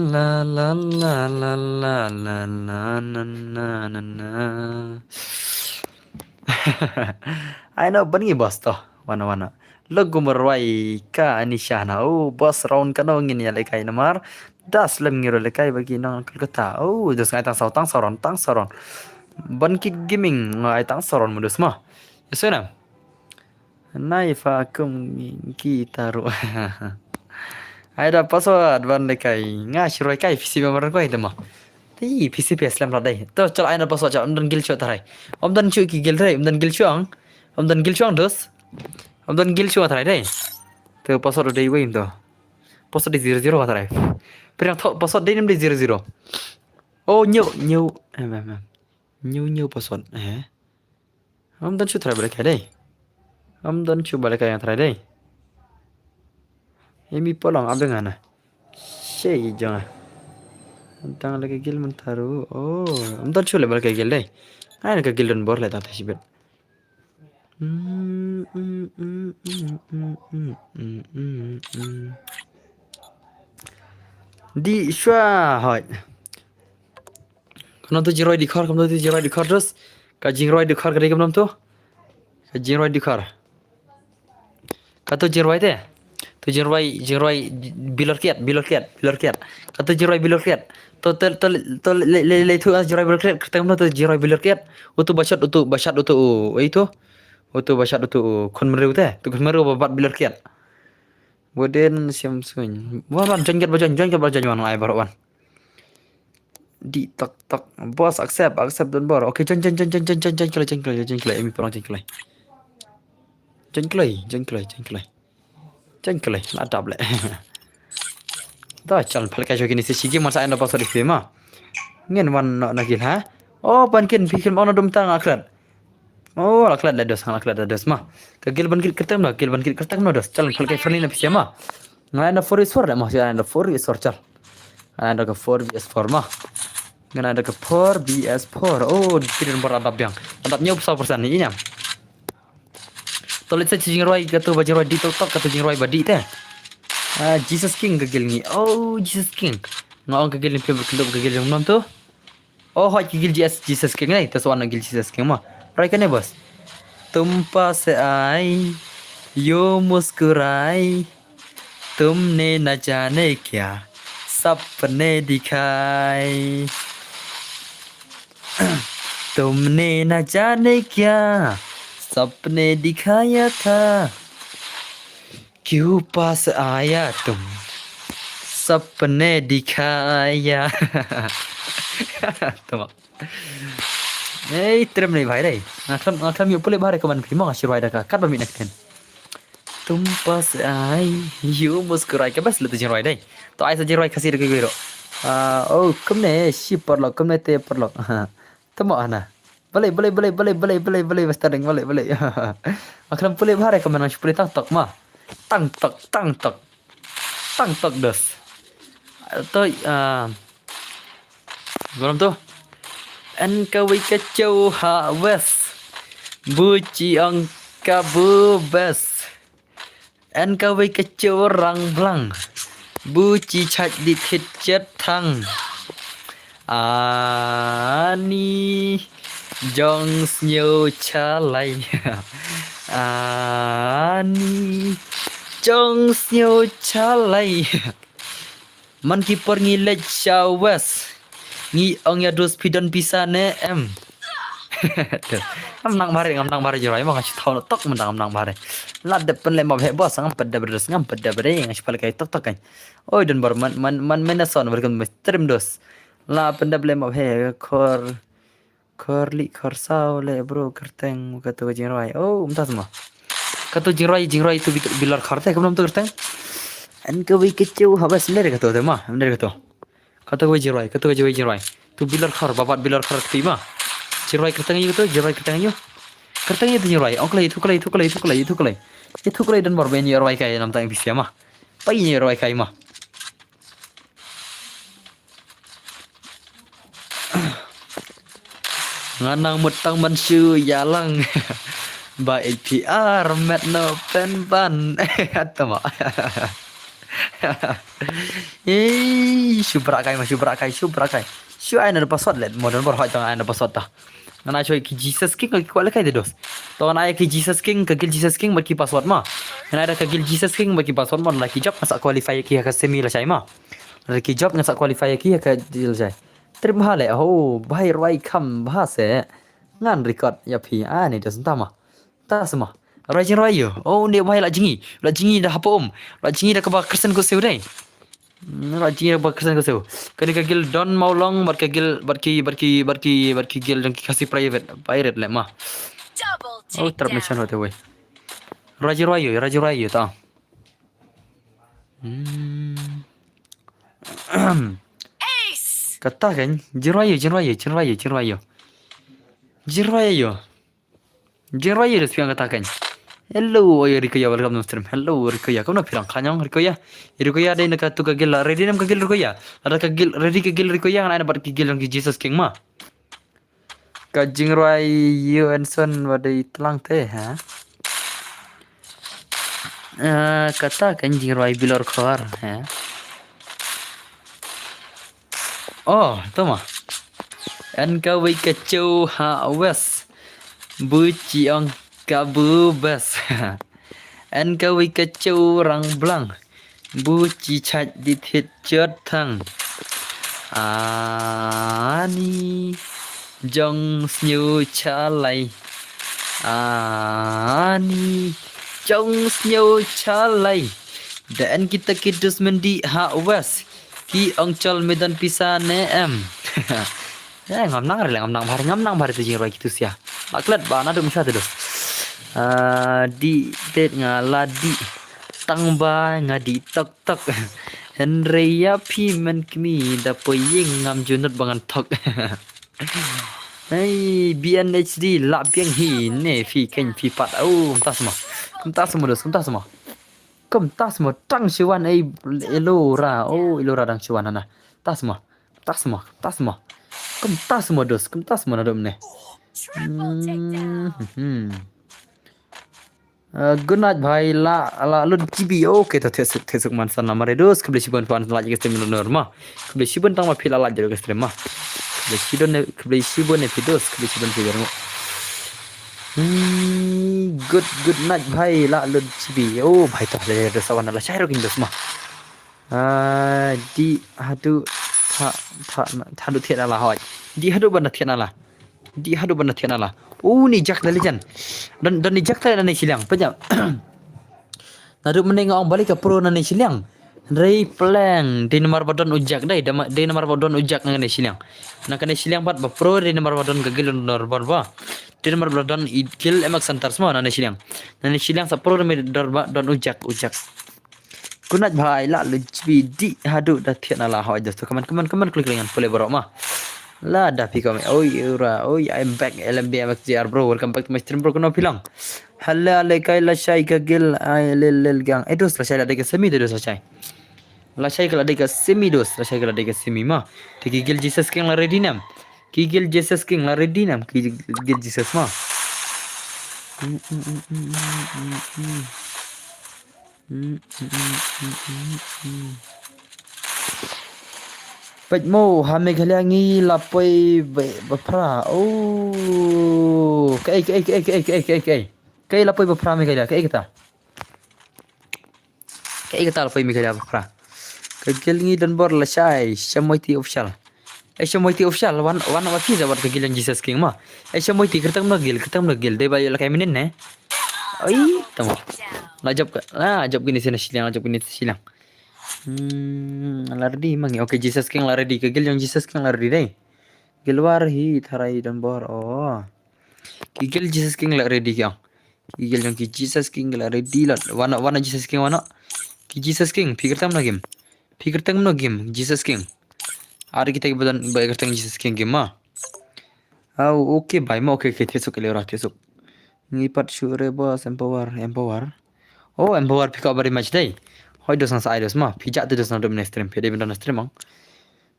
la la la la la la la na na na na. Ai no ban ngi boss to. Wana wana. Lagu marwai ka Anisha na. Oh, boss round kano ngin ïa lehkai namar da slem ngi ruh lehkai bad ki nong Kolkata. Oh, da sngai tang saw tang saw round tang saw round. Ban ki gaming ngai tang saw round mudus ma. Yasuna. Nai fa kum ki taru. Ai da password ban lehkai. Nga shiroi kai P C member ko ita ma. Ti P C P slem la dai. To chal ai na password chal. Om don gil shu tarai. Om don shu ki gil tarai. Om don gil shu ang. Om don gil shu ang dos. Om don gil shu tarai dai. To password dai wei to. Password dai zero zero tarai. Priang to password dai nem dai zero zero. Oh new new. Em em em. New new password. Eh. Am don shu try balik dai. Am don shu balik yang try dai. Imi polong abeng ana. Shei jong. Tang lagi gil mentaru. Oh, am don shu le balik gil dai. Ai ka gil don bor le tang shibit. Di shwa hoi. Kam to jingroi dikhor, kam to jingroi dikhor terus. Ka jingroi dikhor ka dei kam to. Ka jingroi dikhor. Ka to jingroi te. To jingroi, jingroi bilor kiat, bilor kiat, bilor kiat. Ka to jingroi bilor kiat. To to to to le le le to jingroi bilor kiat. Kata kam to jingroi bilor kiat. Utu bashat, utu bashat, utu u itu. Utu bashat, utu u khun mrew te. Tu khun mrew ba bat bilor kiat. Waden siam suin. Wan wan join kiat ba join, join kiat ba join wan ai baroh wan. Di tak tak. Boss accept, accept don bor. Okay, join join join join join join join kala join kala join kala imi parang join kala. Join kala, join kala, join kala. Join kala, la dap le. Da chal phal ka joki ni se shigi man sa endo password fi ma. Ngin wan no na gil ha. Oh, ban kin phi kin ono dum tang aklat. Oh, la klat la dos, la klat la dos ma. Ka gil ban gil kertem no, gil ban gil kertem no dos. Chal phal ka friendly na phi ma. Ngai na four v four la ma, ngai na four v four chal. Ngai na ka four v four ma. Ngai na ka four v four. Oh, kirin bor adap biang. Adap nyau sa persen ni inyam. To let's say jingroi ka to ba jingroi di to tok ka to jingroi ba di te. Ah, Jesus King ka gil ngi. Oh, Jesus King. Nga ong ka gil ni phi ba ka gil jong non to. Oh, hoi ki gil G S, Jesus King nai, tas wan gil Jesus King ma. Rai kane bas. तुम पास आई, यूं मुस्कुराई, तुमने न जाने क्या सपने दिखाए। तुमने न जाने क्या सपने दिखाया था। क्यों पास आया तुम, सपने दिखाया। Tama. Ei, trem nei bhai dei. Nga khlem, nga khlem ïoh pule bhai ka man phi mo nga shirwai da ka. Kat ba mi na ktien. तुम पास आई, यूं मुस्कुराई ka best la tu jingrwai dei. To ai sa jingrwai Khasi da ka giro. Ah, oh, kumne shi parlok, kumne te parlok. Tama ana. Balai, balai, balai, balai, balai, balai, balai, basta deng, balai, balai. Akram pule bhare ka manang pule tang tok ma. Tang tok, tang tok. Tang tok dos. To, ah, belum tu. En kawei ka chew ha wes. Bu chi ong ka bu bes. En kawei ka chew rang blang. Bu chi chach di thit chet thang. Ani jong sñiaw chalai. Ani jong sñiaw chalai. Man ki por ngi leit sha west. Ngi ong ïa dos phi don pisa ne em. Ngam nang bhare, ngam nang bhare jingrwai ma nga shu thaw tok mynta ngam nang bhare. La dep pynleh map he boss ngam pynda bhare, ngam pynda bhare nga shu pynleh kai tok tok kan. Oi don bor man man man mena son welcome to my stream dos. La pynda bhare map he khor. Khor li khor saw le bro kyrteng kato ka jingrwai. Oh, um tas ma. Kato jingrwai jingrwai tu bilor khor te kumno tu kyrteng. En kawei ka chew ha bas mner kato te ma, mner kato. Kato kawei jingrwai, kato kawei jingrwai. Tu bilor khor, babat bilor khor kti ma. Jingrwai kyrteng yu kato, jingrwai kyrteng yu. Kyrteng yu tu jingrwai. Ong klai tu klai tu klai tu klai tu klai. Itu klai dan bor ben yu rwai kai nam tang pisia ma. Pai yu rwai kai ma. Nga nang mut tang man shu ïa lang. Ba H P R met no pen ban. Tama. Ei, shu bra kai ma, shu bra kai, shu bra kai. Shu ai na da password let, modern bor hoi tang ai na da password ta. Ngan ai shuwa ki Jesus King ki kwah lehkai te dos. To ngan ai ki Jesus King, ka guild Jesus King bad ki password ma. Ngan ai da ka guild Jesus King bad ki password ma, lada ki jop ngan sa qualify ki ha ka semi lashai ma. Lada ki jop ngan sa qualify ki ha ka lashai. Trip bha leh, oh, bhai rwai kham bha se. Ngan record ïa phi, ah, ni dos nta ma. Ta sma. Rwai jingrwai ïa. Oh, ni bhai la jingi. La jingi da hapoh um. La jingi da kaba Kristen ko seu dei. Hmm, la jingi da kaba Kristen ko seu. Kane ka guild Don Mawlong bad ka guild, bad ki, bad ki, bad ki, bad ki guild jong ki Khasi private, pirate leh ma. Oh, trap nation hote wei. Rwai jingrwai ïa, rwai jingrwai ïa ta. Hmm. Kata kan, jingrwai ïa, jingrwai ïa, jingrwai ïa, jingrwai ïa. Jingrwai ïa. Jingrwai ïa, dos phi ong kata kan. Hello, oi Rikoya, welcome to stream. Hello Rikoya, kumno phi ong, khlaiñ ong Rikoya. Rikoya dei na katu ka guild la ready nam ka guild Rikoya. Lada ka guild ready, ka guild Rikoya, ngan ai na bad ki guild jong ki Jesus King ma. Ka jingrwai ïa Enson ba dei tlang te ha. Eh, kata kan jingrwai bilor khor ha. Oh, to ma. En kawei ka chew ha wes. Bu chi ong ka bu bes. En kawei ka chew rang blang. Bu chi chait di thied chot thang. Ani jong sniew chalai. Ani jong sniew chalai. Da en kita ki dus mendi ha wes. Ki ong chol me don pisa ne em. Eh, ngam nang re, ngam nang bhar, ngam nang bhar tu jingrwai kitu sia. Ba klet ba na dum sa tu dus. Ah, di tet nga la di. Tang ba nga di tok tok. Hynrei ïa phi men kmi da poi ïing ngam junut ba ngan thok. Hey, B N H D la biang hi ne phi ken phi pat. Oh, kumta sma. Kumta sma dus, kumta sma. Kumta sma tang shiwan ei Elora. Oh, Elora dang shiwan hana. Ta sma. Ta sma. Ta sma. Kumta sma dos. Kumta sma na dum ne. Hmm. Uh, good night bhai la la lun T V. Okay, to thesuk thesuk man san la mare dos. Khublei shibun fan la jage stream lun ma. Khublei shibun tang ma phi la la jage stream ma. Khublei shibun ne khublei shibun ne phi dos. Khublei shibun phi dos. Hmm, good good night bhai la lun T V. Oh bhai to le dos awan la shai ro king dos ma. Ah, di hadu tha tha tha du thied ala hoi. Di hadu ban thied ala. Di hadu ban thied ala. U ni jak da lijan. Don don ni jak ta na ni shiliang. Pajam. Nadu mending ong balik ka pro na ni shiliang. Rei pleng di nomor ba don u jak dai dama di nomor ba don u jak na ni shiliang. Na ka ni shiliang pat ba pro di nomor ba don ka gil nomor ba ba. Di nomor ba don i gil emak santar semua na ni shiliang. Na ni shiliang sa pro mi dor ba don u jak u jak. Kunat bhai la lu jbi di hadu da thied na la hoi just. Come on, come on, come on, klik ringan pule borok ma. La da phi kami. Oi ura, oi, I'm back. L M B M X J R bro, welcome back to my stream bro. Kuno phi long. Hala le kai la shai ka gil ai lel lel gang. Eh dos la shai la dei ka semi dos la shai. La shai ka la dei ka semi dos, la shai ka la dei ka semi ma. Te ki gil Jesus King la ready nam. Ki gil Jesus King la ready nam. Ki gil Jesus ma. Peit mo ha Meghalaya ngi la poi ba phra. Oh, kaei kaei kaei kaei kaei kaei. Kaei la poi ba phra Meghalaya kaei kata. Kaei kata la poi Meghalaya ba phra. Ka gil ngi don bor la shai Shamoiti official. Eh Shamoiti official wan wan wa phi da wat ka gil Jesus King ma. Eh Shamoiti kertang na gil kertang na gil dei ba la kai minin ne. Oi, tamo. La jop ka, la jop gini sini silang, la jop gini silang. Hmm, la ready mangi. Okay, Jesus King la ready. Ka gil jong Jesus King la ready dei. Gil war hi tharai don bor. Oh. Ki gil Jesus King la ready ki ong. Ki gil jong ki Jesus King la ready la. Wana wana Jesus King wana. Ki Jesus King pikir tam na game. Pikir tam na game Jesus King. Ari kita ki badan ba kertang Jesus King game ma. Au, okay bai ma, okay okay thesuk ele ra thesuk. Ngi pat shu re bos empower empower. Oh empower pick up very much dei. Hoi dos na sa ai dos ma phi jak te dos na dum ne stream phi dei benda na stream ang.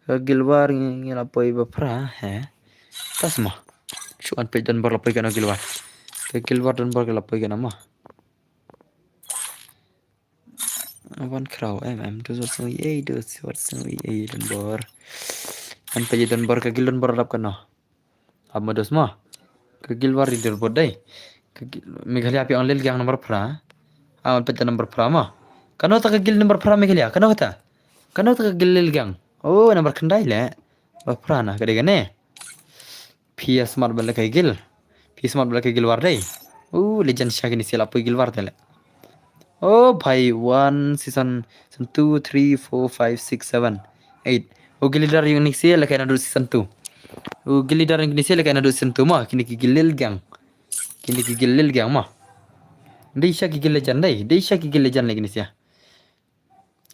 Ka gilwar ngi ngi la poi ba phra he. Tas ma. Shu an peit don bor la poi kana gilwar. Ka gilwar don bor la poi kana ma. Wan kraw em em dos wat sung ei dos wat sung ei don bor. An peit don bor ka gil don bor lap kana. Ap ma dos ma. Ka guild war leaderboard dei. Ka guild, Meghalaya phi ong Lilgang number phra. Ah, phi ta number phra mo. Kano ta ka guild number phra Meghalaya? Kano ta? Kano ta ka guild Lilgang? Oh, number khyndai le. Number phra na ka dei kane. Phi ïa smat bad la ka guild. Phi ïa smat bad la ka guild war dei. Oh, legend sha kine sha la poi guild war te le. Oh bhai, one season, season two, three, four, five, six, seven, eight. Oh, guild leader ïa kine sha la ka naduh season two. Oh, guild leader ïa kine sha la ka naduh season two mo, kine ki guild Lilgang. Kine ki guild Lilgang mo. Dei sha ki guild legend dei, dei sha ki guild legend la kine sha.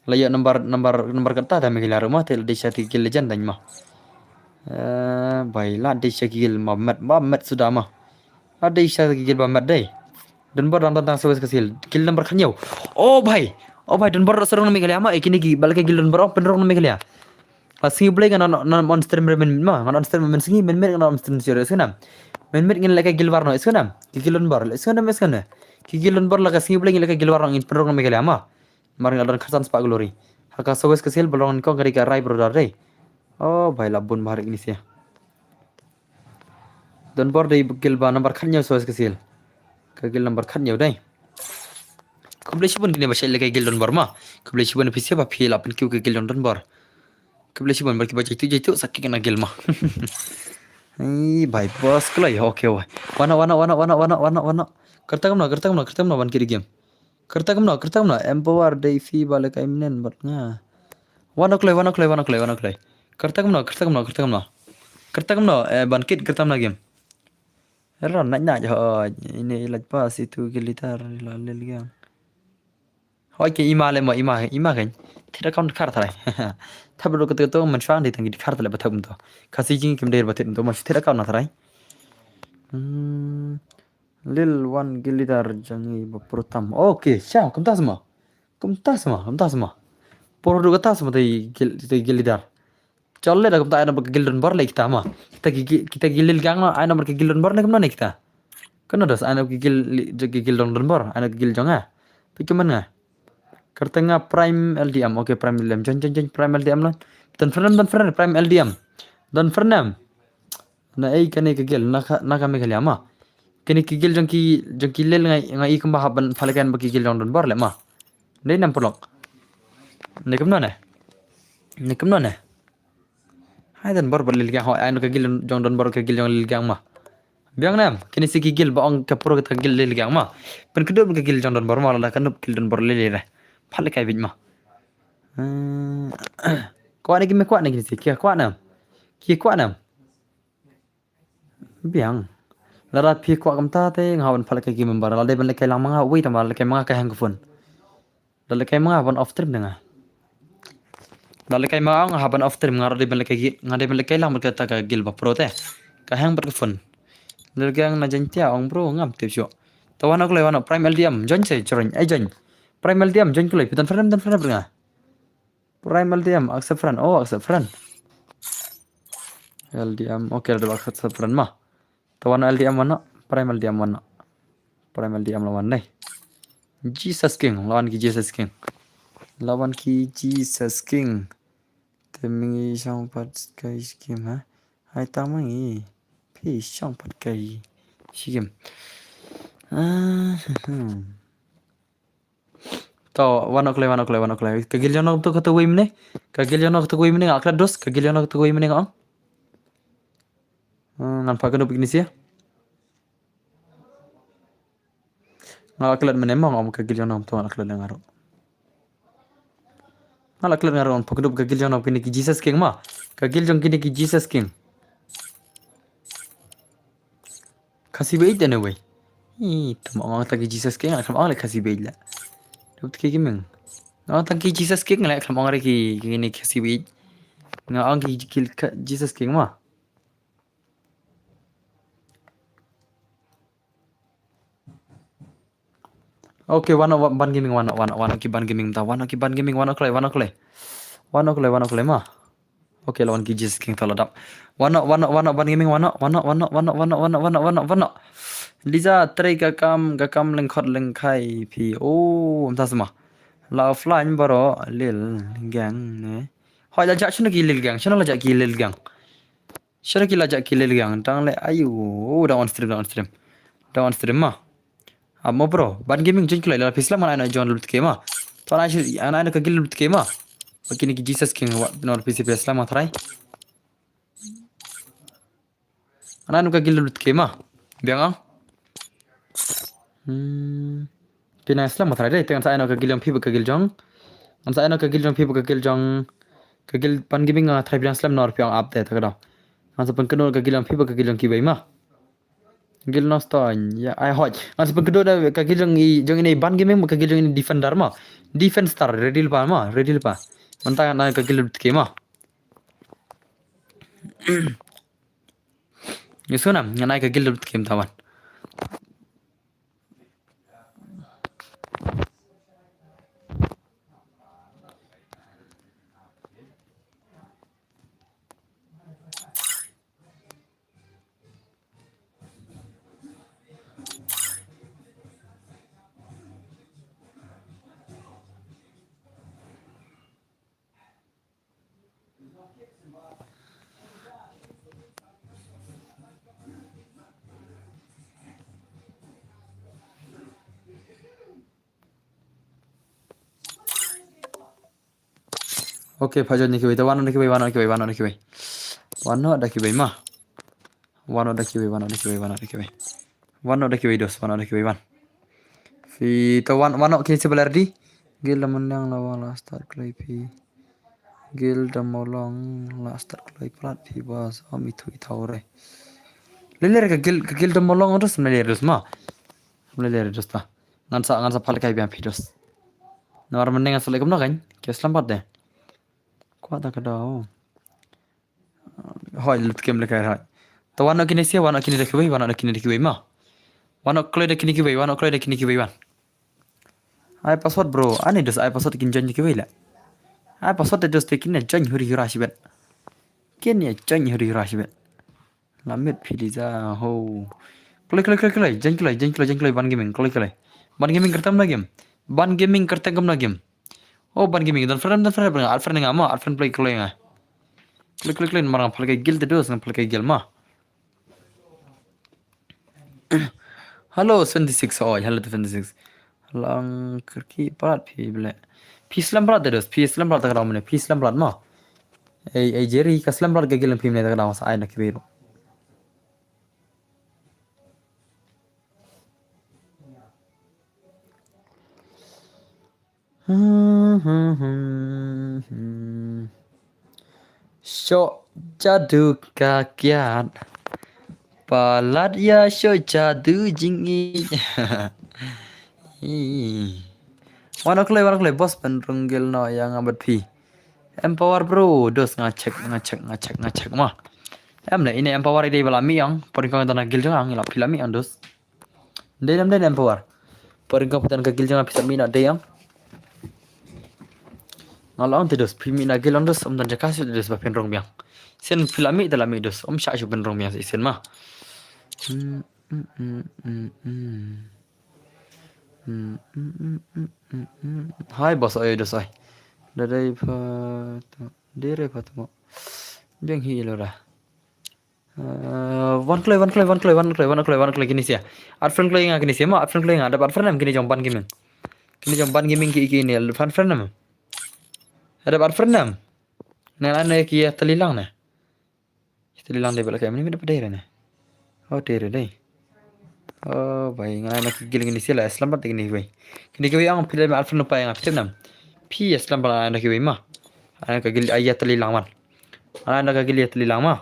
La ïoh number, number, number kata ta Meghalaya ruh mo, te la dei sha ki guild legend dang mo. Eh, bhai, la dei sha ki guild ba met, ba met suda mo. La dei sha ki guild ba met dei. Donbor dang tang tang sa west ka sil. Guild number khathynñiew. Oh bhai. Oh bhai, Donbor sa rong na Meghalaya mo, eh, kine ki, ba la ka guild Donbor, oh, pynrong na Meghalaya. La sngi Blei ngan on, on, on stream re mynmiet mo, ngan on stream mynsngi, mynmiet ngan on stream shuh re sngewbha. Mynmiet ngin leh ka guild war noh sngewbha. Ki guild Donbor, sngewbha, sngewbha. Ki guild Donbor la ka sngi Blei ngin leh ka guild war noh ngin pynrong na Meghalaya mo. Mar nga la don khatsan spah glory. Ha ka sa west ka sil ba long nyngkong ka dei ka Rai brother dei. Oh bhai, la bun bha ri kine sha. Donbor dei guild ba number khathynñiew sa west ka sil. Ka guild number khathynñiew dei. Khublei shibun kine ba shait leh ka guild Donbor mo. Khublei shibun phi sha ba phi la pynkiew ka guild Donbor. Khublei shibun bad kiba jaitu jaitu sa kit na guild mo. Ei bhai boss kloi, okay wai. Wan noh, wan noh, wan noh, wan noh, wan noh, wan noh, wan noh. Kyrta kumno, kyrta kumno, kyrta kumno ban kit game. Kyrta kumno, kyrta kumno. Empower dei phi ba leh ka imnen bad nga. Wan noh kloi, wan noh kloi, wan noh kloi, wan noh kloi. Kyrta kumno, kyrta kumno, kyrta kumno. Kyrta kumno, eh, ban kit kyrta kumno game. Ron nai nai ho, ine i lait pas itu guild leader la Lilgang. Hoi ke ima le mo ima, ima kein. Thit account khar tharai. Thap ruh kata to man shwang di tang di khar tharai ba thap to. Khasi jing kim der ba thit to man thit account na tharai. Hmm. Lil wan guild leader jong ngi ba pur tam. Okay, sha, kumta sma. Kumta sma, kumta sma. Pur ruh kata sma tai guild, tai guild leader. Chol le da kumta ai nambar ka guild Donbor le kita mo. Kita ki, ki, kita ki Lilgang mo, ai nambar ka guild Donbor ne kumno ne kita. Kano dos ai nambar ka guild li-, jong ki guild Don, Donbor, ai nambar ka guild jong nga. Phi kmen nga. Kyrteng nga Prime L D M, okay, Prime L D M. Join, join, join, Prime L D M lon. Don Fernem, Don Fernem, Prime L D M. Don Fernem. Na ei kane ka guild, na ka, na ka Meghalaya mo. Kane ki guild jong ki, jong ki Lil nga, nga i kumba hap ban pha lehkai ba ki guild jong Donbor le mo. Dei nam paralok. Ne kumno ne? Ne kumno ne? Hai Donbor bad Lilgang ho, ai no ka guild jong Donbor ka guild jong Lilgang mo. Biang nam, kine si ki guild ba ong ka pro ka guild Lilgang mo. Pynkynduh ka guild jong Donbor mo, lada ka nup guild Donbor Lil re. Pha lehkai beit mo. Hmm. Kwah ne ki me kwah ne kine si, ki kwah nam. Ki kwah nam. Biang. Lada phi kwah kumta te nga hap ban pha lehkai ki member. Lada ban lehkai lang ma nga, wei tang ba lehkai ma nga ka hang ka phone. Da lehkai ma nga ban off stream da nga. Da lehkai ma nga ban off stream nga ruh dei ban lehkai ki, nga dei ban lehkai lang bad kata ka guild ba pro te. Ka hang bad ka phone. Lilgang na Jaintia ong bro ngam tip shuh. Te wan ok lei wan ok Prime L D M. Join se join. Ai join. Prime L D M join ko lei. Phi don friend, don friend bad nga. Prime L D M, accept friend. Oh, accept friend. L D M, okay, da accept friend mo. Te wan L D M wan noh, Prime L D M wan noh. Prime L D M la wan nei. Jesus King, la wan ki Jesus King. La wan ki Jesus King. Te mynta ngi shong pat kai shi game ha. Hai ta mynta ngi. Phi shong pat kai shi game. Ah, hmm. To, wan ok lei, wan ok lei, wan ok lei. Ka guild jong no to kata wei mynne. Ka guild jong no kata wei mynne nga klet dos, ka guild jong no kata wei mynne nga ong. Hmm, ngan pha kyndup kine sia. Nga la klet mynne mo nga ong ka guild jong no to nga la klet nga ruh. Nga la klet nga ruh pha kyndup ka guild jong no kine ki Jesus King mo. Ka guild jong kine ki Jesus King. Khasi beit anyway. Ih, tama ong ta ki Jesus King, nga ong le Khasi beit la. Dut ki kimeng. Nga ong ta ki Jesus King la, tama ong re ki, ki ni Khasi beit. Nga ong ki, ki, ki Jesus King mo. Okay, wan ok, wan ok, ban gaming, wan ok, wan ok, wan ok, ki ban gaming ta, wan ok, ki ban gaming, wan ok lei, wan ok lei. Wan ok lei, wan ok lei mo. Okay, la wan ki Jesus King ta la dap. Wan ok, wan ok, wan ok, ban gaming, wan ok, wan ok, wan ok. Liza, trei ka kam, ka kam lyngkhot lyngkhai phi. Oh, mynta sma. La offline bro, Lil Gang ne. Hoi, la jah shano ki Lil Gang, shano la jah ki Lil Gang. Shano ki la jah ki lel gang tang le ayu. Dang on stream, dang on stream. Dang on stream ma. Amo bro, Ban Gaming jin kloi la phi slem ngan ai noh jong lut ke ma. To ngan ai, ngan ai noh ka guild lut ke ma. Ba kine ki Jesus King wat nor phi slem ma trai. Ngan ai noh ka guild lut ke ma. Biang ang. Hmm. Phi nang slem ma trai dei, te ngan sa ai noh ka guild jong phi ba ka guild jong. Ngan sa ai noh ka guild jong phi ba ka guild jong. Ka guild Ban Gaming nga trai phi nang slem nor phi ong ap te ta ka dong. Ngan sa pynkynmaw ka guild jong phi ba ka guild jong kiwei ma. Guild Noston, ya, ai hoj. Ngan sa pynkynmaw da ka guild jong i, jong ine Ban Gaming, ka guild jong ine Defender ma. Defender, ready pa ma, ready pa. Mynta ngan ai ka guild ke ma. Ngi sngewna, ngan ai ka guild ke ma tawan. Okay, pha jon ïa kiwei, te wan noh da kiwei, wan noh da kiwei, wan noh da kiwei. Wan noh da kiwei ma. Wan noh da kiwei, wan noh da kiwei, wan noh da kiwei. Wan noh da kiwei dos, wan noh da kiwei wan. Phi to wan, wan noh kine se ba la ready. Guild da Myniang la wan la start kloi phi. Guild da Mawlong la start kloi palat phi bas. Om ithuh ithaw re. Lele re ka guild, ka guild da Mawlong dos, lele dos ma. Lele re dos ta. Ngan sa, ngan sa phal kai biang phi dos. Namar mynne ngan sa leh kumno kan? Ki slem pat de. Kwah ta ka daw. Hoi, lut kem le kai hoi. Ta wan noh kine sia, wan noh kine da kiwei, wan noh kine da kiwei ma. Wan noh kloi da kine kiwei, wan noh kloi da kine kiwei wan. Ai password bro, ani dos ai password kin join da kiwei le. Ai password da dos te kin join huri hura shibet. Kin join huri hura shibet. La mit phi di za ho. Kloi, kloi, kloi, kloi. Jeng kloi, jeng kloi, jeng kloi Ban Gaming, kloi, kloi. Ban Gaming kyrteng kumno game. Ban Gaming kyrteng kumno game. Oh, Ban Gaming, don friend, don friend, don friend, add friend nga ma, add friend play kloi nga. Kloi, kloi, kloi, mar nga phal kai guild te dos, nga phal kai guild ma. Hello, seventy six, oh, hello, seventy six. Lang kyrki palat phi ble. Phi slem palat te dos, phi slem palat te ka dang mane, phi slem palat ma. Ei, ei, Jerry, ka slem palat ka guild phi mane te ka dang sa ai na kiwei ruh. Shoh jadu ka kiad. Palat ïa shoh jadu jingïeit. Wan kloi, wan kloi, boss pynrung guild noh ïa nga bad phi. Empower bro, dos nga check, nga check, nga check, nga check ma. Em ne, ine empower ide ba la mi ïang, por kong dana guild jong ang, la phi la mi ïang dos. Dei nam dei nam power. Por kong patan ka guild jong phi sa mi na dei ïang. Nga la ong te dos, phi mi na guild ong dos, um dan jaka su dos ba pynrung biang. Sen phi la mi, da la mi dos, um sha shu pynrung biang sen ma. Hmm, hmm, hmm, hmm, hmm. Hmm, hmm, hmm, hmm, hmm, hmm. Hai, boss, oi, dos, oi. Da dei pha, da dei pha mo. Jeng hi lo da. Eh, wan kloi, wan kloi, wan kloi, wan kloi, wan kloi, wan kloi, kine sia. Add friend kloi nga kine sia, ma add friend kloi nga, da add friend nam kine jong Ban Gaming. Kine jong Ban Gaming ki, kine, add friend nam. Da add friend nam. Na, na, na, ki ya tali lang na. Tali lang dei ba la kai, mini, mini, dei re na. Oh, dei re, dei. Oh, bai, nga na ki guild kine sia la, slem pat kine, bai. Kine ki, bai, ang phi la mi add friend pa nga, phi tip nam. Phi slem pat na ki, bai, ma. Ana ka guild, aya tali lang man. Ana ka guild ya tali lang ma.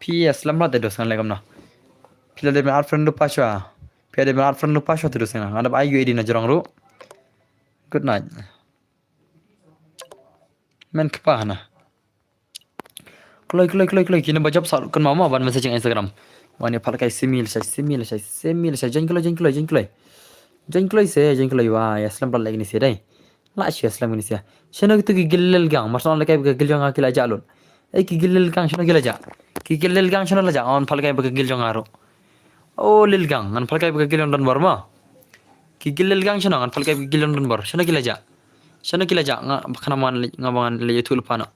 Phi slem pat te dos ngan leh kumno. Phi la dei ban add friend lypa shuwa. Phi la dei ban add friend lypa shuwa te dos ngan. Ngan dep ai U I D na jrong ruh. Good night. Men kpa hana. Kloi, kloi, kloi, kloi. Kine ba jop sa kynmaw ma ban messaging Instagram. Wan ïa phal kai simi lashai, simi lashai, simi lashai. Join kloi, join kloi, join kloi. Join kloi se, join kloi wa. Ya slem pat leh kine se dei. La shu slem kine sia. Shano kito ki guild lel gang, mar shu ong lehkai ba ka guild jong nga ki la jah lut. Ei ki guild lel gang shano ki la jah. Ki guild lel gang shano la jah, ngan phal kai ba ka guild jong nga ruh. O lel gang, ngan phal kai ba ka guild jong Donbor ma. Ki guild lel gang shano, ngan phal kai ba ka guild jong Donbor. Shano ki la jah. Shano ki la jah, nga ba khana man nga ba ngan leh ïathuh lypa noh.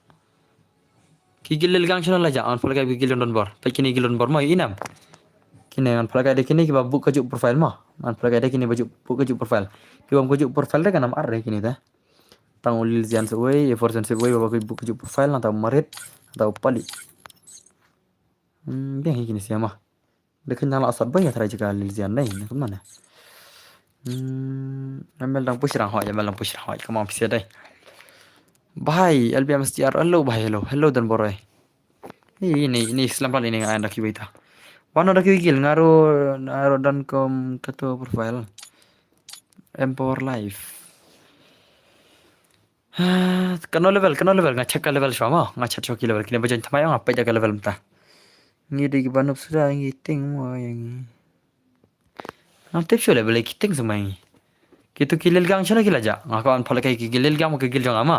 Ki guild Lilgang shano la jah, ngan follow kai ki guild jong Donbor. Peit kine guild Donbor mo, i nam. Kine ngan follow kai de kine kiba buk kajuh profile mo. Ngan follow kai de kine ba juh, buk kajuh profile. Kiba buk kajuh profile de ka nam ar de kine te. Tang u Lil Zian sa uwei, e four Zian sa uwei, ba buk kajuh profile, nangta u Marit, nangta u Pali. Hmm, biang hi kine sia mo. Dei kane la sat ba ïa trai jaka Lil Zian dei, ne kumno ne. Hmm, ïa mel dang push rang hoi, ïa mel dang push rang hoi, kumno pisa dei. Bhai, L B M S T R, hello bhai, hello, hello Donbor oi. Ini, ini slump plat ini nga anda ki beta. Wan da ki guild nga ruh, nga ruh don kum kato profile. Empower life. Ah, kano level, kano level, nga check ka level shuwa mo, nga check shuwa ki level, kine ba join thymmai nga peit ïa ka level mynta. Ngi dei kiba noob suda, ngi ting mo ïa ngi. Ngam tip shuh leh balei ki ting shuh ma ïa ngi. Kito ki Lilgang shano ki la jah, nga kwah ban follow kai ki, ki Lilgang ki guild jong nga mo.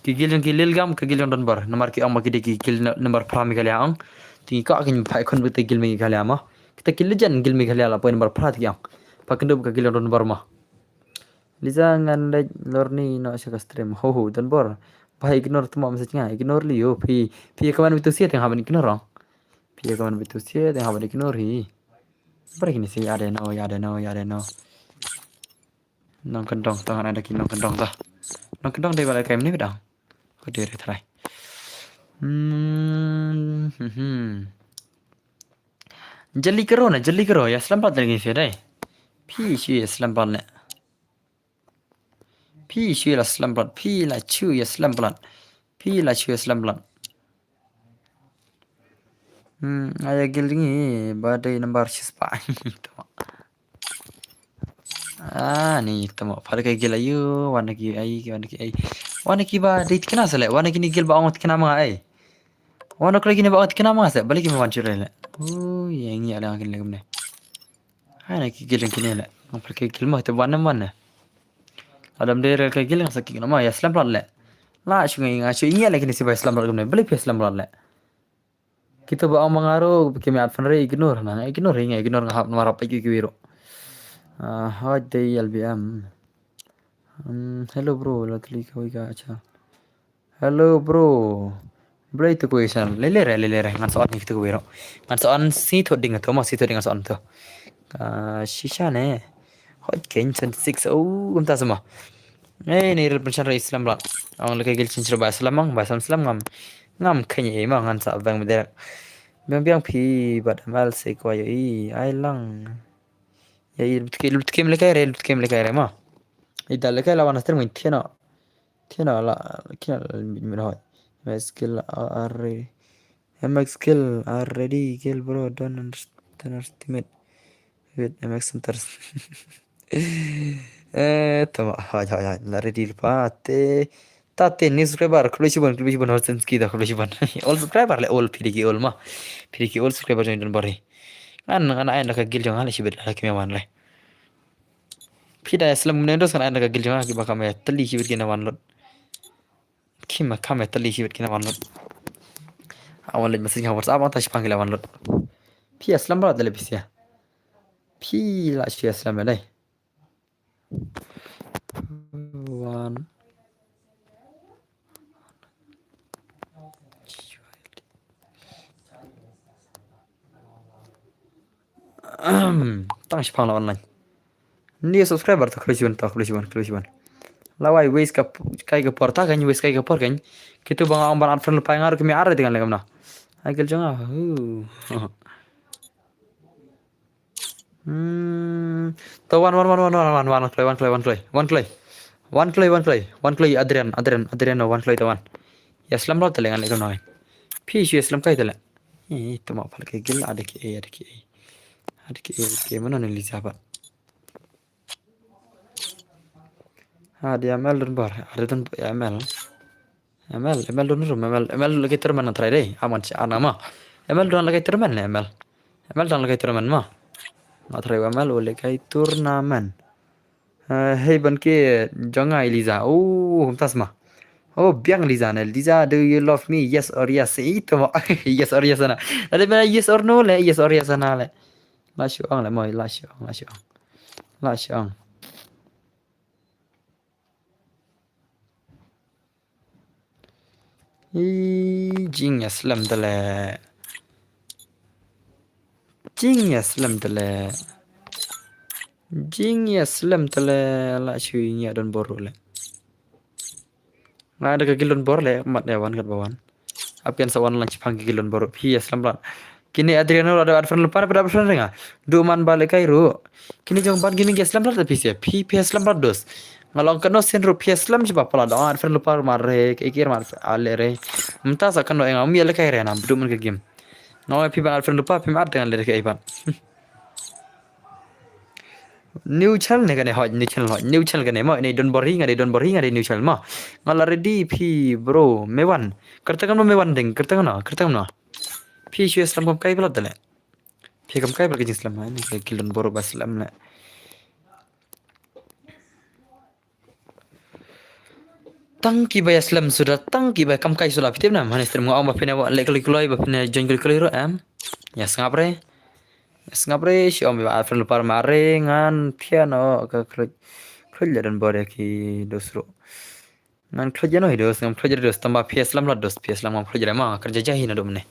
Ki guild jong, ki Lilgang ki guild jong Donbor, namar ki ong ba ki dei ki guild number phra Meghalaya ong. Te ngi kwah kin phai khun bad ki guild Meghalaya mo. Kita ki legend guild Meghalaya la poi number phra te ki ong. Pha kynduh ka guild jong Donbor mo. Liza ngan leit lorni noh sha ka stream. Ho ho, Donbor. Bha ignore tymmen message nga, ignore lei ïo. Phi, phi ïa kmen bitu siat ïa nga hap ban ignore ong. Phi ïa kmen bitu siat ïa nga hap ban ignore hi. Bret kine si, ïa dei no, ïa dei no, ïa dei no. Nongkyndong, tang ngan ai da ki nongkyndong ta. Nongkyndong dei ba la kai mynne ba dang. Ko dei re trai. Hmm, hmm, hmm. Jali karo na, jali karo, ïa slump plat lagi sia dei. Phi shu ïa slump plat ne. Phi shu ïa slump plat, phi la shu ïa slump plat. Phi la shu ïa slump plat. Hmm, ïa guild ngi ba dei number shispah. Ah, ni tamo. Pha dei ka guild ayu, wan da ki ai, wan da ki ai. Wan da ki ba dei tikna sele, wan da kine guild ba ong tikna ma nga ai. Wan da kine ba ong tikna ma nga se, balei ki ma wan shuh lei le. Ui, ïa ngi ïa leh ngi leh kumne. Hai na ki guild kine le. Ngam pyrkhat ki guild mo te wan ne wan ne. Lada ym dei re ki guild nga sa kick noh mo ïa slump plat le. La shu ngi nga shu ngi le kine sibai slump plat kumne. Balei phi slump plat le. Kito ba ong ma nga ruh ki me add friend re ignore na. Ignore nga ignore nga hap namar hap peit ki kiwi ruh. Ah, hoi dei L B M. Hmm, hello bro, la tli ka wei ka acha. Hello bro. Blei tu kuwi san. Lele re, lele re. Ngan sa on ni tu kuwi ro. Ngan sa on si tu ding tu, ma si tu ding ngan sa on tu. Ah, shisha ne. Hot ken san six. Oh, kumta sama. Eh, ni ril pensan ra Islam la. Ang leke gil chin sir ba Islam ang, ba Islam Islam ngam. Ngam kenya ma ngan sa bang bederak. Biang biang phi bad amal se kwa yo i. Ai lang. Ya i lutkem leke re, lutkem leke re ma. I dal leke lawan astir ngin tiena. Tiena la, tiena la min hoi. M X skill are, M X skill are ready, kill bro, don't underst-, underestimate with M X centers. Eh, tama, hoi, hoi, hoi, la ready pa, te, ta te, ni subscriber, khlei shibun, khlei shibun, hoi, senski da, khlei shibun. All subscriber le, all, phi dei ki all ma. Phi dei ki all subscriber join don bari. Ngan, ngan ai la ka gil jong, le shibit, la ki me wan le. Phi da slem ne dos kan ai na ka gil jong nga kiba kam ïa tali shibit kina wan lut. Kima kam ïa tali shibit kina wan lut. A wan lut message ha WhatsApp ang ta shipang kila wan lut. Phi ïa slem ba tali phi sia. Phi la shu ïa slem dai. Wan. Tang shipang la online. Ni subscriber to khlei shibun, to khlei shibun, khlei shibun. Lawai waste ka, kai ka por ta kan waste kai ka por kan. Kitu bang ang ban unfriend pa ngar kami ar dengan lagam na. Ai gel jong ah. Hu. Hmm. To wan wan wan wan wan wan wan kloi wan kloi wan kloi wan kloi. Wan kloi wan kloi wan kloi Adrian Adrian Adrian no wan kloi to wan. Ïa slem lo tele ngan le to noi. Phi shu ïa slem kai tele. Eh, to ma phal ke gil ada ke eh, ada ke eh. Ada ke eh, ke mana ni Lisa ba. Ha dia M L don bar, ada don ya M L. M L, M L don rum, M L, M L lagi tournament try deh, aman si ana ma. M L don lagi tournament ne M L. M L don lagi tournament ma. Ma try M L lagi tournament. Eh, hey ban ke jong nga Eliza. Oh, tas ma. Oh, biang Eliza ne. Eliza, do you love me? Yes or yes? Itu ma. Yes or yes na. Ada bela yes or no le, yes or yes na le. La shuang le mo, la shuang, la shuang. La shuang. Ih, Jingïaslem tale. Jingïaslem tale. Jingïaslem tale. La shu ïa don bor le. Nga da ka gildon bor le, mat ïa wan kat ba wan. Ap ïan sa wan lang chipang ki gildon bor, phi ïaslem blat. Kine Adriano la da add friend lypa, da add friend ri nga. Du man ba le kai ru. Kine jong ban kine ki ïaslem blat phi sia, phi phi ïaslem blat dos. Nga long kano sen ru phi ïaslem shi ba pala da add friend lypa mar re, ke kir mar ale re. Mynta sa kano nga umi le kai re na, du man ka game. Nga phi ban add friend lypa, phi ma add dengan le ke ai ban. New channel ne kane hoj, new channel hoj, new channel kane mo, ne don bor hi, nga dei don bor hi, nga dei new channel mo. Nga la ready phi bro, me wan. Kyrteng no me wan ding, kyrteng no, kyrteng no. Phi shu ïaslem kam kai blat dale. Phi kam kai blat ka jingslem ha, ne ka gildon bor ba slem le. Tang ki ba ïaslem suda, tang ki ba kam kai sula phi tip nam, hane stream nga ong ba phi ne wa leh kali kuloi, ba phi ne join kali kuloi ro em. Ïa sngap re. Ïa sngap re, shi ong ba add friend lypa mar re, ngan phi no ka khloj. Khloj le don bor ïa ki dos ru. Ngan khloj ïa no hi dos, ngan khloj ïa dos, tang ba phi ïaslem la dos, phi ïaslem ngam khloj ïa ma, kyrja ja hi na dum ne.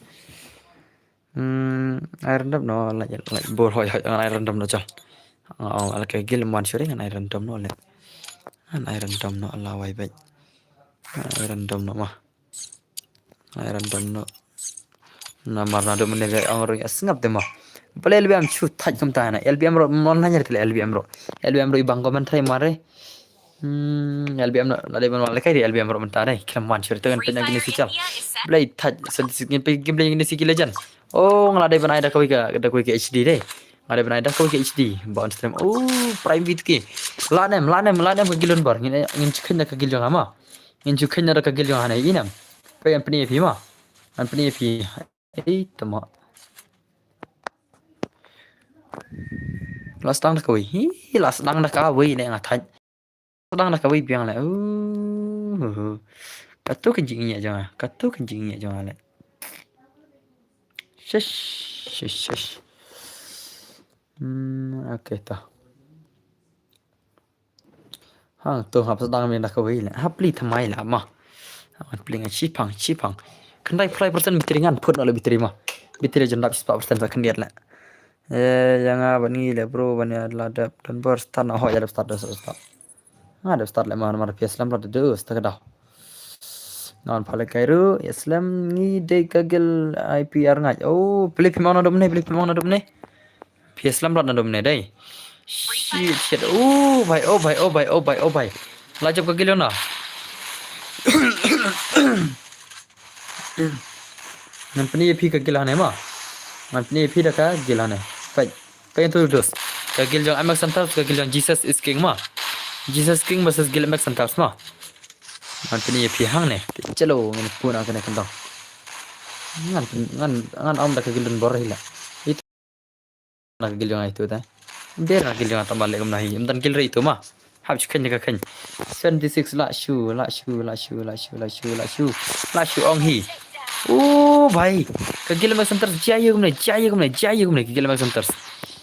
Hmm, ai random no, like, like, bor hoi hoi, ngan ai random no, chal. Oh, ala ka gil man shuring, ngan ai random no, le. Ngan ai random no, ala wai bai. Ngan ai random no, ma. Ngan ai random no. Namar na dum ne gai ong ro ïa sngap te ma. Bale L B M chu thaj kum ta na. L B M ro, mon na nyar tele L B M ro. L B M ro i bang comment thai mare. Hmm, L B M na, la dei ban wan le kai dei L B M ro mynta dei. Khlem wan shuh te ngan pynjang kine si chal. Blei thaj, sen si ngin pyn, ngin pynjang kine si ki legend. Oh, nga la dei ban ai da kawei ka, da kawei ka H D dei. Nga la dei ban ai da kawei ka H D. Ba on stream. Oh, prime vid ki. La nem, la nem, la nem ka gildon bor. Ngin, ngin chukhen da ka gil jong ha ma. Ngin chukhen da ka gil jong ha ne. Inem. Pe em pni phi ma. An pni phi. Ei, tama. La sdang da kawei. Hi, la sdang da kawei ne nga thaj. Sdang da kawei biang le. Uh, uh, uh. Katu ka jingïa jong nga. Katu ka jingïa jong nga le. Shish, shish, shish. Hmm, okay ta. Hang to hap sdang me da kawei le. Hap pli thamai la ma. Hap pli nga chipang, chipang. Khyndai phlai percent battery ngan phut no le battery ma. Battery jan dap spah percent sa khyndiat le. Eh, ïa nga ban ngi le bro ban ïa la dep don bor start na ho ïa dep start dep start. Nga dep start le ma mar phi ïaslem la de start ka dau. Ngan pha le kai ru ïaslem ngi dei ka gil I P R ngaj. Oh, pli phi ma na dum ne, pli phi ma na dum ne. Phi ïaslem blat na dum ne dei. Shit, shit. Oh, bhai, oh, bhai, oh, bhai, oh, bhai, oh, bhai. La jop ka gil na. Ngan pyni ïa phi ka gil hangne ma. Ngan pyni ïa phi da ka gil hangne. Peit. Peit tu dos. Ka gil jong M X Hunters, ka gil jong Jesus is King ma. Jesus King versus gil M X Hunters ma. Ngan pyni ïa phi hangne. Chalo, ngan puna kane kandong. Ngan, ngan, ngan ong da ka gil don bor hi la. Itu na ka gil jong nga itu ta. Der na ka gil jong nga tang ba leh kumno hi. Ym don gil re itu ma. Hap shu kheiñ ka kheiñ. Seventy six la shu, la shu, la shu, la shu, la shu, la shu. La shu ong hi. O bhai. Ka gil M X Hunters jia ïa kumne, jia ïa kumne, jia ïa kumne ka gil M X Hunters.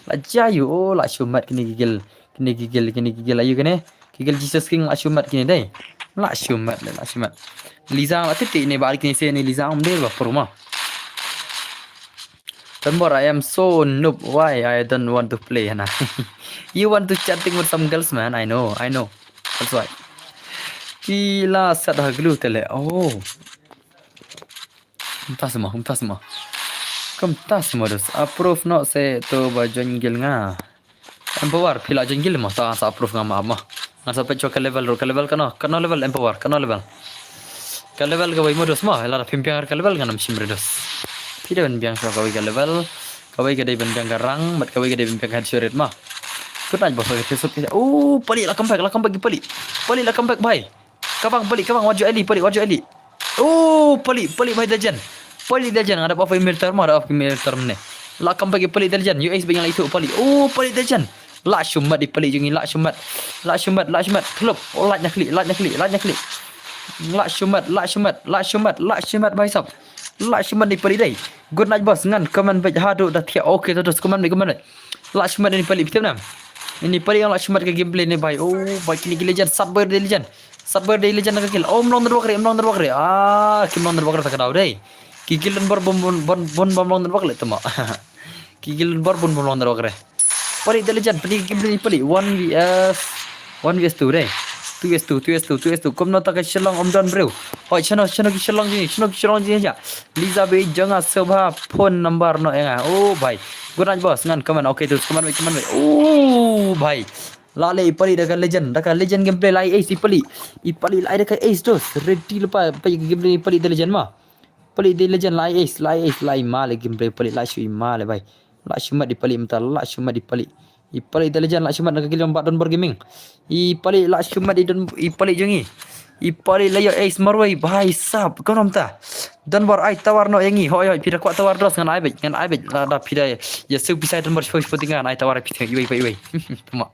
La jia ïa, o la shu mat kine ki gil, kine ki gil, kine ki gil ayu kine. Ki gil Jesus King la shu mat kine dei. La shu mat, la shu mat. Liza la tip te ne ba kine se ne Liza ong der ba pro ma. Don bor, I am so noob. Why I don't want to play, hana? You want to chatting with some girls, man. I know, I know. That's why. Ki la sat ha glue tele. Oh. Kumta sma, kumta sma. Kumta sma dos. Approve no se to ba join gil nga. Empower, phi la join gil mo, ta sa approve nga ma ma. Ngan sa peit shuwa ka level ruh, ka level kano, kano level Empower, kano level. Ka level kawei mo dos mo, lada phim biang ka level ngan ym shim re dos. Phi dei ban biang shuwa kawei ka level, kawei ka dei ban biang ka rank, bad kawei ka dei ban biang ka headshot rate ma. Good night boss, okay, so, oh, pali la come back, la come back, pali. Pali la come back, bhai. Kabang, pali, kabang, wat ju eli, pali, wat ju eli. Oh, pali, pali, bhai, Dejan. Pali, Dejan, ada apa militer ma, ada apa militer ne. La come back, pali, Dejan. U S bang la itu, pali. Oh, pali, Dejan. La shu mat di pali jong ngi, la shu mat. La shu mat, la shu mat. Thlop. Oh, la nyakli, la nyakli, la nyakli. La shu mat, la shu mat, la shu mat, la shu mat, bhai sab. La shu mat di pali dei. Good night, boss. Ngan comment bad haduh da thiah. Okay, terus comment bad, comment bad. La shu mat di pali, betul nam? Ini pali yang la shu mat ka gameplay ne, bhai. Oh, bhai, kini ki legend, sat boy di legend. Sat boy dei legend ka kill. Oh, ym long network re, ym long network re. Ah, kim long network re ta ka daw dei. Ki kill don bor bun bun bun bun bam long network le tama. Ki kill don bor bun bun long network re. Pali dei legend, pali ki kill pali. One V S, one V S two dei. Two V S two, two V S two, two V S two. Kumno ta ka Shillong ym don briew. Hoi, shano, shano ki Shillong jing, shano ki Shillong jing ja. Liza be jong nga sngewbha phone number noh ïa nga. Oh bhai. Good night boss, ngan comment. Okay, to comment bhai, comment bhai. Oh bhai. La leh i pali da ka legend, da ka legend gameplay la ace i pali. I pali la da ka ace dos. Ready lypa, pali gameplay i pali da legend ma. Pali da legend la ace, la ace, la i ma le gameplay pali la shu i ma le bhai. La shu mat i pali mynta, la shu mat i pali. I pali da legend la shu mat na ka kill jong Bah Donbor Gaming. I pali la shu mat i don i pali jong i. I pali la ïoh ace marwei bhai sab, kumno mynta. Donbor ai tawar noh ïa ngi. Hoi hoi, phi da kwah tawar dos, ngan ai beit, ngan ai beit. Lada phi da ïa shu pisa Donbor shiphew shiphew tyngka, ngan ai tawar ïa phi tang iwei pa iwei. Tama.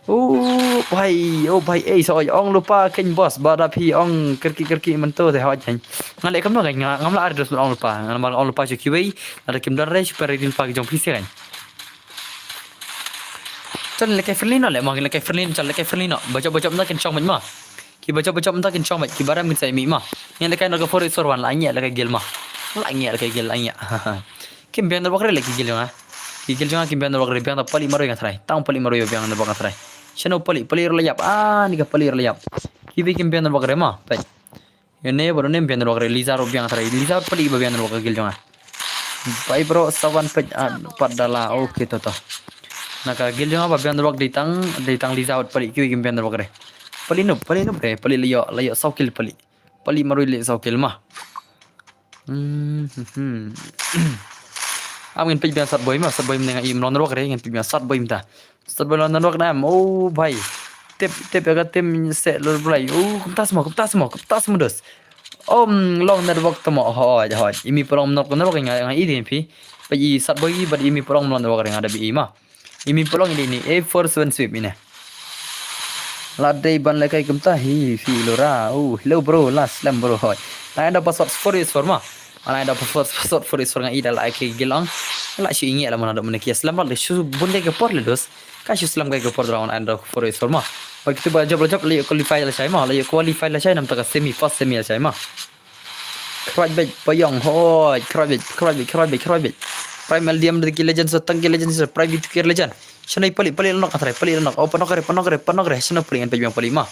Oh bhai, oh bhai, ace hoi, ong lypa kein boss, ba da phi ong kyrkieh kyrkieh mynta te hoi kein. Nga leh kumno kein, nga ngam lah ai dos ban ong lypa, nga namar ong lypa sha kiwei, lada kim don re shu pynrei lypa ki jong phi sha kein. Chal lehkai friendly noh leh ma, lehkai friendly, chal lehkai friendly noh. Ba jop ba jop mynta kin shong beit ma. Ki ba jop ba jop mynta kin shong beit, ki ba rem kin sa ïa mih ma. Ngan lehkai noh ka four eight four one, la ngiah lehkai guild ma. La ngiah lehkai guild, la ngiah. Kim biang network re leh ki guild jong nga. Ki guild jong nga kim biang network re, biang da pali marwei nga tharai. Tang pali marwei biang network nga tharai. Shano pali, pali ruh la ïap. Ah, ni ka pali ruh la ïap. Kiwei kim biang network re ma. Peit. Ïa ne bro, ne biang network re, Liza ruh biang tharai. Liza pali ba biang network ka guild jong nga. Bye bro, sawan peit, ah, pat da la. Okay, to to. Na ka guild jong nga ba biang network dei tang, dei tang Liza bad pali, kiwei kim biang network re. Pali noob, pali noob re, pali la ïoh, la ïoh saw kill pali. Pali marwei la ïoh saw kill ma. Hmm, hmm, hmm. Am ngin peit biang sat boy ma, sat boy mynne nga im long network re, ngin peit biang sat boy mynta. Sat boy long network na em, oh bhai. Tip, tip ïa ka team se lor blai. Oh, kumta sma, kumta sma, kumta sma dos. Om long network tamo, hoi, hoi. Imi pyrong network, network nga, nga i dei phi. Peit i sat boy bad imi pyrong long network re nga da bi i ma. Imi pyrong i dei ni, A four seven sweep ine. La dei ban lehkai kumta hi, phi lura. Oh, hello bro, la slem bro, hoi. La enda password four eight four ma. Ala enda password, password four eight four nga i da la ai ki guild ong. La shu i ngiah la mana dok mynne ki slem la shu bun kai ka por le dos. Ka shu slem kai ka por da la enda four eight four ma. Ba kitu ba jop la jop la ïoh qualify la shai ma, la ïoh qualify la shai namta ka semi, first semi la shai ma. Khrwait beit, payong, hoi, khrwait beit, khrwait beit, khrwait beit, khrwait beit. Prime L D M da ki legend, sa tang ki legend, sa prime ki legend. Shano i pali, pali la nok nga tharai, pali la nok. Oh, pa nok re, pa nok re, pa nok re. Shano pali ngan peit biang pali ma.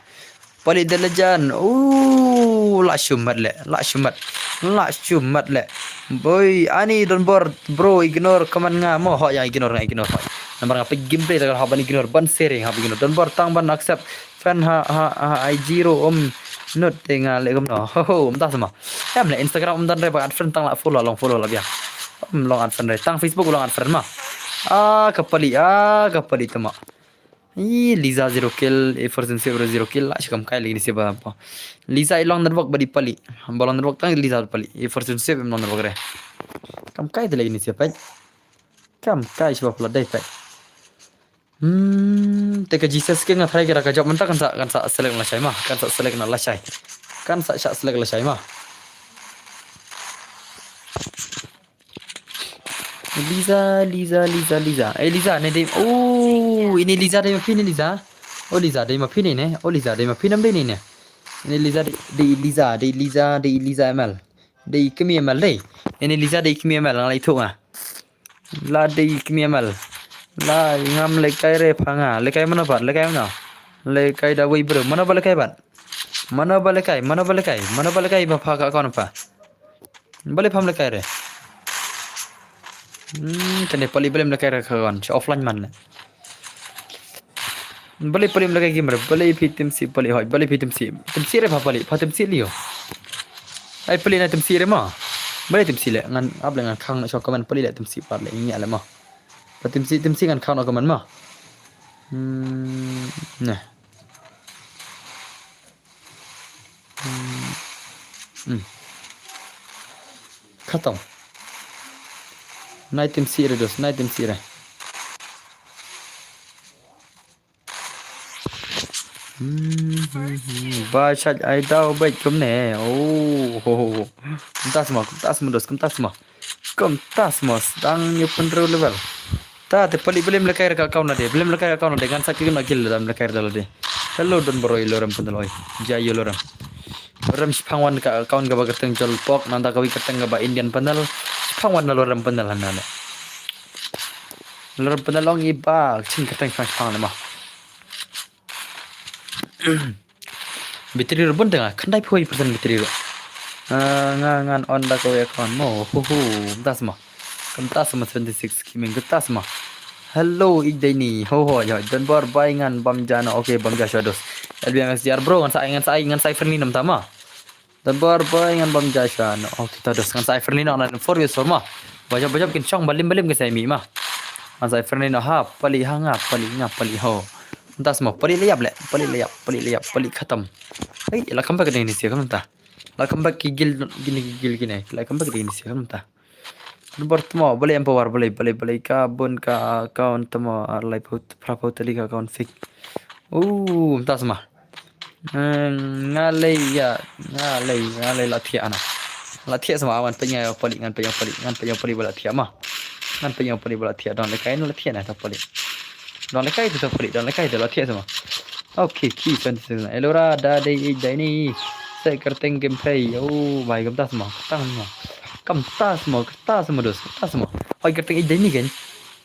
Pali da legend. Oh, la shu mat le, la shu mat. La shu mat le. Boy, ani Donbor, bro, ignore comment nga mo, hoi, ïa ignore nga, ignore, hoi. Namar nga peit gameplay ta ka hap ban ignore, ban sharing hap ignore. Donbor tang ban accept. Fan ha, ha, ha, I G ruh um nut te nga leh kumno. Ho, ho, um ta sma. Em leh Instagram um don re ba add friend tang la follow, long follow la biang. Um long add friend re. Tang Facebook long add friend ma. Ah, ka pali, ah, ka pali tama. I Liza zero kill, A four seven sweep zero kill, la shi kam kai lagi ni siapa apa. Liza i long network bad i pali. Ba long network tang Liza pali. A four seven sweep long network re. Kam kai te lagi ni siapa. Kam kai siapa pula dai pai. Hmm, te ka Jesus ke nga tharai ka da ka jop mynta kan sa, kan sa select lashai ma, kan sa select na lashai. Kan sa shah select lashai ma. Liza, Liza, Liza, Liza. Eh, Liza, ne dei. Oh, ini Liza dei ma phi ne Liza. Oh, Liza dei ma phi ne ne. Oh, Liza dei ma phi nam dei ne ne. Ini Liza dei, dei Liza, dei Liza, dei Liza M L. Dei kmie M L dei. Ini Liza dei kmie M L, nga la ïathuh nga. La dei kmie M L. La ngam lehkai re pha nga. Lehkai mano pat, lehkai mano. Lehkai da wei bro. Mano ba lehkai pat. Mano ba lehkai, mano ba lehkai. Mano ba lehkai ba pha ka account pha. Balei pham lehkai re. Hmm, kane pali balei lehkai re ka account. Sha offline man le. Balei pali lehkai game re, balei phi tim si pali hoi, balei phi tim si. Tim si re pha pali, pha tim si lio. Ai pali na tim si re ma. Balei tim si le, ngan ap le ngan khang na sha comment pali le tim si pat le ngi le ma. Pha tim si, tim si ngan khang na comment ma. Hmm, ne. Hmm. Hmm. Khatam. Nai tim si re dos, nai tim si re. Hmm, hmm, hmm. Ba shait ai daw beit kumne. Oh, ho, ho, ho. Kumta sma, kumta sma dos, kumta sma. Kumta sma, sdang ïa pynriew level. Ta te pali balei lehkai re ka account na de, balei lehkai re ka account na de, ngan sa klik na guild da lehkai re da la de. Hello, don bro, ïa lorem panel oi. Ja ïa lorem. Lorem shipang wan ka account kaba kyrteng Jolpok, nangta kawei kyrteng kaba Indian panel. Shipang wan lorem panel hana ne. Lorem panel ong iba, chin kyrteng shipang shipang ne ma. Battery ruh bun tang, khyndai phew percent battery ruh. Ah, nga ngan on da kawei account mo, hu hu, kumta sma. Kumta sma seventy six gaming, kumta sma. Hello, ïeit dei ni, ho ho, ïa, don bor bai ngan bam ja na, okay, bam ja sha dos. L B M X J R bro, ngan sa ai, ngan sa ai, ngan sa ai friendly namta ma. Don bor bai ngan bam ja sha na, okay, ta dos, ngan sa ai friendly na, na four vs four ma. Bajop, bajop kin shong, balim, balim kin sa ai mi ma. Ngan sa ai friendly na, ha, pali, ha, nga, pali, nga, pali, ho. Kumta sma, pali la ïap le, pali la ïap, pali la ïap, pali khatam. Hey, la comeback dei ni sia, kumta. La comeback ki guild, kine ki guild kine. La comeback dei ni sia, kumta. Bor tmo, balei empower, balei, balei, balei ka bun ka account tmo, ar lai phew, phra phew tylli ka account fake. Uh, kumta sma. Hmm, nga lei ïa, nga lei, nga lei la thiah na. La thiah sma, ngan peit ïa pali, ngan peit ïa pali, ngan peit ïa pali ba la thiah ma. Ngan peit ïa pali ba la thiah, don lehkai na la thiah na ta pali. Don lehkai ta pali, don lehkai ta la thiah sma. Okay, ki san san. Elora da dei ïeit dei ni. Sa kyrteng gameplay. Oh, bai kumta sma, kumta sma. Kumta sma, kumta sma dos, kumta sma. Hoi kyrteng ïeit dei ni kan.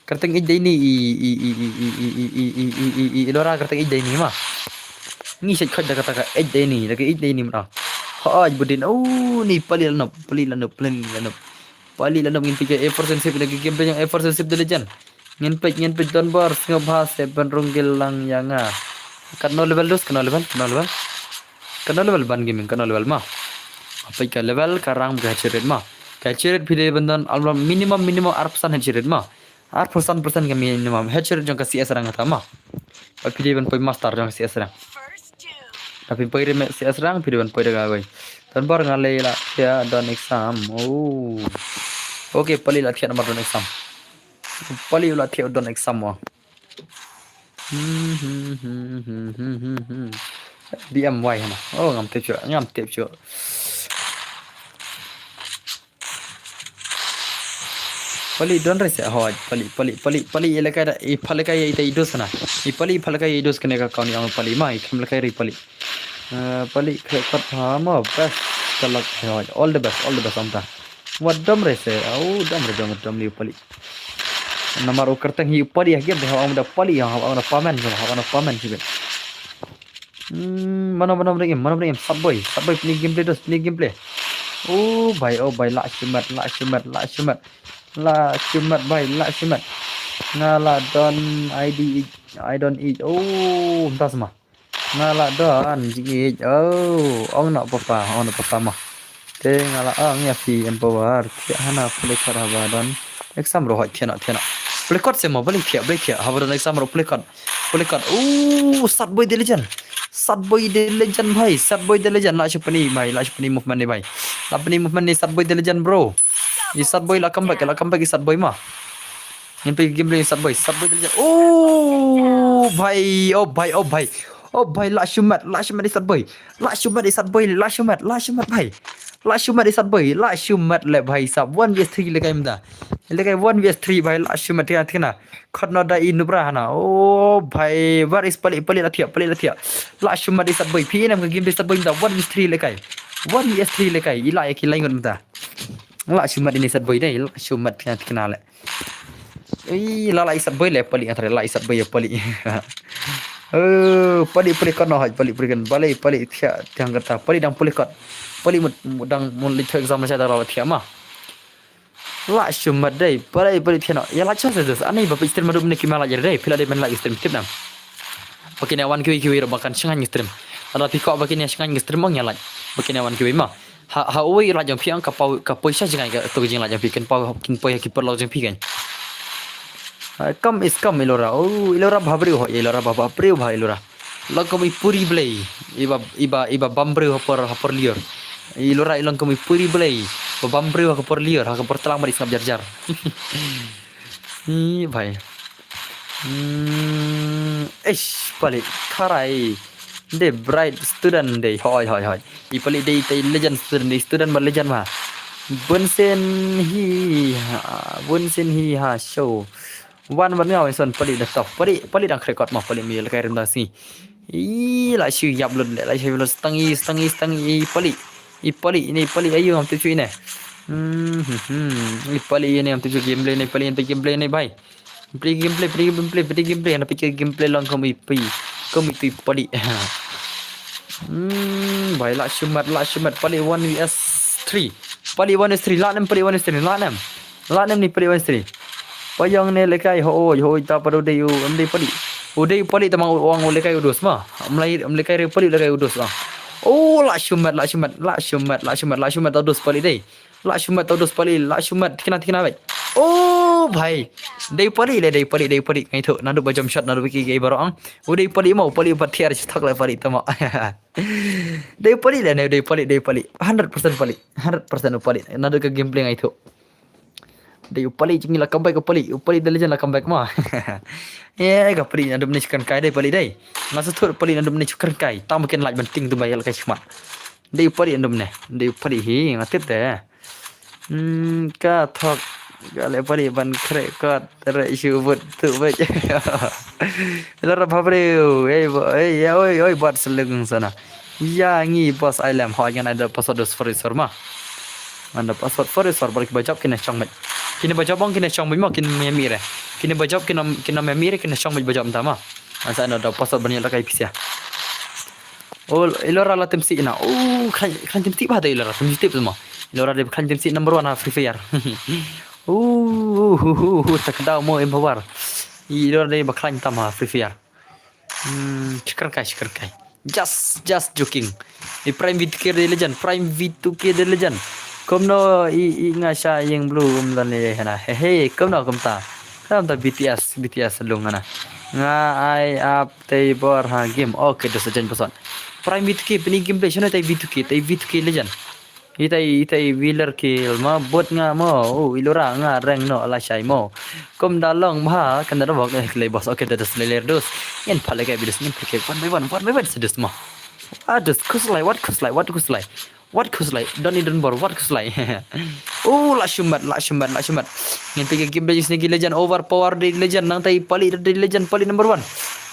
Kyrteng ïeit dei ni i, i, i, Elora kyrteng ïeit dei ni ma. Ngi shet khot da kata ka ïeit dei ni, da ka ïeit dei ni ma. Hoi budin, oh, ni pali la nop, pali la nop, pali la nop. Pali la nop ngin peit ka A four Sensitive, da ka game peit A four Sensitive The Legend. Ngin peit, ngin peit don bor, sngewbha se ban rung gil lang ïa nga. Katno level dos, katno level, katno level. Katno level ban gaming, katno level ma. Peit ka level, ka rank, ka head rate ma. Ka head rate phi dei ban don, al minimum, minimum arphew san head rate ma. Arphew san percent ka minimum head rate jong ka C S rank kata ma. Ba phi dei ban poi master jong ka C S rank. Da phi poi rim C S rank, phi dei ban poi da kawei. Don bor nga lei la thiah don exam. Oh. Okay, pali la thiah namar don exam. Pali la thiah don exam wa. Hmm, hmm, hmm, hmm, hmm, hmm, hmm. B M Y hana. Oh, ngam tip shuh, ngam tip shuh. Pali don re se hoj, pali, pali, pali, pali, i lehkai da, i pha lehkai ïa ita i dos na. I pali, i pha lehkai ïa i dos kane ka account ïa ong pali ma, i khlem lehkai re pali. Eh, pali, khlem kot ha mo, best of luck, hoj. All the best, all the best, amta. Wat dom re se, au, dom re, dom, dom liu pali. Namar u kyrteng hi u pali ha game, ha ong da pali, ha ong da pamen, ha ong da pamen, sibit. Hmm, mano, mano, mano, mano, mano, Sat Boy, Sat Boy, pynïa gameplay dos, pynïa gameplay. Oh, bai, oh, bai, la shimet, la shimet, la shimet. La shimet, bai, la shimet. Nga la don I D, I don't eat. Oh, kumta sma. Nga la don, jingïeit. Oh, ong noh papa, ong noh papa ma. Te nga la ong ïa phi empower. Thiah hana pule khat haba don exam ro hoi thiah noh, thiah noh. Pule khat se mo, balei thiah, balei thiah. Haba don exam ro pule khat. Pule khat. Uh, Sat Boy the legend. Sat Boy the legend bhai. Sat Boy the legend. La shu pyni bhai, la shu pyni movement ni bhai. La pyni movement ni Sat Boy the legend bro. I Sat Boy la comeback, la comeback i Sat Boy ma. Ngin peit gameplay Sat Boy, Sat Boy the legend. Oh bhai, oh bhai, oh bhai. Oh bhai, la shimet, la shimet i Sat Boy. La shimet i Sat Boy, la shimet, la shimet bhai. La shimet i Sat Boy, la shimet le bhai sab. One versus three le kai mynta. Le kai one versus three bhai, la shimet ïa kane. Khot noh da i nubra hana. Oh bhai, where is pali, pali la thiah, pali la thiah. La shimet i Sat Boy, phi ïohi ne em ka game de Sat Boy mynta one versus three le kai. One versus three le kai, i la ïa ki lai ngut mynta. La shimet ine Sat Boy de, la shimet ïa kane le. Ei, la la i Sat Boy le pali, nga tharai la i Sat Boy ïa pali. Eh, pali, pali kot noh haj, pali, pali kan, pali, pali thiah, thiah kata, pali dang pali kot. Pali mut, mut dang mut leit exam la sha da la thiah ma. La shimet dei, pali, pali thiah noh. Ïa la cha se des, ani ba peit stream madu mene ki ma la ïa dei, phi la dei men la ïa stream tip nang. Ba kine wan kiwei kiwei ruh ba kan shngain ngi stream. Lada phi kwah ba kine shngain ngi stream ong ïa la. Ba kine wan kiwei ma. Ha, ha uwei la jong phi ang ka pau, ka poi sha jngai ka to jingla jong phi kan pau kin poi ha ki paralok jong phi kan. Ah, kam is kam Elora. Oh, Elora bha briew ho, Elora bha, bha briew bha Elora. Long kum i puri blei. Iba, iba, iba bam briew ha por, ha por liur. Elora i long kum i puri blei. Ba bam briew ha ka por liur, ha ka por tlang ba di sngap jar jar. Ni bhai. Hmm, eish, palik kharai. De bright student de, hoi, hoi, hoi. I palik de, i te legend student de, student ba legend ma. Bunsen hi ha, bunsen hi ha show. Wan bad nga, Winson, palik da tough. Palik, palik dang krekot mo, palik mi lehkai rim dang sngi. I, la shu ïap lut, la shu lut, stang i, stang i, stang i, palik. I palik, ini palik, ayu, ngam tip shuh ine. Hmm, hmm, hmm. I palik ine, ngam tip shuh gameplay ine, palik, ine gameplay ine, bhai. Play gameplay, play gameplay, play gameplay, ngam tip shuh gameplay long kum i pi. Kum i tu i palik. Hmm, bhai, la shu mat, la shu mat, palik one versus three. Palik one versus three, la nem, palik one versus three, la nem. La nem ni palik one versus three. Payong ne lehkai, ho, ho, ho, ta padu dei u, em dei palik. U dei palik tamang u ong u lehkai u dus ma. Em lai, em lehkai re palik lehkai u dus ma. Oh, la shu mat, la shu mat, la shu mat, la shu mat, la shu mat ta dus palik dei. La shu mat ta dus palik, la shu mat, tikna, tikna bai. Oh, bhai. Dei palik le, dei palik, dei palik. Ngai tu, naduh ba jump shot, naduh ba ki, ki baroh ang. U dei palik ma, u palik pat thiar, shi thok le palik tama. Dei palik le, ne, dei palik, dei palik. Hundred percent palik. Hundred percent u palik. Naduh ka gameplay ngai tu. Dei u palik jong ngi la comeback u palik, u palik The Legend la comeback ma. Eh, ka palik naduh mynne shu kren kai dei palik dei. Nga sa thut palik naduh mynne shu kren kai. Tang ba kin lait ban ting tu ba ïa la kai shmat. Dei u palik naduh mynne, dei u palik hi, nga tip de. Hmm, ka thok, ka leh palik ban krekot, re shu but tu bej. Lor ba breu, ei bo, ei, ya, oi, oi, bot seleng sana. Ya, ngi boss ai lem, ho, ngan ai da password dos for sure ma. Ngan da password for sure, bad ki ba jop kine shong mej. Kine ba jop ong kine shong mej ma, kine mem ire. Kine ba jop kine, kine mem ire, kine shong mej ba jop mynta ma. Ngan sa ai da password ban ïa la kai pisa. Oh, Illaoi la tim sih na. Oh, khlaiñ, khlaiñ tim sih ba da Illaoi, tim sih ma. Illaoi dei ba khlaiñ tim sih number one ha Free Fire. Oh, hu, hu, hu, tak daw mo empower. Illaoi dei ba khlaiñ tam ha Free Fire. Hmm, shikar kai, shikar kai. Just, just joking. I Prime V two K The Legend, Prime V two K The Legend. Kumno i, i nga sha ïing blue um dan le hana. He he, kumno kumta. Kumta B T S, B T S lung hana. Nga ai ap tei bor ha game. Okay, dos jan person. Prime V two K, pini gameplay, shano tei V two K, tei V two K Legend. Itai, itai wheeler kill ma, bot nga mo, oh, Illaoi nga rank no, la shai mo. Kum da long bha, kan da bok, eh, klei boss, okay, da dos leler dos. Ngen pale kai bidus, ngen pale kai, one by one, one by one, sedus mo. Ah, dos, kuslai, what kuslai, what kuslai. What kuslai, don i don bor, what kuslai. Oh, la shumat, la shumat, la shumat. Ngen pale kai game, da jis ni ki Legend, overpower The Legend, nang tai pale The Legend, pale number one.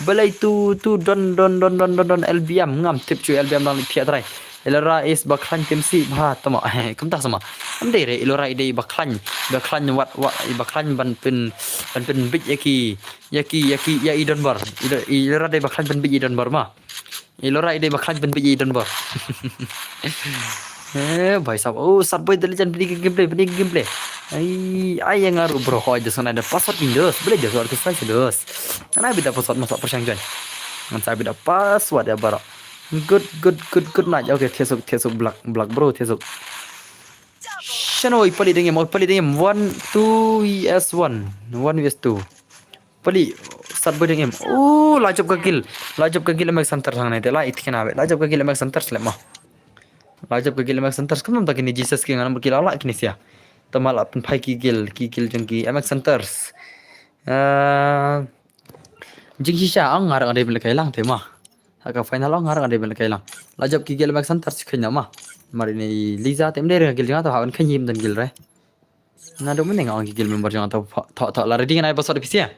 Balai tu, tu, don, don, L B M, ngam tip chu L B M nang li pia trai. Illaoi is ba khlaiñ tim sih bha tama. Kumta sama. Am dei re Illaoi dei ba khlaiñ. Ba khlaiñ wat, wat, ba khlaiñ ban pyn, ban pynbit ïa ki, ïa ki, ïa ki, ïa i donbor. Illaoi, Illaoi dei ba khlaiñ pynbit i donbor ma. Illaoi dei ba khlaiñ pynbit i donbor. Eh, bhai sahab. Oh, Sat Boy The Legend, pynbit gameplay, pynbit gameplay. Ai, ai, ïa nga ruh bro, hoi, dos ngan ai da password kin dos. Boleh dos, wat kuslai dos. Ngan ai bit da password masa persang join. Ngan sa bit da password ïa baroh. Good, good, good, good night. Okay, thiah suk, thiah suk, black, black bro, thiah suk. Shano i pali dengem, oh, pali dengem. One, two V S one. One V S two. Pali, Sat Boy dengem. Oh, la jop ka kill. La jop ka kill M X Hunter hangne te. La it kena be. La jop ka kill M X Hunter slap ma. La jop ka kill M X Hunter. Kumno ta kini Jesus ki ngan ba kill la kini sia. Tama la pynphai ki kill, ki kill jong ki M X Hunters. Ah, Jingshisha ong nga ruh nga dei ban lehkai lang te ma. Ha ka final ong nga ruh nga dei ban lehkai lang. La jop ki kill M X Hunters khynna ma. Mar ini Liza te ym dei re ka kill jong nga, to ha ban khynna ym don kill re. Naduh mynne nga ong ki kill member jong nga, to, to, to, la ready ngan ai password pisa.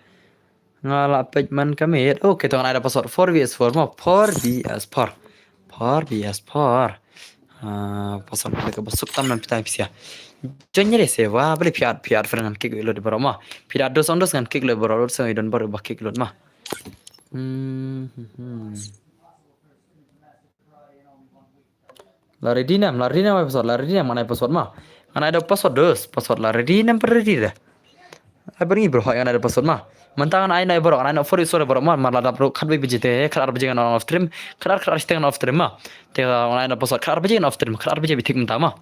Nga la peit man ka miet. Okay, to ngan ai da password four V S four ma, four V S four. Four V S four. Ah, password ka ba suk tam ngan pyntai pisa. Jon nyere se wa, bale phi at, phi at friend ngan kick lut baroh ma. Phi da dos on dos ngan kick lut baroh, lut se i don baroh ba kick lut ma. Hmm, hmm, hmm. La ready nam, la ready nam ai password, la ready nam ngan ai password ma. Ngan ai da password dos, password la ready nam, pa ready da. Ai berngi bro, ngan ai da password ma. Mynta ngan ai na baroh, ngan ai na four V S four baroh ma, mar la dap ruh khatwei baje te, khatar baje ngan on off stream, khatar, khatar shiteng ngan off stream ma. Te ngan ai na password, khatar baje ngan off stream, khatar baje bitik mynta ma.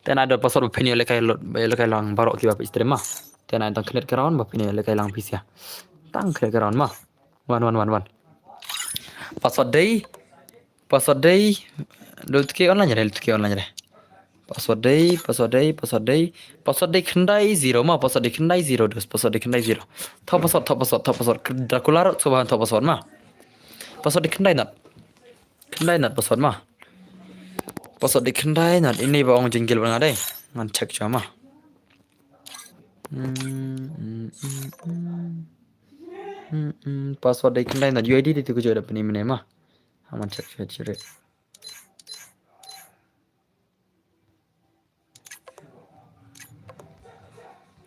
Te ngan ai da password ba phin ïalehkai lut, ïalehkai lang baroh kiba peit stream ma. Te ngan ai tang khyndiat ka round ba phin ïalehkai lang pisa. Tang khyndiat ka round ma. Wan, wan, wan, wan. Password dei. Password dei. Lut ki online re, lut ki online re. Password dei, password dei, password dei. Password dei khyndai zero ma, password dei khyndai zero dos, password dei khyndai zero. Tho password, tho password, tho password. Dracula ruh tho password ma. Password dei khyndai nat. Khyndai nat password ma. Password dei khyndai nat, ini ba ong jingkil ba nga dei. Ngan check shuwa ma. Hmm, hmm, hmm, hmm. Hmm, hmm, password dei khyndai not, U I D dei tu ka joi da pyni mynne ma. Haman check, check, check.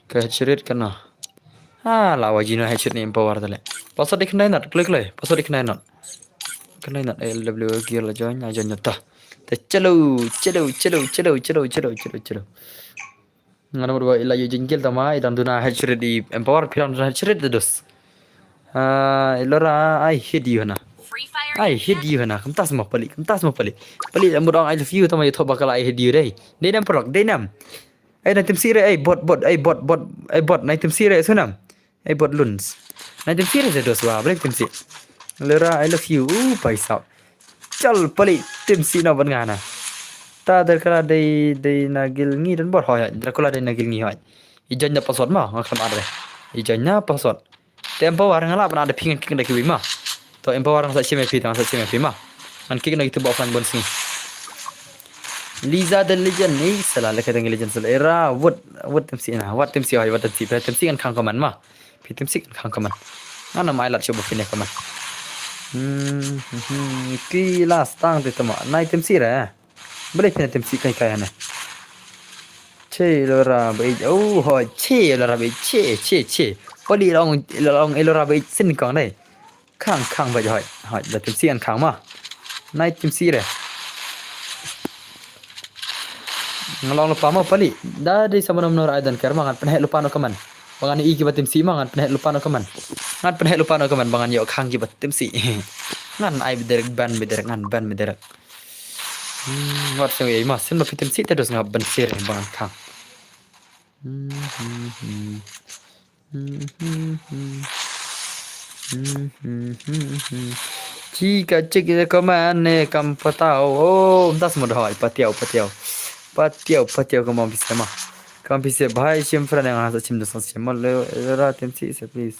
Ka headshot kana. Ah, la wa jino headshot ni empower tale. Password dei khyndai not, klik, klik. Password dei khyndai not. Khyndai not, L W G la join, la join ta. Te chalo, chalo, chalo. Nga namar ba ila yu jingkil tama, i dang duna headshot i empower, phi dang duna headshot de dos. Ah, Elora, I hate you hana. I hate you hana. Kumtas mo pali, kumtas mo pali. Pali, mut ong I love you tama yu thoh ba ka la I hate you dei. Dei nam paralok, dei nam. Ai na tim si re, ai bot, bot, ai bot, bot, ai bot, na tim si re, sunam. Ai bot luns. Na tim si re se dos wa, balik tim si. Elora, I love you. Uh, paisa. Chal pali tim si na ban ngana. Ta Dracula dei, dei na gil ngi dan bor hoi. Dracula dei na gil ngi hoi. I join na password ma, nga khlem adre. I join na password. Te empower nga lah ban ada phi ngan kick na kiwi ma. To empower nga sa shim phi, nga sa shim phi ma. Ngan kick na kitu ba offline bon sngi. Liza the legend ni sala leka dang legend sala era what, what tim si na, what tim si hoi, what tim si, phi tim si ngan khang kaman ma. Phi tim si ngan khang kaman. Ngan na mai lat shubu phi ne kaman. Hmm, hmm, hmm. Ki last tang ti tama. Nai tim si re. Bale phi na tim si kai kai hana. Che Elora ba ij. Oh, hoi, che Elora ba ij. Che, che, che. Pali long, long Elora ba ij sin kong dai. Khang, khang ba hoi. Hoi, da tim si an khang ma. Nai tim si re. Nga long lupa ma pali. Da dei sama nom nor aidan ker ma ngan pynheh lupa no kaman. Ba ngan i ki ba tim si ma ngan pynheh lupa no kaman. Ngan pynheh lupa no kaman ba ngan yo khang ki ba tim si. Ngan ai bider ban bider ngan ban bider. Hmm, wat sing ei ma sin ba phi tim si te dos nga ban sir ba ngan khang. Hmm, hmm, hmm. Hmm, hmm, hmm. Hmm, hmm, hmm, hmm. Chi ka chik ïa ka man ne kam patau. Oh, um tas mo doi. Patiau, patiau. Patiau, patiau ka mom pisa ma. Kam pisa bhai shim friend nga sa shim dos sa shim ma le ra tim si sa please.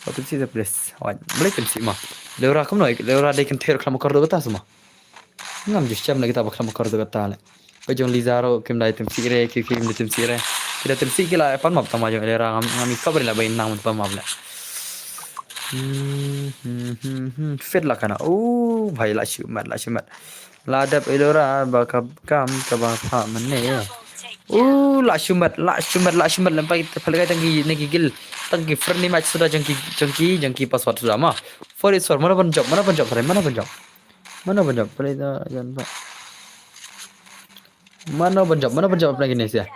Sa tim si sa please. Wan, balik tim si ma. Le ra kam noi, le ra dei kan ther klam kor do ta suma. Ngam ju shem na kita ba khlem kor tu kata le. Ba jong Liza ro kim dai tim si re, ki kim dai tim si re. Ki dai tim si ki la pan map tama jong Elora ngam, ngam i cover la ba in nang pan map le. Hmm, hmm, hmm, hmm. Fit la kana. Oh, bhai la shu mat, la shu mat. La dep Elora ba ka kam ka ba pha mane. Oh, la shu mat, la shu mat, la shu mat lempai kita phalgai tang ki ne ki gil. Tang ki friendly match suda jong ki, jong ki, jong ki password suda ma. For is for, mana ban jop, mana ban jop, mana ban jop. Mano ban jop pale da jan ba. Mano ban jop, mano ban jop pale kine sia.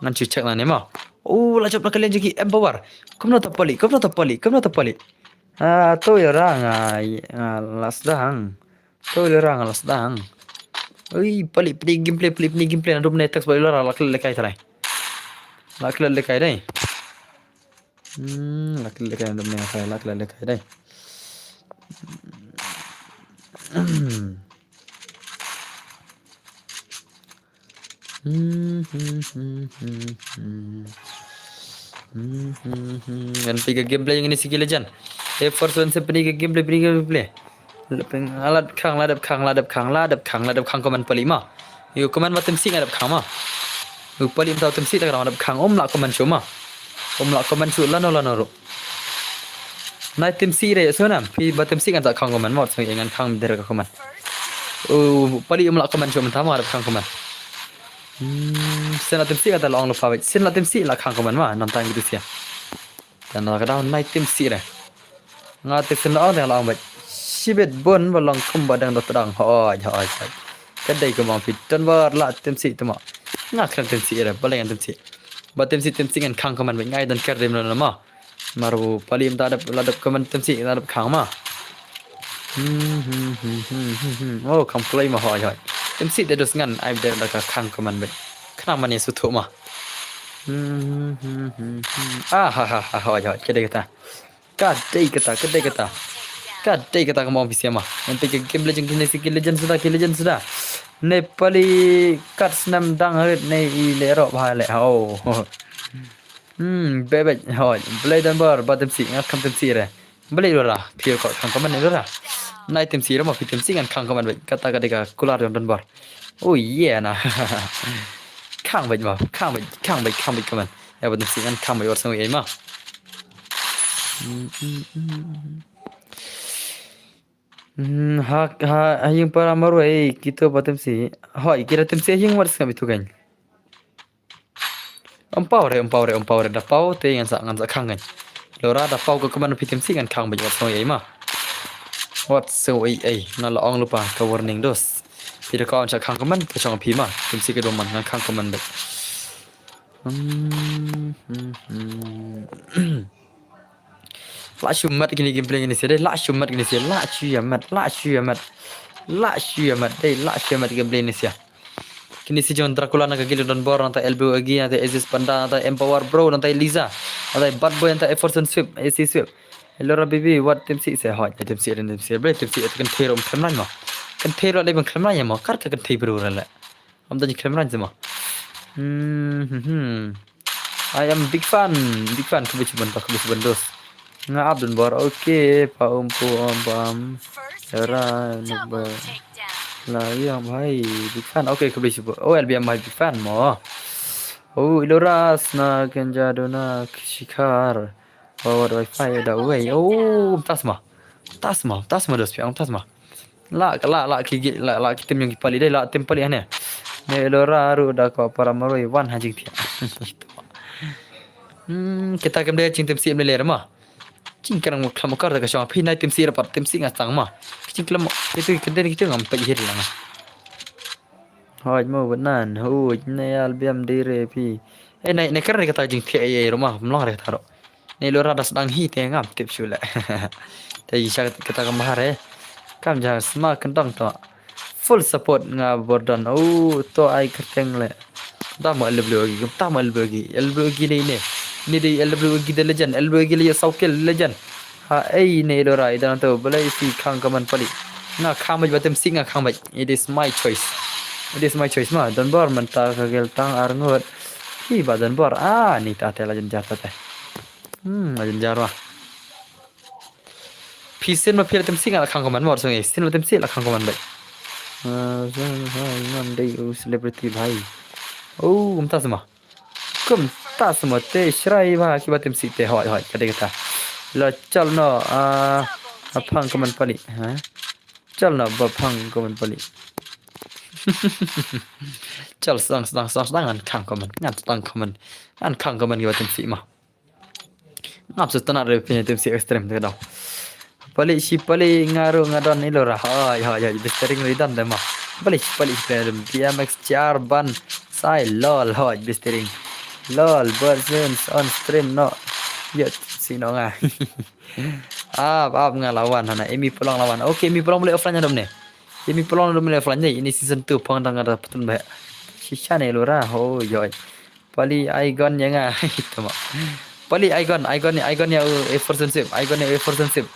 Ngan chu check la ne ma. Oh, la jop la kalian jeki empower. Kumno ta pali, kumno ta pali, kumno ta pali. Ah, to ya rang, ah, las dang. To ya rang, las dang. Ui, pali, pali gameplay, pali, pali gameplay. Nadum ne text ba la la kle kai trai. La kle kai dai. Hmm, la kle kai dum ne kai, la kle kai dai. Hmm, hmm, hmm, hmm, hmm. Hmm, hmm, hmm. Ngan pynka gameplay ngan isi ki legend. Eh, first one se pynka gameplay, pynka gameplay. Lapeng alat khang, ladap khang, ladap khang, ladap khang, ladap khang ko man pali ma. Yu ko man ma tim si ngadap khang ma. Yu pali mta tim si ta ngadap khang um la ko man shu ma. Um la ko man shu lano lano ru. Nai tim si re so nam. Phi ba tim si ngan ta khang ko man ma so ngan khang der ka ko man. U pali um la ko man shu mta ma ngadap khang ko man. Hmm, sen la tim si ngan ta long lo pa wei. Sen la tim si la khang ko man ma nam tang gitu sia. Dan la ka daw nai tim si re. Nga te khynnah ong dang la ong bad shibit bun ba long kum ba dang dot dang hoi hoi hoi. Ka dei ka mong phi ton ba la tim si tama. Nga khlem tim si re ba leng tim si. Ba tim si tim si ngan khang ka man ba ngai dan ker dim na ma. Mar bu palim ta dap la dap ka man tim si la dap khang ma. Hmm, hmm, hmm, hmm, hmm, hmm. Oh, kam play ma hoi hoi. Tim si te dus ngan ai da ka khang ka man ba. Khna man ne su thu ma. Hmm, hmm, hmm, hmm, hmm. Ah, ha, ha, ha, hoi hoi. Ka dei ka ta. Ka dei kata, ka dei kata. Ka dei kata ka mong phi sia ma. Ngan pynka game legend kine si ki legend suda, ki legend suda. Nepali kat snam dang rit ne i le ro bha le. Oh. Hmm, bebek hoi. Blei dan bar ba tim si, nga kam tim si re. Blei lo ra. Phi ko kam kaman ne lo ra. Nai tim si re ma phi tim si ngan kam kaman bek. Kata ka dei ka kular dan bar. Oh yeah na. Khang bek ma, khang bek, khang bek, khang bek kaman. Ïa ba Timsih ngan khang beit wat sngewsih ei ma. Hmm, ha ha ha ïing para marwei kito ba Timsih. Hoi, ki da Timsih ha ïing wat sngap itu kan. Em paw re, em paw re, em paw re, da paw te ngan sa ngan sa khang kan. Lora da paw ka kmen phi Timsih ngan khang beit wat sngewsih ei ma. Wat sngewsih ei, nga la ong lypa ka warning dos. Phi da ka ong sa khang kmen ka shong phi ma. Timsih ka doman ngan khang kmen beit. Hmm, hmm, hmm. La shu mat kini gameplay kini sih dei, la shu mat kini sih, la shu ïa mat, la shu ïa mat. La shu ïa mat dei, la shu ïa mat gameplay kini sih. Kini sih jong Dracula na ka guild Donbor, nangta Elbow Agi, nangta Aziz Panda, nangta Empower Bro, nangta Eliza, nangta Bad Boy, nangta Efforson Swift, A C Swift. Hello Rabibi, wat Timsih seh hoi, Timsih, Timsih, Timsih, Timsih, kan thero khlem rang mo. Kan thero le ban khlem rang mo, kar ka kan thei bro le. Am da khlem rang mo. Hmm, hmm, hmm. I am big fan, big fan, khublei shibun, khublei shibun dos. Nga ap Donbor, okay, pa um pu um bam. Era nukba. La ïa bhai, big fan. Okay, khublei shibun. Oh, L B M bhai big fan mo. Oh, Iloras na kenja dona shikhar. Oh, what wifi da wei. Oh, tasma. Tasma, tasma dos piang tasma. La la la ki la la ki tim jong ki pali dei la tim pali hane. Ne Ilora ruh da ka para marwei wan ha jingthiah. Hmm, kita kem dei jingtim sih mele ma. Jingkyrang mo klam kar da ka shong phi nai tim sih rapat tim sih nga tang ma. Jingklam itu kenden itu ngam peit hir la nga. Hoj mo benan, hoj ne al biam dei re phi. Eh nai ne kar ne kata jingthiah ei ei ro ma, mlong re kata ro. Ne Ilora da sdang hi te ngam tip shu le. Te jingshah kata ka mahar eh. Kam ja sma kendang to. Full support nga Bordan. Oh, to ai kyrteng le. Ta ma L W G, ta ma L W G. L W G ni ne. Ni dei L W G the legend, L W G le saw kill legend. Ha ei ne Ilora i dan to balai si khang kaman pali. Nga khang bait batem si nga khang bait. It is my choice. It is my choice ma. Donbor mynta ka gel tang ar ngut. Hi ba Donbor. Ah, ni ta te la jynjar ta te. Hmm, la jynjar ma. Phi sin ma phi la tem si nga la khang kaman ma, song eh. Sin la tem si la khang kaman bait. Ah, song hai ngam dei u celebrity bhai. Oh, mynta sama. Kumta sama te shrai ba ki ba tim sih te hoi hoi ka dei kata. La chal no a phang kaman pali ha. Chal no ba phang kaman pali. Chal sdang sdang sdang sdang ngan khang kaman ngan sdang kaman ngan khang kaman ki ba tim sih ma. Ngap su tana re pin tim sih extreme te daw. Palik shi palik ngaru ngadon Ilora. Hoi hoi hoi bistering ri dan dema. Palik shi palik shi palik B M X C R ban sai lol hoi bistering. Lol versions on stream no. Yet si no nga. Ap ap nga lawan hana Emi pulang lawan. Okay Emi pulang boleh offline dom ne. Emi pulang dom boleh offline ne. Ini season two pang dang ada petun baik. Shisha ne Ilora. Hoi hoi. Pali Aigon ya nga. Tama. Pali Aigon, Aigon ya, Aigon ya u A four sensitive, Aigon ya u A four sensitive.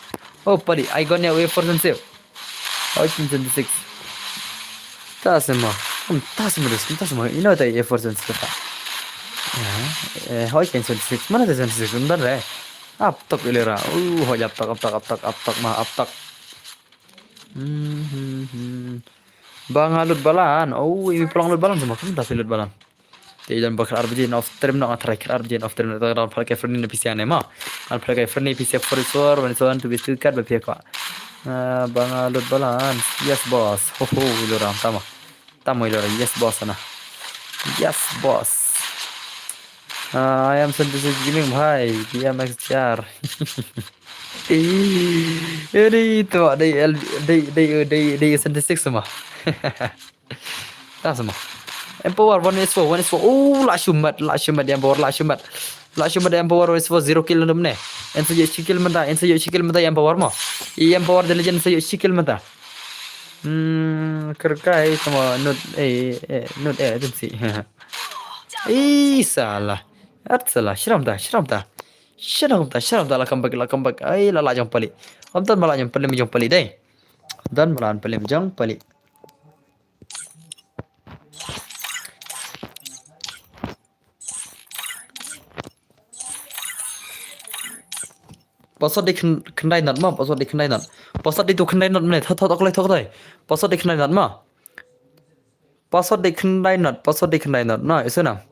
Oh, pali Aigon ya u A four sensitive. Oh, ten twenty-six. Ta sema. Hmm, ta sema dus, ta sema. Ino ta A four sensitive ta. Eh, hoi ten twenty-six. Mana ta twenty-six? Bentar deh. Aptok Ilora. Uh, hoi aptok, aptok, aptok, aptok ma, aptok. Hmm, hmm, hmm. Ba nga lut balan. Oh, ini pulang lut balan sama. Kamu tak lut balan. Te jan ba khat ar baje off stream no nga try khat ar baje off stream no ta dang phalak friendly na P C ne ma. An phalak friendly P C four four one seven two base two card ba pia kwa. Ah, ba nga lut balan. Yes boss. Ho ho Ilora tama. Tama Ilora yes boss na. Yes boss. Ah, I am seventy-six gaming bhai. B M X C R. Eh, dei to dei dei dei dei dei seventy-six sama. Ta sama. Empower one is four, one is four. Oh, la shumat, la shumat Empower, la shumat. La shumat Empower one is four, zero kill dum ne. En sa yo shi kill manda, en sa yo shi kill manda Empower mo. I Empower the legend sa yo shi kill manda. Hmm, kerkai sama not eh eh not eh agency. Ih, salah. At salah. Shiram ta, shiram ta. Shiram ta, shiram ta la comeback, la comeback. Ai, la la jong pali. Om tan ma la jong pali, jong pali dei. Dan malan pali jong pali. Pasot di khyndai not ma, pasot di khyndai not. Pasot di tu khyndai not mane, thot thot thot thot. Pasot di khyndai not ma. Pasot di khyndai not, pasot di khyndai not. Na, isu na.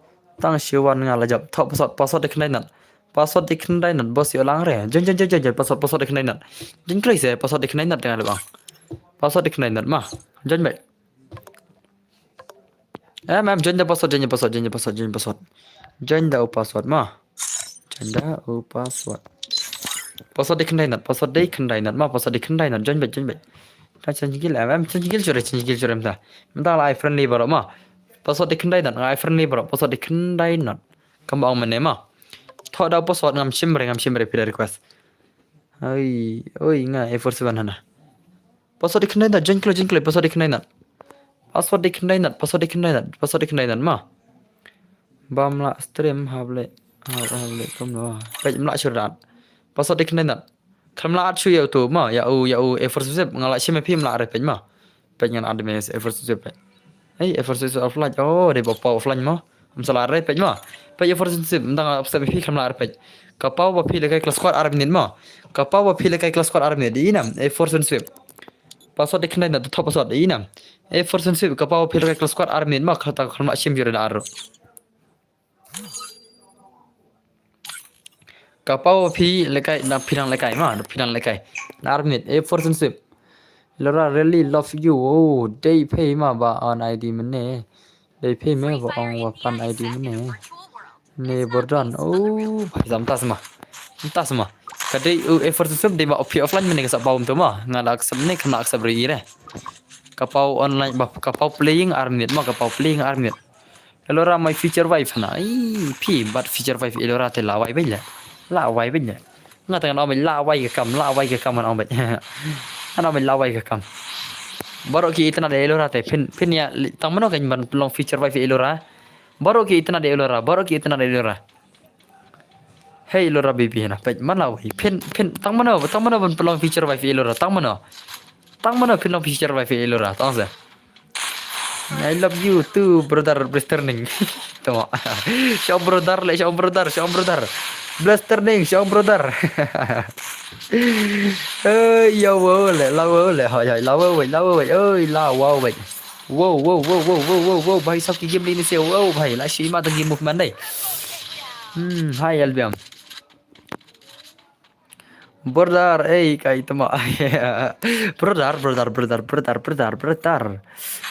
Tang shi wan nga la jop. Thoh password, password dei khyndai nat. Password dei khyndai nat, boss ïoh lang re. Join, join, join, join, join. Password, password dei khyndai nat. Join kloi se, password dei khyndai nat, nga la bang. Password dei khyndai nat ma. Join beit. Em, em, join da u password, join da u password, join da u password, join da u password. Join da u password ma. Join da u password. Password dei khyndai nat, password dei khyndai nat ma, password dei khyndai nat, join beit, join beit. Ta chen jingil, em, em, chen jingil shuh re, chen jingil shuh re mynta. Mynta la ai friendly baroh ma. Password dei khyndai nat, nga ai friendly baroh, password dei khyndai nat. Kam ong mynne ma. Thoh da u password ngam shim re, ngam shim re, phi da request. Oi, oi, nga A four seven hana. Password dei khyndai nat, join kloi, join kloi, password dei khyndai nat. Password dei khyndai nat, password dei khyndai nat, password dei khyndai nat ma. Bam lah stream, hap leh, hap, hap leh, kumno. Peit, ym lah shuh re. Password dei khyndai nat. Khlem lah add shuh ïa uto ma, ïa u, ïa u A four seven six, nga lah shim ïa phi, ym lah re peit ma. Peit ngan add me A four seven six peit. Hei, A four seven six offline. Oh, dei ba paw offline ma. Ym sa lah re peit ma. Peit A four seven six, mynta nga accept ïa phi, khlem lah re peit. Ka paw ba phi lehkai klas squad ar minit ma. Ka paw ba phi lehkai klas squad ar minit. Dei i nam, A four seven six. Password dei khyndai nat, thoh password dei i nam. A four seven six, ka paw ba phi lehkai klas squad ar minit ma, kata khlem lah shim shuh re da ar. Ka paw phi lehkai na, phi nang lehkai ma, phi nang lehkai. Na ar minit, A four seven six. Elora really love you. Oh, dei phi ma ba on I D mynne. Dei phi me ba ong ba pan I D mynne. Ne Border. Oh, bhai, mynta sma. Mynta sma. Ka dei u A four seven six dei ba phi offline mynne, ka sa paw mynta ma. Nga la accept ne, khlem lah accept re i re. Ka paw online ba, ka paw playing ar minit ma, ka paw playing ar minit. Elora my future wife na. Ih, phi bad future wife Elora te la wai beit leh. La wai beit leh. Nga te ngan ong beit la wai ka kam, la wai ka kam ngan ong beit. Ngan ong beit la wai ka kam. Baroh ki itynnad ïa Elora te, phin, phin ïa, tang mano kan ban pynlong future wife ïa Elora. Baroh ki itynnad ïa Elora, baroh ki itynnad ïa Elora. Hei Elora baby hana, peit man la wai. Phin, phin, tang mano, tang mano ban pynlong future wife ïa Elora, tang mano. Tang mano phin long future wife ïa Elora, tang se. I love you too, brother, Blasterning. Tama. Shong brother leh, shong brother, shong brother. Blasterning, shong brother. Oi, ya wow leh, la wow leh, hoi, hoi, la wow wei, la wow wei, oi, la wow wei. Wow, wow, wow, wow, wow, wow, wow, bhai, sab ki game ni se, wow, bhai, la shi ma tang game movement dei. Hmm, hai, Albion. Brother, ei, kai tama. Brother, brother, brother, brother, brother, brother.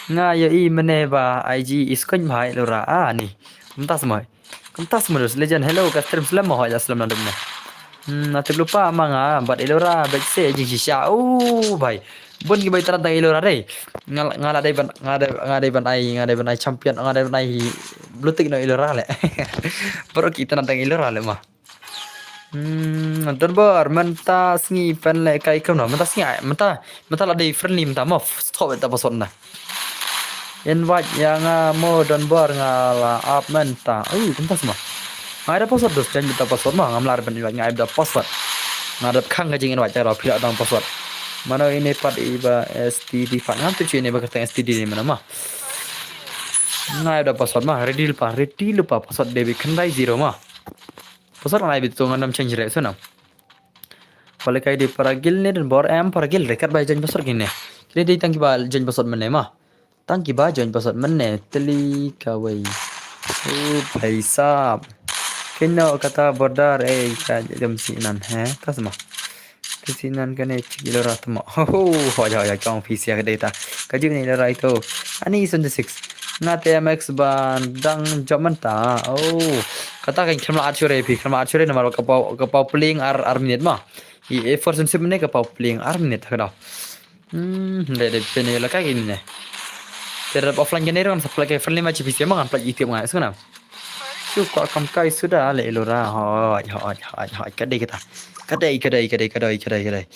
Nga ïohi mynne ba I G i skon bha ïa Elora. Ah, ni. Kumta sma. Kumta sma dus. Legend, hello, ka stream slem mo, hoi, la slem na dum na. Hmm, na tip lypa ma nga, bad Elora, bad se, jingshisha. Oh, bhai. Bun ki ba itynnad tang Elora dei. Nga, nga la dei ban, nga dei, nga dei ban ai, nga dei ban ai champion, nga dei ban ai blue tick na Elora leh. Baroh ki itynnad tang Elora leh ma. Hmm, Donbor, mynta sngi phin lehkai kumno? Mynta sngi, mynta, mynta la dei friendly mynta mo, stop ïa ta password na. Invite ïa nga mo Donbor, nga la ap mynta. Ui, kumta sma. Nga ai da password dus, jan mynta password ma, ngam lah re ban invite, nga ai da password. Nga dep khang ka jing invite, ïa phi la dang password. Mano ine pat i ba S T D pat, ngam tip shuh ine ba kyrteng S T D ne mano ma. Nga ai da password ma, ready lypa, ready lypa, password dei ba khyndai zero ma. Password ngan ai beit to, ngan ym change re shuh na. Ba lehkai dei para guild ne Donbor, em para guild re, katba join password kine. Kine dei tang kiba join password mynne ma. Tang kiba join password mynne, tylli kawei. Oh, bhai sab. Kino kata Brother, eh, ka jam si nan, he? Ka sma. Ka si nan kane chik Elora tama. Ho, ho, ho, ja, ja, kong phi sia ka dei ta. Ka jik ni Elora ito. Ani seventy six. Nga te M X ba dang jop mynta. Oh. Kata kan khlem lah add shuh re phi, khlem lah add shuh re namar ka paw, ka paw playing ar, ar minit ma. I A four seven six mynne ka paw playing ar minit ka daw. Hmm, dei, dei, phi ne la kai kine. Te dep offline kane ruh ngan sa play kai friendly match phi sia ma ngan play itip ngai sngewna. Shu kwah kam kai suda leh Elora. Hoi, hoi, hoi, hoi. Ka dei kata. Ka dei, ka dei, ka dei, ka dei, ka dei, ka dei.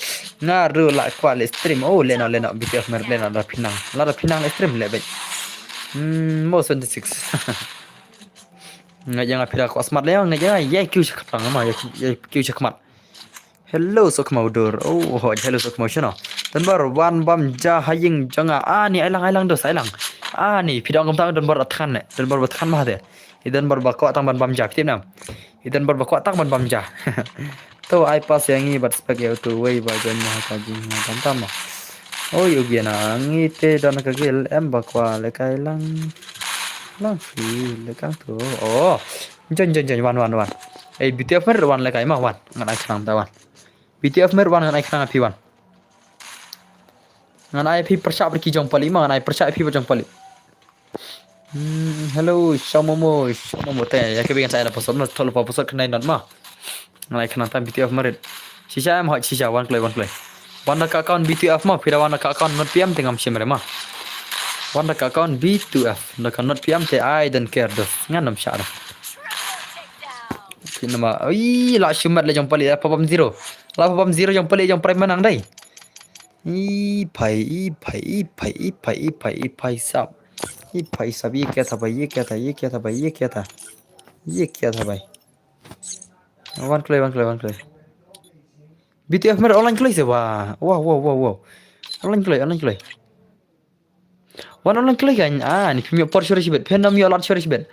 Nga ruh la kwah leh stream. Oh, leh noh, leh noh. B T F mer, leh noh, la pynang. La pynang leh stream leh beit. Hmm, mo seventy six. Nga ïa nga phi da kwah smat leh, nga ïa nga ïa kiew sha khmat ma, ïa kiew sha khmat. Hello, Sokma Udur. Oh, hoi, hello, Sokma Udur. Donbor, wan bam ja ha ïing jong nga. Ah, ni, ai lang, ai lang, dos, ai lang. Ah, ni, phi dang kumta Donbor than ne. Donbor ba than ma te. I Donbor ba kwah tang ban bam ja, phi tip nam. I Donbor ba kwah tang ban bam ja. To ai pass ïa ngi bad spek ïa utu wei ba join ma ha ka jingma tam tam ma. Oi, u gia na ngi te don ka guild em ba kwah lehkai lang. Lang phi le kang tu. Oh. Jon jon jon wan wan wan. Eh, B T F mer wan le kai ma wan. Ngan ai khnang ta wan. B T F mer wan ngan ai khnang phi wan. Ngan ai phi pyrshah bad ki jong pali ma ngan ai pyrshah phi bad jong pali. Hmm, hello, Shamomo, Shamomo te ya ke bigan sa da password na thol pa password khnai not ma. Ngan ai khnang tam B T F merit. Shisha em hot shisha wan kloi wan kloi. Wan da ka account B T F ma, phi da wan da ka account not P M te ngam shim re ma. Wan da ka account B two F, da ka not P M te I don't care dos. Ngan nam sha da. Phi nama, oi, la shumat le jong pali, la pa bam zero. La pa bam zero jong pali jong prime manang dai. I phai, i phai, i phai, i phai, i phai, i phai sap. I phai sap, ye kya tha bhai, ye kya tha, ye kya tha bhai, ye kya tha. Ye kya tha bhai. Wan kloi, wan kloi, wan kloi. B T F mer online kloi se wa. Wow, wow, wow, wow. Online kloi, online kloi. Wan online kloi kan. Ah, ni phim ïoh por shuwa shibet. Phin nam ïoh lat shuwa shibet.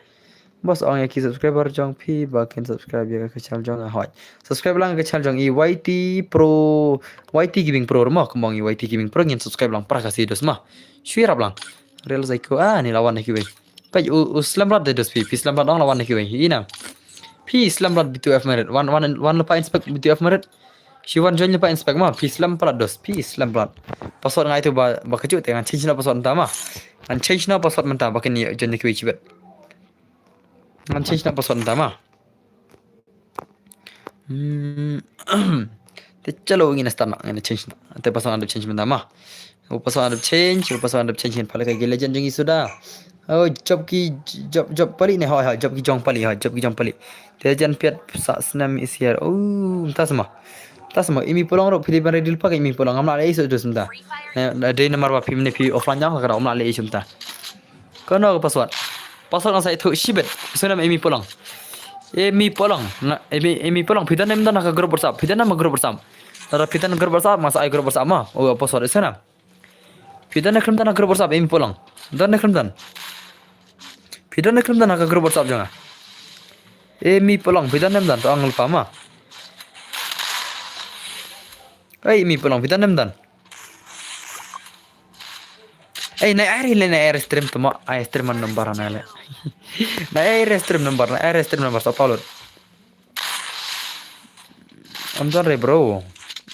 Bos ong ïa ki subscriber jong phi ba kin subscribe ïa ka channel jong nga hoi. Subscribe lang ka channel jong i Y T Pro, Y T Gaming Pro mo, kumba ong i Y T Gaming Pro ngin subscribe lang pra ka si dos ma. Shui rap lang. Real psycho ah ni lawan na kiwei. Pej u, u slam rat de dos phi, phi slam rat ong lawan na kiwei. Ina. Phi slam rat B two F merit. Wan wan wan lepa inspect B two F merit. Shi wan join lepa inspect ma, phi slam rat dos, phi slam rat. Password ngai tu ba ba kaju te ngan change na password ta ma. Ngan change na password mynta ba kin join na kiwei chibet. Ngan change na password mynta ma. Hmm. Te chalo ngin start na ngin change na. Te password ada change mynta ma. U password ada change, u password ada change ngin pale ka legend jong i suda. Oh, job ki job job pali ne hoi hoi job ki jong pali hoi job ki jong pali. Te jan piat sa snem is here. Oh, tas ma. Tas ma imi pulang ro pili ban ready pa imi pulang amla le isu dus mynta. Ne dei namar ba phi ne phi offline jang ka da amla le isu mynta. Kono ka password. Password nga sa ithu shibet. Sunam imi pulang. Imi pulang. Imi imi pulang phi dan em dan ka group WhatsApp. Phi dan ma group WhatsApp. Ra phi dan group WhatsApp ma sa ai group WhatsApp ma. Oh password sunam. Phi dan khlem dan ka group WhatsApp imi pulang. Dan khlem dan. Phi dan khlem dan ka group WhatsApp jong nga. Imi pulang phi dan em dan to ang lupa ma. Ei imi pulang phi dan em dan. Ei, na air le na air stream tuma, air stream man number na le. Na air stream number, na air stream number sa upload. Am don re bro.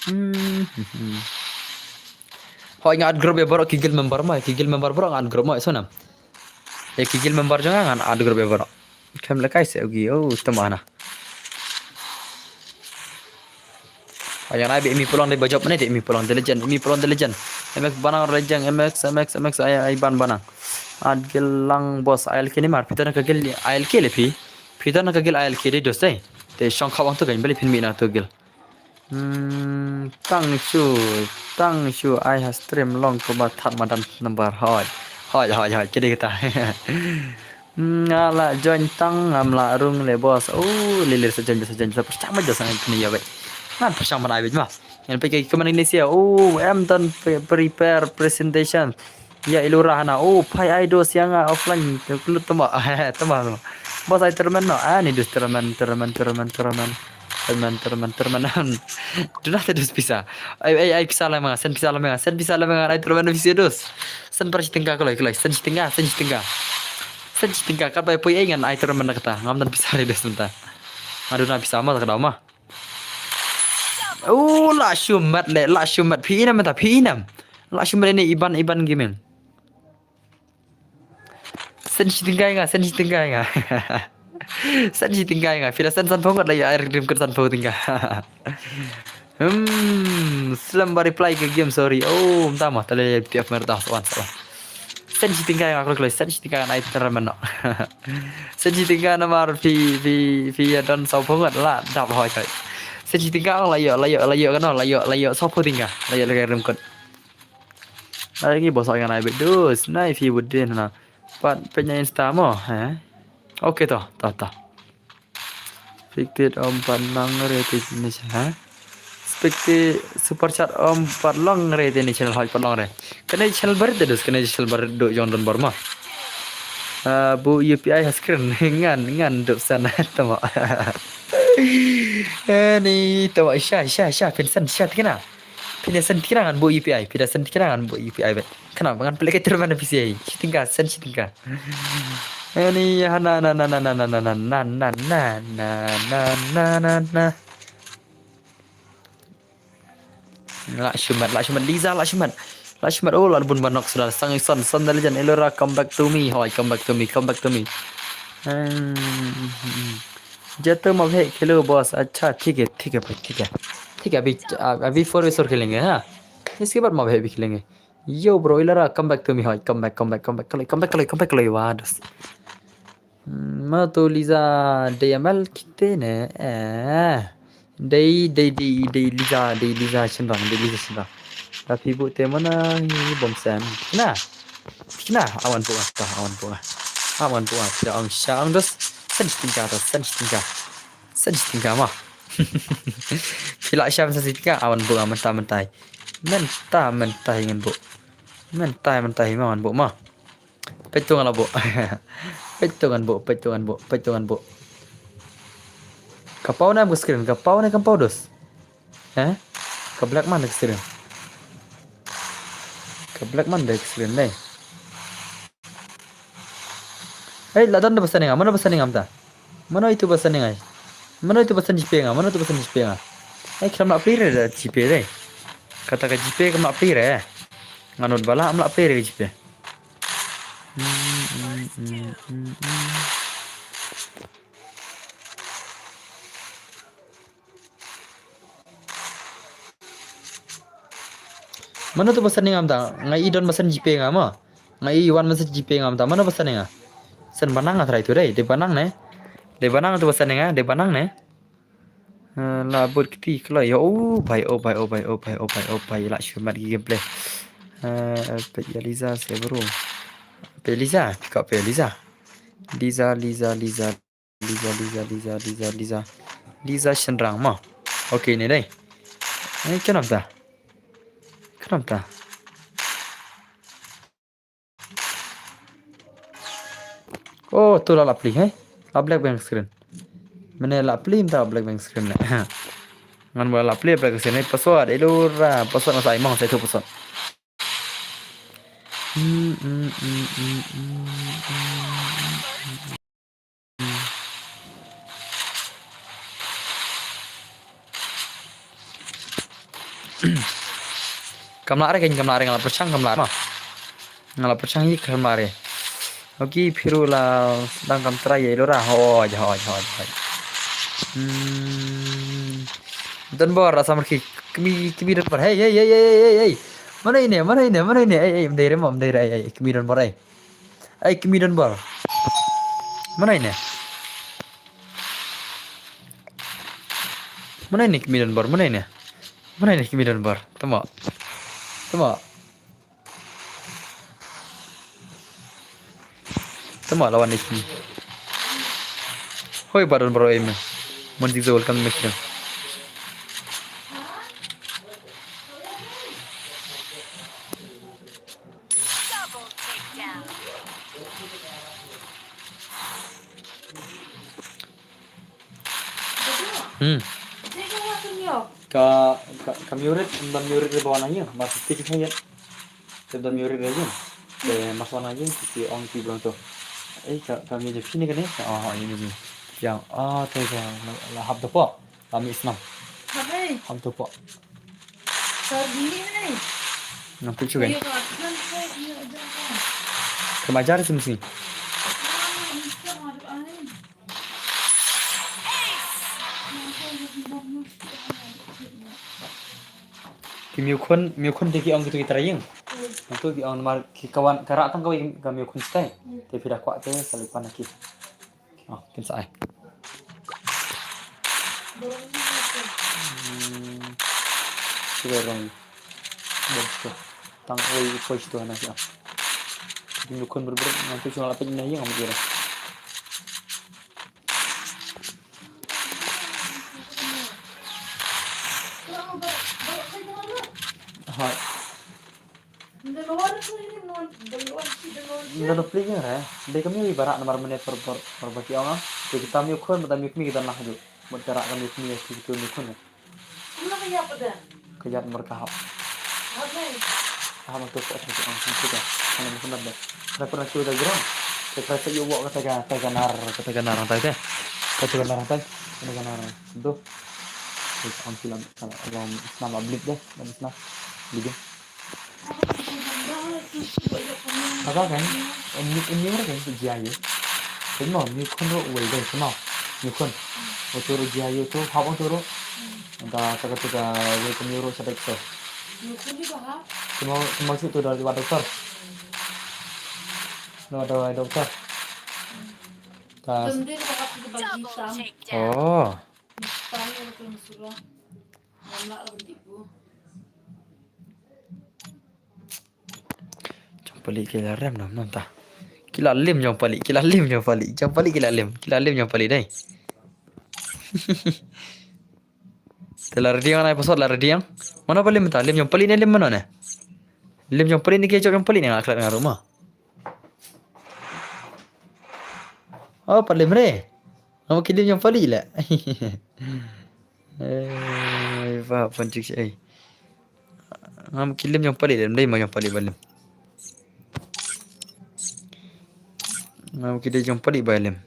Hmm. Hoi nga add group ya bro ki guild member ma, ki guild member bro nga add group ma, so nam. Ya ki guild member jong nga nga add group ya bro. Kem le kai se ugi, oh, tuma na. Ayan ai be imi pulang de bajop ne de imi pulang de legend imi pulang de legend. M X banang legend M X M X M X ai ai ban banang. Ad gelang bos I L K ni mar pita na ka gel I L K le phi. Pita na ka gel I L K de dos dai. Te shong khawang tu kan beli phin mi na tu gel. Hmm, tang shu tang shu ai ha stream long ko ba that madan number hoi. Hoi hoi hoi kidi kita. Nga la join tang ngam la rung le bos. Oh, lilir sa join sa join sa percang ma join sa ngan kena ya bai. Ngan percang mana bai ma. Ngan pergi ke mana Indonesia. Oh, em don prepare presentation. Ya ilura hana. Oh, pai ai dos yang offline. Kelut tembak. Tembak tembak. Bos ai termen no. Ah, ni dus termen termen termen termen. Termen termen termen. Duna te dus pisa. Ai ai ai pisa la ma. Sen pisa la ma. Sen pisa la ma. Ai termen pisa dus. Sen per chitingka kelai kelai. Sen chitingka, sen chitingka. Sen chitingka kat bai poi ai ngan ai termen na kata. Ngam dan pisa le dus mynta. Aduh na pisa ma kata ma. Oh, la shumat le, la shumat phi inam mynta phi inam. La shumat ini Iban Iban Gaming. Sen chitingka nga, sen chitingka nga. Sen chitingka nga. Phi da sen san pongot la ya air dream kat san pongot tingka. Hmm, slem ba reply ke game sorry. Oh, mynta ma tale P F mer ta wan sa. Sen chitingka nga kloi kloi, sen chitingka nai termen no. Sen chitingka namar phi phi phi ya don sa pongot la dap hoi kai. Sen chitingka la yo la yo la yo kano la yo la yo sa pongot tingka. La yo la rim kot. Ai ngi bos ai ngan ai bet dus nai phi bud din na. Pat penya Insta mo, eh. Okay to, to to. Spectate om pat long re te ni channel, ha? Spectate super chat om pat long re te ni channel hoi pat long re. Kane channel barit te dus kane channel barit do jong don bor ma. Ah, bu U P I ha screen ngan ngan dup san tama. Eh, ni tama sha sha sha phin san sha tikna. Phin san tikna ngan bu U P I, phin san tikna ngan bu U P I bet. Kana ngan pelek terman P C I. Chitingka san chitingka. Ani hana na na na na na na na na na na na na na na. La shumat, la shumat, Liza, la shumat. La shumat, oh, la bun banok suda. Sang ison, son da lejan, Elora, come back to me. Hoi, come back to me, come back to me. Hmm. Jato ma bhek khelo boss. अच्छा, ठीक है, ठीक है भाई, ठीक है। ठीक है, अभी, अभी फोर वे शोर खेलेंगे, हाँ? इसके बाद मा bhek bhi khelenge. Yo bro, Elora, come back to me, hoi, come back, come back, come back, kaloi, come back, kaloi, come back, kaloi, wah, dos. Hmm, ma to Liza, dei amal kite ne, eh. Dei, dei, dei, dei Liza, dei Liza Shinrang, dei Liza Shinrang. Da phi bu te mana ngi bom sen. Kina, kina, awan bu ta, awan bu. Awan bu, phi da ong sha ong dos, sen stingka ta, sen stingka. Sen stingka ma. Phi la sham sen stingka, awan bu, menta, menta. Menta, menta ngan bu. Menta, menta ma, awan bu ma. Peit tu ngan la bu. Peit tu ngan bu, peit tu ngan bu, peit tu ngan bu. Ka paw ne em ka screen, ka paw ne kam paw dos. Eh? Ka black man ka screen. Ka black man ka screen dei. Hei, la don da ba sending nga, mano ba sending nga mynta? Mano itu ba sending nga? Mano itu ba send GPay nga? Mano itu ba send GPay nga? Hei, kam lah pli re da GPay dei. Kata ka GPay kam lah pli re. Nga nud ba lah, kam lah pli re ka GPay. Mano tu ba sending nga mynta? Nga i don ba send GPay nga mo. Nga i wan ba send GPay nga mynta. Mano ba sending nga? Send ba nang nga trai tu dei. Dei ba nang ne? Dei ba nang tu ba sending nga? Dei ba nang ne? Eh, la bud kti kloi. Oh bai, oh bai, oh bai, oh bai, oh bai, oh bai. La shumat ki gameplay. Eh, peit ïa Liza se bro. Peit Liza, pick up peit Liza. Liza, Liza, Liza. Liza, Liza, Liza, Liza, Liza. Liza Shinrang mo. Okay, ne dei. Eh, kenapa dah? Kenapa dah? Oh, tu la la pli, eh? La black blank screen. Mane la pli mynta black blank screen ne. Ngan ba la pli black screen ne, password, Elora, password nga sa ai mo, sa itu password. Hmm, hmm, hmm, hmm, hmm, hmm, hmm, hmm. Kam lah re kan, kam lah re, nga la pyrshang kam lah re. Nga la pyrshang hi kam lah re. Okay, phi ruh la dang kam trai ïa Elora. Hoi, hoi, hoi, hoi. Hmm. Donbor, Assam Rkhi. Kmie, kmie Donbor. Hey, hey, hey, hey, hey, hey, hey. Mano ine, mano ine, mano ine. Hey, hey, ym dei re mo, ym dei re, hey, hey, kmie Donbor, hey. Ei, kmie Donbor. Mano ine? Mano ine kmie Donbor? Mano ine? Mano ine kmie Donbor? Tamo. Tamo. Tamo lawan ine kmie. Hoi, ba Donbor ei me. Mon jing zo welcome me kmie. Double takedown. Hmm. Ka, ka, ka murid, ym don murid re ba wan ha ïing, ma ti ki ïa. Te don murid re ïing. Te ma wan ha ïing, ki ong ki brong to. Eh, ka, ka murid phi ne kane? Oh, ïa ne. Ïa, ah, te ka, la, la hap da pok. Kami isnam. Hap ei. Ham tu pok. Sar dini ei. Ngam pik chukai. Ayo, ka kan ka, ayo, ayo, ayo. Kama jar sim si. Ki miu khun, miu khun te ki ong kitu ki trai ïing. Nangtu ki ong namar ki kawan ka rah tang kawei ka miu khun stai. Te phi da kwah te sa leit pan ha ki. Oh, kin sa ai. Hmm. Sure, wrong. Bon, sure. Tang oi, poi situ hana siya. Kin dukun berber, nanti cuma lapit na yang kamu kira. Hai. Nda pli ïa re. Dei ka miu i barak namar mane por por por ba ki ong. Te kita miu khun, kita miu kmie kita nah ju. Mut ka rah ka miu kmie ki tu miu khun. Ka ïap mar ka hap. Hap tu ko tu ong sing kita. Kana miu khun da. Kana pernah kita gerang. Te ka sa ïoh wok kata ka, kata ka nar, kata ka nar hangtai te. Kata ka nar hangtai, kata ka nar. Tu. Te ka ong ki lam, lam snam ba blip de, lam snam. Blip de. Kata kan, em ni, em ni kan tu jia ye. Kan mo, ni khun ro wei de, kan mo. Ni khun. Oto ro jia ye tu, hap oto ro. Da, kata tu ka wei kan ro sa dek tu. Ni khun ni ba ha? Kan mo, kan mo tu dari wa doktor. Lo dawai doktor. Ta. Tendil ka hap kita bagi tam. Oh. Tam ni betul surah. Ngam lah berhenti bu. Jong palik ki la rem nam nam ta. Ki la lim jong palik, ki la lim jong palik, jong palik ki la lim, ki la lim jong palik dai. Te la ready ang nai pasot la ready ang. Mano ba lim ta? Lim jong palik ne lim mano ne? Lim jong palik ne ki jop jong palik ne nga klat nga ruma. Oh, pat lim re. Ngam ki lim jong palik le. Eh, ba pun tik ai. Ngam ki lim jong palik le, dei ma jong palik ba lim. Ngam ki dei jong palik ba lim.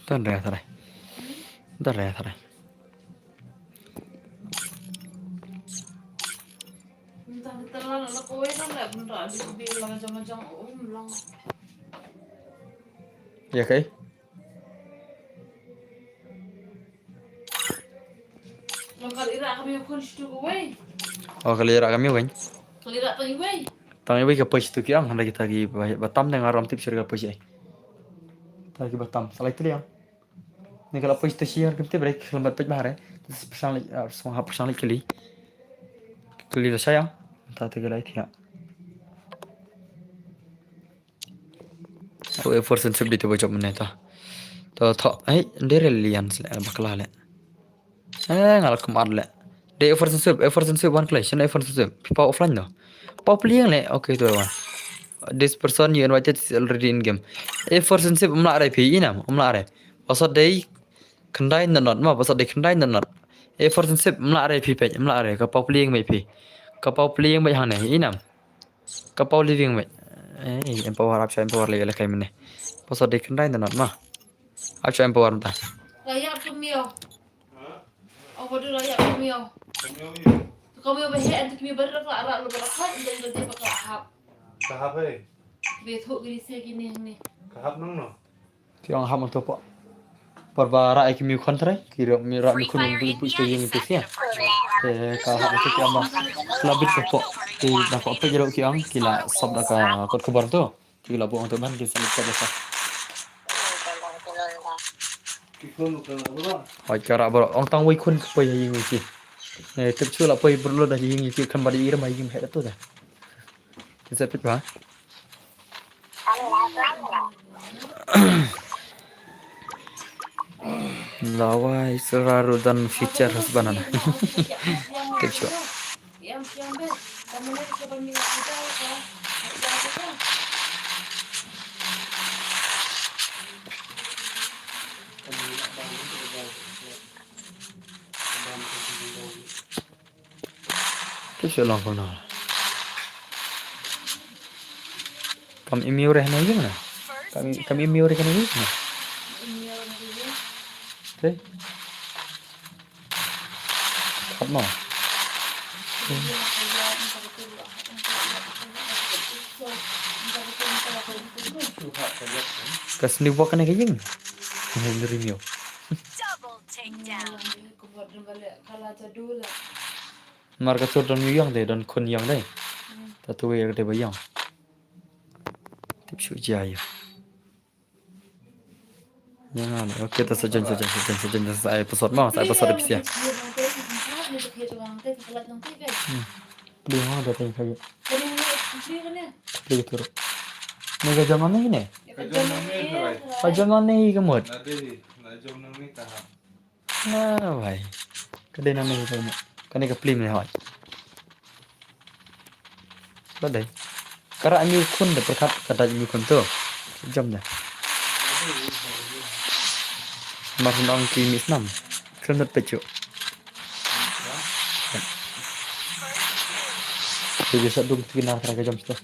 Tan re tare. Tan re tare. Ya kai. Oh, ka lira kami weng. Tang iwei ka poi shitu ki ang, hynda kita ki ba, ba tam ne nga ram tip shuh ka poi shi. Ta ki ba tam, sa lai tliang. Ni ka la poi shitu shi ang kim tip re, ka lambat peit ba re. Pyrshang leit, ah, pyrshang leit kylli. Kylli la sha yang. Ta te ka lai thiah. Au, A four sensib di tu ba jop mynne ta. To, to, ai, de re lian sle, bakla le. Eh, nga la kum ar le. De A four sensib, A four sensib wan klai, shen A four sensib. Phi paw offline no. Paw pliang le, okay, tu wan. This person you invited is already in game. A four sensib, um la re phi, inam, um la re. Pasal dei khyndai na not, ma, pasal dei khyndai na not. A four sensib, um la re phi peit, um la re, ka paw pliang mei phi. Ka paw pliang mei hangne, inam. Ka paw living mei. Eh, empower up, empower le, le kai mene. Pasal dei khyndai na not, ma. Ap sha empower mynta. Raya kumio. Apa tu raya kumio? Kumio ba he antu kumio ba rak rak lu ba rak rak, antu antu ba rak hap. Ka hap eh. Be thu gri se kini ni. Ka hap nang no. Ki ong hap antu po. Por ba rak kumio khon trai, ki rak mi rak mi khon bu bu sto yeng tu sia. Te ka hap antu ki ong ba. Labit ko po. Ki da ko pe jero ki ong ki la sop da ka kot khubor tu. Ki la buh ong tu man ki sa lep ka jaka. Oi, ka rak baroh. Ong tang wei khun ka poi ha ïing wei ki. Eh, tip shu la poi brlo da ïing wei ki khan ba di iram ha ïing het tu da. Ki sa pit ba. Lawai sera rudan future husband ana. Tip shu. Tip shu long kumno. Kam im ïa u re hana ïing na. Kam, kam im ïa u re hana ïing na. Te. Khap mo. Ka sniwok kane ka ïing. Hynriew. Mar ka sur don ïong de, don khun ïong de. Ta tu ïa ka de ba ïong. Tip shu jia ïa. Ïa nga ne, okay, ta sa jan, sa jan, sa jan, sa jan, sa ai pasot mo, sa ai pasot da pisia. Hmm. Beli mo da teng kaya. Beli tu. Ni ka jam ni ne? Ka jam ni, ka mut. Na dei, na jam ni ka ha. Ah, bai. Ka dei nangne ka mo. Kane ka plim ne hoi. Ka dei. Ka rak ñiu khun de pyrkhat ka dei ñiu khun tu. Jam de. Mar nong ki mis nam. Khlem nat pechu. Te jasa dung tu kinar ka jam sta.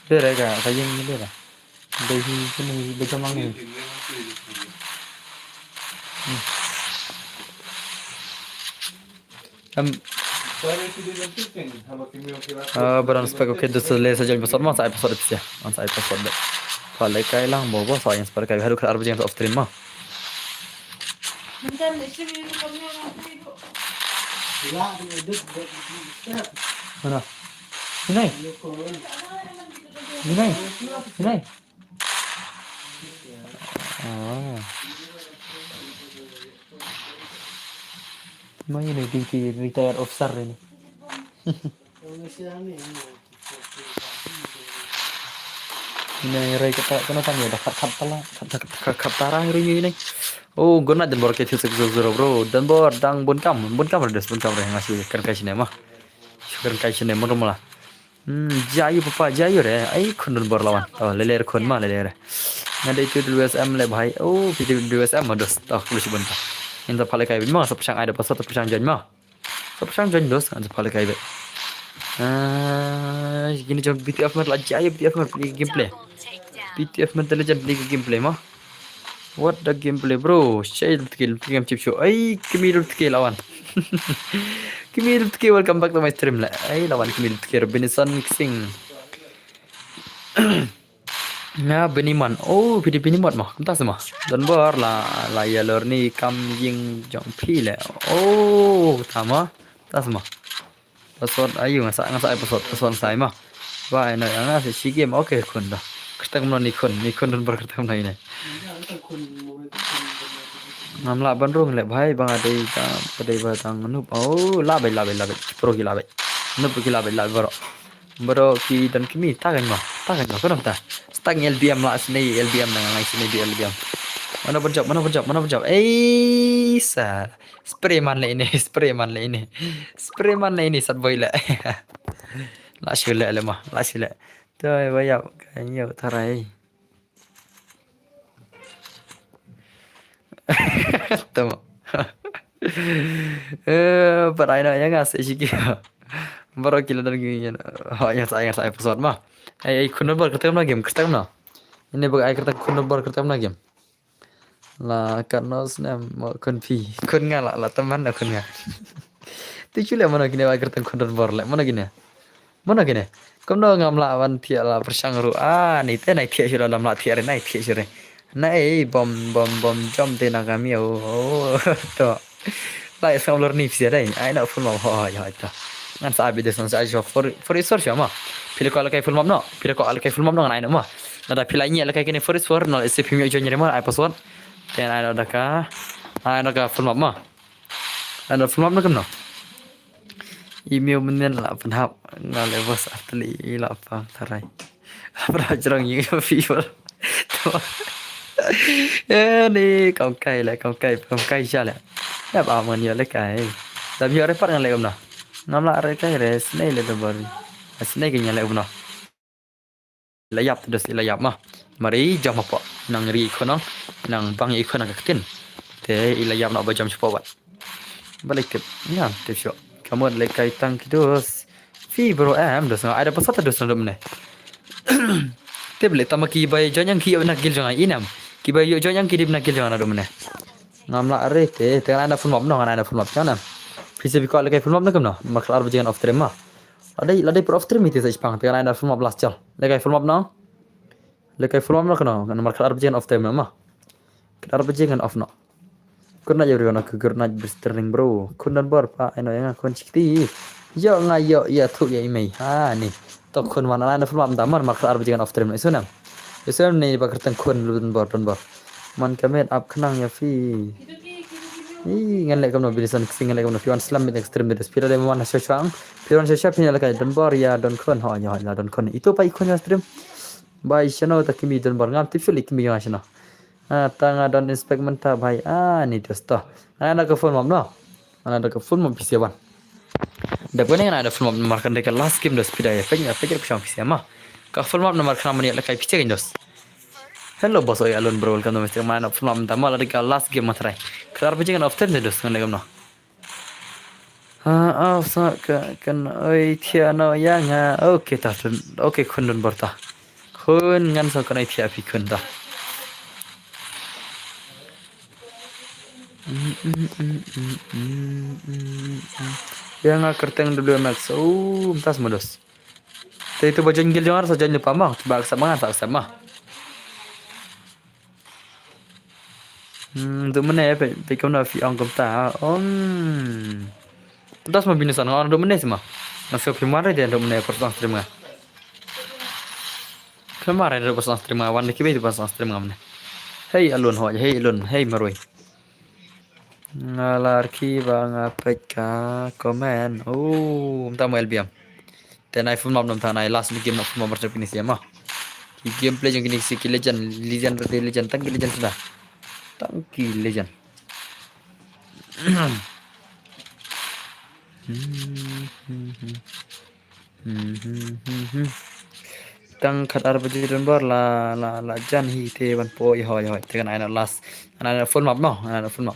Bere ka, ka ïing ni bere. Dei hi kini bejam lang ni. Hmm. Em. Ah, baran spek, okay, dus le sa join password ma, sa ai password pisa. Ma sa ai password de. Pale kai lang bo bo sa ïa spek kai haduh kar arbaje off stream ma. Mana? Sini. Sini. Sini. Ah. Mai ni duty retired officer ni. Ine rai kata kana tang ïa da khat khat tala khat khat khat khat tara ri ni ne. Oh, good night Donbor, K two six zero zero, bro. Donbor dang bun kam, bun kam re des, bun kam re nga shu kren kai shine ma. Shu kren kai shine ma rumla. Hmm, jayu papa, jayu re. Ai khun Donbor lawan. Oh, lele re khun ma, lele re. Nga dei tu W S M le bhai. Oh, pi tu W S M ma dos. Oh, lu shi bun ta. Inta pale kai bin ma, sa pyrshang ai da password, sa pyrshang join ma. Sa pyrshang join dos, sa pale kai bin. Ah, gini jam B T F mat la jayu, B T F mat play gameplay. B T F mat le jam play gameplay ma. What the gameplay, bro? Shai lu tke, lu tke ngam chip show. Ai, kami lu tke lawan. Kami lu tke, welcome back to my stream le. Ai, lawan kami lu tke, Robinson Singh. Nga Biniman. Oh, phi dei Binimot ma. Kumta sma. Donbor la, la ïa lor ni kam ïing jong phi le. Oh, tama. Ta sma. Password ayu nga sa, nga sa ai password, password sa ai ma. Ba ai na nga sa shi game, okay khun da. Kyrteng mno ni khun, ni khun Donbor kyrteng mno ine. Ngam lah ban rung le bhai ba nga dei ka, ka dei ba tang noob. Oh, lah bai, lah bai, lah bai. Pro ki lah bai. Noob ki lah bai, lah bai bro. Bro ki don kmie, ta kan ma, ta kan ma, kano ta. Stang L B M la, sini L B M na ngai sini di L B M. Mana berjap, mana berjap, mana berjap. Eh, sa. Spray man le ini, spray man le ini. Spray man le ini, sat boy le. La shu le le ma, la shu le. Toi, bayap, kan yau, tarai. Tama. Eh, parai na yang asik sikit. Baru kila dan gini. Ha, yang saya, yang saya pesawat mah. Eh, eh, khun Donbor kyrteng mno game, kyrteng mno. Ini bagi ai kyrteng khun Donbor kyrteng mno game. La kat no snem mo khun phi. Khun nga la, la teman na khun nga. Tu chule mano kine ai kyrteng khun Donbor le, mano kine. Mano kine. Kumno ngam lah ban thiah la pyrshang ruh. Ah, ni te nai thiah shuh la, lam lah thiah re, nai thiah shuh re. Nai bom, bom, bom jom te na kami, oh, oh, to. Lai sngam lor ni phi dei. Ai no full map, ho, ho, ho, to. Ngan sa abi des ngan sa abi for, for is for sha ma. Phi la ko la kai full map no. Phi la ko la kai full map no ngan ai no ma. Lada phi la ñiah la kai kine for is for no, ese phi mi join re ma, ai password. Te ai no da ka. Ai no ka full map ma. Ai no full map no kumno. Email mynnin la pynhap nga le bos atli la pang tarai. Pra jrong ïing fever. Eh, ni kam kai le, kam kai, kam kai sha le. Ya ba man yo le kai. Da bi re pat ngan le kumno. Ngam lah re kai re, snei le da bari. Snei ke nya le kumno. La ïap dos, la ïap ma. Mari jam apa. Nang ri khonang, nang bang i khonang ka ktin. Te i la ïap na ba jam shuh pat. Balik tip. Nya, tip shuh. Kamu le kai tang ki dos. Fi bro em dos nga. Ai da password dos na dum ne. Tip le tama ki bai join yang ki na gil jong inem. Ki bai yo join yang ki dip na gil jong na dum ne. Ngam lah re te, te ngan ai na full map no, ngan ai na full map jong na. Pisa bi ko le kai full map na kumno. Markar arbaje ngan off stream ma. La dei, la dei pro off stream ite sa ispang, te ngan ai na full map last jal. Le kai full map no. Le kai full map no kumno, ngan markar arbaje ngan off stream ma. Kar arbaje ngan off no. Good night everyone, okay, good night, Mister Ring bro. Khun Donbor pa, ai no ïa nga khun shikti. Yo nga yo ïa thu ïa i mei. Ha ni. To khun wan ai na full map da mar markar arbaje ngan off stream no. Isu nam. Isu nam ni ba kyrteng khun Donbor, Donbor. Man ka met ap khnang ïa phi. Ih, ngan leh kumno Bilison Ksing, ngan leh kumno phi wan slam mit extreme de. Phi la dei wan sha shang. Phi wan sha sha phi la kai Donbor ïa Don Khun. Ho ïa, ho ïa Don Khun. Itu pa i khun ïa stream. Bai shano ta kimi Donbor ngam tip shu leh kimi ïa shano. Ah, ta nga don inspect mynta bai. Ah, ni dos to. Nga na ka full map no. Nga na ka full map pisa wan. Da kone nga na da full map markar de ka last game dos phi da ïa pek, ïa pek pisa ma. Ka full map na markar mani la kai pisa dos. Hello boss, oi alone bro, welcome to my stream. Nga na full map da ma la de ka last game ma try. Kar arbaje ngan off stream de dos ngan de kumno. Ah, ah, sa ka kan oi thia no ya nga. Okay ta tun. Okay khun don bor ta. Khun ngan sa kan oi thia phi khun ta. Ya nga kerteng W M X. Oh, mynta sa ma dos. Te itu ba join guild jong nga sa join lypa ma. Ba accept ma nga sa accept ma. Hmm, tu mana ya pe pe kumno phi ong kumta. Om. Mynta sa ma bini san nga ong tu mana sih ma. Nga sa phi mare dia tu mana por sang stream nga. Kena mare tu por sang stream nga wan de kibe tu por sang stream nga mana. Hey alun ho hey alun hey marui. Nga la rki ba nga peit ka comment. Oh, mynta mo L B M. Te nai full map nam ta nai last ni game na full map mar pini siama. Ki gameplay jong kini si ki legend, legend rete legend, tang ki legend sudah. Tang ki legend. Hmm, hmm, hmm. Hmm, hmm, hmm, hmm. Tang khat ar baje don bor la la la jan hi te ban po i hoi hoi te kan ai na last. Ana na full map no, ana na full map.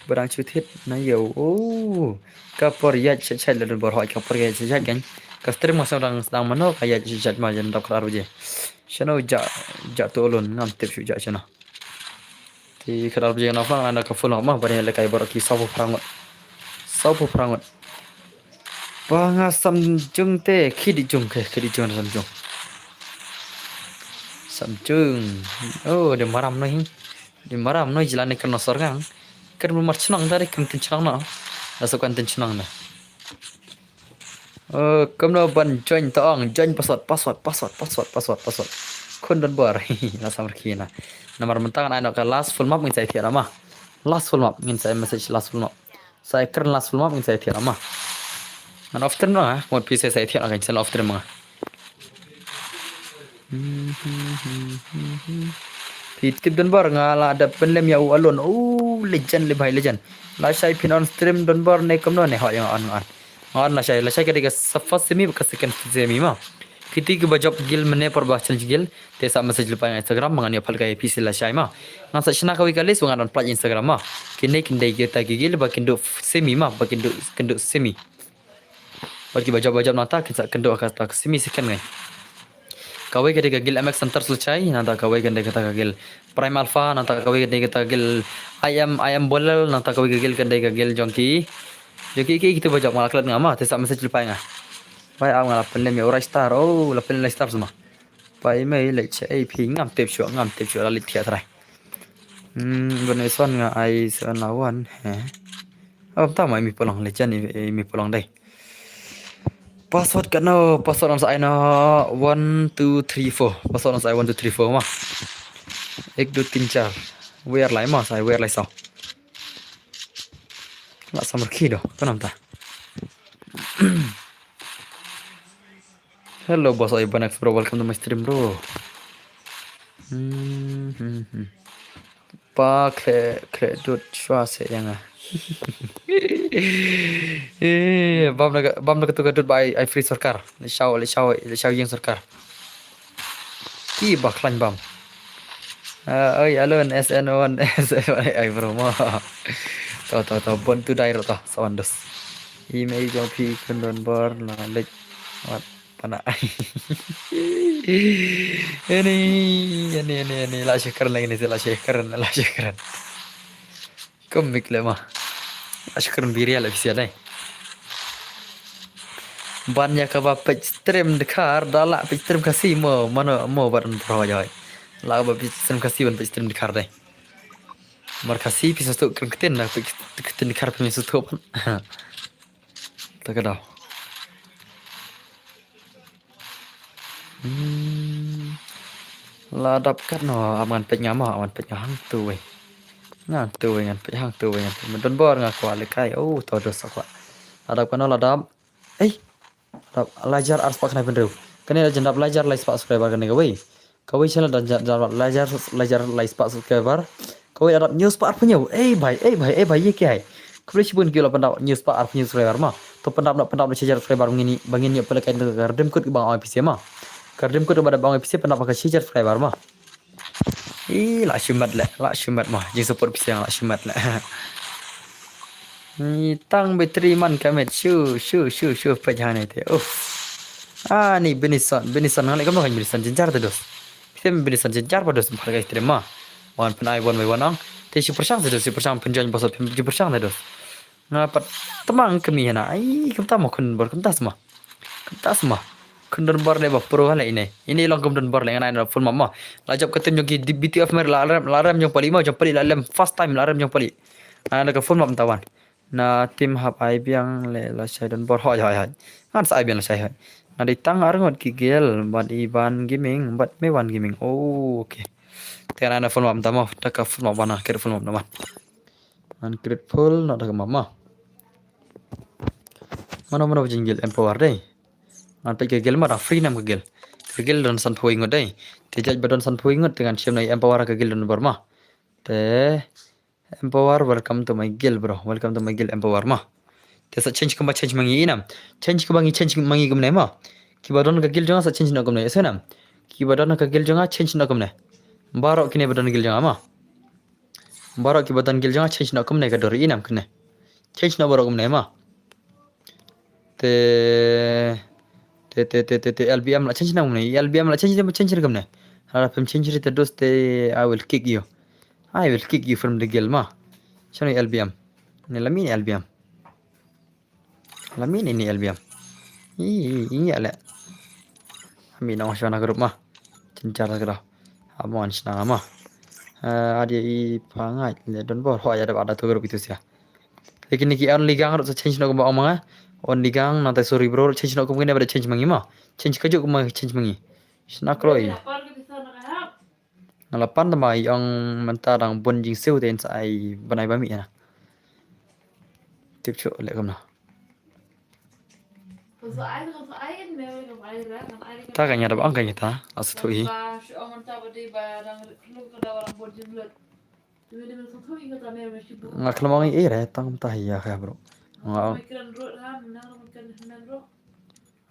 Barang chutit na yo. Oh. Ka por ya chat chat la don bor hoi ka por ya chat chat kan. Ka stream ma sa dang dang mano ka ya chat chat ma jan dok khat ar baje. Shano ja ja to lon ngam tip shu ja shano. Te khat ar baje na fang ana ka full map ma bani le kai bor ki saw phew phra ngut. Saw phew phra ngut. Ba nga sam jung te khidi jung ke khidi jung sam jung. Sam jung. Oh, de maram no hi. De maram no jila ne kan no sor ngang. Kan mar chnong dari kan tin chnong no. Da so kan tin chnong na. Oh, kumno ban join ta ong, join password, password, password, password, password, password. Khun don bor. La sam rki na. Namar mynta ngan ai no ka last full map ngin sa ai thiah ma. Last full map ngin sa ai message last full map. Sa ai kren last full map ngin sa ai thiah ma. Ngan off stream no ha. Ngot phi sa ai thiah no kan sa off stream ma. Phi tip don bor nga la da pynlem ya u alon. Oh, legend le bhai legend. La shai phin on stream don bor ne kumno ne ho yang on on. On la shai la shai ka dei ka sa first semi ka second semi ma. Kiti ki ba jop guild mane por ba challenge guild. Te sa message lypa nga Instagram ma ngan ïa phal ka A P C la shai ma. Ngan sa shna ka wi ka list ba ngan don plat Instagram ma. Kine kin dei kita ki guild ba kin du semi ma ba kin du kin du semi. Bad ki ba jop ba jop nangta kin sa kynduh ha kata ka semi second ngai. Kawei ka dei ka guild M X Center Slechai nangta kawei ka dei kata ka guild Prime Alpha nangta kawei ka dei kata ka guild I M I M Bolel nangta kawei ka guild ka dei ka guild jong ki. Jong ki ki kitu ba jop nga la klet nga ma te sa message lypa nga. Bai am nga la pynlem ïa u Rai Star oh la pynlem Rai Star sma. Bai mei leit sha A P ngam tip shuh ngam tip shuh la leit thiah trai. Hmm, bun ison nga ai seven la wan he. Oh, ta ma imi polong legend imi polong dei. Password ka no, password ngan sa ai na one two three four. Password ngan sa ai one two three four ma. Ek do tin char. Wer lai ma, sa ai wer lai sa. La samar khi do, ka nam ta. Hello boss, ai Banex bro, welcome to my stream bro. Hmm, hmm, hmm. Pa khle khle dut shwa se yang ah. Eh, bam na bam na tu ka dut ba ai ai free sorkar. Le shaw le shaw le shaw yang sorkar. Ki ba khlain bam. Ah, oi alon S N one S N one ai bro mo. To to to bon tu dai ro to sawan dos. I mei jong phi khun don bor la lek wat pana. Ani ani ani ani la shakar lagi ni la shakar la shakar. Kum mik le ma. La shakar biria la bisia dai. Ban ya ka ba page stream dkhar da la page stream Khasi mo mano mo ban pro joi. La ba page stream Khasi ban page stream dkhar dai. Mar Khasi phi sa tu kren ktin na page ktin dkhar phi sa tu pan. Ta ka daw. Hmm. La dap kat no am ngan peit nga ma am ngan peit nga hang tu wei. Ngan tu wei ngan peit hang tu wei ngan peit. Don bor nga kwah le kai. Oh to dos kwah. La dap kat no la dap. Eh. Dap lajar ar spah khnai pynriu. Kane la jan dap lajar lai spah subscriber kane ka wei. Kawei channel da jar jar lajar lajar lai spah subscriber. Kawei adap news pa arphew. Ei bhai ei bhai ei bhai ye kya hai. Khublei shibun ki la pyndap news pa arphew subscriber ma. To pyndap na pyndap na hajar subscriber ngini bangin ye pele kai ka redeem code bang ong pisa ma. Ka redeem code ba da bang ong pisa pyndap ka hajar subscriber ma. Ih la shimat le la shimat ma. Jing support pisa la shimat le. Ni tang battery man ka met shu shu shu shu peit hangne te. Uff. Ah, ni Benison, Benison ngan leh kumno kan Benison jynjar te dos. Phi tip Benison jynjar ba dos, bad ka stream ma. Wan pynai wan bai wan ang. Te shu pyrshang te dos, shu pyrshang pynjoin bosot, shu pyrshang te dos. Nga pat tymmen kmie hana. Ai, kumta mo khun bor, kumta sma. Kumta sma. Khun don bor ne ba pro hale ine. Ine long kum don bor le ngan ai na full map ma. La jop ka team jong ki B T F mer la rem, la rem jong pali ma, jong pali la lem first time la rem jong pali. Nga da ka full map mynta wan. Na team hap ai biang le lashai don bor. Hoi, hoi, hoi. Ngan sa ai biang lashai, hoi. Nga dei tang arngut ki guild bad Iban Gaming bad Mewan Gaming. Oh, okay. Te ngan ai na full map mynta ma. Da ka full map wan, na ka full map na wan. Ngan create full, na da ka map ma. Mano mano ba jin guild Empower dei. Ngan peit ka guild ma, dang free nam ka guild. Ka guild don sanphew ngut dei. Te jait ba don sanphew ngut te ngan shim na Empower ka guild don bor ma. Te Empower, welcome to my guild, bro. Welcome to my guild, Empower ma. Te sa change kumba change ma ngi i nam. Change kumba ngi change ma ngi kumne ma. Kiba don ka guild jong nga sa change noh kumne, ïa sngewbha nam. Kiba don ka guild jong nga change noh kumne. Baroh kine ba don guild jong nga ma. Baroh kiba don guild jong nga change noh kumne ka dor i nam kane. Change noh baroh kumne ma. Te, te, te, te, te, te, L B M la change noh kumne. L B M la change, change kumne. Lada phim change te dos te, I will kick you. I will kick you from the guild ma. Shano L B M? Ne la mih ne L B M. La mih ne ni L B M. I, i, i, ale. Ami nong shwa na group ma. Chinchar sa kra. Amon shna ma. Eh, adia i pangai le don bor ho ya da ada tu group itu sia. Lekin ni ki only gang rot sa change noh kumba ong ma nga. Only gang nang tai sorry bro, change noh kum kine ba da change ma ngi ma. Change kajuh kumba change ma ngi. Shna kroi. Nga la pan tang ba i ong mynta dang bun jingsiew te in sa ai ban ai ba mih na. Tip shuh leh kumno. Ta ka nya da ba ong ka nya ta, la sa thuh hi. Nga khlem ong ei re tang kumta hi ïa ka bro. Nga ong.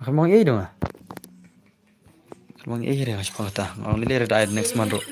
Khlem ong ei dong nga. Khlem ong ei re nga shu pang kata. Nga ong lele re da ai next month ruh.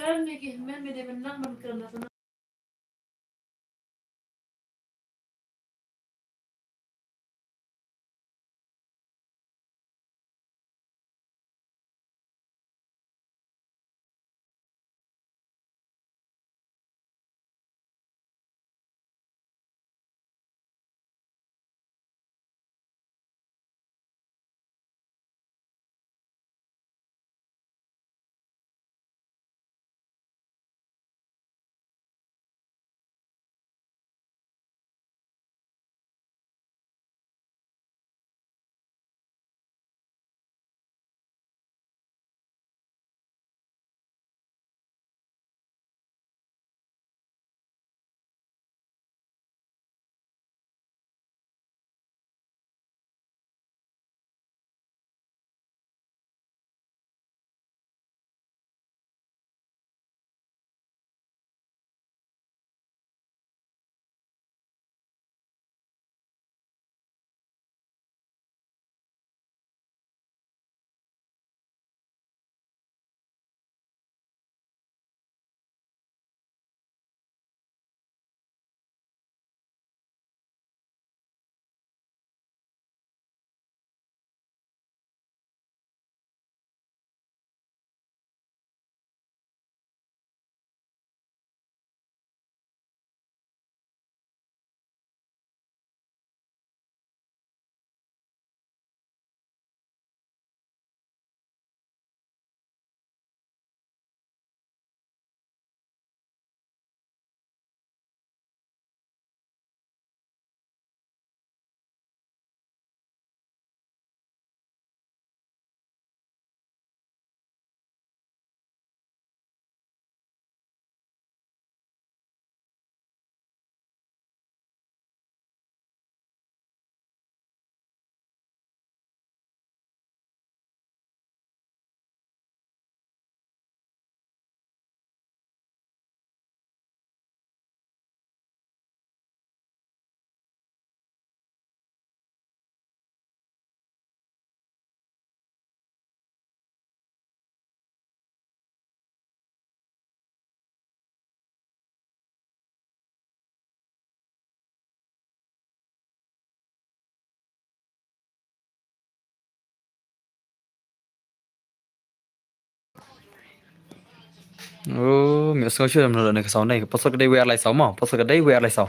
Oh, mi sngew shuh na ka sound ne. Password ka dei wei ar lai saw ma. Password ka dei wei ar lai saw.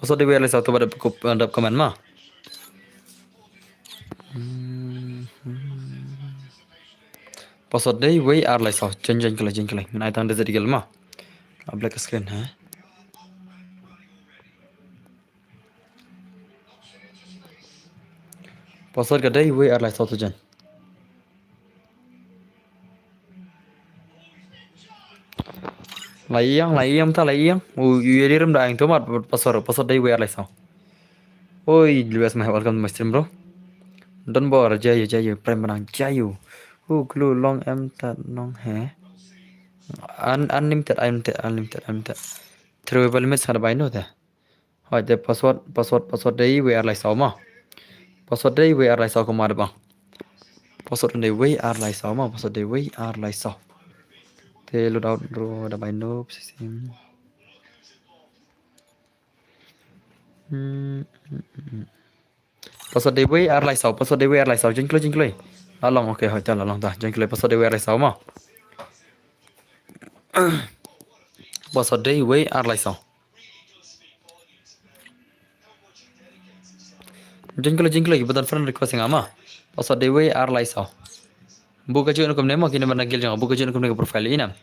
Password dei wei ar lai saw, to ba dep kup, dep comment ma. Hmm. Password dei wei ar lai saw. Jen jen kle jen kle. Ngan ai tang da zat gel ma. A black screen ha. Password ka dei wei ar lai saw to jen. Lai ïeng, lai ïeng ta, lai ïeng. U, u ïa di rem da ang tomat password, password dei wei ar lai saw. Oi, Luis, my welcome to my stream, bro. Don Bor, jayu, jayu, Prem Benang, jayu. U, klu long em ta nong he. Un-, unlimited, unlimited, unlimited, unlimited. Through limit sa da bai no ta. Hoi, te password, password, password dei wei ar lai saw ma. Password dei wei ar lai saw kumba dep bang. Password dei wei ar lai saw ma, password dei wei ar lai saw. Te load out ro da bai no system. Hmm, hmm, hmm, hmm. Password dei wei ar lai saw, password dei wei ar lai saw, jin kloi, jin kloi. La long, okay, hoi, te la long ta, jin kloi, password dei wei ar lai saw ma. Password dei wei ar lai saw. Jin kloi, jin kloi, ki ba don friend request nga ma. Password dei wei ar lai saw. Bun ka jingkylli kumne ma, kine ba na guild jong nga, bun ka jingkylli kumne ka profile ina.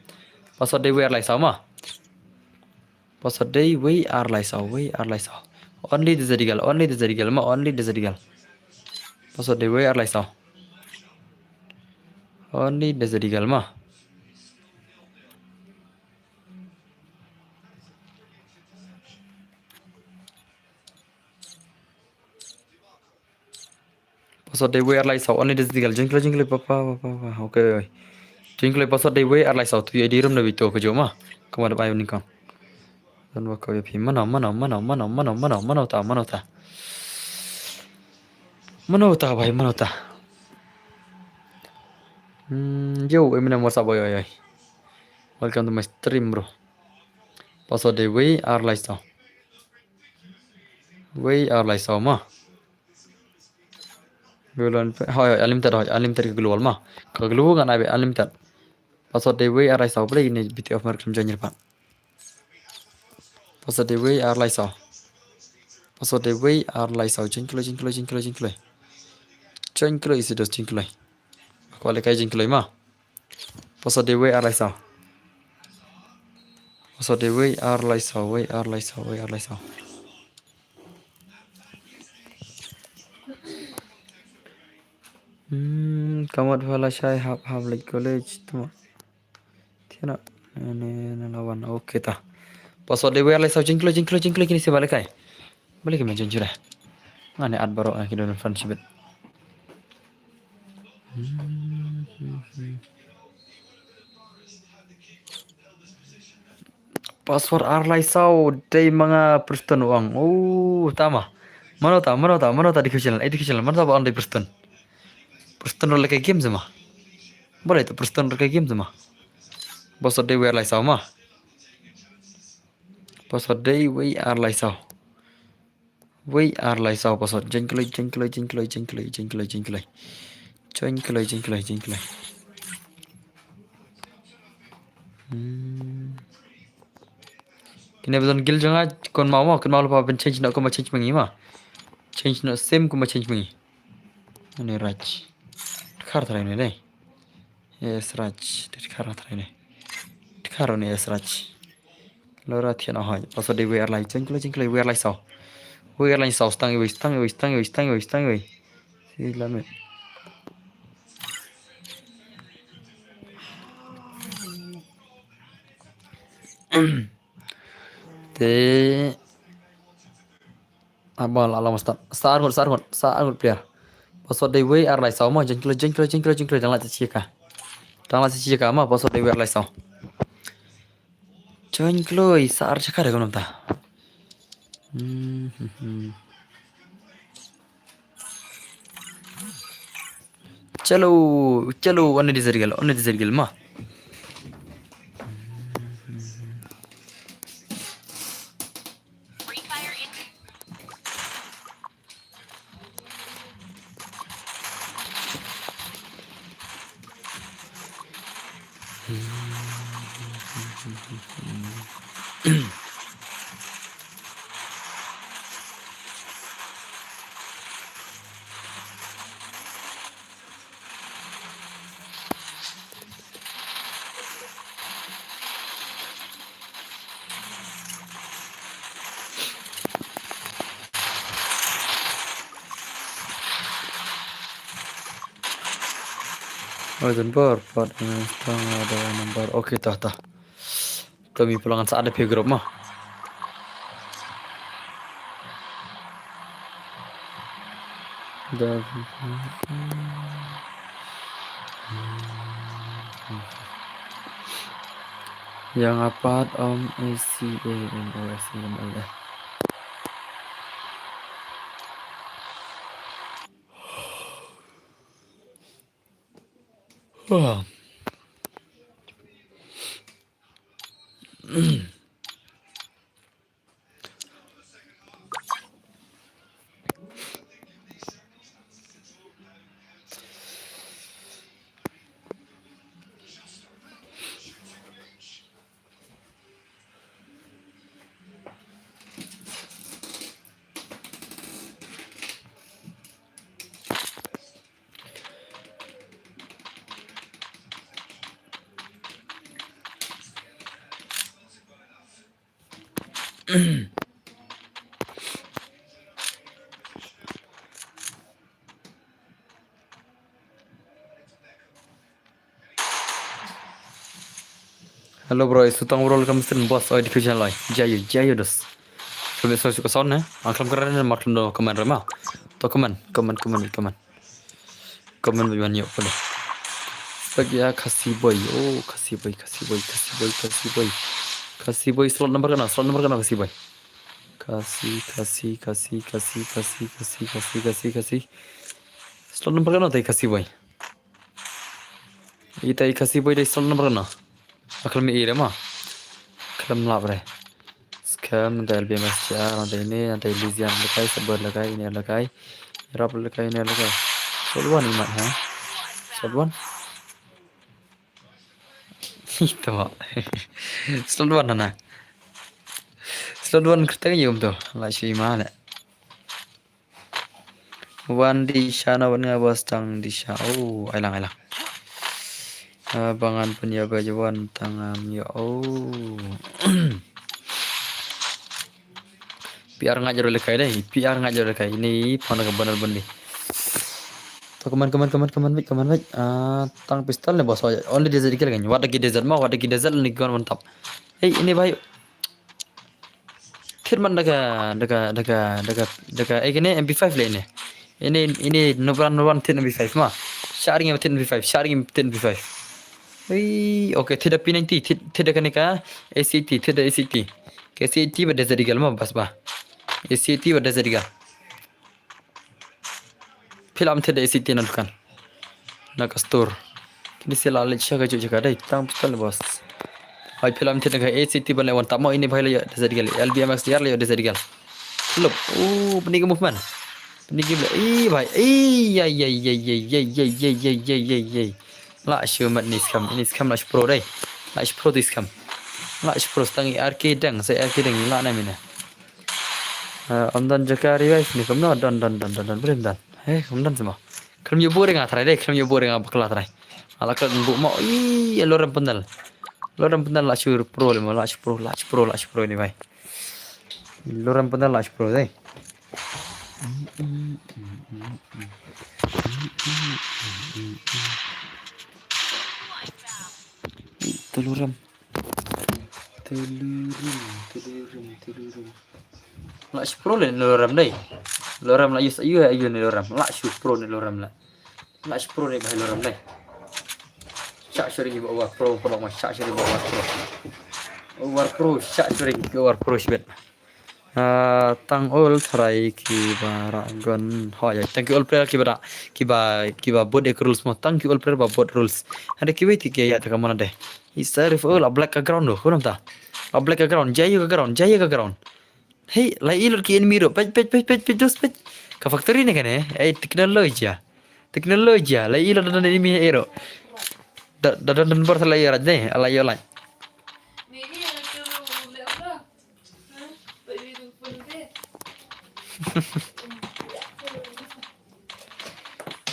Password dei wei ar lai saw ma. Password dei wei ar lai saw, wei ar lai saw. Only da zat gel, only da zat gel ma, only da zat gel. Password dei wei ar lai saw. Only da zat gel ma. Password dei wei ar lai saw, only da zat gel, jin kloi, jin kloi, pa, pa, pa, pa, pa, okay. Jin kloi, password dei wei ar lai saw, tu ïa di rem na bito ka jong ma. Kumba da bai ni kong. Don ba ko ïa phi, mano, mano, mano, mano, mano, mano, mano ta, mano ta. Mano ta, bai, mano ta. Hmm, yo, Eminem, what's up, boy, oi, oi. Welcome to my stream, bro. Password dei wei ar lai saw. Wei ar lai saw ma. Global, hoi, hoi, unlimited, hoi, unlimited ka global ma. Ka global ngan ai be unlimited. Password dei wei ar lai saw, balei ne B T F mar khlem join pat. Password dei wei ar lai saw. Password dei wei ar lai saw, jin kloi, jin kloi, jin kloi, jin kloi. Jin kloi, isi dos jin kloi. Ko le kai jin kloi ma. Password dei wei ar lai saw. Password dei wei ar lai saw, wei ar lai saw, wei ar lai saw. Hmm, ka mut pha la shai hap, hap leit college, tma. Thiana, ne, ne, ne la wan, okay ta. Password dei wei ar lai saw, jin kloi, jin kloi, jin kloi, kine se ba le kai. Balei ki ma jin jure. Nga ne at baroh, eh, ki don friendship. Hmm, hmm, hmm. Password ar lai saw dei ma nga Preston u ong. Oh, tama. Mano ta, mano ta, mano ta dei ka channel, eh, dei ka channel, mano ta ba ong dei Preston. Preston ruh lehkai game se ma. Balei tu Preston ruh lehkai game se ma. Password dei wei ar lai saw ma. Password dei wei ar lai saw. Wei ar lai saw password. Jin kloi, jin kloi, jin kloi, jin kloi, jin kloi, jin kloi. Jin kloi, jin kloi, jin kloi. Hmm. Kine ba don guild jong nga, kynmaw mo, kynmaw lypa ban change noh kumba change ma ngi ma. Change noh sim kumba change ma ngi. Ani Raj. Khar trai ne dei. Yes, Raj. Dei khar trai ne. Khar ne, yes, Raj. Lora thian hoi. Password dei wei ar lai. Jin kloi, jin kloi, wei ar lai saw. Wei ar lai saw, stang iwei, stang iwei, stang iwei, stang iwei, stang iwei. Si lame. Te. Abang la long star. Star ngut, star ngut, star ngut player. Password dei wei ar lai saw ma, jin kloi, jin kloi, jin kloi, jin kloi, dang la chi ka. Dang la chi ka ma, password dei wei ar lai saw. Jin kloi, star chi ka da kumta. Hmm, hmm, hmm. Chalo, chalo, one eighty circle, one eighty circle ma. Oi, don bor, pat, eh, tang ada number. Oke, tah, tah. Kami pulangan sa ada pay group mah. Dah. Yang apat om S C A M O S A M L F. Hello bro, Sutang World kam sin boss, oi dikhu jan lai. Jayu, jayu dos. Kami so suka sound ne. Angklam keren ne maklum do comment rema. To comment, comment, comment, comment. Comment bagi banyak pun. Spek ya Khasi boy. Oh, Khasi boy, Khasi boy, Khasi boy, Khasi boy. Khasi boy slot number kena, slot number kena Khasi boy. Khasi, Khasi, Khasi, Khasi, Khasi, Khasi, Khasi, Khasi, Khasi. Slot number kena tai Khasi boy. Ita i Khasi boy dai slot number kena. Akhlam i re ma. Khlam lap re. Scam, nang tai L B M S C R, nang tai ini, nang tai Lizian lekai, Sabot lekai, ini lekai. Rap lekai, ini lekai. Slot one imat ha. Slot one. Ito. Slot one na. Slot one kerteng yum tu. La shu ima le. Wan di sha na wan nga bos tang di sha. Oh, ai lang, ai lang. Ah, ba ngan pynïa ba wan tang am ïa. Oh. P R nga jero lekai dei, P R nga jero lekai. Ini phone ka benar bendi. To kaman, kaman, kaman, kaman bit, kaman bit. Ah, tang pistol ne bos. Only desert kill kan. Wat lagi desert ma, wat lagi desert ni gon mantap. Hey, ini bhai. Thit man da ka, da ka, da ka, da ka, da ka, eh, kane M P five le ne. Ini, ini nobran, nobran thit M P five ma. Sharing thit M P five, sharing thit M P five. Ui, okay, thit da P ninety, thit, thit da kane ka A C T, thit da A C T. Ka A C T ba Desert Eagle ma, bas ba. A C T ba Desert Eagle. Phi la am thied da A C T na dukan. Na ka store. Kini sila leit sha ka juh jaka dei tang pistol boss. Hai phi la am thied da ka A C T ban leit wan tap mo ini bhai la ïoh da zat gal. L B M X D R la ïoh da zat gal. Look. Oh, bani ka movement. Bani ka movement. Ih bhai. Ih yai yai yai. La shu mat ni scam. Ini scam la shu pro dei. La shu pro di scam. La shu pro stang i R K dang. Sa R K dang la na mina. Ah, ym don jaka revive ni kumno don don don don don brim don. Eh, ym don sma. Khlem ïoh bor nga trai dei, khlem ïoh bor nga bakla trai. Ala khlem bu mo i lorem pendal. Lorem pendal la shu pro le mo, la shu pro, la shu pro, la shu pro ni bai. Lorem pendal la shu pro dei. Telurem. Telurem, telurem, telurem. La shu pro le lorem dei. Lorem la yus ayu ayu ni lorem. La shu pro ni lorem la. La shu pro ni bai lorem dei. Sha shu ring ba war pro pro ma sha shu ring ba war pro. War pro sha shu ring ba war pro shibet. Ah, tang ol trai ki ba ra gon ho ya. Tang ki ol player ki ba ra ki ba ki ba bot ek rules mo. Tang ki ol player ba bot rules. Ada ki wei ti ki ya ta ka mana dei. Isa rif ol a black ka ground lo. Kunam ta. A black ka ground. Jaya ka ground. Jaya ka ground. Hey, la ilo ki enemy ro. Pej pej pej pej pej dos pej. Ka factory ne kane. Hey, technology. Technology. La ilo dan enemy ero. Da da dan dan bar la ira ne. La ira.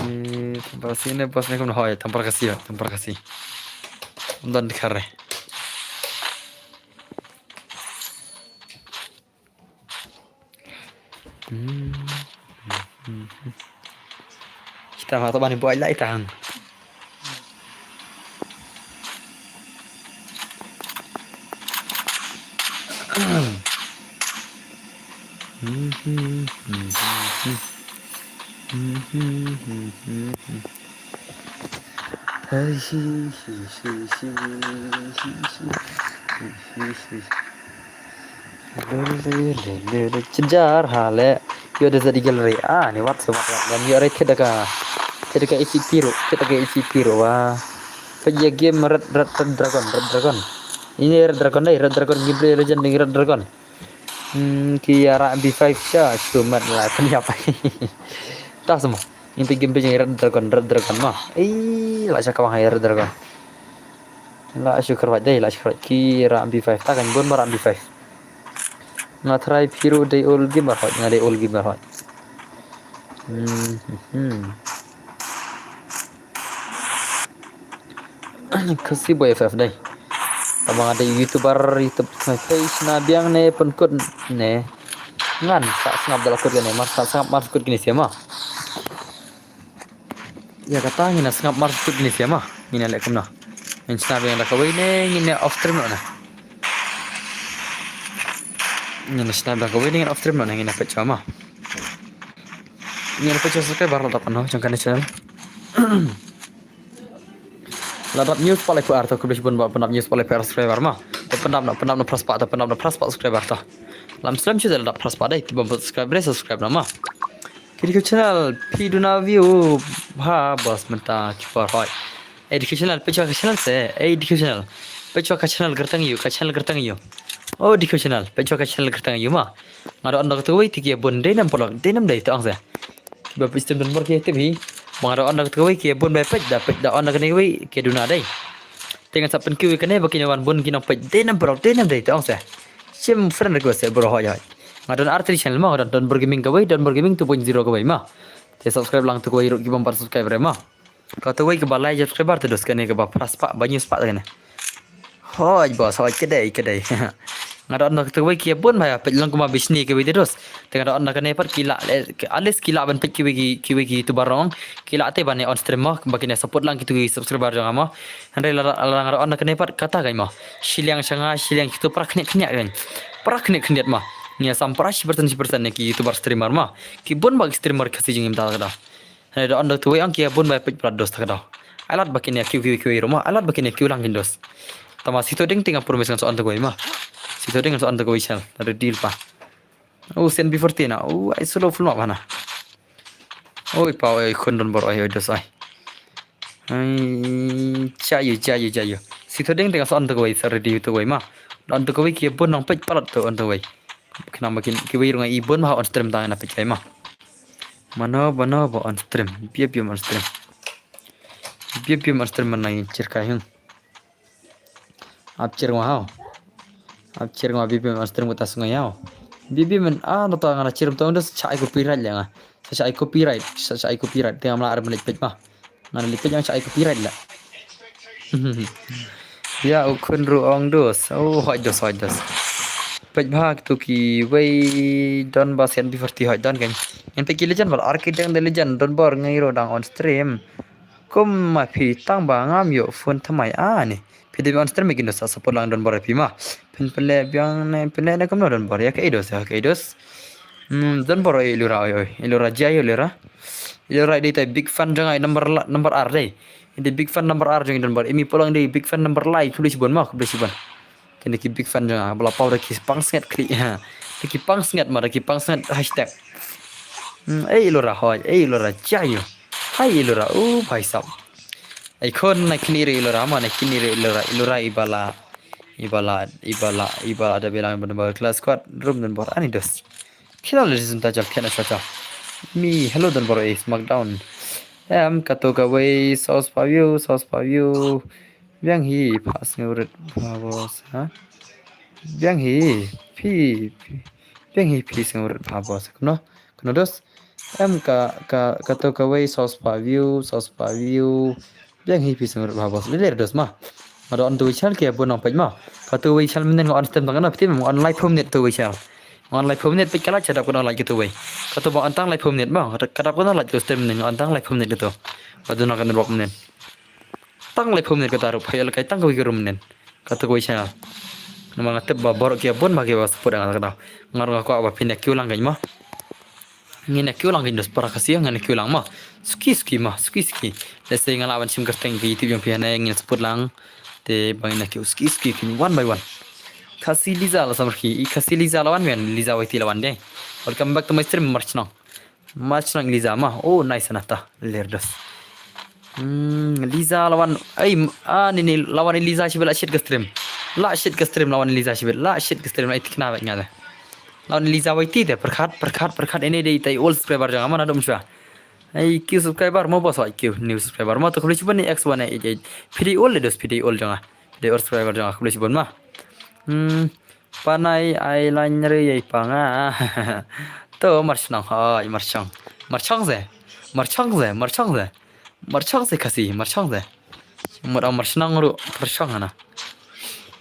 Eh, tampar kasi ne bos ne kum hoi, tampar kasi ya, tampar kasi. Ym don khare. Hmm. Kita ma to bani boy lai tang. Chinjar ha le. Yo da zat igel re. Ah, ni wat se wat wat. Ngam yo re kit da ka. Kit da ka H P ro. Kit da ka H P ro wa. Peit ïa game Red, Red, Red Dragon, Red Dragon. Ini Red Dragon dei, Red Dragon gameplay legend dei Red Dragon. Hmm, ki ïa rah M P five sha, shu mat la pynïap. Ta semua. Ini peit gameplay jong Red Dragon, Red Dragon ma. Ei, la sha kawang hai Red Dragon. La shu kyrwat dei, la shu kyrwat ki rah M P five. Ta kan bun ba rah M P five. Nga try phi ruh dei old gamer hoi, nga dei old gamer hoi. Hmm, hmm. Khasi boy F F dei. Tama nga dei YouTuber, YouTube page na biang ne pynkut ne. Ngan sa sngap da la kut kane, mar sa sngap mar kut kine sia ma. Ïa kata ngin ïa sngap mar kut kine sia ma. Ngin ïa leh kumno. Ngin sngap biang da kawei ne ngin ïa off stream noh na. Ngin ïa sngap da kawei ne ngin off stream noh na ngin ïa peit sha ma. Ngin ïa peit sha subscriber la dap noh jong kane channel. La dap news pale pu ar to khublei shibun ba pyndap news pale pu ar subscriber ma. To pyndap na, pyndap na phra spah, to pyndap na phra spah subscriber to. Lam slem shu la dap phra spah dei, ki bym subscribe dei subscribe na ma. Ki dei ki channel phi duna view ha bos mynta ki por hoi. Ei dei ki channel peit sha ka channel se, ei dei ki channel. Peit sha ka channel kyrteng ïa u, ka channel kyrteng ïa u. Oh dei ki channel, peit sha ka channel kyrteng ïa u ma. Nga da on da kawei te ki bun dei nam pulak, dei nam dei to ang se. Kiba peit stem don bor ki te bi. Ba nga da on da kawei ki bun ba peit da peit da on da kane wei ki duna dei. Te ngan sa pynkiew kane ba kine wan bun ki nang peit dei nam pulak, dei nam dei to ang se. Shim friend request se bro hoi hoi. Nga don ar three channel ma, nga don Don Bor Gaming kawei, Don Bor Gaming two point zero kawei ma. Te subscribe lang to kawei ruh ki bym pat subscribe re ma. Kato wei kaba lai subscriber te dos kane kaba phra spah ba hynñiew spah te kane. Hoi bos, hoi kedei kedei. Nga da on da kato wei ki bun ba ïa peit lang kumba bishni kawei te dos. Te nga da on da kane pat ki lah, eh, at least ki lah ban peit kiwei ki, kiwei ki YouTuber rong. Ki lah te ban ïa on stream mo ba kin ïa support lang kito ki subscriber jong nga mo. Hynrei la, la nga da on da kane pat kata kein mo. Shiliang sha nga, shiliang kito phra khyndiat khyndiat kein. Phra khyndiat khyndiat mo. Ngi ïa sam phra shi percent shi percent ne ki YouTuber streamer mo. Ki bun ba ki streamer Khasi jingim ta ka da. Hynrei da on da kawei ong ki ïa bun ba ïa peit palat dos ta ka daw. Ai lad ba kin ïa kiew kiew kiew ruh ma, ai lad ba kin ïa kiew lang kin dos. Tama sito ding te nga promise ngan sa on ta kawei ma. Sito ding ngan sa on ta kawei channel. Lada deal pa. Oh, Sen B fourteen na. Oh, ai slow full map hana. Oi pa oi khun don bor oi oi dos oi. Ai cha yu cha yu cha yu. Sito ding te nga sa on ta kawei sa ready ta kawei ma. Da on ta kawei ki ïa bun nang peit palat to on ta kawei. Khnang ba kin kiwei ruh nga i bun ma ha on stream ta nga na peit kai ma. Mano mano ba on stream. Biap biap on stream. Biap biap on stream mana in chirkai hung. Ap chir ngwa hao. Ap chir ngwa biap biap on stream kata sungai hao. Biap biap man ah nota ngana chirum tong dos chai copyright le nga. Sa chai copyright, sa chai copyright. Te ngamla ar menit peit ma. Ngan lipit yang chai copyright la. Ya u khun ruh ong dos. Oh hoi dos hoi dos. Peit bha tu kiwei don ba Sen B fourteen hoi don kan. Ngan peit ki legend bal ar ki dang da legend don bor ngai ruh dang on stream. Kum ma phi tang ba ngam ïoh phone thymmai ani. Phi dei on stream kin dos sa support lang don bor phi ma. Phin pynleh biang ne pynleh ne kumno don bor ïa ka eidos ïa ka eidos. Hmm, don bor oi lura oi oi. Lura jia oi lura. Lura dei tai big fan jong ai number la, number ar dei. Dei big fan number ar jong don bor. Imi polong dei big fan number lai khublei shibun ma khublei shibun. Kine ki big fan jong ai bala pau da ki pang snget kli ha. Da ki pang snget ma da ki pang snget hashtag. Hmm, ei lura hoi ei lura jia oi. Hai lura u bhai sab. Ai khon na kini re lura ma na kini re lura lura ibala. Ibala, ibala, ibala da bilang ban ba class squad room dan bor ani dos. Kila le rizun ta jal kena cha cha. Mi hello dan bor is markdown. Em kato kawei sauce pa view, sauce pa view. Biang hi pas ngeurit pa bos ha. Biang hi pi pi. Biang hi pi ngeurit pa bos. Kuno, kuno dos. Em ka, ka, kato kawei sauce pa view, sauce pa view. Biang hi pi sngewrit bha bos. Lele dos ma. Nga da on tu wei channel ki bun nang peit ma. Kato wei channel mynnin nga on stem tang na peit ma on live home net tu wei channel. Nga on live home net peit kala chadap kano like tu wei. Kato ba on tang live home net ma. Kadap kano like tu stem mynnin nga on tang live home net tu. Ba duna kan rock mynnin. Tang live home net kata ruh phayal kai tang kawei ki room mynnin. Kato kawei channel. Namar nga tip ba baroh ki bun ba ki ba support ïa nga kata. Nga ruh nga kwah ba phin ïa kiew lang kein mo. Ngin ïa kiew lang kein dos para Khasi, ngin ïa kiew lang mo. Suki suki mo, suki suki. Let's say nga lah ban shim kyrteng ka YouTube jong phi hangne, ngin ïa support lang. Te ba ngin ïa kiew suki suki kein one by one. Khasi Liza la samar ki, i Khasi Liza la wan men, Liza Y T la wan dei. Welcome back to my stream, March Nong. March Nong Liza mo. Oh, nice nata. Lerdos. Hmm, Liza la wan. Ai, ah, ni ni la wan Liza shi bel la shit ka stream. La shit ka stream la wan Liza shi bel. La shit ka stream la itikna ba nga. La wan Liza Y T te, perkat, perkat, perkat, ini dei tai old subscriber jong nga mo, nadum shwa. Ai, kiew subscriber mo boss, ai, kiew new subscriber mo, to khublei shibun ni X one eight eight. Phi dei old dos, phi dei old jong nga. Phi dei old subscriber jong nga, khublei shibun mo. Hmm, panai ai lain re yai panga. To, March Nong, ai, March Nong. March Nong ze. March Nong ze, March Nong ze. March Nong ze Khasi, March Nong ze. Mut ong March Nong ruh, March Nong hana.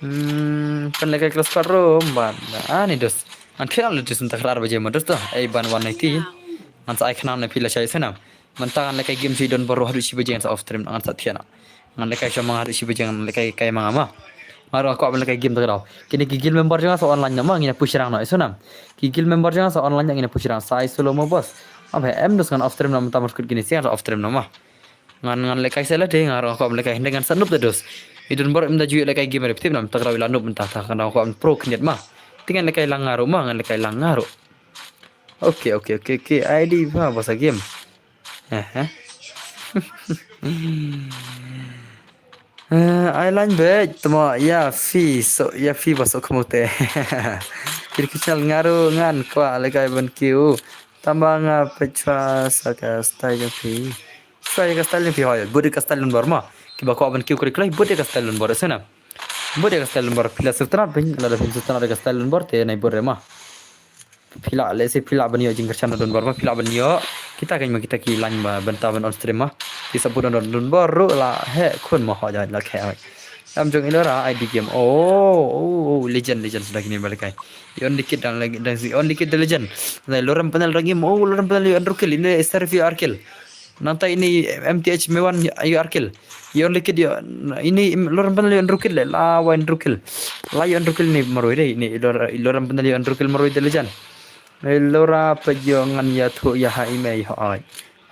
Hmm, pynlehkai class squad room ban. Ah, ni dos. Ngan phial dos mynta khatar baje mo dos to. Ai ban wan naiti. Ngan sa ai khnang na phi lashai snam. Mynta ngan lehkai game shu don bor haduh shi baje ngan sa off stream ngan sa thiana. Ngan lehkai sha manga haduh shi baje ngan lehkai kai manga mo. Nga ruh nga kwah ban lehkai game ta ka daw. Kine ki guild member jong nga sa online noh mo ngin ïa push rang noh, snam. Ki guild member jong nga sa online noh ngin ïa push rang. Sa ai solo mo boss. Am he em dos ngan off stream noh mynta mar kut kine siang sa off stream noh mo. Ngan, ngan lehkai sa la dei, nga ruh nga kwah ban lehkai, hynrei ngan sa noob da dos. I don bor im da ju lehkai game re, phi tip nam, ta ka daw i la noob mynta, ta ka daw kwah ban pro khyndiat mo. Te ngan lehkai lang nga ruh mo, ngan lehkai lang nga ruh. Okay, okay, okay, okay. I D pha ba sa game. Eh, eh. Eh, ai lain beit, tama ïa phi, so, ïa phi ba so khmute. Kir ki channel nga ruh ngan kwah lehkai ban kiew. Tama nga peit chwa sa ka style jong phi. Sa ïa ka style jong phi hoi, bud ïa ka style don bor mo. Kiba kwah ban kiew kri kloi, bud ïa ka style don bor, snam. Bud ïa ka style don bor, phi la sngewtynnat phi, lada phim sngewtynnat ïa ka style don bor, te nai bud re mo. Phi lah, let's say, phi lah ban ïoh jingkyrshan don bor mo, phi lah ban ïoh. Kita kein mo, kita ki lain ba bynta ban on stream mo. Ki sa bud don, don bor ruh la heh khun mo, hoi, la heh hoi. Em jong Ilora I D game. Oh, oh, oh, legend, legend suda kine ba lehkai. I Only Kid dang lagi, dang si Only Kid the legend. Nai Loram Panel dang game. Oh, Loram Panel ïoh Andrew Kill. Ini Star ïoh Arkil. Nangta ini M T H Mewan ïoh Arkil. Ïoh Likit ïoh. Ini Loram Panel ïoh Andrew Kill le. La wa Andrew Kill. La ïoh Andrew Kill ni marwei dei. Ini Loram Panel ïoh Andrew Kill marwei dei le jan. Ilora peit ïoh ngan ïathuh ïa ha i mei hoi.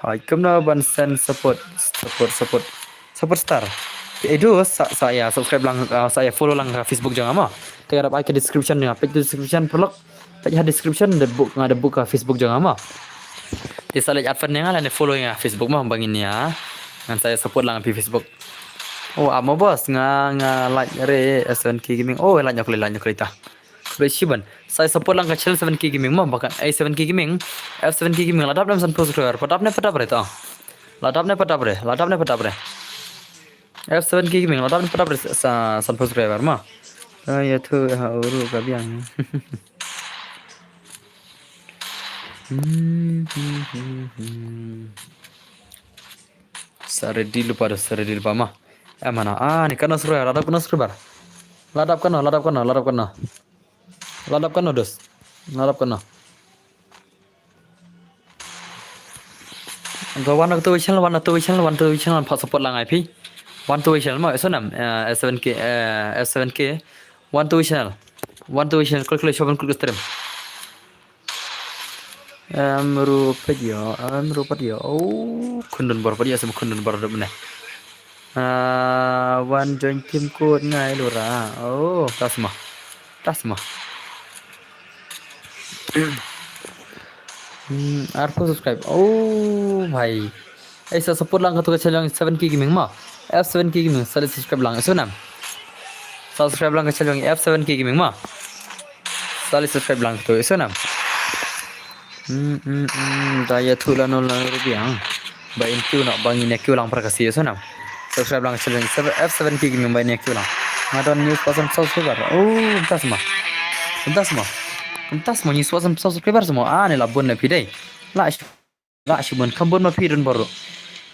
Hoi kumno ban send support, support, support, support star. Te edu sa, sa ïa subscribe lang, ah, sa ïa follow lang ka Facebook jong nga mo. Te ka dap ai ka description jong nga, peit description paralok. Peit ha description da buk nga da buk ka Facebook jong nga mo. Te sa leit add friend ïa nga lane follow ïa nga Facebook mo ba ngin ïa. Ngan sa ïa support lang phi Facebook. Oh, amo boss nga, nga like re S seven K Gaming. Oh, like nyok le, like nyok le ta. Khublei shibun. Sa support lang ka channel seven K Gaming mo, ba kan, eh, seven K Gaming. F seven K Gaming, la dap ne san phew subscriber, pat dap ne pat dap re ta. La dap ne pat dap re, la dap ne pat dap re. F seven K Gaming, la dap ne pat dap re sa, san phew subscriber mo. Ah, ïathuh ha u ruh ka biang. Sa ready lypa, sa ready lypa mo. Eh, mana? Ah, ni katno subscriber, la dap katno subscriber. La dap katno, la dap katno, la dap katno. La dap katno dos. La dap katno. Wan to channel, wan to channel, wan to channel, pat support lang ai phi. Wan to channel mo, S O nam, eh, S seven K, eh, S seven K. Wan to channel. Wan to channel, klik klik shop klik stream. Em ru pat ïoh, em ru pat ïoh. Oh, khun don bor pat ïoh, sa khun don bor dum ne. Ah, wan join team kut ngai Lora. Oh, tasma. Tasma. Hmm, arphew subscribe. Oh, bhai. Eh, sa support lang ka tu ka channel jong seven K Gaming mo. F seven K Gaming, sa leit subscribe lang. Isu nam. Subscribe lang ka channel jong F seven K Gaming mo. Sa leit subscribe lang ka tu. Isu nam. Hmm, hmm, hmm. Da ïathuh lano lano ruh biang. Ba in kiew noh, ba ngin ïa kiew lang para Khasi, isu nam. Subscribe lang ka channel F seven K Gaming ba ngin ïa kiew lang. Nga don news percent subscriber. Oh, mynta sma. Mynta sma. Mynta sma news percent subscriber sma. Ah, ni la bun na phi dei. La, la shu bun. Kham bun ma phi don bor.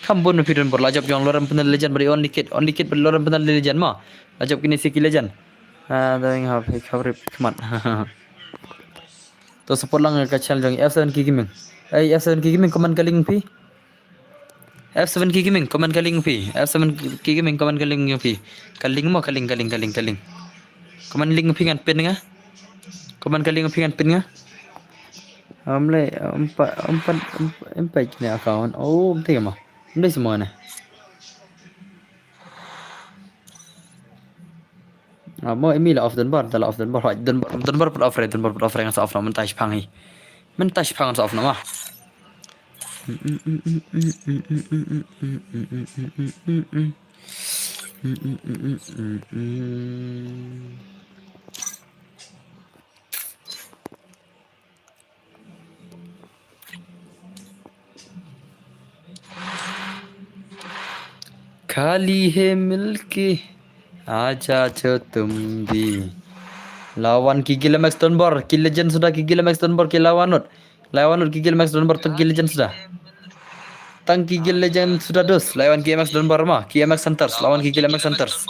Kham bun ma phi don bor. La jop jong Loram Panel legend bad Only Kid. Only Kid bad Loram Panel legend ma. La jop kine si ki legend. Ah, da nga phi khabrip khmat. To support lang ka channel jong F seven K Gaming. Ei, F seven K Gaming, comment ka link phi. F seven K Gaming, comment ka link phi. F seven K Gaming, comment ka link phi. Ka link mo, ka link, ka link, ka link, ka link. Comment link phi ngan pin nga. Comment ka link phi ngan pin nga. Am le, am pa, am pa, am pa, am pa ne account. Oh, am te ma. Am dei semua ne. Ah, mo imi la off Dunbar, ta la off Dunbar, hoi, Dunbar, Dunbar put off re, Dunbar put off re, ngan sa off na, mynta shipang hi. Mynta shipang ngan sa off na ma. खाली है मिलके, आजा जो तुम भी। La wan ki Gila Max Dunbar, ki legend suda ki Gila Max Dunbar, ki la wan lut. La wan lut ki Gila Max Dunbar, tang ki legend suda. Tang ki Gila legend suda dus, la wan ki M X Dunbar ma, ki M X Hunters, la wan ki Gila Max Hunters.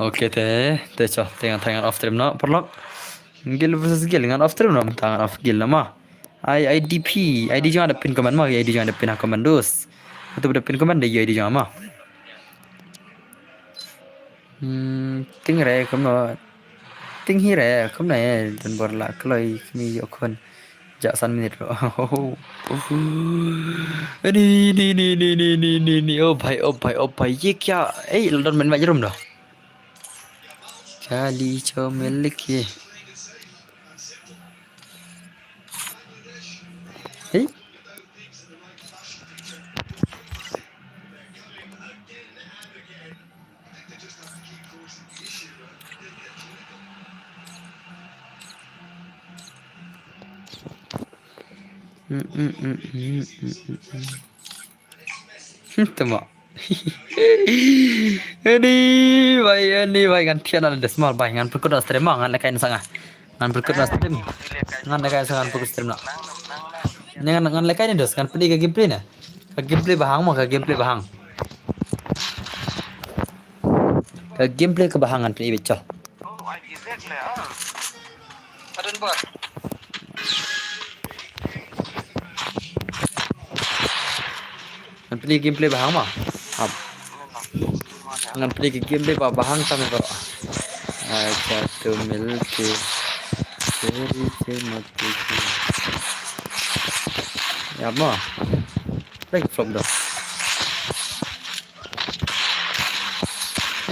Okay, te, te cho, te ngan, te ngan off stream noh, paralok. Gil versus Gil, ngan off stream noh, te ngan off Gil noh ma. Ai, I D P, I D jong nga da pin comment ma, I D jong nga da pin ha comment dus. Atu da pin comment da ïoh I D jong nga ma. Hmm, ting re kumno. Ting hi re kumno, eh, Dunbar la kloi kmie ïoh khun. Jah san minit ro. Ni, ni, ni. Oh bhai, oh bhai, oh bhai. Ye kya? Eh, la don main match room doh. Kali chomel ke. Eh? Hmm, hmm, hmm, hmm, hmm, hmm, hmm. Hmm, tama. Ani, bhai, ani, bhai, ngan thiah na des mal, bhai, ngan pyrkhat na stream, ngan lehkai na sanga. Ngan pyrkhat na stream. Ngan lehkai na sanga, ngan pyrkhat stream na. Ngan, ngan lehkai na des, ngan pynlong ka gameplay na. Ka gameplay bahang mo, ka gameplay bahang. Ka gameplay ka bahang ngan pynlong beit cho. Ngan pynlong gameplay bahang ma. Hap. Ngan pynlong gameplay ba bahang tam ko. Acha tu milke. Teri se mati ki. Ya ma. Play flop doh.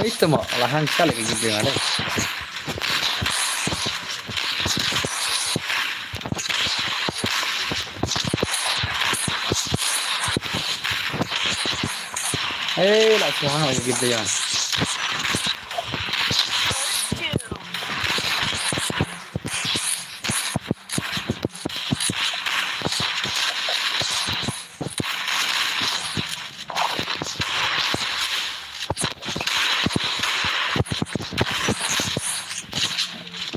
Ei, to mo, la hang ka le ka gameplay ma le. Ei, la shu hang la ka gameplay ma.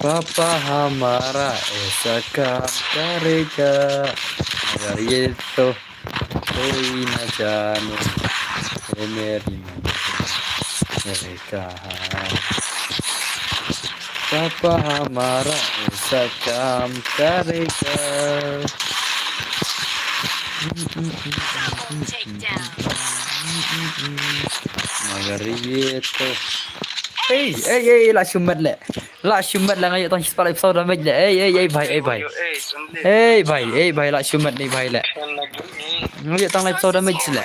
पापा हमारा ऐसा काम करेगा, मगर ये तो कोई ना जाने, हे मेरी माँ, ये कहा पापा हमारा ऐसा काम करेगा। Motherfucker. Ei, ei, ei, la shu met le. La shu met le, nga ïoh tang shispah laiphew saw damage le. Ei, ei, ei, bhai, ei, bhai. Ei, bhai, ei, bhai, la shu met ne, bhai le. Nga ïoh tang laiphew saw damage le.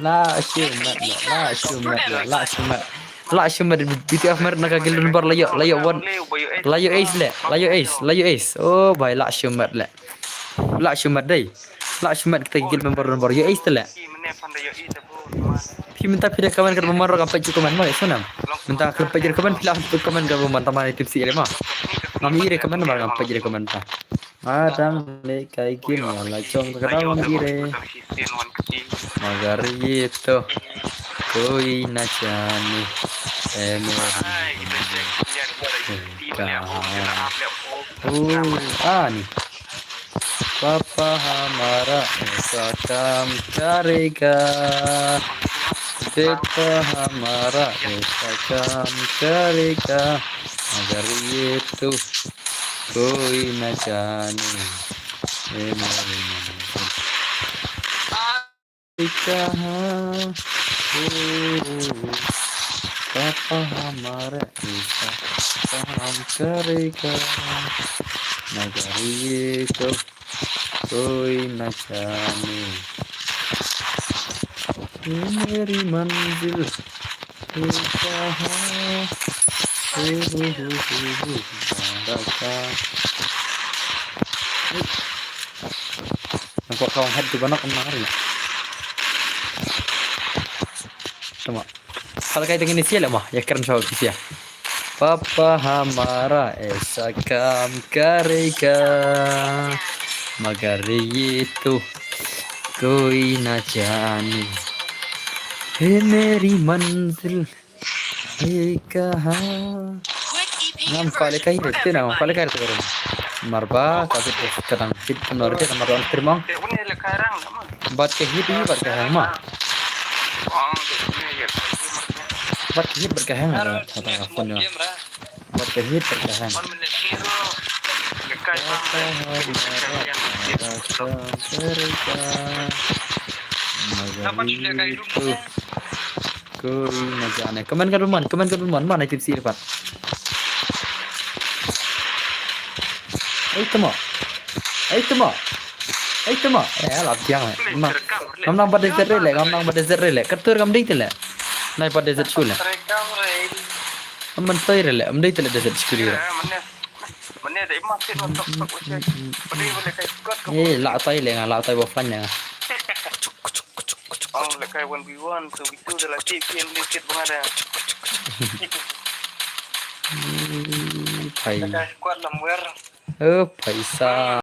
La shu met le, la shu met le, la shu met. La shu met, B T F mer na ka guild number la ïoh, la ïoh one. La ïoh ace le, la ïoh ace, la ïoh ace. Oh, bhai, la shu met le. La shu met dei. La shu met kita guild member number ïoh ace te le. Phi mynta phi da comment ka bymman ruh ngam peit comment mo, ïa sngewbha. Mynta ka peit comment, phi la peit comment ka bymman, tang ma ne team C L ma. Ngam ïohi re comment, namar ngam peit re comment ta. Nga dang lehkai game ïa la jong ka dang wan ïohi re. Magar ïa to. Koi na jane. Eh, meri. Ka. Oh, ani. पापा हमारा ऐसा काम करेगा, बेटा हमारा ऐसा काम करेगा। मगर ये तो कोई न जाने, ये मेरी मंजिल कहाँ है। पापा हमारा ऐसा काम करेगा, मगर ये तो कोई न जाने, ये मेरी मंजिल ये कहाँ है। Nampak kau head tu banyak kena hari. Tama. Kalau kau tengok ni siapa mah? Ya keren soal kisia. पापा हमारा ऐसा काम करेगा, मगर ये तो कोई ना जाने, ये मेरी मंजिल ये कहाँ. Ngam kwale kai re, tina ngam kwale kai re. Marba, kasi kadang fit, nor te namar on termang. Bat ke hit ni, bat ke hang ma. Bat ke hit, bat ke hang, ada, ada phone ya. Bat ke hit, bat ke hang. Koi na jane. Comment ka dum man, comment ka dum man, man ai tip si pat. Ai tama. Ai tama. Ai tama. Eh, lap jang. Ngam nang ba desert re le, ngam nang ba desert re le. Katur ngam dei te le. Nai ba desert skul le. Ngam man toi re le, ngam dei te le desert skul le. Eh, la tai le nga, la tai ba fan le nga. Ong le kai one v one, so we do the la tip game ni kit banga da. Pai. Kai squad lam wer. Oh, paisa.